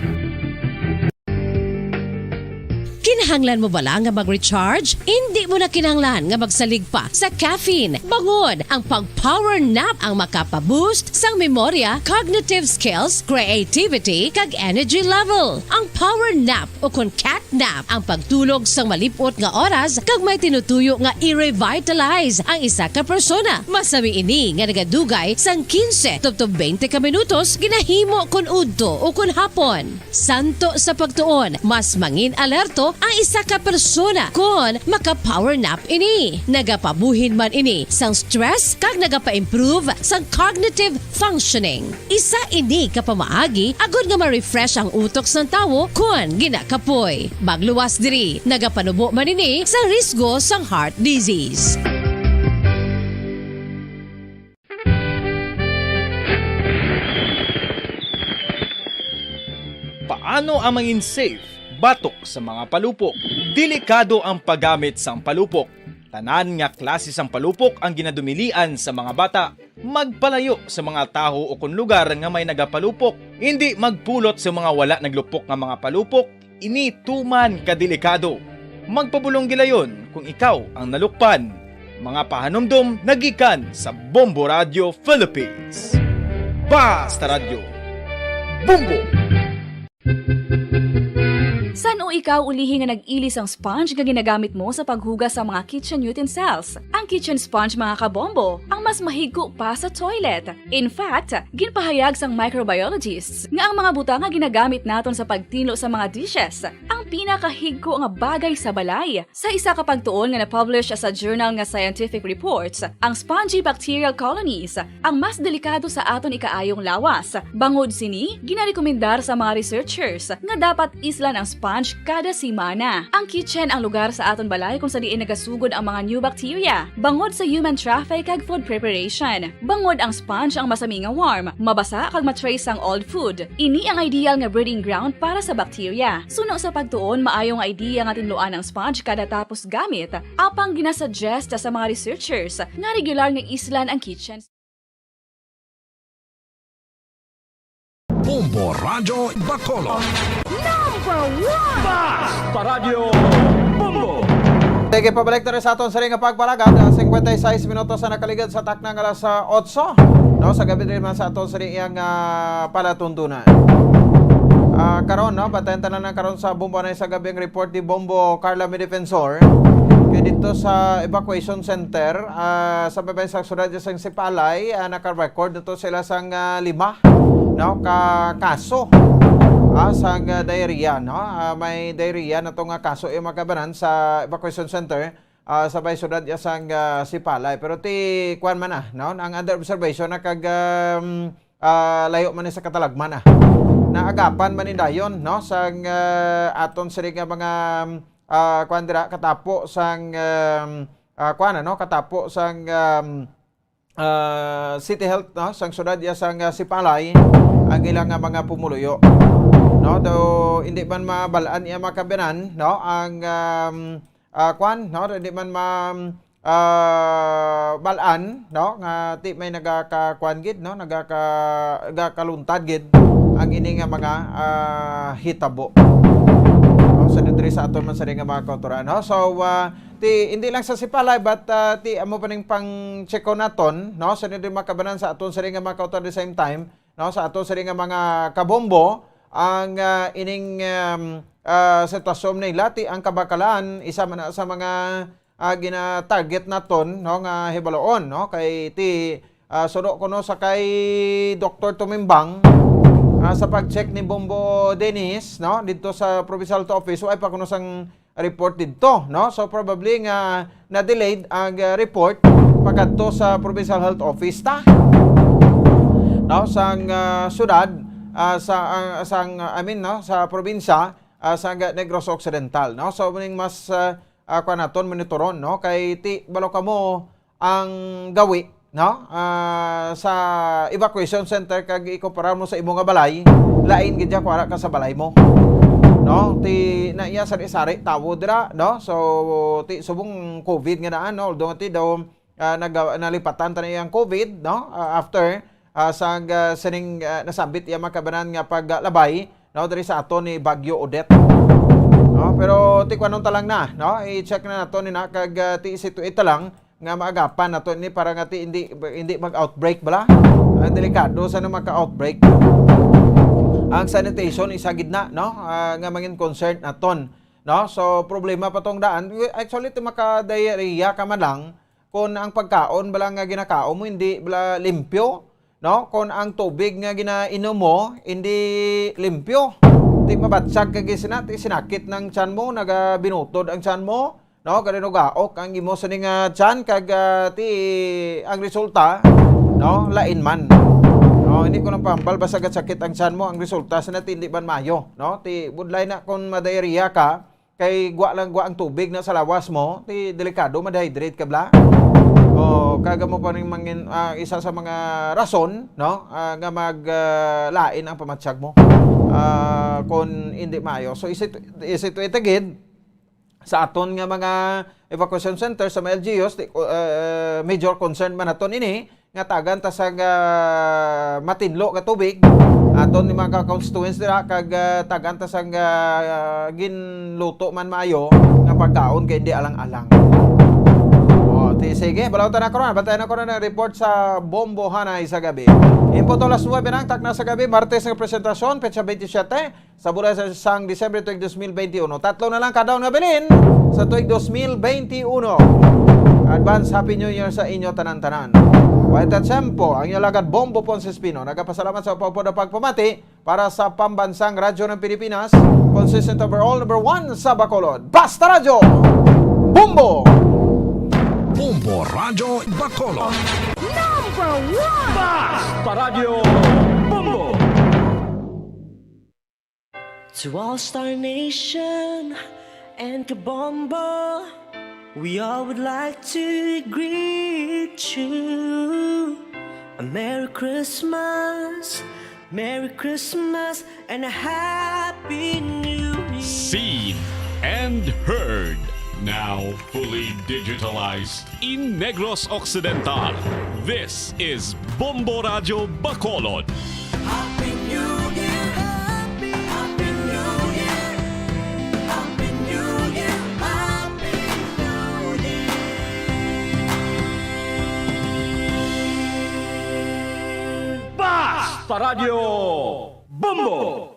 Kinahanglan mo bala nga mag-recharge? Indi mo na kinahanglan nga magsalig pa sa caffeine. Bangod ang pag-power nap ang makapa-boost sang memorya, cognitive skills, creativity, kag energy level. Ang power nap o kon cat nap ang pagtulog sang malip-ot nga oras kag may tinutuyo nga i-revitalize ang isa ka persona. Masami ini nga nagadugay sang quince tubtob twenty ka minutos ginahimo kon udto o kon hapon. Santo sa pagtuon, mas mangin alerto ang isa ka persona kon maka-power nap ini. Nagapabuhin man ini sang stress kag nagapa-improve sang cognitive functioning. Isa ini ka pamaagi agod nga ma-refresh ang utok sang tawo kon ginakapoy. Magluwas diri, nagapanubo man ini sa risgo sang heart disease. Paano ang mangin safe batok sa mga palupok? Delikado ang paggamit sang palupok. Tanan nga klase sang palupok ang ginadumilian sa mga bata. Magpalayo sa mga tawo o kon lugar nga may nagapalupok. Indi magpulot sa mga wala naglupok nga mga palupok. Ini tuman ka delikado. Magpabulong gilayon kung ikaw ang nalukpan. Mga pahanumdom nagikan sa Bombo Radio Philippines. Basta Radyo, Bombo! San-o ikaw ulihi nga nag-ili sang sponge nga ginagamit mo sa paghugas sa mga kitchen utensils? Ang kitchen sponge, mga kabombo, ang mas mahigko pa sa toilet. In fact, ginpahayag sang microbiologists nga ang mga butang nga ginagamit naton sa pagtinlo sa mga dishes ang pinakahigko nga bagay sa balay. Sa isa ka pagtuon nga na-publish sa journal nga Scientific Reports, ang spongy bacterial colonies ang mas delikado sa aton ikaayong lawas. Bangod sini, ginarekomendar sa mga researchers nga dapat islan ang sponge kada semana. Ang kitchen ang lugar sa aton balay kung sa diin nagasugod ang mga new bacteria, bangod sa human traffic kag food preparation. Bangod ang sponge ang masami nga warm, mabasa kag ma-trace ang old food. Ini ang ideal nga breeding ground para sa bacteria. Suno sa pagtuon, maayo nga idea nga tinluan ang sponge kada tapos gamit, apang ginasuggest sa mga researchers nga regular nga islan ang kitchen. Bombo Radyo Bacolod. Number one! Basta Radyo Bombo! Sige, pabalik tayo sa aton sining nga pagpalagad. Ah, cincuenta y seis minutos na nakaligad sa takna nga alas, ah, otso, no, sa gabi, diri man sa aton sining iyang, ah, palatuntunan. Ah, karon, no, batayan tanan na karon sa Bombo na sa gabi ang report ni Bombo Carla Medefensor. Kay dito sa evacuation center, ah, sa baybay sa syudad sa Sipalay, ah, naka-record na to sila sang, ah, lima, no, ka kaso, ah, sang, ah, diarrhea, no? Ah, may diarrhea na to nga kaso yung mga kabanan sa evacuation center, ah, sa may syudad ya sang, ah, Sipalay. Pero ti, kuwan man na, no? Ang under observation na kag, um, ah, layo man ni sa katalagman na. Naagapan man ni dayon, no? Sang, ah, aton sini nga mga, ah, kuwan dira, katapo sang, um, ah, kuwan, ano? Katapo sang, um, ah, City Health, no, sang syudad ya sang, ah, Sipalay, ang ilang nga mga pumuluyo, no? Daw hindi man mabalaan iya makabinan, no, ang, um, ah, kwan, no, hindi man ma, ah, balaan, no, nga ti may nagakakuan gid, no, nagaka-, nagakaluntad gid ang ini nga mga, ah, hitabo, no? So, diri sa aton man sa nga mga kautoran, no? So, ah, ti, hindi lang sa Sipalay, but, ah, ti, amo pa ning pang-check-on naton, no? Sa nito makabanan sa aton sa nga mga kautoran the same time, no? Sa aton sa nga mga kabombo, ang, ah, ining, um, ah, sitwasyon nila, ti, ang kabakalan, isa man na sa mga, ah, gina-target naton, no? Nga hibaloon, no? Kay ti, ah, suno kuno sa kay Doktor Tumimbang, ah, sa pag-check ni Bombo Dennis, no? Dito sa Provincial Health Office, wa pa kuno sang report didto, no? So, probably nga na-delayed ang, ah, report pagkadto sa Provincial Health Office ta, no? Sang, ah, syudad, ah, sa, ah, sang, ah, I mean, no? Sa probinsya, ah, sang Negros Occidental, no? So, muning mas, ah, ah, kuwan naton, monitoron, no? Kay ti, balo kamo, ang gawi, no? Ah, sa evacuation center kag ikumparar mo sa imo nga balay, lain gid siya kung ara ka sa balay mo. No? Ti na iya sari-sari tawo dira, no? So, ti subong COVID nga daan, no? Although ti daw, ah, naga-, nalipatan ta na iyang COVID, no? Ah, after, ah, sa, ah, sining, ah, nasambit iya makabanan nga paglabay, no, diri sa aton ni Bagyo Odette. No, pero ti kuanon ta lang na, no? I-check na nato ni na kag, ah, ti isituit ta lang nga maagapan nato ni para nga ti hindi, hindi mag-outbreak bala. Ang delikado sa na magka-outbreak. Ang sanitation isa gid na, no? Ah, nga mangin concern naton, no? So problema pa tong daan. Actually, ti maka-diarrhea ka man lang, kon ang pagkaon bala nga ginakaon mo hindi bala limpyo, no? Kon ang tubig nga ginainom mo hindi limpyo, ti mabatsag ka gisina, ti sinakit ng tiyan mo, nagabinutod ang tiyan mo, no? Garinugaok ang imo sa ning, ah, tiyan, kag, ah, ti ang resulta, no? Lain man. No, hindi ko lang pahambal, basta gasakit ang tiyan mo, ang resulta sa na ti hindi man mayo, no? Ti budlay na kung madiarrhea ka, kay gwa lang gwa ang tubig na sa lawas mo, ti delikado, ma-dehydrate ka bala. O, kaga mo pa rin mangin-, ah, isa sa mga rason, no, ah, nga mag, ah, lain ang pamatsag mo. Ah, kung hindi maayo. So, is it, is it, ito gid, sa aton nga mga evacuation center sa mga L G Us, ti-, ah, major concern man naton ini, nga tagan ta sang, ah, matinlo nga tubig aton ni mga constituents dira, kag, ah, tagan ta sang, ah, ginluto man maayo nga pagkaon kay hindi alang-alang. O, ti-, sige, balaw ta na karon. Bantayan na karon ang report sa Bombo Hanay sa gabi. Imputo alas nuebe na ang takna sa gabi, Martes nga presentasyon, petsa twenty-seven. Sa bulan sa sang Disyembre tuig dos mil twenty-one. Tatlo na lang ka adlaw nga bilin sa tuig dos mil twenty-one. Advance Happy New Year sa inyo tanan-tanan. Wala ta tiyempo, ang inyo lagad Bombo Ponce Espino nagapasalamat sa upod-upod nga pagpamati para sa Pambansang Radyo ng Pilipinas, consistent overall, number one sa Bacolod. Basta Radyo! Bombo! Bombo Radyo Bacolod. Number one! Basta Radyo Bombo! To All Star Nation and Kabombo, we all would like to greet you a Merry Christmas, Merry Christmas, and a Happy New Year. Seen and heard, now fully digitalized in Negros Occidental. This is Bombo Radyo Bacolod. Happy New Year! Happy, Happy New Year! Happy New Year! Happy New Year! Basta Radyo Bombo!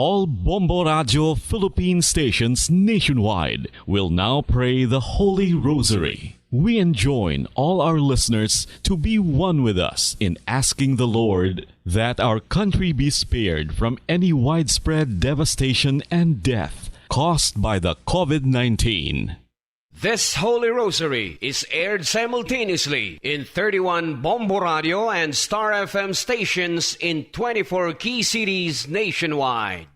All Bombo Radyo Philippine stations nationwide will now pray the Holy Rosary. We enjoin all our listeners to be one with us in asking the Lord that our country be spared from any widespread devastation and death caused by the COVID nineteen. This Holy Rosary is aired simultaneously in thirty-one Bombo Radio and Star F M stations in twenty-four key cities nationwide.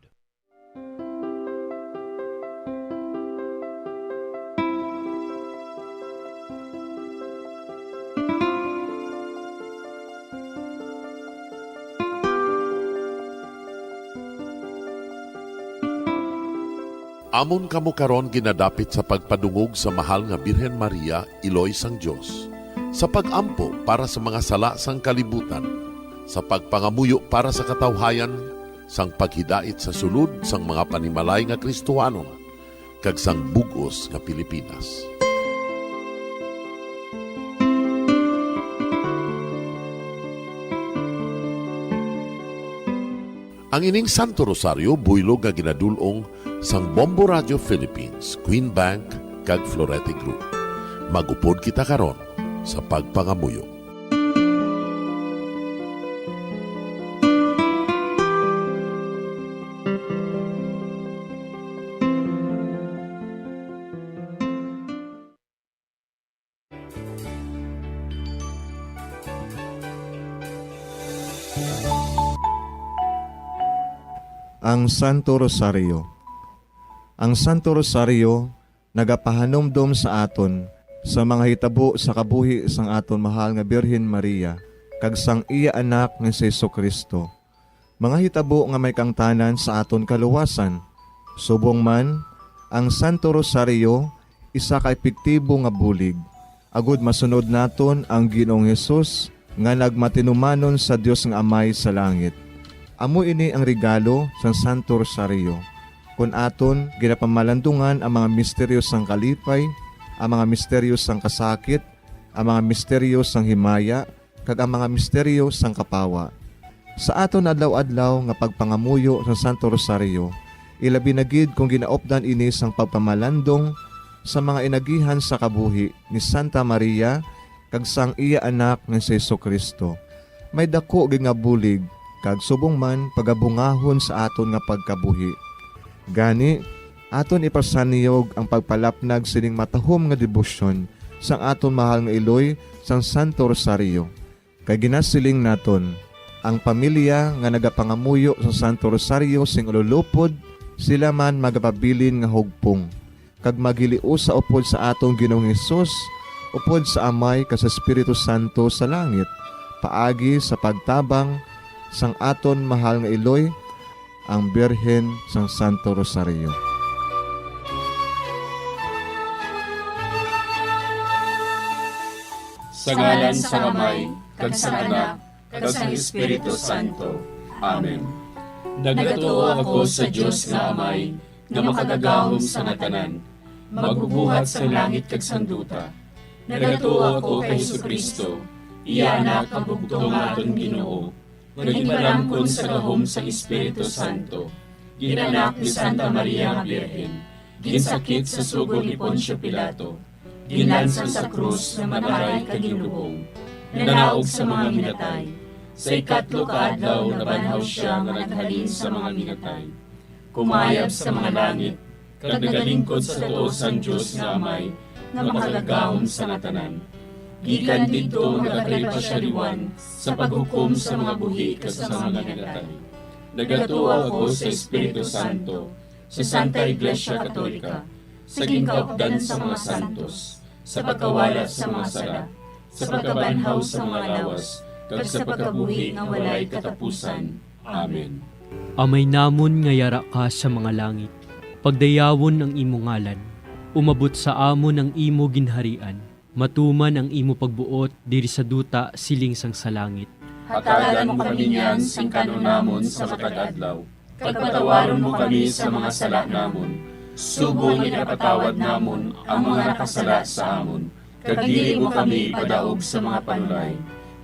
Amon kamo karon ginadapit sa pagpadungog sa Mahal nga Birhen Maria, Iloy sang Dios, sa pag-ampo para sa mga sala sang kalibutan, sa pagpangamuyo para sa katawhayan, sang paghidait sa sulod sang mga panimalay nga Kristohanon, kag sang bug-os nga Pilipinas. Ang ining Santo Rosario buylog nga ginadul-ong sang Bombo Radio Philippines, Queen Bank, kag Florete Group. Mag-upod kita karon sa pagpangamuyo. Ang Santo Rosario. Ang Santo Rosario nagapahanumdom sa aton sa mga hitabo sa kabuhi sang aton mahal nga Birhen Maria kag sang iya Anak nga si Jesu-Cristo, mga hitabo nga may kaangtanan sa aton kaluwasan. Subong man, ang Santo Rosario isa ka epektibo nga bulig agud masunod naton ang Ginoong Hesus nga nagmatinumanon sa Dios nga Amay sa langit. Amo ini ang regalo sang Santo Rosario. kon aton ginapamalandungan ang mga misteryo sang kalipay, ang mga misteryo sang kasakit, ang mga misteryo sang himaya, kag ang mga misteryo sang kapawa. Sa aton adlaw-adlaw nga pagpangamuyo sa Santo Rosario, ilabi na gid kon ginaupdan ini sang pagpamalandong sa mga inagihan sa kabuhi ni Santa Maria kag sang iya Anak nga si Jesu-Cristo, may daku gid nga bulig kag subong man pagabungahon sa aton nga pagkabuhi. Gani, aton ipasaniyog ang pagpalapnag sining matahom nga debosyon sang aton mahal nga iloy sang Santo Rosario. Kay ginasiling naton, ang pamilya nga nagapangamuyo sa Santo Rosario sing ululupod, sila man magapabilin nga hugpong, kag maghiliusa upod sa aton Ginoong Hesus, upod sa Amay kag sa Espiritu Santo sa langit, paagi sa pagtabang sang aton mahal nga iloy, ang Birhen sang Santo Rosario. Sa ngalan sang Amay, kag sang Anak, kag sang Espiritu Santo. Amen. Nagatuo ako sa Dios nga Amay, nga makagagahom sa nga tanan, magbubuhat sang langit kag sang duta. Nagatuo ako kay Jesu-Cristo, iya Anak nga bugtong nga aton Ginoo, nga ginpalangkon sa gahom sang Espiritu Santo, ginanak ni Santa Maria nga Birhen, ginsakit sa sugo ni Poncio Pilato, ginlansang sa krus nga mataray kag ginlubong, nanaog sa mga minatay, sa ikatlo ka adlaw nabanhaw sia nga naghalin sa mga minatay, kumayab sa mga langit, kag nagalingkod sa tuo sang Dios nga Amay nga makagagahom sa nga tanan. Gikan didto nagakalipasyariwan sa paghukom sa mga buhi kag sa mga minatay. Nagatuo ako sa Espiritu Santo, sa Santa Iglesia Katolika, sa ginkaupdan sa mga santos, sa pagkawala sa mga sala, sa pagkabanhaw sa mga lawas, kag sa pagkabuhi nga walay katapusan. Amen. Amay namon nga yara ka sa mga langit, pagdayawon ang imo ngalan, umabot sa amon ang imo ginharian, matuman ang imo pagbuot diri sa duta siling sang sa langit. Hatagan mo kami niyan sing kan-on namon sa matag adlaw, kag patawaron mo kami sa mga sala namon, subong nga ginapatawad namon ang mga nakasala sa amon, kag dili mo kami ipadaog sa mga panulay.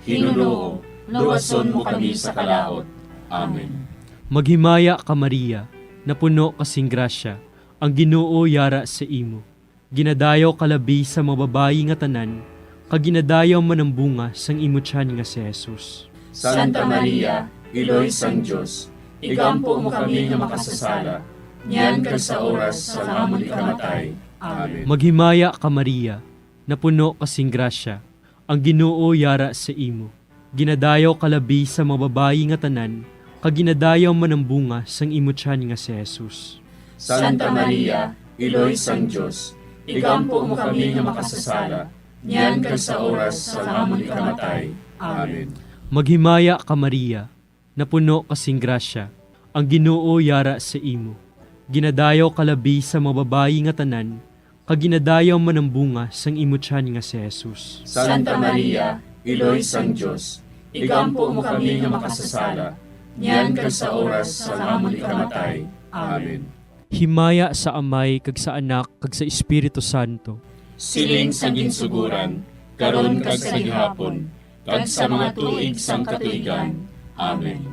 Ginoo, luwason mo kami sa kalaut. Amen. Maghimaya ka, Maria, napuno ka sing grasya, ang Ginoo yara sa imo. Ginadayaw ka labi sa mga babayi nga tanan, kag ginadayaw man ang bunga sang imo tiyan nga si Jesus. Santa Maria, Iloy sang Dios, igampo mo kami nga makasasala, niyan kag sa oras sang amon ikamatay. Amen. Maghimaya ka, Maria, napuno ka sing grasya, ang Ginoo yara sa imo. Ginadayaw ka labi sa mga babayi nga tanan, kag ginadayaw man ang bunga sang imo tiyan nga si Jesus. Santa Maria, Iloy sang Dios, igampo mo kami nga makasasala, niyan kag sa oras sang amon ikamatay. Amen. Maghimaya ka, Maria, napuno ka sing grasya, ang Ginoo yara sa imo. Ginadayaw ka labi sa mga babayi nga tanan, kag ginadayaw man ang bunga sang imo tiyan nga si Jesus. Santa Maria, Iloy sang Dios, igampo mo kami nga makasasala, niyan kag sa oras sang amon ikamatay. Amen. Himaya sa Amay, kag sa Anak, kag sa Espiritu Santo. Siling sa ginsuguran, karon kag sa gihapon, kag sa mga tuig sang katuigan. Amen.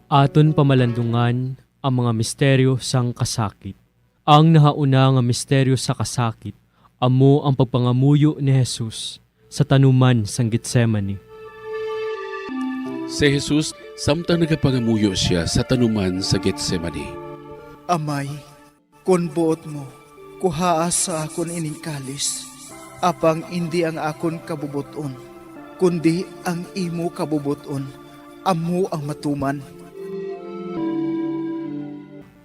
Aton pamalandungan ang mga misteryo sang kasakit. Ang nahauna nga misteryo sa kasakit amo ang pagpangamuyo ni Jesus sa tanuman sang Getsemani. Si Jesus, samtang nagapangamuyo sia sa tanuman sa Getsemani. Amay, kon buot mo, kuhaa sa akon ining kalis, apang indi ang akon kabubot-on, kundi ang imo kabubot-on amo ang matuman.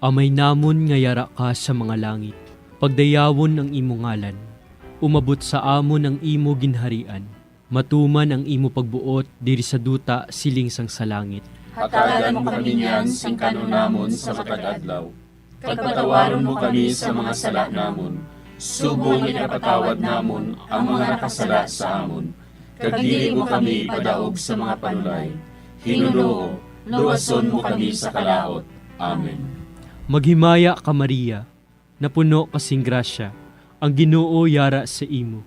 Amay namon nga yara ka sa mga langit, pagdayawon ang imo ngalan. Umabot sa amon ang imo ginharian. Matuman ang imo pagbuot diri sa duta siling sang sa langit. Hatagan mo kami niyan sing kan-on namon sa matag adlaw, kag patawaron mo kami sa mga sala namon, subong nga ginapatawad namon ang mga nakasala sa amon, kag dili mo kami ipadaog sa mga panulay. Ginoo, luwason mo kami sa kalaut. Amen. Maghimaya ka, Maria, napuno ka sing grasya, ang Ginoo yara sa imo.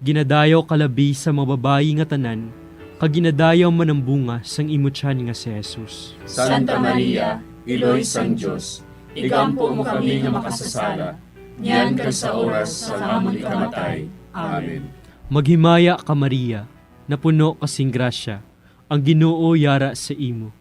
Ginadayaw ka labi sa mga babayi nga tanan, kag ginadayaw man ang bunga sang imo tiyan nga si Jesus. Santa Maria, Iloy sang Dios, igampo mo kami nga makasasala, niyan kag sa oras sang amon ikamatay. Amen. Maghimaya ka, Maria, napuno ka sing grasya, ang Ginoo yara sa imo.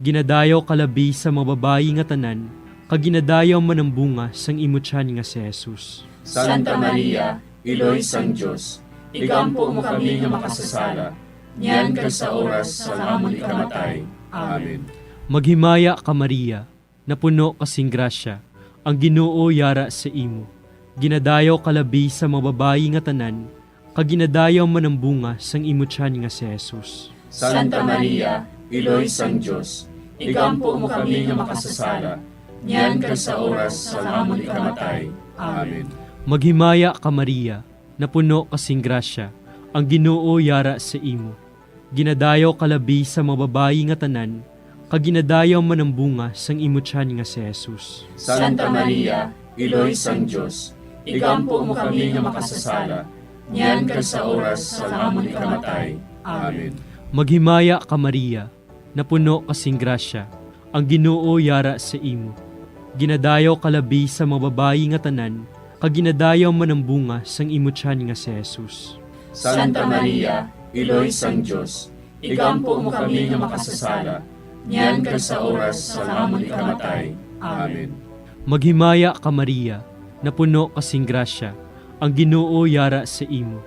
Ginadayaw ka labi sa mga babayi nga tanan, kag ginadayaw man ang bunga sang imo tiyan nga si Jesus. Santa Maria, Iloy sang Dios, igampo mo kami nga makasasala, niyan kag sa oras sang amon ikamatay. Amen. Maghimaya ka, Maria, napuno ka sing grasya, ang Ginoo yara sa imo. Ginadayaw ka labi sa mga babayi nga tanan, kag ginadayaw man ang bunga sang imo tiyan nga si Jesus. Santa Maria, Iloy sang Dios, igampo mo kami nga makasasala, niyan kag sa oras sang amon ikamatay. Amen. Maghimaya ka, Maria, napuno ka sing grasya, ang Ginoo yara sa imo. Ginadayaw ka labi sa mga babayi nga tanan, kag ginadayaw man ang bunga sang imo tiyan nga si Jesus. Santa Maria, Iloy sang Dios, igampo mo kami nga makasasala, niyan kag sa oras sang amon ikamatay. Amen. Maghimaya ka, Maria, napuno ka sing grasya, ang Ginoo yara sa imo. Ginadayaw ka labi sa mga babayi nga tanan, kag ginadayaw man ang bunga sang imo tiyan nga si Jesus. Santa Maria, Iloy sang Dios, igampo mo kami nga makasasala, niyan kag sa oras sang amon ikamatay. Amen. Maghimaya ka, Maria, napuno ka sing grasya, ang Ginoo yara sa imo.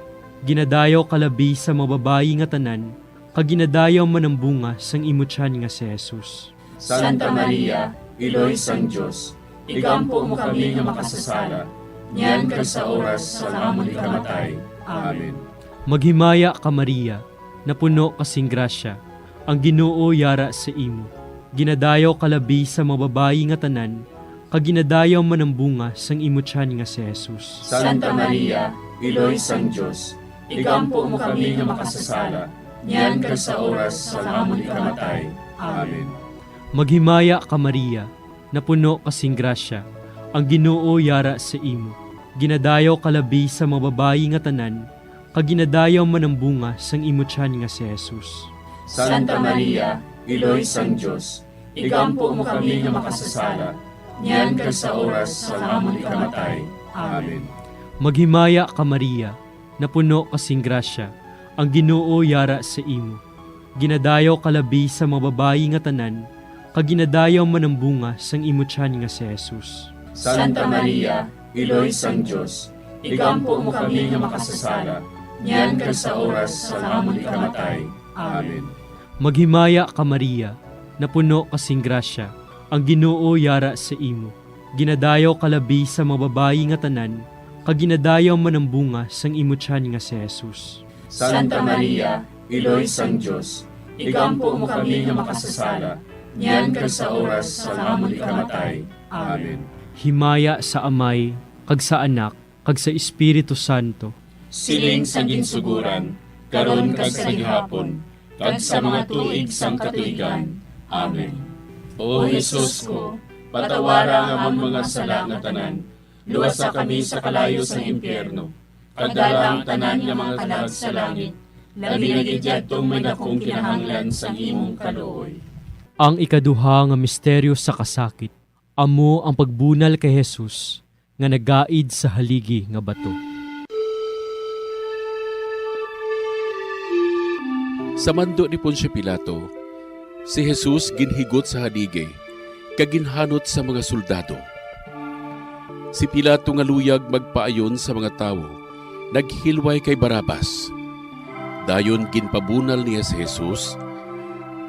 Ginadayaw ka labi sa mga babayi nga tanan, kag ginadayaw man ang bunga sang imo tiyan nga si Jesus. Santa Maria, Iloy sang Dios, igampo mo kami nga makasasala, niyan kag sa oras sang amon ikamatay. Amen. Maghimaya ka, Maria, napuno ka sing grasya, ang Ginoo yara sa imo. Ginadayaw ka labi sa mga babayi nga tanan, kag ginadayaw man ang bunga sang imo tiyan nga si Jesus. Santa Maria, Iloy sang Dios, igampo mo kami nga makasasala, niyan kag sa oras sang amon ikamatay. Amen. Maghimaya ka, Maria, napuno ka sing grasya, ang Ginoo yara sa imo. Ginadayaw ka labi sa mga babayi nga tanan, kag ginadayaw man ang bunga sang imo tiyan nga si Jesus. Santa Maria, Iloy sang Dios, igampo mo kami nga makasasala, niyan kag sa oras sang amon ikamatay. Amen. Maghimaya ka, Maria, napuno ka sing grasya, ang Ginoo yara sa imo. Ginadayaw ka labi sa mga babayi nga tanan, kag ginadayaw man ang bunga sang imo tiyan nga si Jesus. Santa Maria, Iloy sang Dios, igampo mo kami nga makasasala, niyan kag sa oras sang amon ikamatay. Amen. Maghimaya ka, Maria, napuno ka sing grasya, ang Ginoo yara sa imo. Ginadayaw ka labi sa mga babayi nga tanan, kag ginadayaw man ang bunga sang imo tiyan nga si Jesus. Santa Maria, Iloy sang Dios, igampo mo kami nga makasasala, niyan kag sa oras sang amon ikamatay. Amen. Himaya sa Amay, kag sa Anak, kag sa Espiritu Santo. Siling sa ginsuguran, karon kag sa gihapon, kag sa mga tuig sang katuigan. Amen. O Jesus ko, patawara ang amon mga sala nga tanan, luwasa kami sa kalayo sang impyerno, kag dala ang tanan nga mga kalag sa langit, labi na gid yadtong may dakong kinahanglan sang imong kaluoy. Ang ikaduha nga misteryo sa kasakit, amo ang pagbunal kay Jesus nga nagaid sa haligi nga bato. Sa mando ni Poncio Pilato, si Jesus ginhigot sa haligi kag ginhanot sa mga soldado. Si Pilato nga luyag magpaayon sa mga tawo, naghilway kay Barrabas. Dayon ginpabunal niya si Jesus,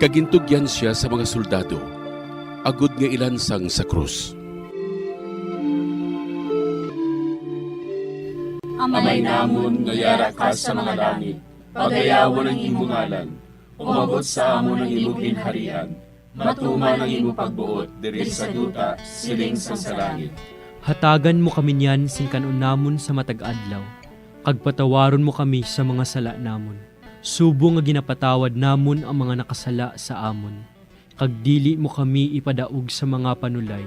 kag gintugyan sia sa mga soldado, agod nga ilansang sa krus. Amay namon nga yara ka sa mga langit, pagayawon ang imo ngalan. Umabot sa amon ang imo ginharian. Matuman ang imo pagbuot diri sa duta, siling sang sa langit. Hatagan mo kami niyan sing kan-on namon sa matag adlaw, kag patawaron mo kami sa mga sala namon, subong nga ginapatawad namon ang mga nakasala sa amon, kag dili mo kami ipadaog sa mga panulay,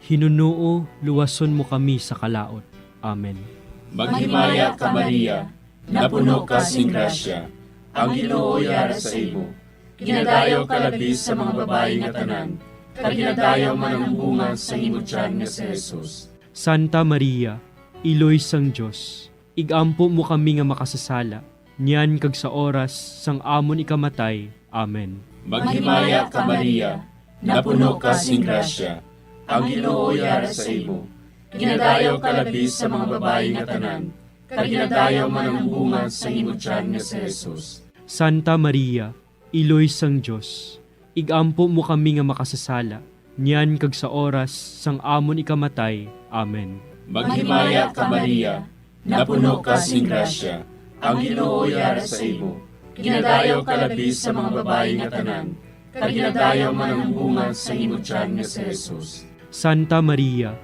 Hinunoo, luwason mo kami sa kalaut. Amen. Maghimaya ka, Maria, napuno ka sing grasya, ang Ginoo yara sa imo. Ginadayaw ka labi sa mga babayi nga tanan, kag ginadayaw man ang bunga sang imo tiyan nga si Jesus. Santa Maria, Iloy sang Dios, igampo mo kami nga makasasala, niyan kag sa oras sang amon ikamatay. Amen. Maghimaya ka, Maria, napuno ka sing grasya, ang Ginoo yara sa imo. Ginadayaw ka labi sa mga babayi nga tanan, kag ginadayaw man ang bunga sang imo tiyan nga si Jesus. Santa Maria, Iloy sang Dios, igampo mo kami nga makasasala, niyan kag sa oras sang amon ikamatay. Amen. Maghimaya ka, Maria, napuno ka sing grasya, ang Ginoo yara sa imo. Ginadayaw ka labi sa mga babayi nga tanan, kag ginadayaw man ang bunga sang imo tiyan nga si Jesus. Santa Maria,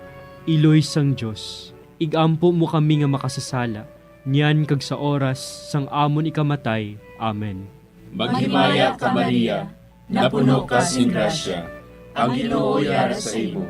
Iloy sang Dios, igampo mo kami nga makasasala, niyan kag sa oras sang amon ikamatay. Amen. Maghimaya ka, Maria, napuno ka sing grasya, ang Ginoo yara sa imo.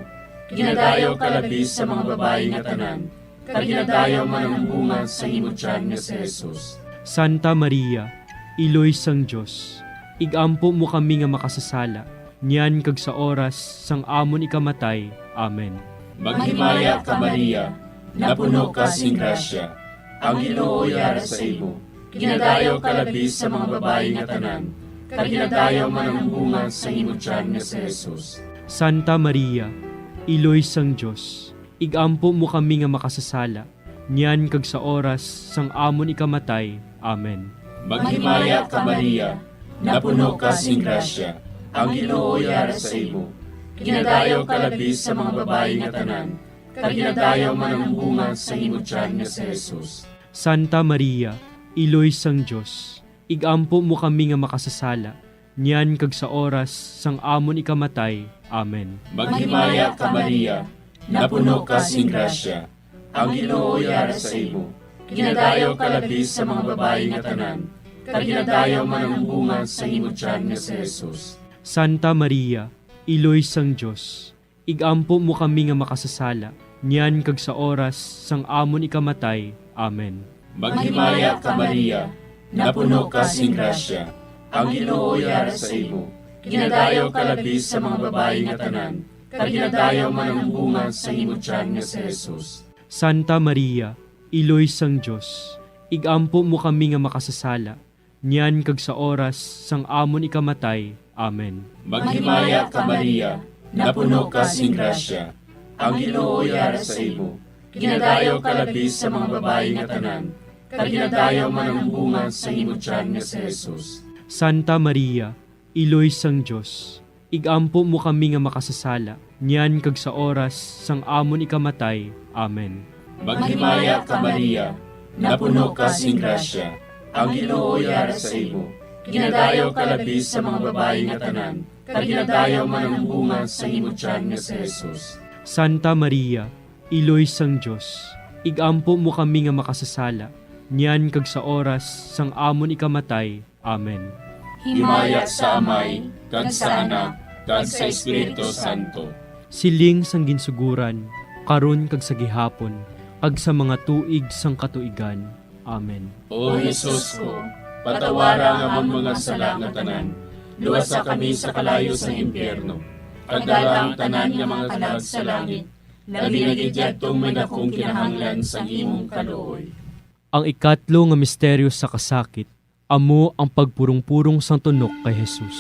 Ginadayaw ka labi sa mga babayi nga tanan, kag ginadayaw man ang bunga sang imo tiyan nga si Jesus. Santa Maria, Iloy sang Dios, igampo mo kami nga makasasala, niyan kag sa oras sang amon ikamatay. Amen. Maghimaya ka, Maria, napuno ka sing grasya, ang Ginoo yara sa imo. Ginadayaw ka labi sa mga babayi nga tanan, kag ginadayaw man ang bunga sang imo tiyan nga si Jesus. Santa Maria, Iloy sang Dios, igampo mo kami nga makasasala, niyan kag sa oras sang amon ikamatay. Amen. Maghimaya ka, Maria, napuno ka sing grasya, ang Ginoo yara sa imo. Ginadayaw ka labi sa mga babayi nga tanan, kag ginadayaw man ang bunga sang imo tiyan nga si Jesus. Santa Maria, Iloy sang Dios, igampo mo kami nga makasasala, niyan kag sa oras sang amon ikamatay. Amen. Maghimaya ka, Maria, napuno ka sing grasya, ang Ginoo yara sa imo. Ginadayaw ka labi sa mga babayi nga tanan, kag ginadayaw man ang bunga sang imo tiyan nga si Jesus. Santa Maria, Iloy sang Dios, igampo mo kami nga makasasala, niyan kag sa oras sang amon ikamatay. Amen. Maghimaya ka, Maria, napuno ka sing grasya, ang Ginoo yara sa imo. Ginadayaw ka labi sa mga babayi nga tanan, kag ginadayaw man ang bunga sang imo tiyan nga si Jesus. Santa Maria, Iloy sang Dios, igampo mo kami nga makasasala, niyan kag sa oras sang amon ikamatay. Amen. Maghimaya ka, Maria, napuno ka sing grasya, ang Ginoo yara sa imo. Ginadayaw ka labi sa mga babayi nga tanan, kag ginadayaw man ang bunga sang imo tiyan nga si Jesus. Santa Maria, Iloy sang Dios, igampo mo kami nga makasasala, niyan kag sa oras sang amon ikamatay. Amen. Maghimaya ka, Maria, napuno ka sing grasya, ang Ginoo yara sa imo. Ginadayaw ka labi sa mga babayi nga tanan, kag ginadayaw man ang bunga sang imo tiyan nga si Jesus. Santa Maria, Iloy sang Dios, igampo mo kami nga makasasala, niyan kag sa oras sang amon ikamatay. Amen. Himaya sa Amay, kag sa Anak, kag sa Espiritu Santo. Siling sang ginsuguran, karon kag sa gihapon, kag sa mga tuig sang katuigan. Amen. O Jesus ko, patawara ang amon mga sala nga tanan, luwasa kami sa kalayo sang impyerno, kag dala ang tanan nga mga kalag sa langit, labi na gid yadtong may dakong kinahanglan sang imong kaluoy. Ang ikatlo nga misteryo sa kasakit, amo ang pagpurong-purong sang tunok kay Jesus.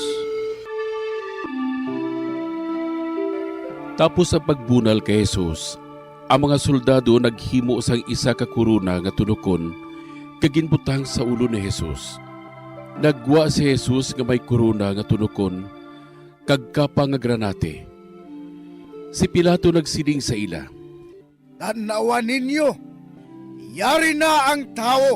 Tapos ang pagbunal kay Jesus, ang mga soldado naghimo sang isa ka korona nga tunokon kag ginbutang sa ulo ni Jesus. Naggwa si Jesus nga may korona nga tunokon kag kapa nga granate. Si Pilato nagsiling sa ila, "Tan-awa ninyo, yari na ang tawo."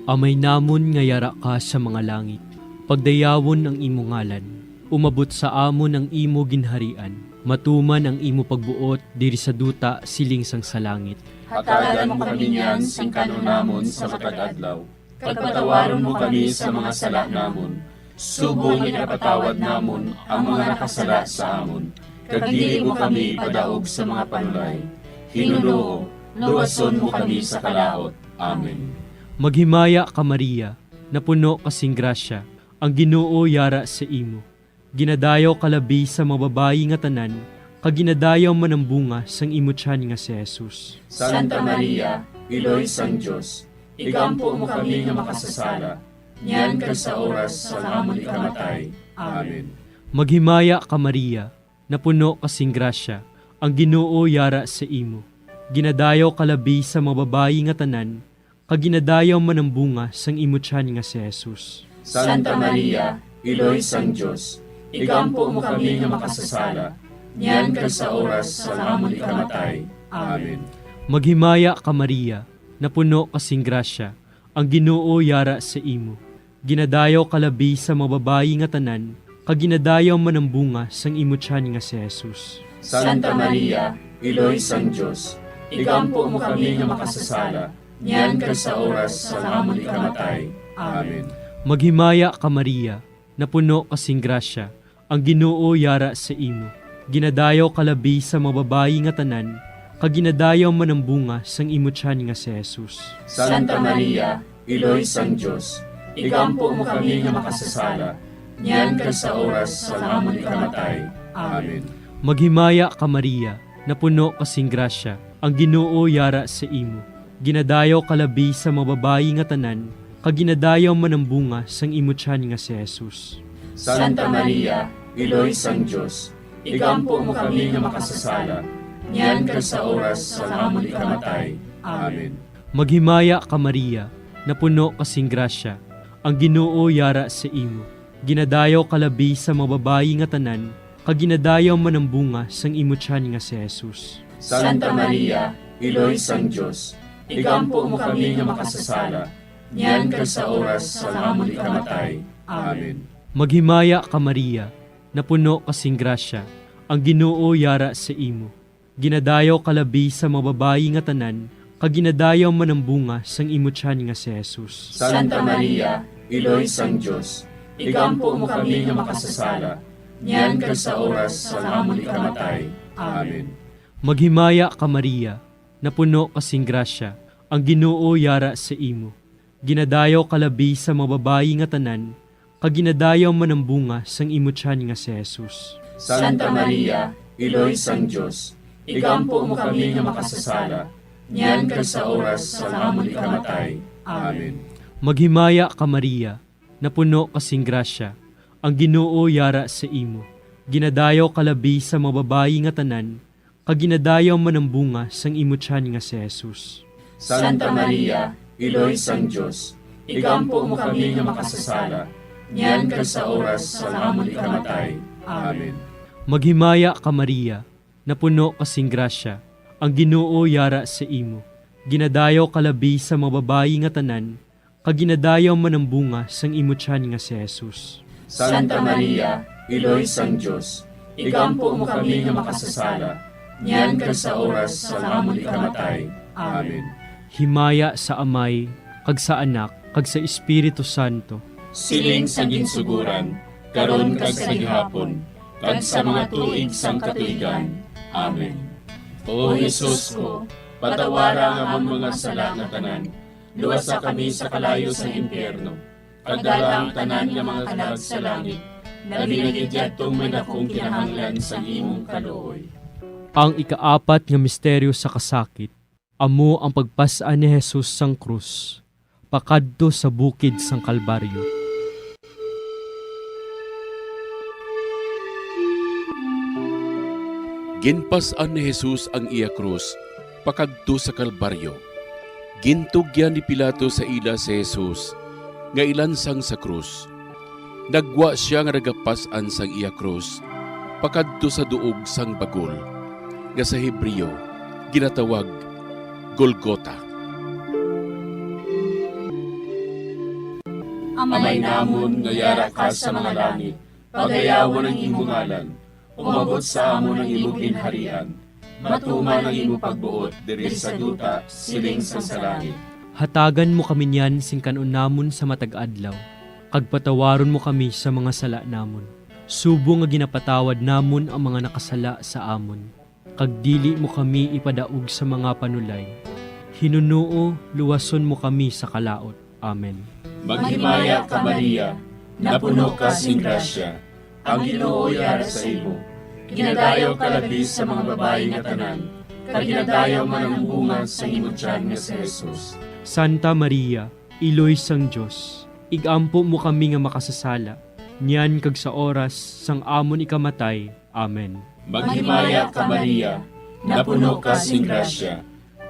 Amay namon nga yara ka sa mga langit, pagdayawon ang imo ngalan. Umabot sa amon ang imo ginharian. Matuman ang imo pagbuot diri sa duta siling sang sa langit. Hatagan mo kami niyan sing kan-on namon sa matag adlaw, kag patawaron mo kami sa mga sala namon, Subong nga ginapatawad namon ang mga nakasala sa amon, kag dili mo kami ipadaog sa mga panulay. Hinunoo, luwason mo kami sa kalaut. Amen. Maghimaya ka, Maria, napuno ka sing grasya, ang Ginoo yara sa imo. Ginadayaw ka labi sa mga babayi nga tanan, kag ginadayaw man ang bunga sang imo tiyan nga si Jesus. Santa Maria, Iloy sang Dios, igampo mo kami nga makasasala, niyan kag sa oras sang amon ikamatay. Amen. Maghimaya ka, Maria, napuno ka sing grasya, ang Ginoo yara sa imo. Ginadayaw ka labi sa mga babayi nga tanan, kag ginadayaw man ang bunga sang imo tiyan nga si Jesus. Santa Maria, Iloy sang Dios, igampo mo kami nga makasasala, niyan kag sa oras sang amon ikamatay. Amen. Maghimaya ka, Maria, napuno ka sing grasya, ang Ginoo yara sa imo. Ginadayaw ka labi sa mga babayi nga tanan, kag ginadayaw man ang bunga sang imo tiyan nga si Jesus. Santa Maria, Iloy sang Dios, igampo mo kami nga makasasala, niyan kag sa oras sang amon ikamatay. Amen. Maghimaya ka, Maria, napuno ka sing grasya, ang Ginoo yara sa imo. Ginadayaw ka labi sa mga babayi nga tanan, kag ginadayaw man ang bunga sang imo tiyan nga si Jesus. Santa Maria, Iloy sang Dios, igampo mo kami nga makasasala, niyan kag sa oras sang amon ikamatay. Amen. Maghimaya ka, Maria, napuno ka sing grasya, ang Ginoo yara sa imo. Ginadayaw ka labi sa mga babayi nga tanan, kag ginadayaw man ang bunga sang imo tiyan nga si Jesus. Santa Maria, Iloy sang Dios, igampo mo kami nga makasasala, niyan kag sa oras sang amon ikamatay. Amen. Maghimaya ka, Maria, napuno ka sing grasya, ang Ginoo yara sa imo. Ginadayaw ka labi sa mga babayi nga tanan, kag ginadayaw man ang bunga sang imo tiyan nga si Jesus. Santa Maria, Iloy sang Dios, igampo mo kami nga makasasala, niyan kag sa oras sang amon ikamatay. Amen. Maghimaya ka, Maria, napuno ka sing grasya, ang Ginoo yara sa imo. Ginadayaw ka labi sa mga babayi nga tanan, kag ginadayaw man ang bunga sang imo tiyan nga si Jesus. Santa Maria, Iloy sang Dios, igampo mo kami nga makasasala, niyan kag sa oras sang amon ikamatay. Amen. Maghimaya ka, Maria, napuno ka sing grasya, ang Ginoo yara sa imo. Ginadayaw ka labi sa mga babayi nga tanan, kag ginadayaw man ang bunga sang imo tiyan nga si Jesus. Santa Maria, Iloy sang Dios, igampo mo kami nga makasasala, niyan kag sa oras sang amon ikamatay. Amen. Maghimaya ka, Maria, napuno ka sing grasya, ang Ginoo yara sa imo. Ginadayaw ka labi sa mga babayi nga tanan, kag ginadayaw man ang bunga sang imo tiyan nga si Jesus. Santa Maria, Iloy sang Dios, igampo mo kami nga makasasala, niyan kag sa oras sang amon ikamatay. Amen. Maghimaya ka, Maria, napuno ka sing grasya, ang Ginoo yara sa imo. Ginadayaw ka labi sa mga babayi nga tanan, kag ginadayaw man ang bunga sang imo tiyan nga si Jesus. Santa Maria, Iloy sang Dios, igampo mo kami nga makasasala, niyan kag sa oras sang amon ikamatay. Amen. Himaya sa Amay, kag sa Anak, kag sa Espiritu Santo. Siling sa ginsuguran, karon kag sa gihapon, kag sa mga tuig sang katuigan. Amen. O Jesus ko, patawara ang amon mga sala nga tanan, luwasa kami sa kalayo sang impyerno, kag dala ang tanan nga mga kalag sa langit, labi na gid yadtong may dakong kinahanglan sang imong kaluoy. Ang ikaapat nga misteryo sa kasakit, amo ang pagpas-an ni Jesus sang krus pakadto sa bukid sang Kalbaryo. Ginpas-an ni Jesus ang iya krus pakadto sa Kalbaryo. Gintugyan ni Pilato sa ila si Jesus nga ilansang sa krus. Nagwa sia nga nagapas-an sang iya krus pakadto sa duog sang bagol, nga sa Hebreo ginatawag Golgota. Amay namon nga yara ka sa mga langit, pagayawon ang imo ngalan. Umabot sa amon ang imo ginharian. Matuman ang imo pagbuot diri sa duta, siling sang sa langit. Hatagan mo kami niyan sing kan-on namon sa matag adlaw. kag patawaron mo kami sa mga sala namon, subong nga ginapatawad namon ang mga nakasala sa amon, kag dili mo kami ipadaog sa mga panulay. Hinunoo, luwason mo kami sa kalaut. Amen. Maghimaya ka, Maria, napuno ka sing grasya, ang Ginoo yara sa imo. Ginadayaw ka labi sa mga babayi nga tanan, kag ginadayaw man ang bunga sang imo tiyan nga si Jesus. Santa Maria, Iloy sang Dios, igampo mo kami nga makasasala, niyan kag sa oras sang amon ikamatay. Amen. Maghimaya ka, Maria, napuno ka sing grasya,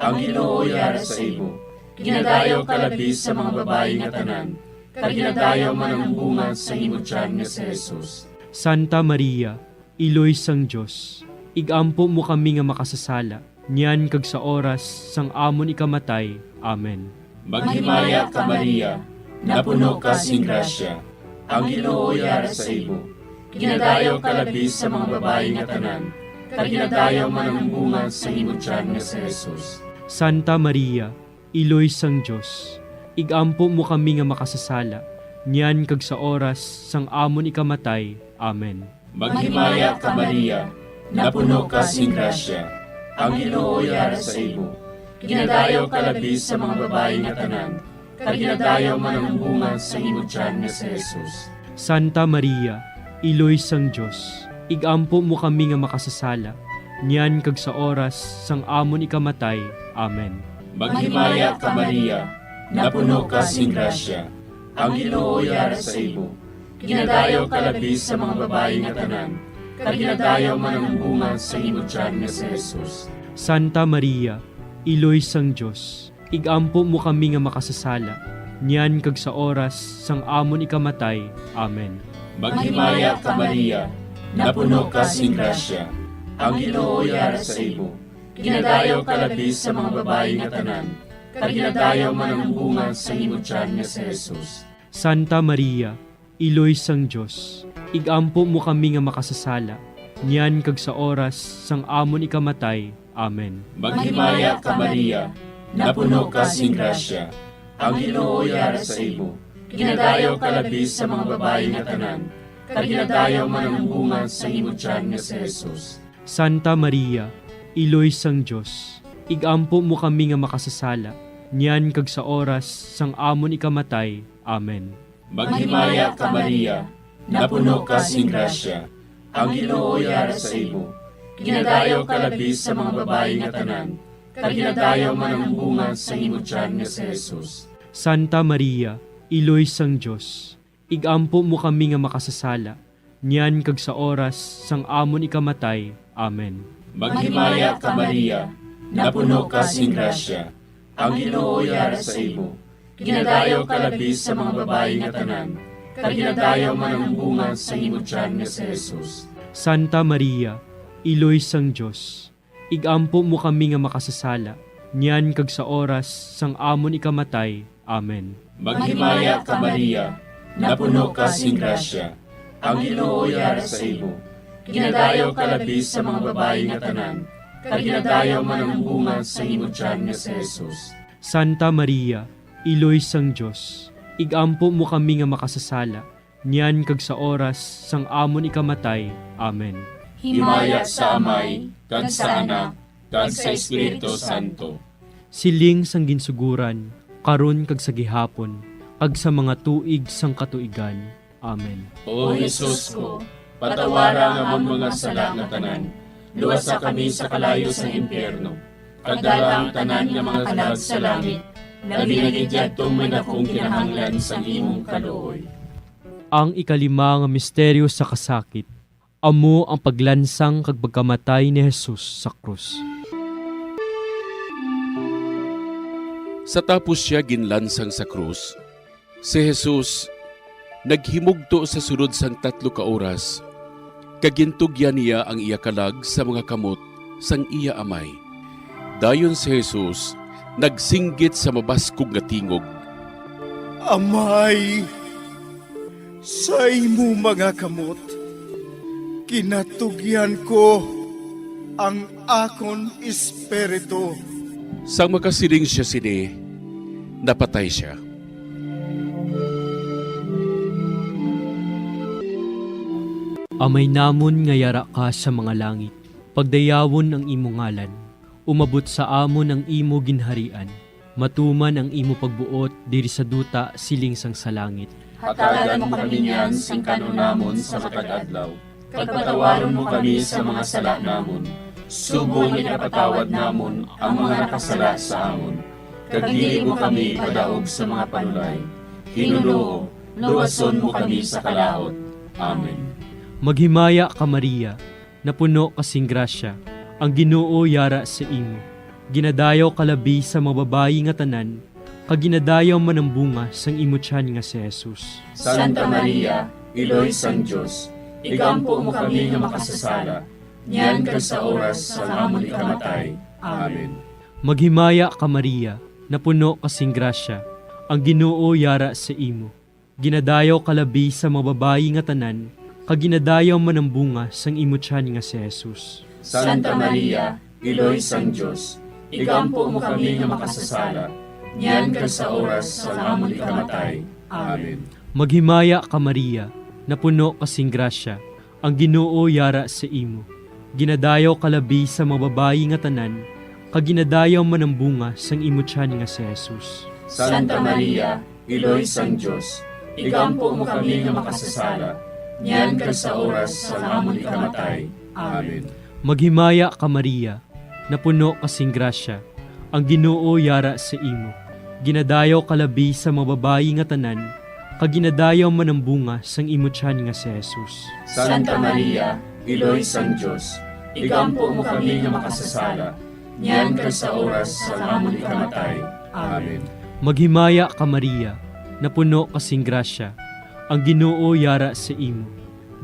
ang Ginoo yara sa imo. Ginadayaw ka labi sa mga babayi nga tanan, kag ginadayaw man ang bunga sang imo tiyan nga si Jesus. Santa Maria, Iloy sang Dios, igampo mo kami nga makasasala, niyan kag sa oras sang amon ikamatay. Amen. Maghimaya ka, Maria, napuno ka sing grasya, ang Ginoo yara sa imo. Ginadayaw ka labi sa mga babayi nga tanan, kag ginadayaw man ang bunga sang imo tiyan nga si Jesus. Santa Maria, Iloy sang Dios, igampo mo kami nga makasasala, niyan kag sa oras sang amon ikamatay. Amen. Maghimaya ka, Maria, napuno ka sing grasya, ang Ginoo yara sa imo. Ginadayaw ka labi sa mga babayi nga tanan, kag ginadayaw man ang bunga sang imo tiyan nga si Jesus. Santa Maria, Iloy sang Dios, igampo mo kami nga makasasala, niyan kag sa oras sang amon ikamatay. Amen. Maghimaya ka, Maria, napuno ka sing grasya, ang Ginoo yara sa imo. Ginadayaw ka labi sa mga babayi nga tanan, kag ginadayaw man ang bunga sang imo tiyan nga si Jesus. Santa Maria, Iloy sang Dios, igampo mo kami nga makasasala, niyan kag sa oras sang amon ikamatay. Amen. Maghimaya ka, Maria, napuno ka sing grasya, ang Ginoo yara sa imo. Ginadayaw ka labi sa mga babayi nga tanan, kag ginadayaw man ang bunga sang imo tiyan nga si Jesus. Santa Maria, Iloy sang Dios, igampo mo kami nga makasasala, niyan kag sa oras sang amon ikamatay. Amen. Maghimaya ka, Maria, napuno ka sing grasya, ang Ginoo yara sa imo. Ginadayaw ka labi sa mga babayi nga tanan, kag ginadayaw man ang bunga sang imo tiyan nga si Jesus. Santa Maria, Iloy sang Dios, igampo mo kami nga makasasala, niyan kag sa oras sang amon ikamatay. Amen. Maghimaya ka, Maria, napuno ka sing grasya, ang Ginoo yara sa imo. Ginadayaw ka labi sa mga babayi nga tanan, kag ginadayaw man ang bunga sang imo tiyan nga si Jesus. Santa Maria, Iloy sang Dios, igampo mo kami nga makasasala, niyan kag sa oras sang amon ikamatay. Amen. Maghimaya ka, Maria, napuno ka sing grasya, ang Ginoo yara sa imo. Ginadayaw ka labi sa mga babayi nga tanan, kag ginadayaw man ang bunga sang imo tiyan nga si Jesus. Santa Maria, Iloy sang Dios, igampo mo kami nga makasasala, niyan kag sa oras sang amon ikamatay. Amen. Maghimaya ka, Maria, napuno ka sing grasya, ang Ginoo yara sa imo. Ginadayaw ka labi sa mga babayi nga tanan, kag ginadayaw man ang bunga sang imo tiyan nga si Jesus. Santa Maria, Iloy sang Dios, igampo mo kami nga makasasala, niyan kag sa oras sang amon ikamatay. Amen. Himaya sa Amay, kag sa Anak, kag sa Espiritu Santo. Siling sang ginsuguran, karon kag sa gihapon, kag sa mga tuig sang katuigan. Amen. O Jesus ko, patawara ang amon mga sala nga tanan, luwasa kami sa kalayo sang impyerno, kag dala ang tanan nga mga kalag sa langit, labi na gid yadtong may dakong kinahanglan sang imong kaluoy. Ang ikalima nga misteryo sa kasakit, amo ang paglansang kag pagkamatay ni Jesus sa krus. Sa tapos sia ginlansang sa krus, si Jesus naghimugto sa sulod sang tatlo ka oras, kag gintugyan niya ang iya kalag sa mga kamot sang iya Amay. Dayon si Jesus nagsinggit sa mabaskog nga tingog, "Amay, sa imo mga kamot ginatugyan ko ang akon espiritu." Sang makasiling sia sini, napatay sia. Amay namon nga yara ka sa mga langit, pagdayawon ang imo ngalan. Umabot sa amon ang imo ginharian. Matuman ang imo pagbuot diri sa duta siling sang sa langit. Hatagan mo kami niyan sing kan-on namon sa matag adlaw, kag patawaron mo kami sa mga sala namon, subong nga ginapatawad namon ang mga nakasala sa amon, kag dili mo kami ipadaog sa mga panulay. Ginoo, luwason mo kami sa kalaut. Amen. Maghimaya ka, Maria, napuno ka sing grasya, ang Ginoo yara sa imo. Ginadayaw ka labi sa mga babayi nga tanan, kag ginadayaw man ang bunga sang imo tiyan nga si Jesus. Santa Maria, Iloy sang Dios, igampo mo kami nga makasasala, niyan kag sa oras sang amon ikamatay. Amen. Maghimaya ka, Maria, napuno ka sing grasya, ang Ginoo yara sa imo. Ginadayaw ka labi sa mga babayi nga tanan, kag ginadayaw man ang bunga sang imo tiyan nga si Jesus. Santa Maria, Iloy sang Dios, igampo mo kami nga makasasala, niyan kag sa oras sang amon ikamatay. Amen. Maghimaya ka, Maria, napuno ka sing grasya, ang Ginoo yara sa imo. Ginadayaw ka labi sa mga babayi nga tanan, kag ginadayaw man ang bunga sang imo tiyan nga si Jesus. Santa Maria, Iloy sang Dios, igampo mo kami nga makasasala, niyan kag sa oras sang amon ikamatay. Amen. Maghimaya ka, Maria, napuno ka sing grasya, ang Ginoo yara sa imo. Ginadayaw ka labi sa mga babayi nga tanan, kag ginadayaw man ang bunga sang imo tiyan nga si Jesus. Santa Maria, Iloy sang Dios, igampo mo kami nga makasasala, niyan kag sa oras sang amon ikamatay. Amen. Maghimaya ka, Maria, napuno ka sing grasya, ang Ginoo yara sa imo.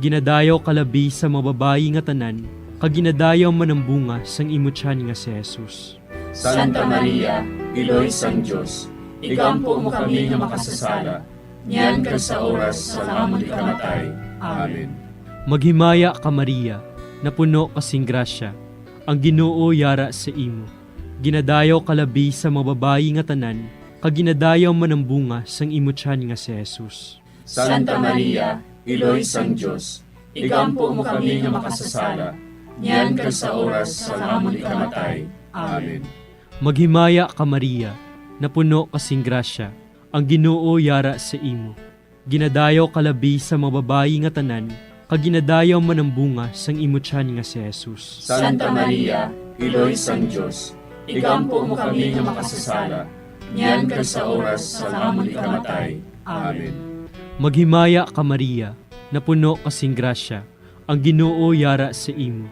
Ginadayaw ka labi sa mga babayi nga tanan, kag ginadayaw man ang bunga sang imo tiyan nga si Jesus. Santa Maria, Iloy sang Dios, igampo mo kami nga makasasala, niyan kag sa oras sang amon ikamatay. Amen. Maghimaya ka, Maria, napuno ka sing grasya, ang Ginoo yara sa imo. Ginadayaw ka labi sa mga babayi nga tanan, kag ginadayaw man ang bunga sang imo tiyan nga si Jesus. Santa Maria, Iloy sang Dios, igampo mo kami nga makasasala, niyan kag sa oras sang amon ikamatay. Amen. Maghimaya ka, Maria, napuno ka sing grasya, ang Ginoo yara sa imo. Ginadayaw ka labi sa mga babayi nga tanan, kag ginadayaw man ang bunga sang imo tiyan nga si Jesus. Santa Maria, Iloy sang Dios, igampo mo kami nga makasasala, niyan kag sa oras sang amon ikamatay. Amen. Maghimaya ka, Maria, napuno ka sing grasya, ang Ginoo yara sa imo.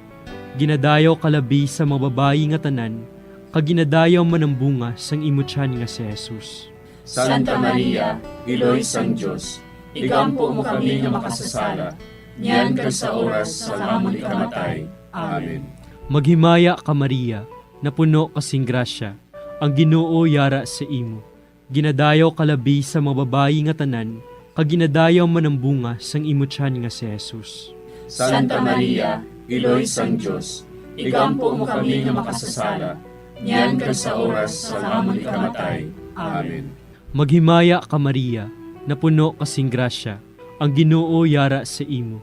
Ginadayaw ka labi sa mga babayi nga tanan, kag ginadayaw man ang bunga sang imo tiyan nga si Jesus. Santa Maria, Iloy sang Dios, igampo mo kami nga makasasala, niyan kag sa oras sang amon ikamatay. Amen. Maghimaya ka, Maria, napuno ka sing grasya, ang Ginoo yara sa imo. Ginadayaw ka labi sa mga babayi nga tanan, kag ginadayaw man ang bunga sang imo tiyan nga si Jesus. Santa Maria, Iloy sang Dios, igampo mo kami nga makasasala, niyan kag sa oras sang amon ikamatay. Amen. Maghimaya ka, Maria, napuno ka sing grasya, ang Ginoo yara sa imo.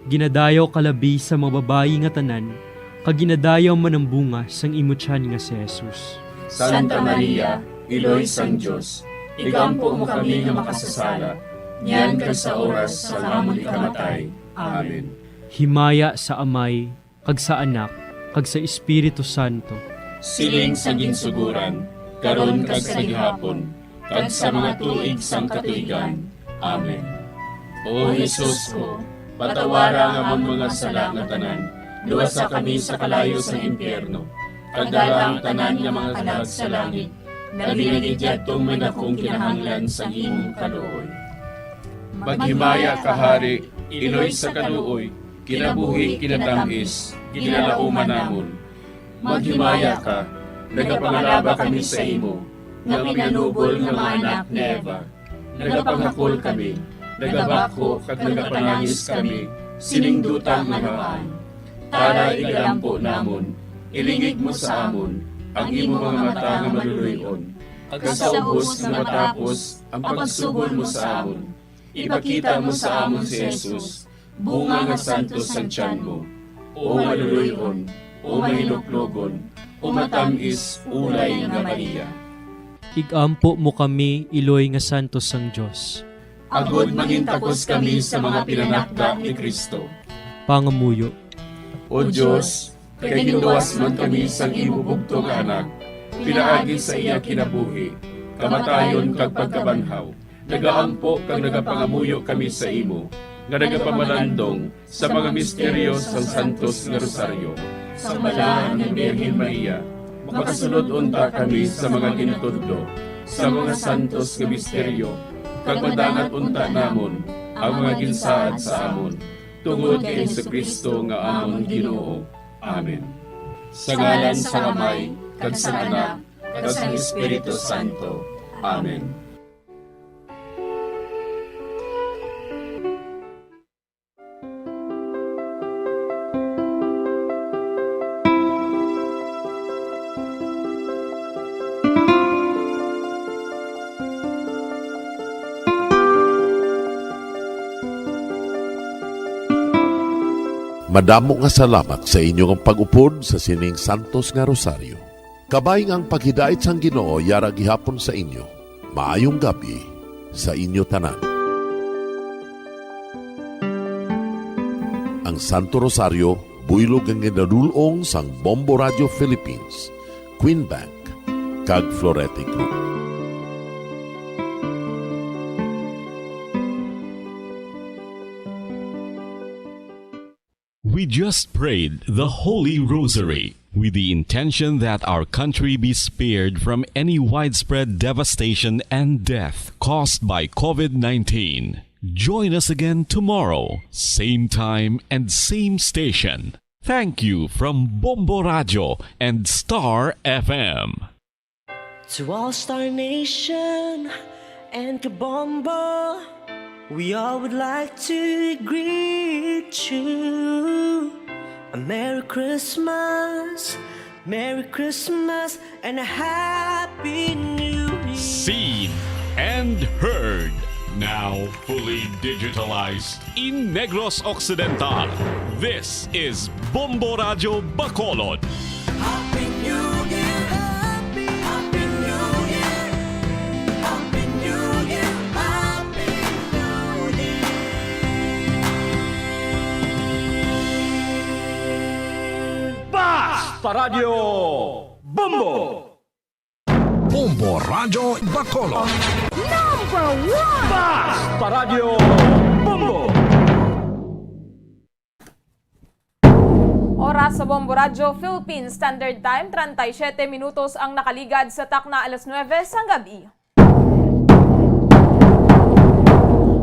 Ginadayaw ka labi sa mga babayi nga tanan, kag ginadayaw man ang bunga sang imo tiyan nga si Jesus. Santa Maria, Iloy sang Dios, igampo mo kami nga makasasala, niyan kag sa oras sang amon ikamatay. Amen. Himaya sa Amay, kag sa Anak, kag sa Espiritu Santo. Siling sa ginsugoran, karon kag sa gihapon, kag sa mga tuig sang katuigan. Amen. O Jesus ko, patawara ang amon mga sala nga tanan, luwasa kami sa kalayo sang impyerno, kag dala ang tanan nga mga kalag sa langit, labi na gid yadtong may dakong kinahanglan sang imong kaluoy. Maghimaya ka, Hari, Iloy sa kaluoy, kinabuhi, kinatam-is, ginalauman namon. Maghimaya ka, nagapangalaba kami sa imo, nga minanubol nga mga anak ni Eva. Nagapangakol kami, nagabakho kag nagapanangis kami sining duta nga ngaan. Tara, igalampo namon, ilingig mo sa amon ang imo mga mata nga maluloy-on, kag sa ubos nga matapos ang pagsugol mo sa amon, ipakita mo sa amon si Jesus, Bunga nga santos sang tiyan mo, o maluloy-on, o mahinuklogon, o matam-is ulay nga Maria. Ig-ampo mo kami, iloy nga santos sang Dios. Agod mangintakos kami sa mga pinanakda ni Cristo. Pangamuyo. O Dios, kay ginluwas man kami sang imo bugtong nga Anak, pinaagi sa iya kinabuhi, kamatayon, kag pagkabanhaw, nagaampo kag nagapangamuyo kami sa imo, nga nagapamalandong sa mga misteryo sang Santos nga Rosaryo. Sa balaan nga Birhen Maria, makasulod unta kami sa mga ginatudlo sa mga santos nga misteryo, kag madangat unta namon ang mga ginsaad sa amon, tungod kay Jesu-Cristo nga amon Ginoo. Amen. Sa ngalan sang Amay, kag sang Anak, kag sang Espiritu Santo. Amen. Madamo nga salamat sa inyo nga pag-upod sa sining santos nga rosaryo. Kabay nga ang paghidait sang Ginoo yara gihapon sa inyo. Maayong gab-i sa inyo tanan. Ang Santo Rosario, buylog nga ginadul-ong sang Bombo Radio Philippines, Queen Bank, kag Florete Group. We just prayed the Holy Rosary with the intention that our country be spared from any widespread devastation and death caused by COVID nineteen. Join us again tomorrow, same time and same station. Thank you from Bombo Radio and Star F M. To all Star Nation and Kabombo, we all would like to greet you a Merry Christmas, Merry Christmas, and a Happy New Year. Seen and heard, now fully digitalized in Negros Occidental. This is Bombo Radyo Bacolod. Happy New Year! Happy, Happy New Year! Happy New Year! Happy New Year! Basta Radyo Bombo! Bombo Radyo Bacolod. Number one! Basta Radyo Bombo! Oras sa Bombo Radyo Philippines Standard Time, treinta y siete minutos ang nakaligad sa takna alas nuebe sang gabi.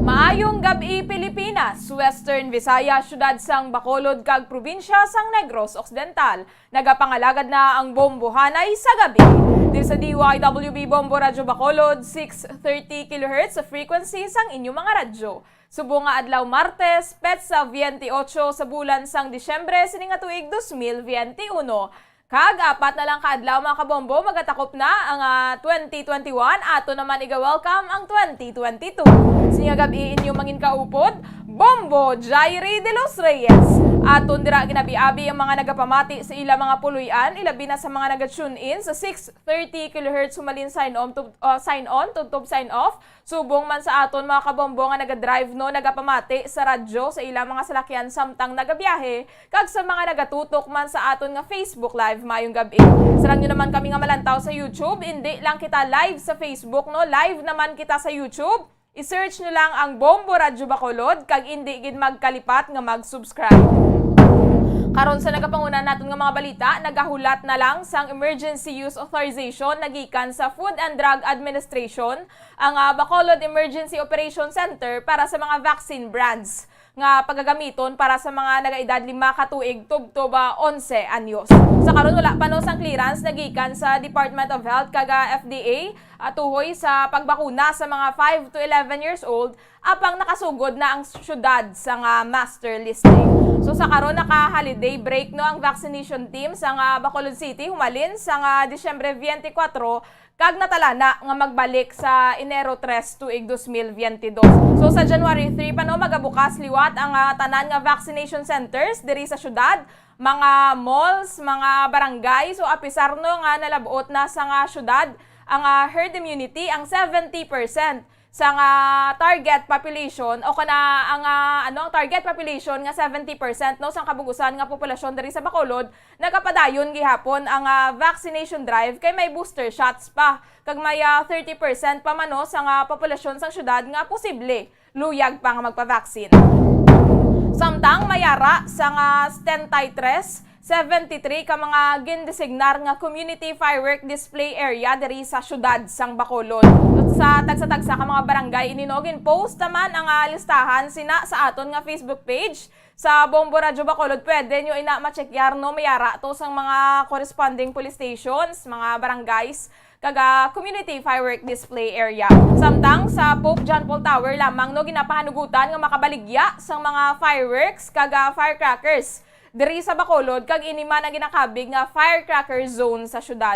Maayong gab-i, Pilipinas, Western Visayas, siyudad sang Bacolod, kag probinsya sang Negros Occidental. Nagapangalagad na ang bombohanay sa gabi. Diri sa D Y W B Bombo Radyo Bacolod, six thirty kilohertz sa frequency sang inyong mga radyo. Subong nga adlaw Martes, petsa veintiocho sa bulan sang Disyembre sini nga tuig dos mil veintiuno. Kag apat na lang ka adlaw, mga kabombo, magatakop na ang, ah, twenty twenty-one. Ato naman iga-welcome ang twenty twenty-two. Sini nga gab-i, inyong mangin kaupod, Bombo Jairi de los Reyes. Aton dira ginabi-abi ang mga nagapamati sa ila mga puloy-an, ilabi na sa mga naga-tune in sa six thirty kilohertz humalin sign on to, uh, sign on, tubtob sign off. Subong man sa aton mga kabombo nga naga-drive, no, nagapamati sa radyo sa ila mga salakyan samtang nagabiyahe, kag sa mga nagatutok man sa aton nga Facebook Live, maayong gab-i. Sarang nyo naman kami nga malantaw sa YouTube, indi lang kita live sa Facebook, no, live naman kita sa YouTube. I-search nyo lang ang Bombo Radyo Bacolod, kag indi gid magkalipat nga mag-subscribe. Karon sa nagapanguna naton nga mga balita, nagahulat na lang sang emergency use authorization nagikan sa Food and Drug Administration ang, ah, Bacolod Emergency Operation Center para sa mga vaccine brands nga pagagamiton para sa mga nagaedad lima ka tuig tubtob, ah, onse anyos. Sa karon, wala pa, no, sang clearance nagikan sa Department of Health kag, ah, F D A, ah, tuhoy sa pagbakuna sa mga five to eleven years old, apang nakasugod na ang syudad sa nga master listing. So, sa karon, naka-holiday break, no, ang vaccination team sa nga Bacolod City humalin sa nga Disyembre twenty-four kag natalana nga magbalik sa Enero tres tuig dos mil biyente dos. So, sa January three pa, no, magabukas liwat ang, ah, tanan nga vaccination centers diri sa syudad, mga malls, mga barangay. So, apisar, no, nga nalab-ot na sa nga syudad ang, ah, herd immunity, ang seventy percent sa nga target population, o kana ang, ah, ano, ang target population nga seventy percent, no, sang kabug-usan nga populasyon diri sa Bacolod, nagapadayon gihapon ang, ah, vaccination drive kay may booster shots pa, kag may, ah, thirty percent pa man, no, sa nga populasyon sang syudad nga posible luyag pa nga magpa-vaccine. Samtang may ara sa nga setenta y tres, seventy three ka mga gindesignar nga community firework display area diri sa syudad sang Bacolod. Sa tagsa-tagsa ka mga barangay ini, no, gin-post naman ang, ah, listahan sina sa aton nga Facebook page sa Bombo Radyo Bacolod. Pwede nyo ina ma-checkyar, no, may ara to sang mga corresponding police stations, mga barangays, kag, ah, community firework display area. Samtang sa Pope John Paul Tower lamang, no, ginapahanugutan nga makabaligya sang mga fireworks kag, ah, firecrackers diri sa Bacolod, kag ini man ang ginakabig nga firecracker zone sa syudad.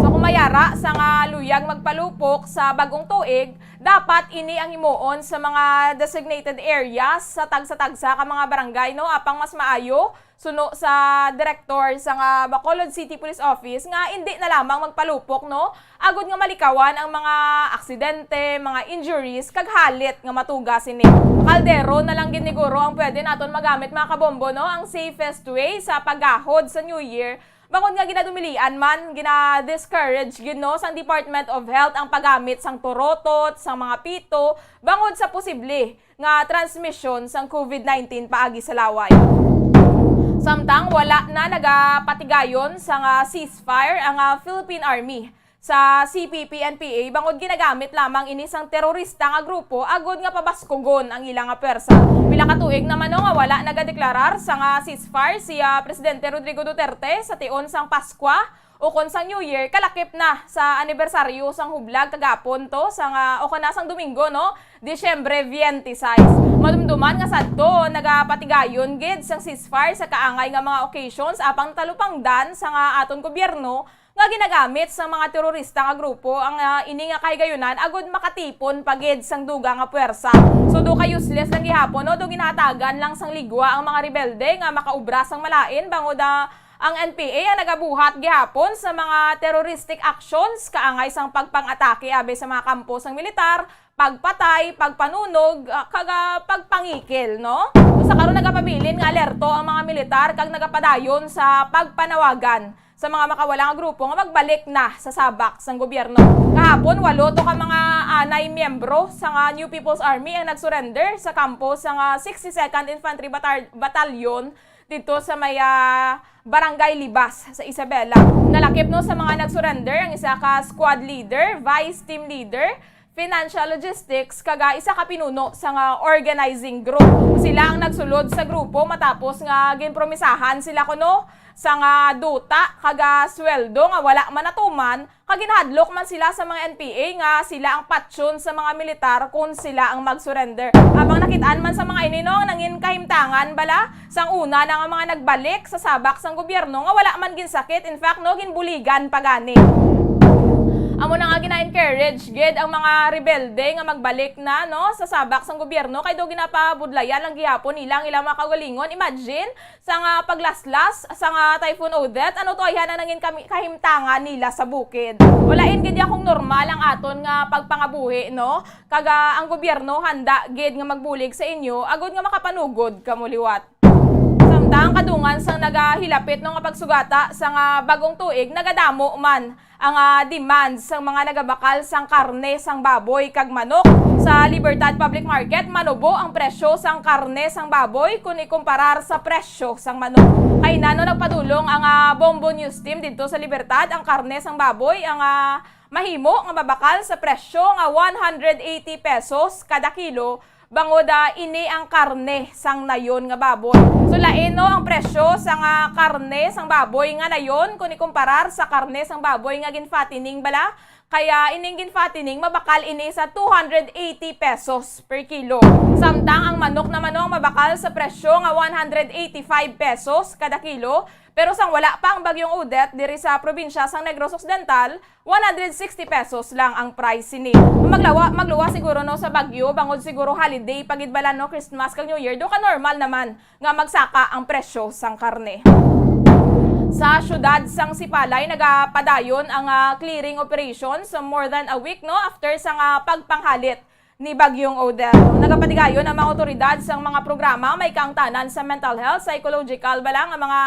So, kung may ara sa nga luyag magpalupok sa bag-ong tuig, dapat ini ang himuon sa mga designated areas sa tagsa-tagsa ka mga barangay, no, apang mas maayo suno sa direktor sa nga Bacolod City Police Office nga indi na lamang magpalupok, no, agud nga malikawan ang mga aksidente, mga injuries, kag halit nga matuga sini. Kaldero na lang gid ni guro ang pwede naton magamit, mga kabombo, no, ang safest way sa paggahod sa New Year, bangod nga ginadumilian man, gina-discourage gid, no, sang Department of Health ang paggamit sang turotot, sang mga pito, bangod sa posible nga transmisyon sang COVID nineteen paagi sa laway. Samtang wala na nagapatigayon sa nga ceasefire ang, ah, Philippine Army, sa C P P N P A, bangod ginagamit lamang ini sang terorista nga grupo agud nga pabaskugon ang ila nga pwersa. Pila ka tuig naman, no, nga wala nagadeklarar sa nga ceasefire si, ah, Presidente Rodrigo Duterte sa tion sang Paskwa ukon sang New Year, kalakip na sa anibersaryo sang hublag kagapon to, sa nga, o kana sang Domingo, no, Disyembre twenty-six. Madumduman nga sadto, nagapatigayon gid sang ceasefire sa kaangay nga mga occasions, apang natalupangdan sa nga aton gobyerno nga ginagamit sang mga terorista nga grupo ang, ah, ini nga kahigayunan agud makatipon pa gid sang dugang nga puwersa. So, do ka useless lang gihapon, no? Do ginahatagan lang sang ligwa ang mga rebelde nga makaobra sang malain, bangod, ah, ang N P A ang nagabuhat gihapon sa mga terroristic actions, kaangay sang pagpang-atake abi sa mga kampo sang militar, pagpatay, pagpanunog, ah, kag, ah, pagpangikil, no? Sa karon, nagapabilin nga alerto ang mga militar kag nagapadayon sa pagpanawagan sa mga makawala nga grupo nga magbalik na sa sabak sang gobyerno. Kahapon, walo to ka mga anay miyembro sa nga New People's Army ang nag-surrender sa kampo sa nga sixty-second Infantry Batar-, Battalion didto sa may, ah, Barangay Libas sa Isabela. Nalakip, no, sa mga nag-surrender ang isa ka squad leader, vice team leader, financial logistics, kag, ah, isa ka pinuno sa nga organizing group. Sila ang nagsulod sa grupo matapos nga ginpromisahan sila kuno sa nga duta kag, ah, sweldo nga wala man natuman, kag ginahadlok man sila sa mga N P A nga sila ang patyon sa mga militar kon sila ang mag-surrender. Apang nakit-an man sa mga ini, no, nangin kahimtangan bala sang una na nga mga nagbalik sa sabak sang gobyerno nga wala man ginsakit, in fact, no, ginbuligan pa gani. Amo na nga gina-encourage gid ang mga rebelde nga magbalik na, no, sa sabak sang gobyerno, kay do ginapabudlayan lang gihapon nila ang ilang mga kaugalingon. Imagine, sa nga paglaslas sa nga Typhoon Odette, ano to, ayhan ang nangin kami-, kahimtangan nila sa bukid. Walain gid ya kung normal ang aton nga pagpangabuhi, no? Kag, ah, ang gobyerno handa gid nga magbulig sa inyo agud nga makapanugod kamo liwat. Samtang kadungan sang nagahilapit, no, nga pagsugata sa nga bag-ong tuig, nagadamo man ang, ah, demand sang mga nagabakal sang karne sang baboy kag manok. Sa Libertad Public Market, manubo ang presyo sang karne sang baboy kon ikumparar sa presyo sang manok. Kay nano nagpadulong ang, ah, Bombo News Team didto sa Libertad, ang karne sang baboy ang, ah, mahimo nga mabakal sa presyo nga one hundred eighty pesos kada kilo, bangod, ah, ini ang karne sang nayon nga baboy. So, lain, no, ang presyo sang, ah, karne sang baboy nga nayon kon ikumparar sa karne sang baboy nga ginfattening bala Kaya ining ginfatining mabakal ini sa two hundred eighty pesos per kilo. Samtang ang manok na mano ang mabakal sa presyo nga one hundred eighty-five pesos kada kilo, pero sang wala pa ang Bagyong Odette diri sa probinsya sang Negros Occidental, one hundred sixty pesos lang ang price sini. Maglawa, magluwa siguro, no, sa bagyo, bangod siguro holiday pa gid bala, no, Christmas kag New Year, do ka normal naman nga magsaka ang presyo sang karne. Sa siyudad sang Sipalay, nagapadayon ang, ah, clearing operations more than a week, no, after sang, ah, pagpanghalit ni Bagyong Odette. Nagapatigayon ang mga otoridad sang mga programa may kaangtanan sa mental health, psychological bala nga mga,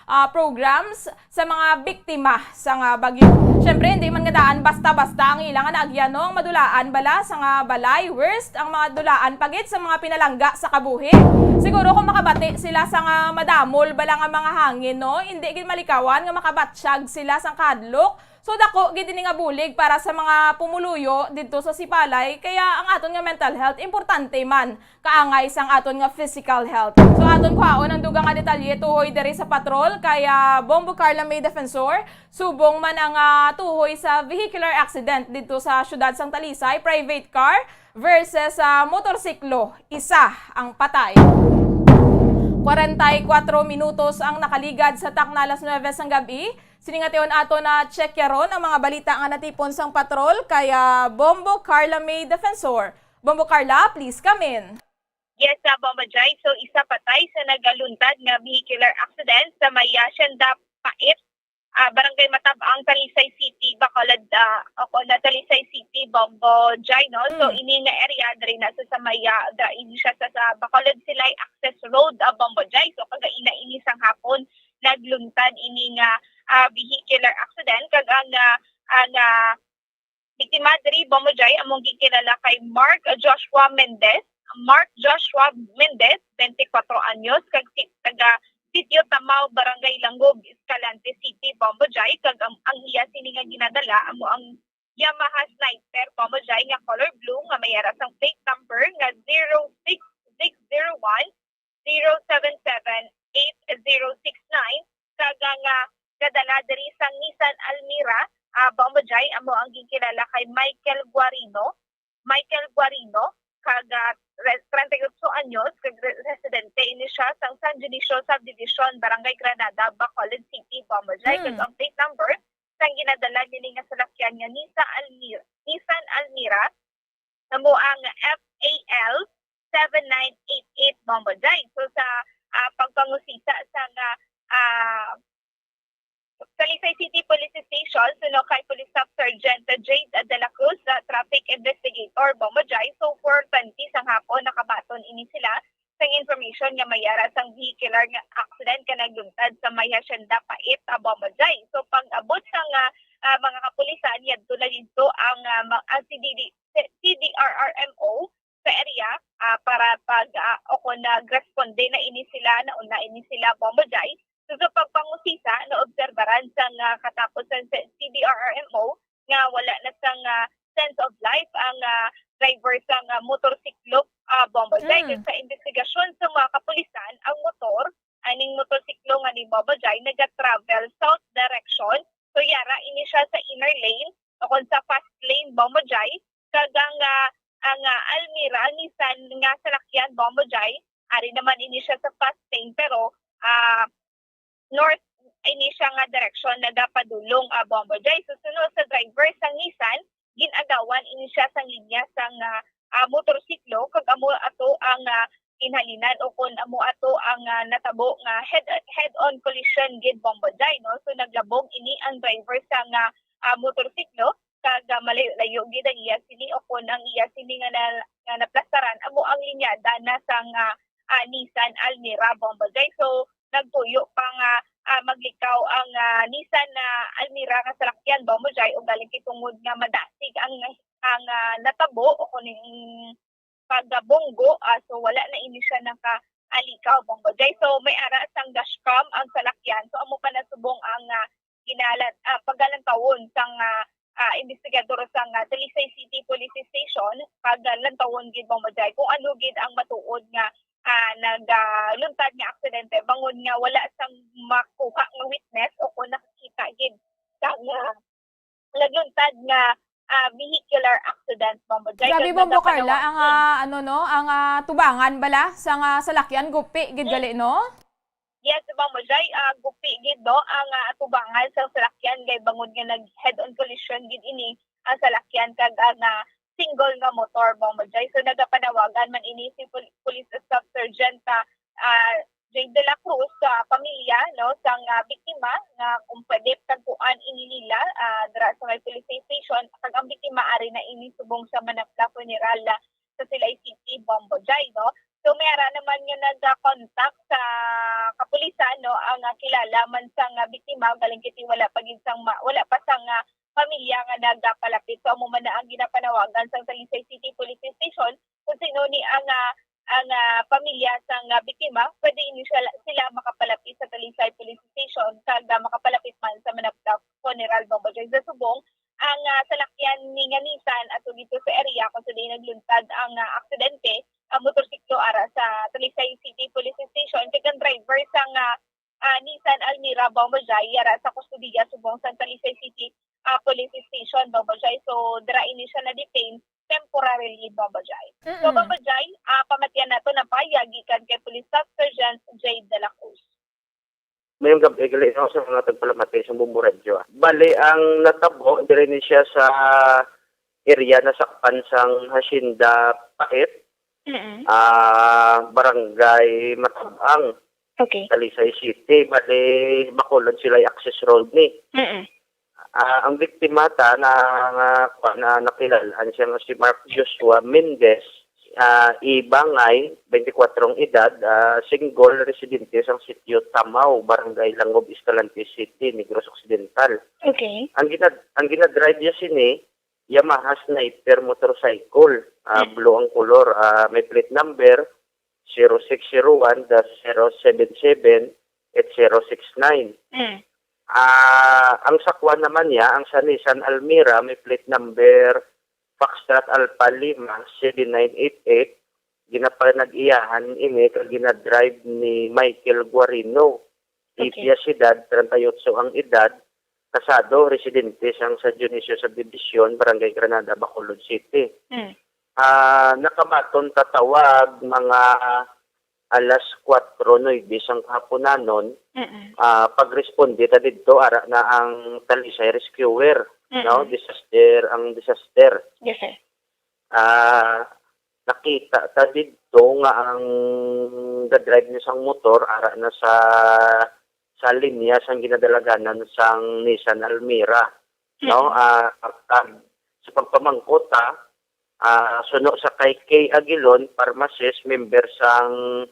ah, programs sa mga biktima sang, ah, bagyo. Syempre, hindi man nga daan basta-basta ang ila nga naagyan, no? Ang madulaan bala sang, ah, balay, worst ang mga dulaan pa gid sa mga pinalangga sa kabuhi. Siguro kung makabati sila sang, ah, madamol bala nga mga hangin, no? Hindi gid malikawan nga makabatsyag sila sang kahadlok. So, dako gid ini nga bulig para sa mga pumuluyo didto sa Sipalay, kaya ang aton nga mental health importante man kaangay sang aton nga physical health. So, aton kuhaon ang dugang nga detalye tuhoy diri sa patrol kay, ah, Bombo Carla May Defensor, subong man ang, ah, tuhoy sa vehicular accident didto sa siyudad sang Talisay, private car versus, ah, motorsiklo, isa ang patay. Kwarenta y kuwatro minutos ang nakaligad sa takna alas nuwebe sang gab-i. Sini nga tion ato na check yaron ang mga balita nga natipon sang patrol kay, ah, Bombo Carla May Defensor. Bombo Carla, please come in. Yes, sa Bombo Jai. So, isa patay sa nagaluntad nga vehicular accident sa may Hacienda Pait, ah, Barangay Matab-ang, Talisay City, Bacolod, ah, o kon na Talisay City, Bombo Jai, no? So, Mm. ini nga area diri na sa, sa may, ah, da-, ini siya sa, sa Bacolod Silay Access Road, ah, Bombo Jai. So, kagaina ini sang hapon, nagluntad ini nga, ah, vehicular accident, kag ang, ah, ang, ah, biktima diri, Bombo Jai, among ginkilala kay Mark Joshua Mendez. Mark Joshua Mendez, twenty-four anyos, kag si, taga Sitio Tamao, Barangay Langog, Escalante City, Bombo Jai, kag ang, ang iya sini nga ginadala amo ang Yamaha Sniper, Bombo Jai, nga color blue nga may ara sang plate number nga zero six six zero one zero seven seven eight zero six nine, kag ang, ah, gadala diri sa Nissan Almira, ah, Bombo Jai, amo ang ginkilala kay Michael Guarino, Michael Guarino, kag, ah, re-, treinta y ocho anyos, kag re-, residente ini siya sang San Dionisio Subdivision, Barangay Granada, Bacolod City, Bombo Jai, kag Mm. ang plate number sang ginadala nini nga salakyan nga Nissan Almira, Nissan Almira, amo ang F A L seven nine eight eight, Bombo Jai. So, sa, ah, pagpangusisa sa nga, ah, Talisay City Police Station, suno kay Police Staff Sergeant Jade de la Cruz, ah, traffic investigator, Bombo Jai. So, four twenty sang hapon, nakabaton ini sila sang information nga may ara sang vehicular nga accident nga nagluntad sa may Hacienda Pait, ah, Bombo Jai. So, pag-abot sang, ah, ah, mga kapulisan, yadto na didto ang, ah, ma-, ang C D D, C D R R M O sa area, ah, para pag, ah, o kung nagresponde na ini sila, nauna ini sila, Bombo Jai. So, sa pagpangusisa, naobserbaran sang, ah, katapos sa C D R R M O nga wala na sang, ah, sense of life ang, ah, driver sang, ah, motorsiklo, ah, Bombo Jai. Mm. Sa investigasyon sa mga kapulisan, ang motor, aning motorsiklo nga ni Bombo Jai, naga-travel south direction. So, yara ini siya sa inner lane, o kung sa fast lane, Bombo Jai, kag ang, ah, ang, ah, Almira, Nissan nga salakyan, Bombo Jai, ari naman ini siya sa fast lane, pero, ah, north ini siya nga direksyon nagapadulong, ah, Bombo Jai. So, suno sa driver sang Nissan, gin-agawan ini siya sang linya sang, ah, ah, motorsiklo, kag amo ato ang, ah, ginhalinan o kon amo ato ang, ah, natabo nga head, head-on collision gid, Bombo Jai, no? So, naglabog ini ang driver sang, ah, ah, motorsiklo, kag, ah, malayo-layo gid ang iya sini o kon ang iya sini nga na, nga naplastaran amo ang linyada na sang, ah, ah, Nissan Almira, Bombo Jai. So, nagtuyo pa nga, ah, maglikaw ang, ah, Nissan na Almira nga salakyan, Bombo Jai, ugaling kay tungod nga madasig ang, ang, ah, natabo o kuning pagabunggo, ah, so wala na ini siya nakaalikaw, Bombo Jai. So, may ara sang dashcam ang salakyan. So, amo pa na subong ang, ah, ginalan-, ah, pagalantawon sang, ah, ah, investigador sang, ah, Talisay City Police Station, pagalantawon gid, Bombo Jai, kung ano gid ang matuod nga, ah, nag, ah, luntad nga aksidente, bangod nga wala sang makuha nga witness o kung nakakita gid sang, ah, nagluntad nga, ah, vehicular accident, Bombo Jai. Grabe, kag Bombo Carla, nagapanawagan ang, ah, ano, no, ang, ah, tubangan bala sa nga salakyan, gupi gid gali, no? Yes, Bombo Jai, ah, gupi gid, no, ang, ah, atubangan sang salakyan kay bangod nga nag head-on collision gid ini ang salakyan kag ang, ah, single nga motor, Bombo Jai. So, nagapanawagan man ini si Pol-, Police Staff Sergeant, ah, ah, Jade de la Cruz sa pamilya, no, sang, ah, biktima nga kung pwede tagpuan ini nila, ah, dira sa may police station, kag ang biktima ari na ini subong sa Manapla Funeral, ah, sa Silay City, Bombo Jai, no? So, may ara naman nga nag-contact sa kapulisan, no, ang, ah, kilala man sang, ah, biktima, galing kiti wala pa gid sang ma-, wala pa sang, ah, pamilya nga nagapalapit. So, amo man na ang ginapanawagan sang Talisay City Police Station kung sino ni ang, ah, ang, ah, pamilya sang, ah, biktima, pwede ini siya, sila makapalapit sa Talisay Police Station kag, ah, makapalapit man sa Manapla Funeral, Bombo Jai. Sa subong, ang, ah, salakyan ni nga Nissan ato dito sa area kung sa diin nagluntad ang, ah, aksidente, ang motorsiklo ara sa Talisay City Police Station, kag ang driver sang, ah, ah, Nissan Almera, Bombo Jai, ara sa kustodiya subong sa Talisay City, ah, Police Station, Bombo Jai. So, dira ini siya na-detain temporarily, Bombo Jai. So, Mm-mm. Bombo Jai, ah, pamatian nato na pahayag gikan kay Police Staff Sergeant Jade de la Cruz. Mayong gab-i gali, no, sa mga tagpalamati sa Bombo Radyo, ah. Bali, ang natabo, diri ni siya sa area na sakpan sang Hacienda Pait, Mm-mm. ah, Barangay Matabang, Okay. Talisay City. Bali, Bacolod Silay access road ni. Mm-mm. Ah, ang biktima ta na, nga, kwa, na nakilal-an siya nga si Mark Joshua Mendez, ah, Ibangay, twenty-four ang edad, ah, single, residente sang sitio Tamaw, Barangay Langob, Escalante City, Negros Occidental. Okay. Ang ginad-, ang ginadrive niya sini, Yamaha Sniper motorcycle, ah, Mm. blue ang kolor, ah, may plate number zero six zero one dash zero seven seven eight zero six nine. Mm. Ah, ang sakwan naman niya, ang sa Nissan Almera, may plate number Foxtrot Alpha Lima seven nine eight eight, ginapanag-iyahan ini kag ginadrive ni Michael Guarino. Okay. Ipia sidad, treinta y ocho ang edad, kasado, residente sang sa Dionisio Subdivision, Barangay Granada, Bacolod City. Mm. Ah, nakamaton tatawag mga alas kuwatro nuebe sang kahaponanon, Mm-mm. ah, pagresponde ta didto, ara na ang Talisay Rescuer, Mm-mm. no? Disaster, ang disaster. Yes, sir. Ah, nakita ta didto nga ang ga-drive niya sang motor, ara na sa, sa linya sang ginadalaganan sang Nissan Almera, no? Mm-mm. Ah, kag sa pagpamangkot, ah, ah, suno sa kay Kay Aguilon, pharmacist, member sang,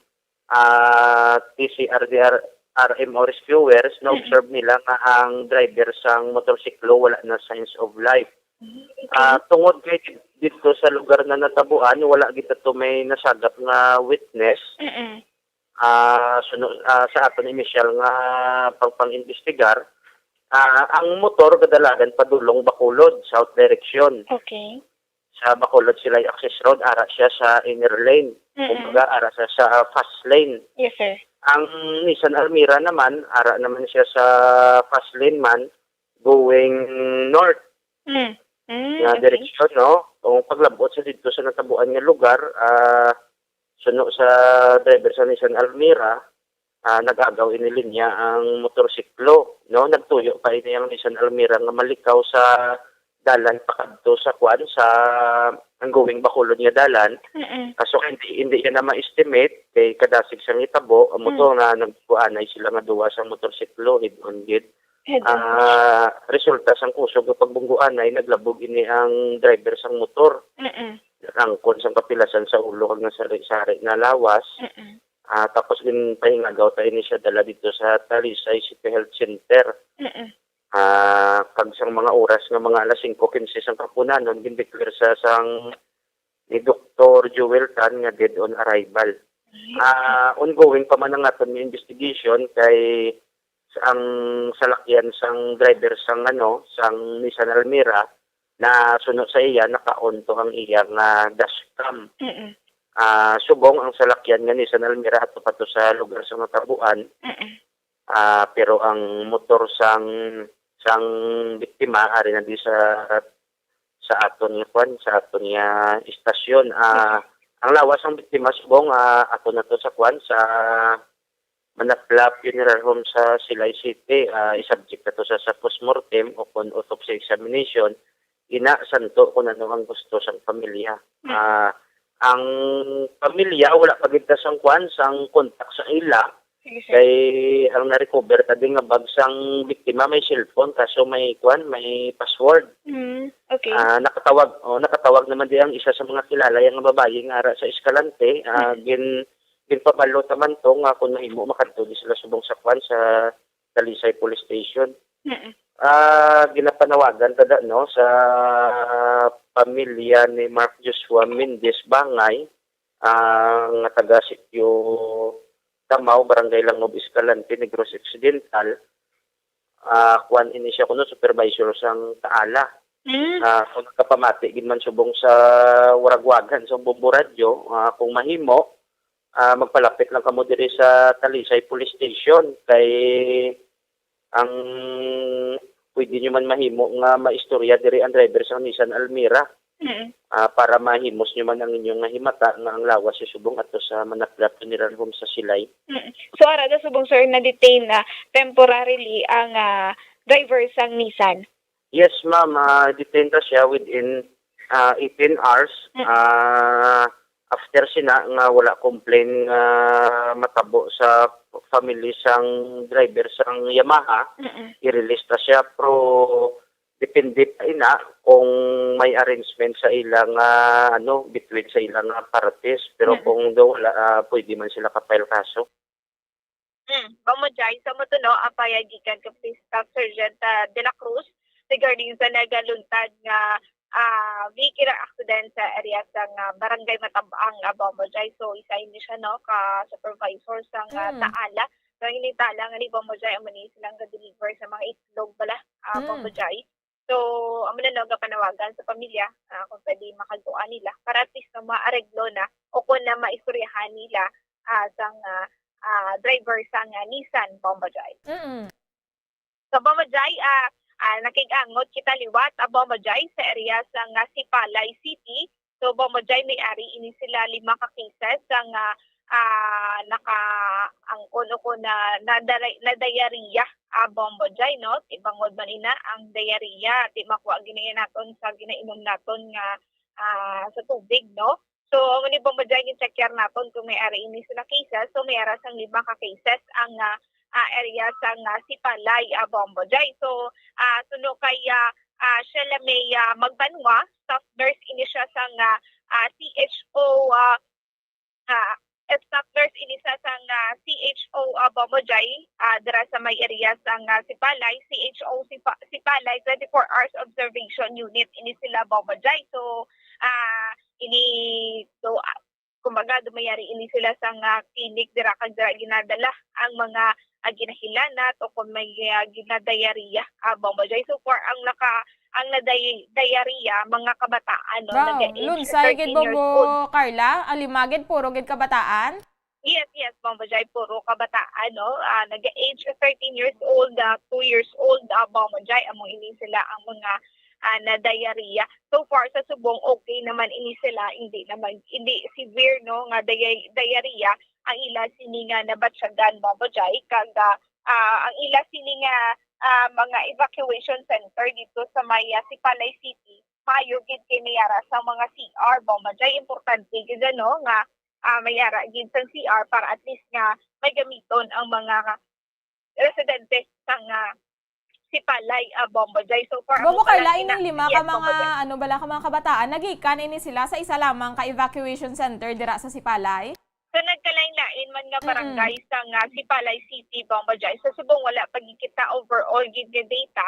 ah, T C R D R, R M O Rescuers, Mm-mm. na-observe nila nga ang driver sang motorsiklo wala na signs of life. Mm, okay. Ah, tungod kay didto sa lugar na natabuan, wala gid ato may nasagap nga witness. Mm-mm. Ah, suno-, ah, sa aton inisyal nga pagpang-imbestigar, ah, ang motor gadalagan padulong Bacolod, south direction. Okay. Sa Bacolod Silay Access Road, ara siya sa inner lane. Mm-mm. Kumbaga, ara siya sa fast lane. Yes, sir. Ang Nissan Almera naman, ara naman siya sa fast lane man, going north Mm. Mm, nga okay. direksyon, no? Kung paglabot sa didto sa natabuan nga lugar, ah, suno sa driver sa Nissan Almera, ah, nag-agaw ini linya ang motorsiklo, no? Nagtuyo pa ini ang Nissan Almera nga malikaw sa dalan pakadto sa kwan, sa ang going Bacolod nga dalan. Mm-mm. Kaso hindi, hindi yan na ma-estimate kay kadasig sa nitabo, amo to Mm. nga nagkuanay sila nga duwa sa motorsiklo, head-on gid. Head-on. Ah, resulta sang kusog nga pagbungguanay, naglabog ini ang driver sang motor. Mm-mm. Angkon sang kapilasan sa ulo kag nasari-sari na lawas. Mm-mm. Ah, tapos ginpahingagaw ta ini siya dala didto sa Talisay City Health Center. Mm-mm. Ah, kag sang mga oras nga mga alas singko quince sang kahaponanon, gindeclare sa sang ni Doktor Joel Tan nga dead on arrival. Ay, okay. Ah, ongoing pa man ang aton nga investigation kay sa, ang salakyan sang driver sang, ano, sang Nissan Almera, na suno sa iya, naka-on to ang iya nga dashcam. Mm-mm. Ah, subong ang salakyan nga Nissan Almera ato pa to sa lugar sa natabuan. Mm-mm. Ah, pero ang motor sang, sang biktima ari na di sa, sa aton nga kwan, sa aton nga istasyon. Ah, ang lawas sang biktima subong, ah, ato na to sa kwan, sa Manapla Funeral Home sa Silay City. Ah, i-subject na to sa, sa postmortem o kon autopsy examination. Ina, santo kung ano ang gusto sang pamilya. Mm. Ah, ang pamilya, wala pa gid ta sang kwan, sang contact sa ila. Sige, sir. Kay ang na-recover ta din nga bag sang biktima may cellphone, kaso may kwan, may password. Mm, okay. Ah, nakatawag, oh, nakatawag naman di ang isa sa mga kilala yang babayi nga ara sa Escalante. Ah, Mm. gin-, ginpabalo ta man to nga kung mahimo makadto di sila subong sa kwan, sa Talisay Police Station. Mm. Ah, ginapanawagan ta da, no, sa pamilya ni Mark Joshua Mendez Bangay, ah, nga taga Sitio Tamao, Barangay Langob, Escalante, Negros Occidental. Ah, kuan ini siya kuno, supervisor sang Taala. Mm. Ah, kung nakapamati gid man subong sa waragwagan sa Bombo Radyo, ah, kung mahimo, ah, magpalapit lang kamo diri sa Talisay Police Station kay ang pwede nyo man mahimo nga maistorya diri ang driver sa Nissan Almera, Mm. ah, para mahimos nyo man ang inyong nga himata nga ang lawas si subong ato sa Manapla Funeral Home sa Silay. Mm. So, ara da subong, sir, na-detain na temporarily ang, ah, driver sang Nissan? Yes, ma'am. Ah, detain ta siya within, ah, eighteen hours. Mm. Ah, after sina nga wala complaint nga matabo sa family sang driver sang Yamaha, Mm-mm. i-release ta siya. Pero depende pa ina kung may arrangement sa ila nga, ano, between sa ila nga parties. Pero Mm-mm. kung daw wala, ah, pwede man sila ka-file kaso. Mm, Bombo Jai, sa mo to, no, ang pahayag gikan kay Police Staff Sergeant, ah, De La Cruz regarding sa nagaluntad nga, ah, vehicular accident sa area sa nga Barangay Matabang, ah, Bombo Jai. So, isa ini siya, no, ka supervisor sa nga Mm. Taala. So, ang initala nga ni Bombo Jai, amo ni silang ga-deliver sa mga itlog bala, ah, Mm. Bombo Jai. So, amo na, no, gapanawagan sa pamilya, ah, kung pwede makadtuan nila para at least, no, maareglo na o kung na maistoryahan nila, ah, sang, ah, ah, driver sang, ah, Nissan, Bombo Jai. Mm. Sa Bombo Jai, ah, ah, nakig-angot kita liwat, ah, Bombo Jai, sa area sang, ah, Sipalay City. So, Bombo Jai, may ari ini sila lima ka cases sang, ah, ah, naka-angkon o kung na, na, na-diarrhea, ah, Bombo Jai, no? Ti bangod man ina ang diarrhea, ti makuha gid na naton sa ginainom naton nga, ah, sa tubig, no? So, amo ni Bombo Jai, gin-check naton kung may ari ini sila cases. So, may ara sang lima ka cases ang, ah, ah, area sang, ah, Sipalay, ah, Bombo Jai. So, ah, suno kay, ah, ah, Sheila May, ah, Magbanwa, staff nurse ini siya sang, ah, ah, C H O, ah, ah, staff nurse ini siya sang, ah, C H O, ah, Bombo Jai, ah, dira sa may area sang, ah, Sipalay, C H O Sipa-, Sipalay, twenty-four hours observation unit ini sila, Bombo Jai. So, ah, ini, so, ah, kumbaga, dumayari ini sila sa nga clinic dira, kag dira ginadala ang mga, ah, ginahilanat o kung may, ah, ginadayariya, ah, Bombo Jai. So far, ang naka-, ang naday-, dayariya, mga kabataan, no? Wow, naga-age lunsay gid, thirteen years Bombo old. Carla, ang lima gid puro gid kabataan? Yes, yes, Bombo Jai, puro kabataan, no? Ah, naga-age thirteen years old, ah, two years old, ah, Bombo Jai, amo ini sila ang mga, ah, na diarrhea. So far, sa subong, okay naman ini sila, hindi naman, hindi severe, no, nga diay-, diarrhea ang ila sini nga nabatyagan, Bombo Jai, kag, ah, ah, ang ila sini nga, ah, mga evacuation center dito sa may, ah, Sipalay City, maayo gid kay may ara sa mga C R, Bombo Jai. Importante gid, ano, nga, ah, may ara gid sa C R para at least nga may gamiton ang mga residente sang, ah, Sipalay, ah, Bombo Jai. So far, Bombo amo pa lang Carla, ina-, ining lima ka yes, Bombo mga, Jai. Ano bala ka mga kabataan, nagikan ini sila sa isa lamang ka evacuation center dira sa Sipalay? So, nagkalain-lain man nga Mm-mm. barangay sa nga Sipalay City, Bombo Jai. Sa subong, wala pa gid kita overall gid nga data.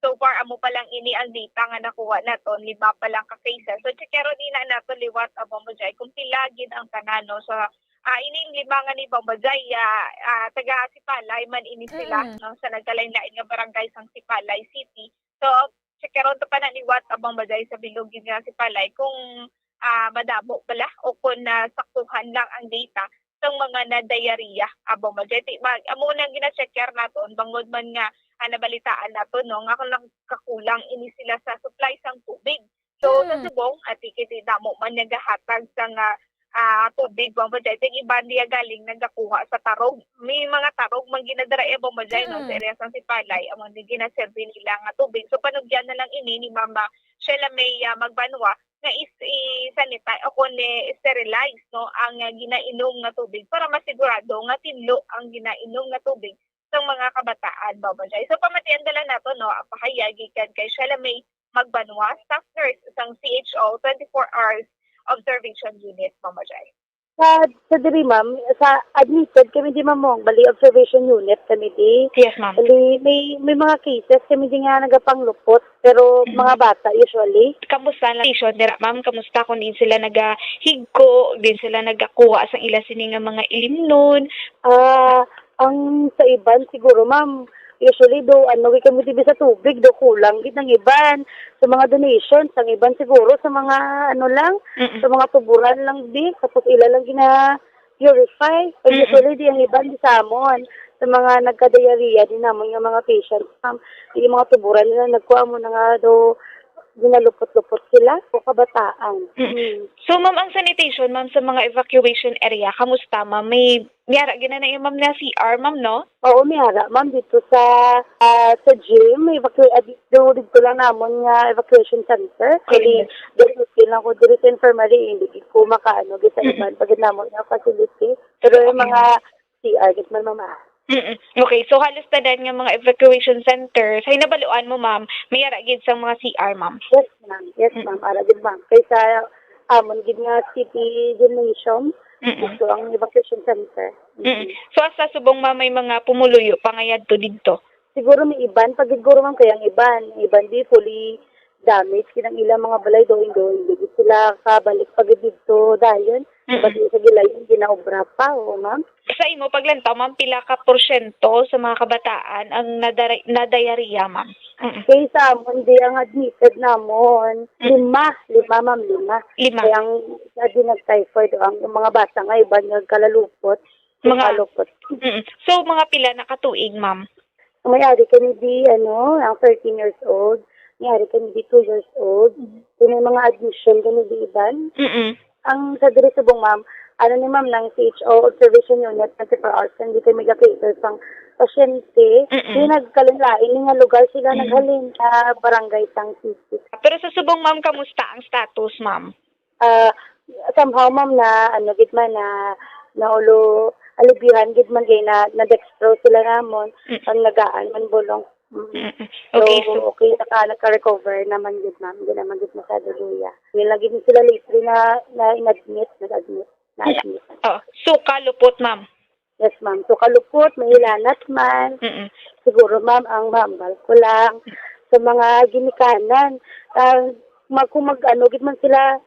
So far, amo pa lang ini ang data nga nakuha naton, lima pa lang ka cases. So, checkeron ina naton liwat, ah, Bombo Jai, kung pila gid ang tanan, no? So, ah, ining lima nga ni Bombo Jai, ah, ah, taga Sipalay man ini sila, Mm. no? Sa nagkalain-lain nga barangay sang Sipalay City. So, checkeron to pa na liwat, ah, Bombo Jai, sa bilog gid nga Sipalay kung, ah, madamo bala o kung nasaktuhan lang ang data sang mga na diarrhea, ah, Bombo Jai. Ti, mag-, amo nang gina-checker naton, bangod man nga, ah, nabalitaan naton, no, nga kung nagkakulang ini sila sa supply sang tubig. So, sa Mm. subong, ati kiti damo man nagahatag sa nga, ah, tubig, Bombo Jai. Ang iban diya galing nagakuha sa tarog. May mga tarog man ginadala, eh, Bombo Jai, no, sa Mm. area sang Sipalay, ang mga ginaserve nila nga tubig. So, panugyan na lang ini ni Mama Sheila May, ah, Magbanwa nga is, i-sanitize o kung i-sterilize, no, ang, ah, ginainom nga tubig para masigurado nga tinlo ang ginainom nga tubig sang mga kabataan, Bombo Jai. So, pamatian da lang nato, no, ang pahayag gikan kay Sheila May Magbanwa, staff nurse sang C H O twenty-four hours observation unit, Bombo Jai. Sa, sa diri, ma'am, sa admitted kami di, ma'am, mo, bali observation unit kami di. Yes, ma'am. Bali, may, may mga cases kami di nga nagapanglupot, pero Mm. mga bata usually. Kamusta ang station dira, ma'am? Kamusta kung din sila nagahigko, din sila nagakuha sang ila sini nga mga ilimnon? Ah, ang sa iban siguro, ma'am, usually do, ano, kay kami di sa tubig, do kulang gid ang iban. Sa mga donations, ang iban siguro sa mga, ano lang, Mm-mm. sa mga tuburan lang di, tapos ila lang gina-purify. Kay Mm-mm. usually di ang iban di sa amon, sa mga nagka-diarrhea din namon nga mga patients, ma'am, yung mga tuburan nila, nagkuha mo na nga do, ginalupot-lupot sila o kabataan. Mm. Mm. So, ma'am, ang sanitation, ma'am, sa mga evacuation area, kamusta, ma'am? May, may ara gina na yung, ma'am, na C R, ma'am, no? Oo, may ara, ma'am, dito sa, ah, sa gym, may evacu-, ah, dito, dito lang namon nga evacuation center. Actually, Okay. dito lang ko diri sa infirmary, hindi ko makaano, di sa Mm-mm. iban, pag namon nga facility. Pero yung Okay. mga C R, gid man, ma'am, ah. Mm-mm. Okay, so halos tanan nga mga evacuation centers, ay nabaluan mo, ma'am, may ara gid sang mga C R, ma'am? Yes, ma'am. Yes, Mm. ma'am. Ara gid, ma'am. Kaysa amon gid nga city gymnasium, Mm-mm. gusto ang evacuation center. Mm-mm. Mm-mm. So, asa subong, ma'am, may mga pumuluyo pa nga yadto didto? Siguro may iban pa gid guro, ma'am, kaya ang iban, iban di fully damage gid ang ilang mga balay, do, hindi, hindi gid sila kabalik pa gid didto dayon. Mm-mm. Basi sa gilayon, ginaobra pa, oo, ma'am. Sa imo paglantaw, ma'am, pila ka porsyento sa mga kabataan ang nadara-, nadayariya, ma'am? Mm-mm. Kay sa amon, di ang admitted namon, Mm. lima, lima, ma'am, lima. Lima. Kaya ang, sa di nag-typhoid, ang, yung mga bata nga, iban nagkalalupot, Mga kalupot. Mm. So, mga pila na ka tuig, ma'am? May ari kami di, ano, ang thirteen years old. May ari kami di two years old. Mm. So, may mga admission kami di iban. Mm-mm. Ang sa diri subong, ma'am, ano ni, ma'am, ng C H O observation unit, twenty-four hours, hindi kami ga-cater pang pasyente. Mm-mm. Di nagkalain-lain ni nga lugar sila Mm. naghalin sa barangay sang city. Pero sa subong, ma'am, kamusta ang status, ma'am? Ah, somehow, ma'am, na ano gid man, na naulo, alibyuhan gid man kay na, na-dextrose sila namon, Mm. ang nagaan man bulong. Mm. Mm-mm. So, Okay, so okay, naka-, naka-recover naman gid, ma'am. Hindi naman gid masyado luya. Hindi lang gid sila lately na, na in-admit, nag-admit, na-admit. Oh, so kalupot, ma'am? Yes, ma'am. So, kalupot, mahilanat man. Mm-mm. Siguro, ma'am, ang mahambal ko lang sa mga ginikanan, ah, mag-, kung mag-, ano, gid man sila,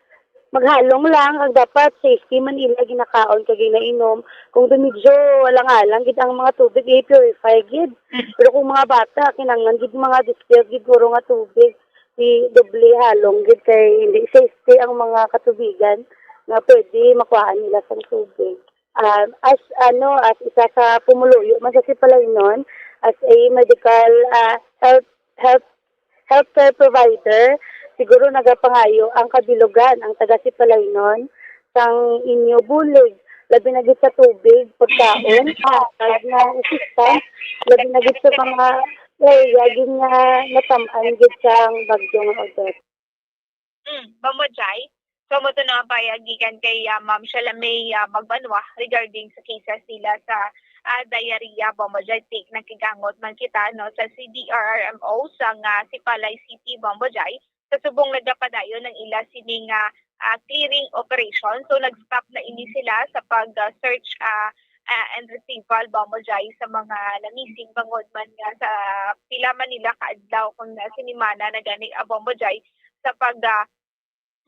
maghalong lang, ang dapat safety man ila ginakaon kag ginainom. Kung di medyo alang-alang gid ang mga tubig, i-purify gid. Mm. Pero kung mga bata, kinahanglan gid mga distilled gid guro nga tubig, di doble halong gid kay hindi safety ang mga katubigan nga pwede makuhaan nila sang tubig. Um, as, ano, as isa sa pumuluyo man sa Sipalaynon, as a medical, ah, health, health, healthcare provider, siguro nagapangayo ang kabilugan, ang taga Sipalaynon, sang inyo bulig, labi na gid sa tubig, pagkaon, hatag nga assistance, labi na gid sa mga area gid nga natam-an gid sang bagyo nga Odette. Mm, Bombo Jai. So, amo to na ang pahayag gikan kay, ah, Ma'am Shalame, ah, Magbanwa regarding sa cases nila sa, ah, diarrhea, Bombo Jai. Ti-, nakigangot man kita, no, sa C D R R M O sang, ah, Sipalay City, Bombo Jai. Sa subong nagapadayon ang ila sini nga, ah, clearing operation. So, nag-stop na ini sila sa pag, ah, search, ah, ah, and retrieval, Bombo Jai, sa mga na-missing bangod man nga sa pila man nila ka adlaw kung na sinimana na gani, ah, Bombo Jai, sa pag, ah,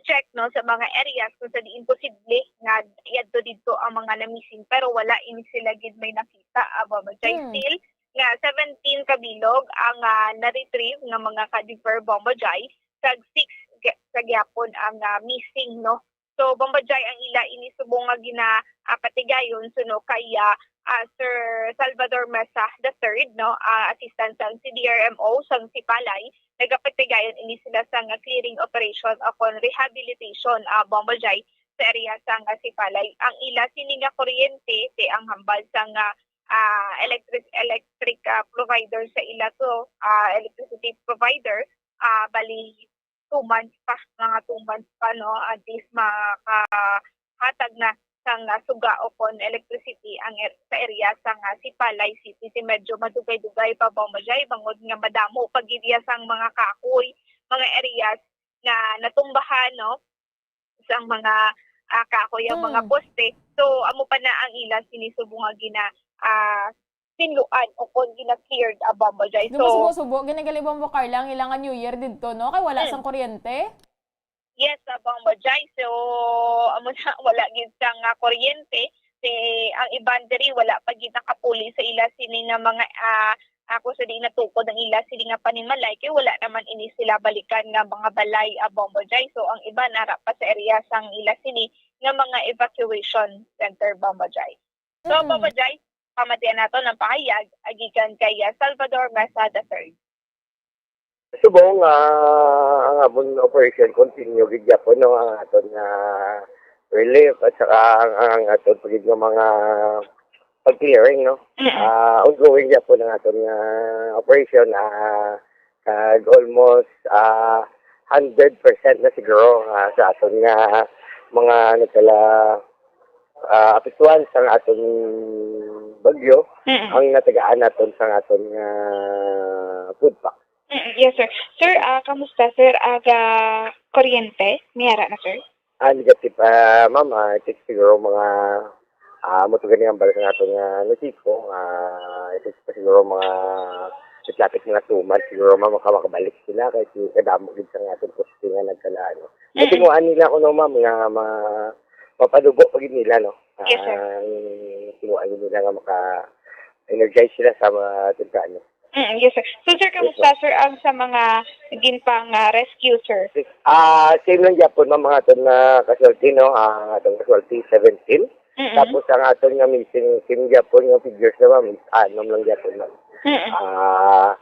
check, no, sa mga areas kung sa diin posible nga yadto didto ang mga na-missing, pero wala ini sila gid may nakita, ah, Bombo Jai. Hmm. Still nga seventeen ka bilog ang, ah, na-retrieve nga mga cadaver, Bombo Jai, kag six ga-, sa gihapon ang, ah, missing, no. So, Bombo Jai, ang ila ini subong nga gina-, ah, patigayon suno kay, ah, ah, Sir Salvador Mesa the third, no, ah, assistant sang C D R M O sang Sipalay, nagapatigayon ini sila sa nga clearing operation o kon rehabilitation, ah, Bombo Jai, sa area sa nga Sipalay. Ang ila sini nga kuryente, ti ang hambal sa nga, ah, electric, electric, ah, provider sa ila to, ah, electricity provider, ah, bali two months pa, mga two months pa, no, at least makahatag na sang, ah, suga o kon electricity ang er-, sa area sa nga Sipalay City. Ti medyo madugay-dugay pa, Bombo Jai, bangod nga madamo pa gid iya sang mga kahoy, mga areas nga natumbahan, no, sang mga, ah, kahoy ang mga Mm. poste. So, amo pa na ang ila sini subong nga gina-, ah, pinluan o kon gina-cleared, ah, Bombo Jai. Di So, mo subo-subo, ginagalibong mo, Carla, ang ilang nga New Year didto, no? Kay wala Mm. sang kuryente. Yes, ah, Bombo Jai. So, amo na, wala gid sang, ah, kuryente. Si, ang iban diri, wala pa gid nakapuli sa ila sini nga mga, ah, ako sa di natukod ang ila sini nga panimalay, kay wala naman ini sila balikan nga mga balay, ah, Bombo Jai. So, ang iban ara pa sa area sang ila sini nga mga evacuation center, Bombo Jai. So, Mm. Bombo Jai, pamatian nato ang pahayag, ah, gikan kay, ah, Salvador Mesa the third. Subong, ah, ang amon operation continue gid gyapon, no, ang aton nga relief at saka ang, ang aton pa gid nga mga pag-clearing, no. Mm. Ah, ongoing gyapon ang aton nga operation, ah, kag almost, ah, hundred percent na siguro, ah, sa aton nga mga nagkala, ah, apektuhan sa aton bagyo, Mm. ang natagaan naton sa aton nga food pack. Mm, yes, sir. Sir, ah, kamusta, sir? Aga kuryente? May ara na, sir? Ah, negative, ah, ma'am. Ah, it takes siguro mga, ah, mo to gani ang balik nato nga, ano, tipo, ah, it takes pa siguro mga, it lapit mga two months siguro, ma'am, maka-, makabalik sila kay si-, kadamo gid sa nga atong posting nga nagkala, ano. Mm-mm. Natinguan nila kuno, ma'am, nga ma-, mapadugo pa gid nila, no? Yes, sir. Ang tinguan gid nila nga maka-energize sila sa mga tingkano. Mm, yes, sir. So, sir, Yes, kamusta, ma'am. sir, ang sa mga ginpang, ah, rescue, sir? Ah, same lang gyapon, ma'am, mga aton nga casualty, no? Ah, ang aton casualty, seventeen. Mm-mm. Tapos ang aton nga missing, same gyapon nga figures na, ma'am, is anom lang gyapon, ma'am. Mm-mm. Ah,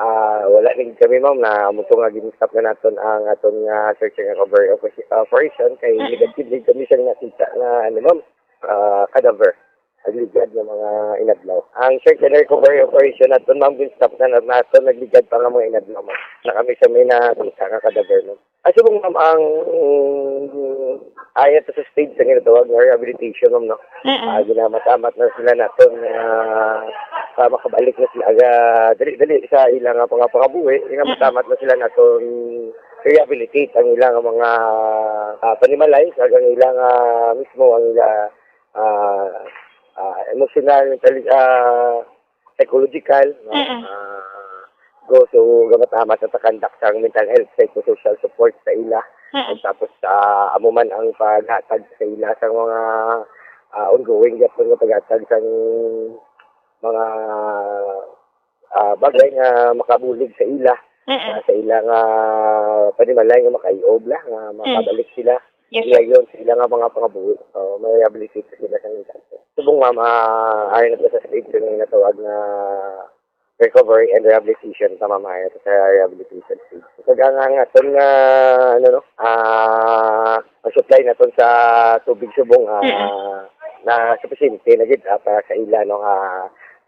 ah, wala na gid kami, ma'am, na amo to nga gin-stop na naton ang aton nga search and recovery operation, operation kay Mm-mm. negative gid kami sa nakita nga, ano, ma'am, ah, cadaver. Nagligad nga mga inadlaw. Ang search and recovery operation naton, ma'am, gin-stop na na-, naton, nagligad pa nga mga inadlaw, ma'am. Na kami sa may nakita nga cadaver, ma'am. Ah, subong, ma'am, ang, mm, ayon to sa stage sa ginatawag nga rehabilitation, ma'am, no? Mm-mm. Ah, ginamamat-amat na sila naton, ah, ah, makabalik na sila aga, dali-dali sa ilang, ah, mga pangabuhi, ginamamat-amat na sila naton rehabilitate ang ilang mga, ah, panimalay, kag ang ilang, ah, mismo ang ila, ah, ah, emotional, mentally, ah, psychological, no? Mm-mm. Ah, go, so, gamat-amat sa conduct sang mental health, psychosocial support sa ila. Mm-mm. Ug tapos, ah, amo man ang paghatag sa ila sa mga, ah, ongoing gyapon nga paghatag sang mga, ah, bagay nga makabulig sa ila, Mm. ah, sa ila nga panimalay nga makaiob la, nga Mm. makabalik sila. Yes, sir. Dayon sa ila nga mga pangabuhi, oh, ma-rehabilitate sila sa instante. Subong, ma'am, ah, ayon na sa stage nga natawag nga recovery and rehabilitation, tama, ma'am, ayon sa rehabilitation stage. Kag ang, ang aton nga, ano, no, ah, ang supply naton sa tubig subong, ah, Mm-mm. na supisiyente na gid, ah, para sa ila, no, nga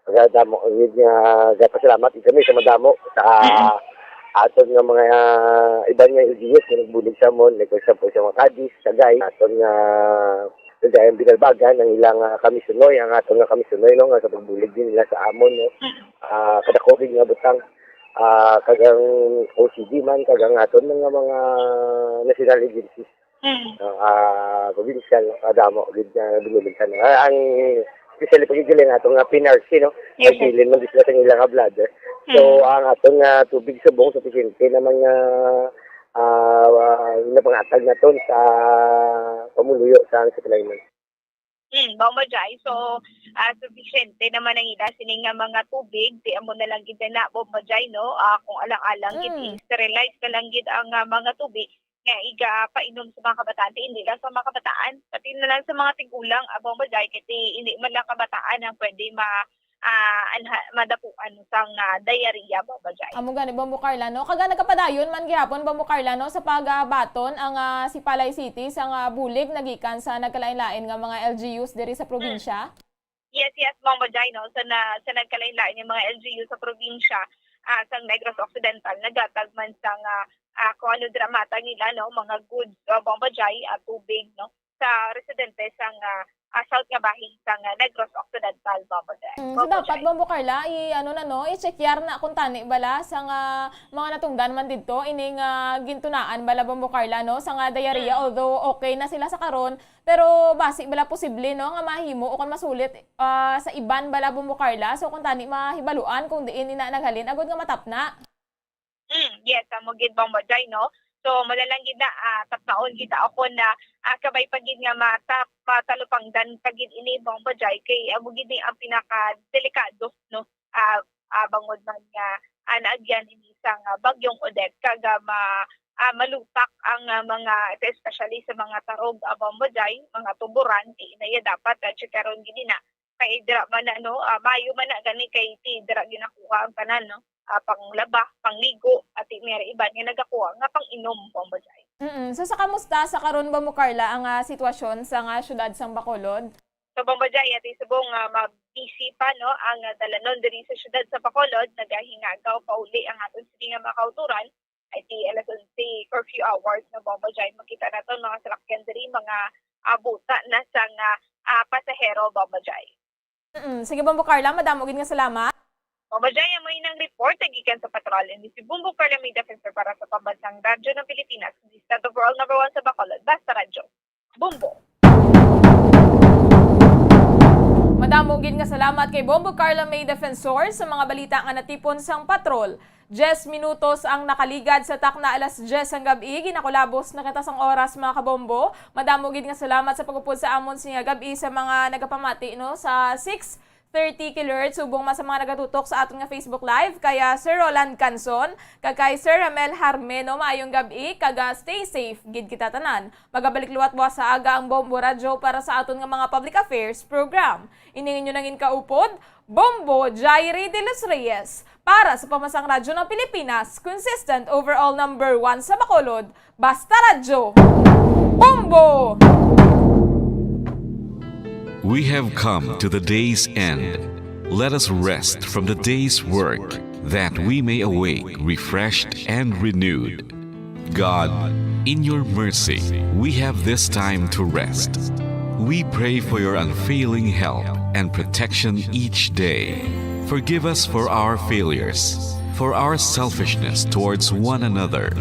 Kadamo gid nga gapasalamat gid kami sa madamo sa Mm-mm. aton nga mga, ah, iban nga L G Us nga nagbulig sa amon, like, for example, sa mga Cadiz, Sagay, aton nga Cagayan, Binalbagan, ang ilang, ah, kamisyunoy, ang aton nga kamisyunoy, no, nga sa pagbulig din nila sa amon, no. Mm. Ah, kadako gid nga butang, ah, kag ang O C D man, kag ang aton nga mga national agencies. Mm. Ah, provincial, no? Kadamo gid nga binuligan. Ah, ang especially pag igiling ato nga P N R C, no? Yes, sir. Nagbilin man gid sila sa ilang nga bladder. So, Mm. ang aton nga tubig subong sufisyente naman nga, ah, ah, napangatag naton sa pamuluyo sa ang supply man. Mm, Bombo Jai. So, ah, sufisyente naman ang ila sini nga mga tubig. Di amo na lang gid na, Bombo Jai, no? Ah, kung alang-alang gid, Mm. i-sterilize na lang gid ang, ah, mga tubig nga igapainom sa mga kabataan, di, hindi lang sa mga kabataan, pati na lang sa mga tigulang, ah, Bombo Jai, kay di, hindi man lang kabataan ang pwede ma-, ah, anha-, madapuan sang, ah, diarrhea, Bombo Jai. Amo gani, Bombo Carla, no? Kaga nagapadayon man gihapon, Bombo Carla, no, sa pagabaton ang, ah, Sipalay City sang, ah, bulig nagikan sa nagkalain-lain nga mga L G Us diri sa probinsya? Yes, yes, Bombo Jai, no? Sa na-, sa nagkalain-lain nga mga L G U sa probinsya, ah, sang Negros Occidental, nagatag man sang, ah, ah, kung ano dira matang nila, no? Mga goods, ah, Bombo Jai, ah, tubig, no? Sa residente sang, ah, ah, south nga bahin sang, ah, Negros Occidental, Bombo Jai. Mm, so Bombo dapat, Jai. Bombo Carla, i-, ano na, no? I-checkyar na kung tani bala sang, ah, mga natungdan man didto, ining, ah, gintunaan bala, Bombo Carla, no? Sang, ah, diarrhea, Mm. although okay na sila sa karon, pero basi bala posible, no, nga mahimo o kon masulit, ah, sa iban bala, Bombo Carla? So, kung tani mahibaluan kung diin ina naghalin, agod nga matapna. Mm, yes, amo gid, Bombo Jai, no? So, madalang gid na, ah, tapnaon kita ako na, ah, kabay pa gid nga matap-, matalupangdan pa gid ini, Bombo Jai, kay amo gid ni ang pinakadelikado, no? Ah, ah, bangod man nga, ah, naagyan ini sang, ah, Bagyong Odette, kag, ah, ma-, ah, malutak ang, ah, mga, especially sa mga tarog, ah, Bombo Jai, mga tuburan, di na iya dapat, ah, chikaron gid na. Kay dira man na, no, ah, maayo man na gani kay ti dira ginakuha ang tanan, no? Ah, panglaba, pangligo, at ti may iban nga nagakuha nga pang-inom, Bombo Jai. Mm-mm. So, sa kamusta sa karon, Bombo Carla, ang, ah, sitwasyon sa nga syudad sang Bacolod? So, Bombo Jai, ati subong nga ma-busy pa, no, ang, ah, dalanon diri sa syudad sa Bacolod, nagahingagaw pauli ang aton sini nga mga kauturan, ay ti alas onse curfew hours na, Bombo Jai, makita naton mga salakyan diri, mga, ah, buta na sang, ah, ah, pasahero, Bombo Jai. Mm, sige, Bombo Carla, madamo gid nga salamat. Bombo Jai, amo inang report gikan sa patrol. Ini si Bombo Carla, may defensor para sa Pambansang Radyo ng Pilipinas, the station overall number one sa Bacolod, Basta Radyo. Bombo. Madamo gid nga salamat kay Bombo Carla May Defensor sa mga balita nga natipon sang patrol. Diyes minutos ang nakaligad sa takna alas diyes sang gab-i. Ginakulabos na kita sang oras, mga kabombo. Madamo gid nga salamat sa pag-upod sa amon sining gab-i sa mga nagapamati, no, sa six thirty kilohertz, subong man sa mga nagatutok sa aton nga Facebook Live, kaya Sir Roland Canson, kag kay Sir Ramel Harmeno, maayong gab-i, kag, ah, stay safe gid kita tanan. Magabalik liwat buwas sa aga ang Bombo Radyo para sa aton nga mga public affairs program. Ini ang inyo nangin kaupod, Bombo Jairi de los Reyes, para sa Pambansang Radyo ng Pilipinas, consistent overall number one sa Bacolod, Basta Radyo, Bombo! We have come to the day's end. Let us rest from the day's work, that we may awake refreshed and renewed. God, in your mercy, we have this time to rest. We pray for your unfailing help and protection each day. Forgive us for our failures, for our selfishness towards one another.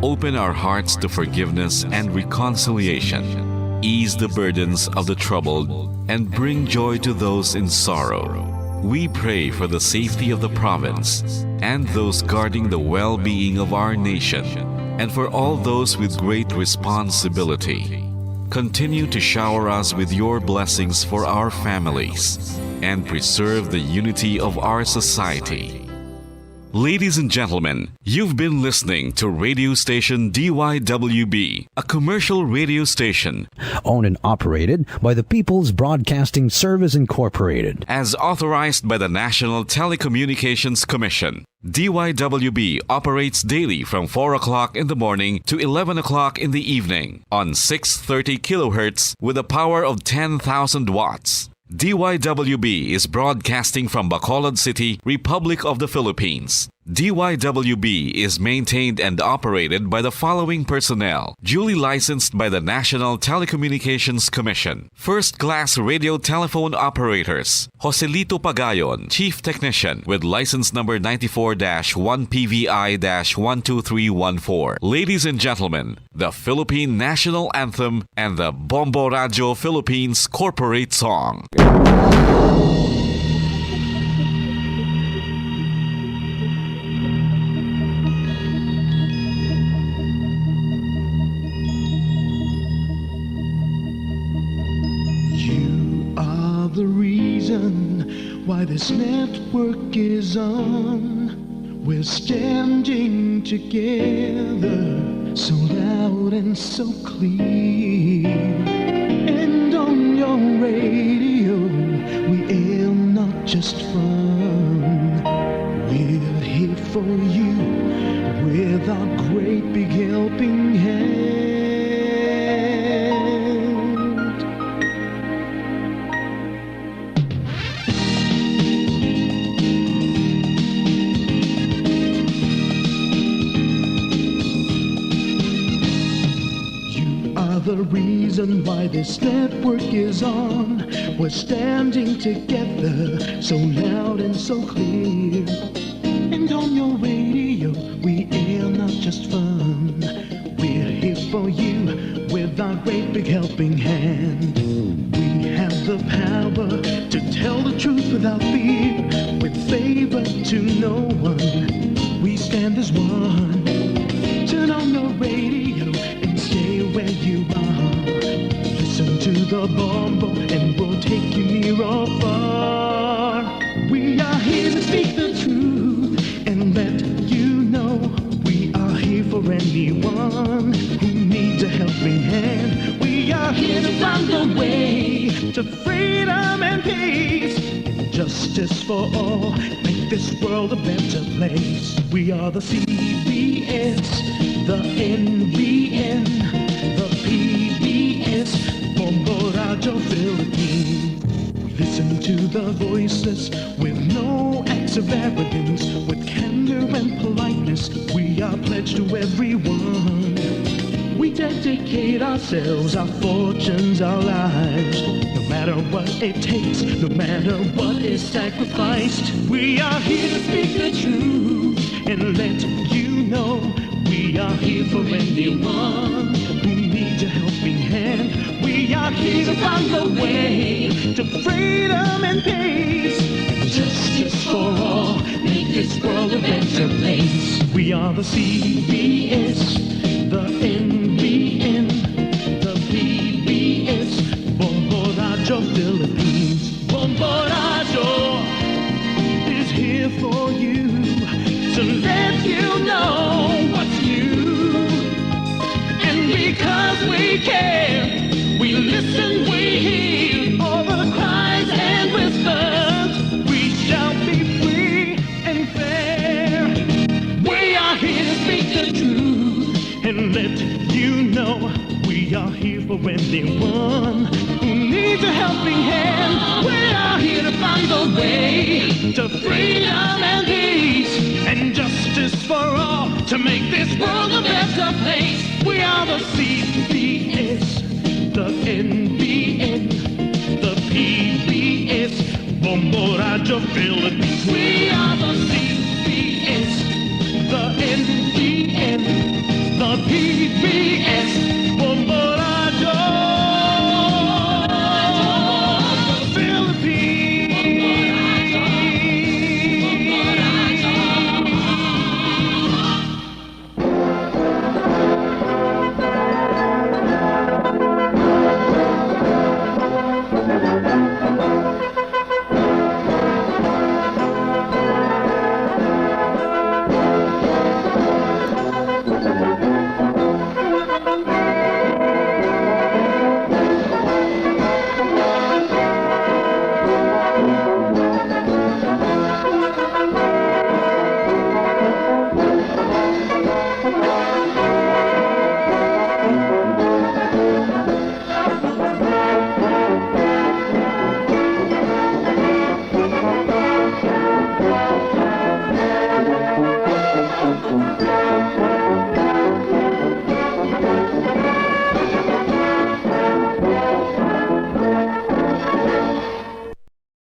Open our hearts to forgiveness and reconciliation. Ease the burdens of the troubled and bring joy to those in sorrow. We pray for the safety of the province and those guarding the well-being of our nation, and for all those with great responsibility. Continue to shower us with your blessings for our families and preserve the unity of our society. Ladies and gentlemen, you've been listening to radio station D Y W B, a commercial radio station owned and operated by the People's Broadcasting Service Incorporated, as authorized by the National Telecommunications Commission. D Y W B operates daily from four o'clock in the morning to eleven o'clock in the evening on six thirty kilohertz with a power of ten thousand watts. D Y W B is broadcasting from Bacolod City, Republic of the Philippines. D Y W B is maintained and operated by the following personnel, duly licensed by the National Telecommunications Commission. First-class radio telephone operators, Joselito Pagayon, Chief Technician, with license number ninety-four dash one P V I dash one two three one four. Ladies and gentlemen, the Philippine National Anthem and the Bombo Radyo Philippines Corporate Song. You are the reason why this network is on. We're standing together, so loud and so clear. And on your radio, we aim not just for for you with our great big helping hand. You are the reason why this network is on. We're standing together, so loud and so clear. And on your radio, we air not just fun. We're here for you with our great big helping hand. We have the power to tell the truth without fear, with favor to no one. We stand as one. Turn on your radio and stay where you are. Listen to the Bombo and we'll take you near or far. We are here to speak the truth and let you know we are here for anyone who needs a helping hand. We are here to find the way to freedom and peace and justice for all. Make this world a better place. We are the C B S, the N B N, the P B S, Bombo Radyo Philippines. We listen to the voices with no acts of arrogance, with candor and politeness. We are pledged to everyone. We dedicate ourselves, our fortunes, our lives, no matter what it takes, no matter what is sacrificed. We are here to speak the truth and let you know we are here for anyone who needs a helping hand. We are here to find the way to freedom and peace and justice for all. Make this world a better place. We are the C B S, the N B N, the P B S, Bombo Radyo Philippines. Bombo Radyo is here for you to let you know what's new. And because we care, we listen, we hear all the cries and whispers. We shall be free and fair. We are here to speak the truth and let you know we are here for anyone who needs a helping hand. We are here to find the way to freedom and peace and justice for all, to make this world a better place. We are the C B S, the N B N, the P B S, Bombo Radyo Philippines. We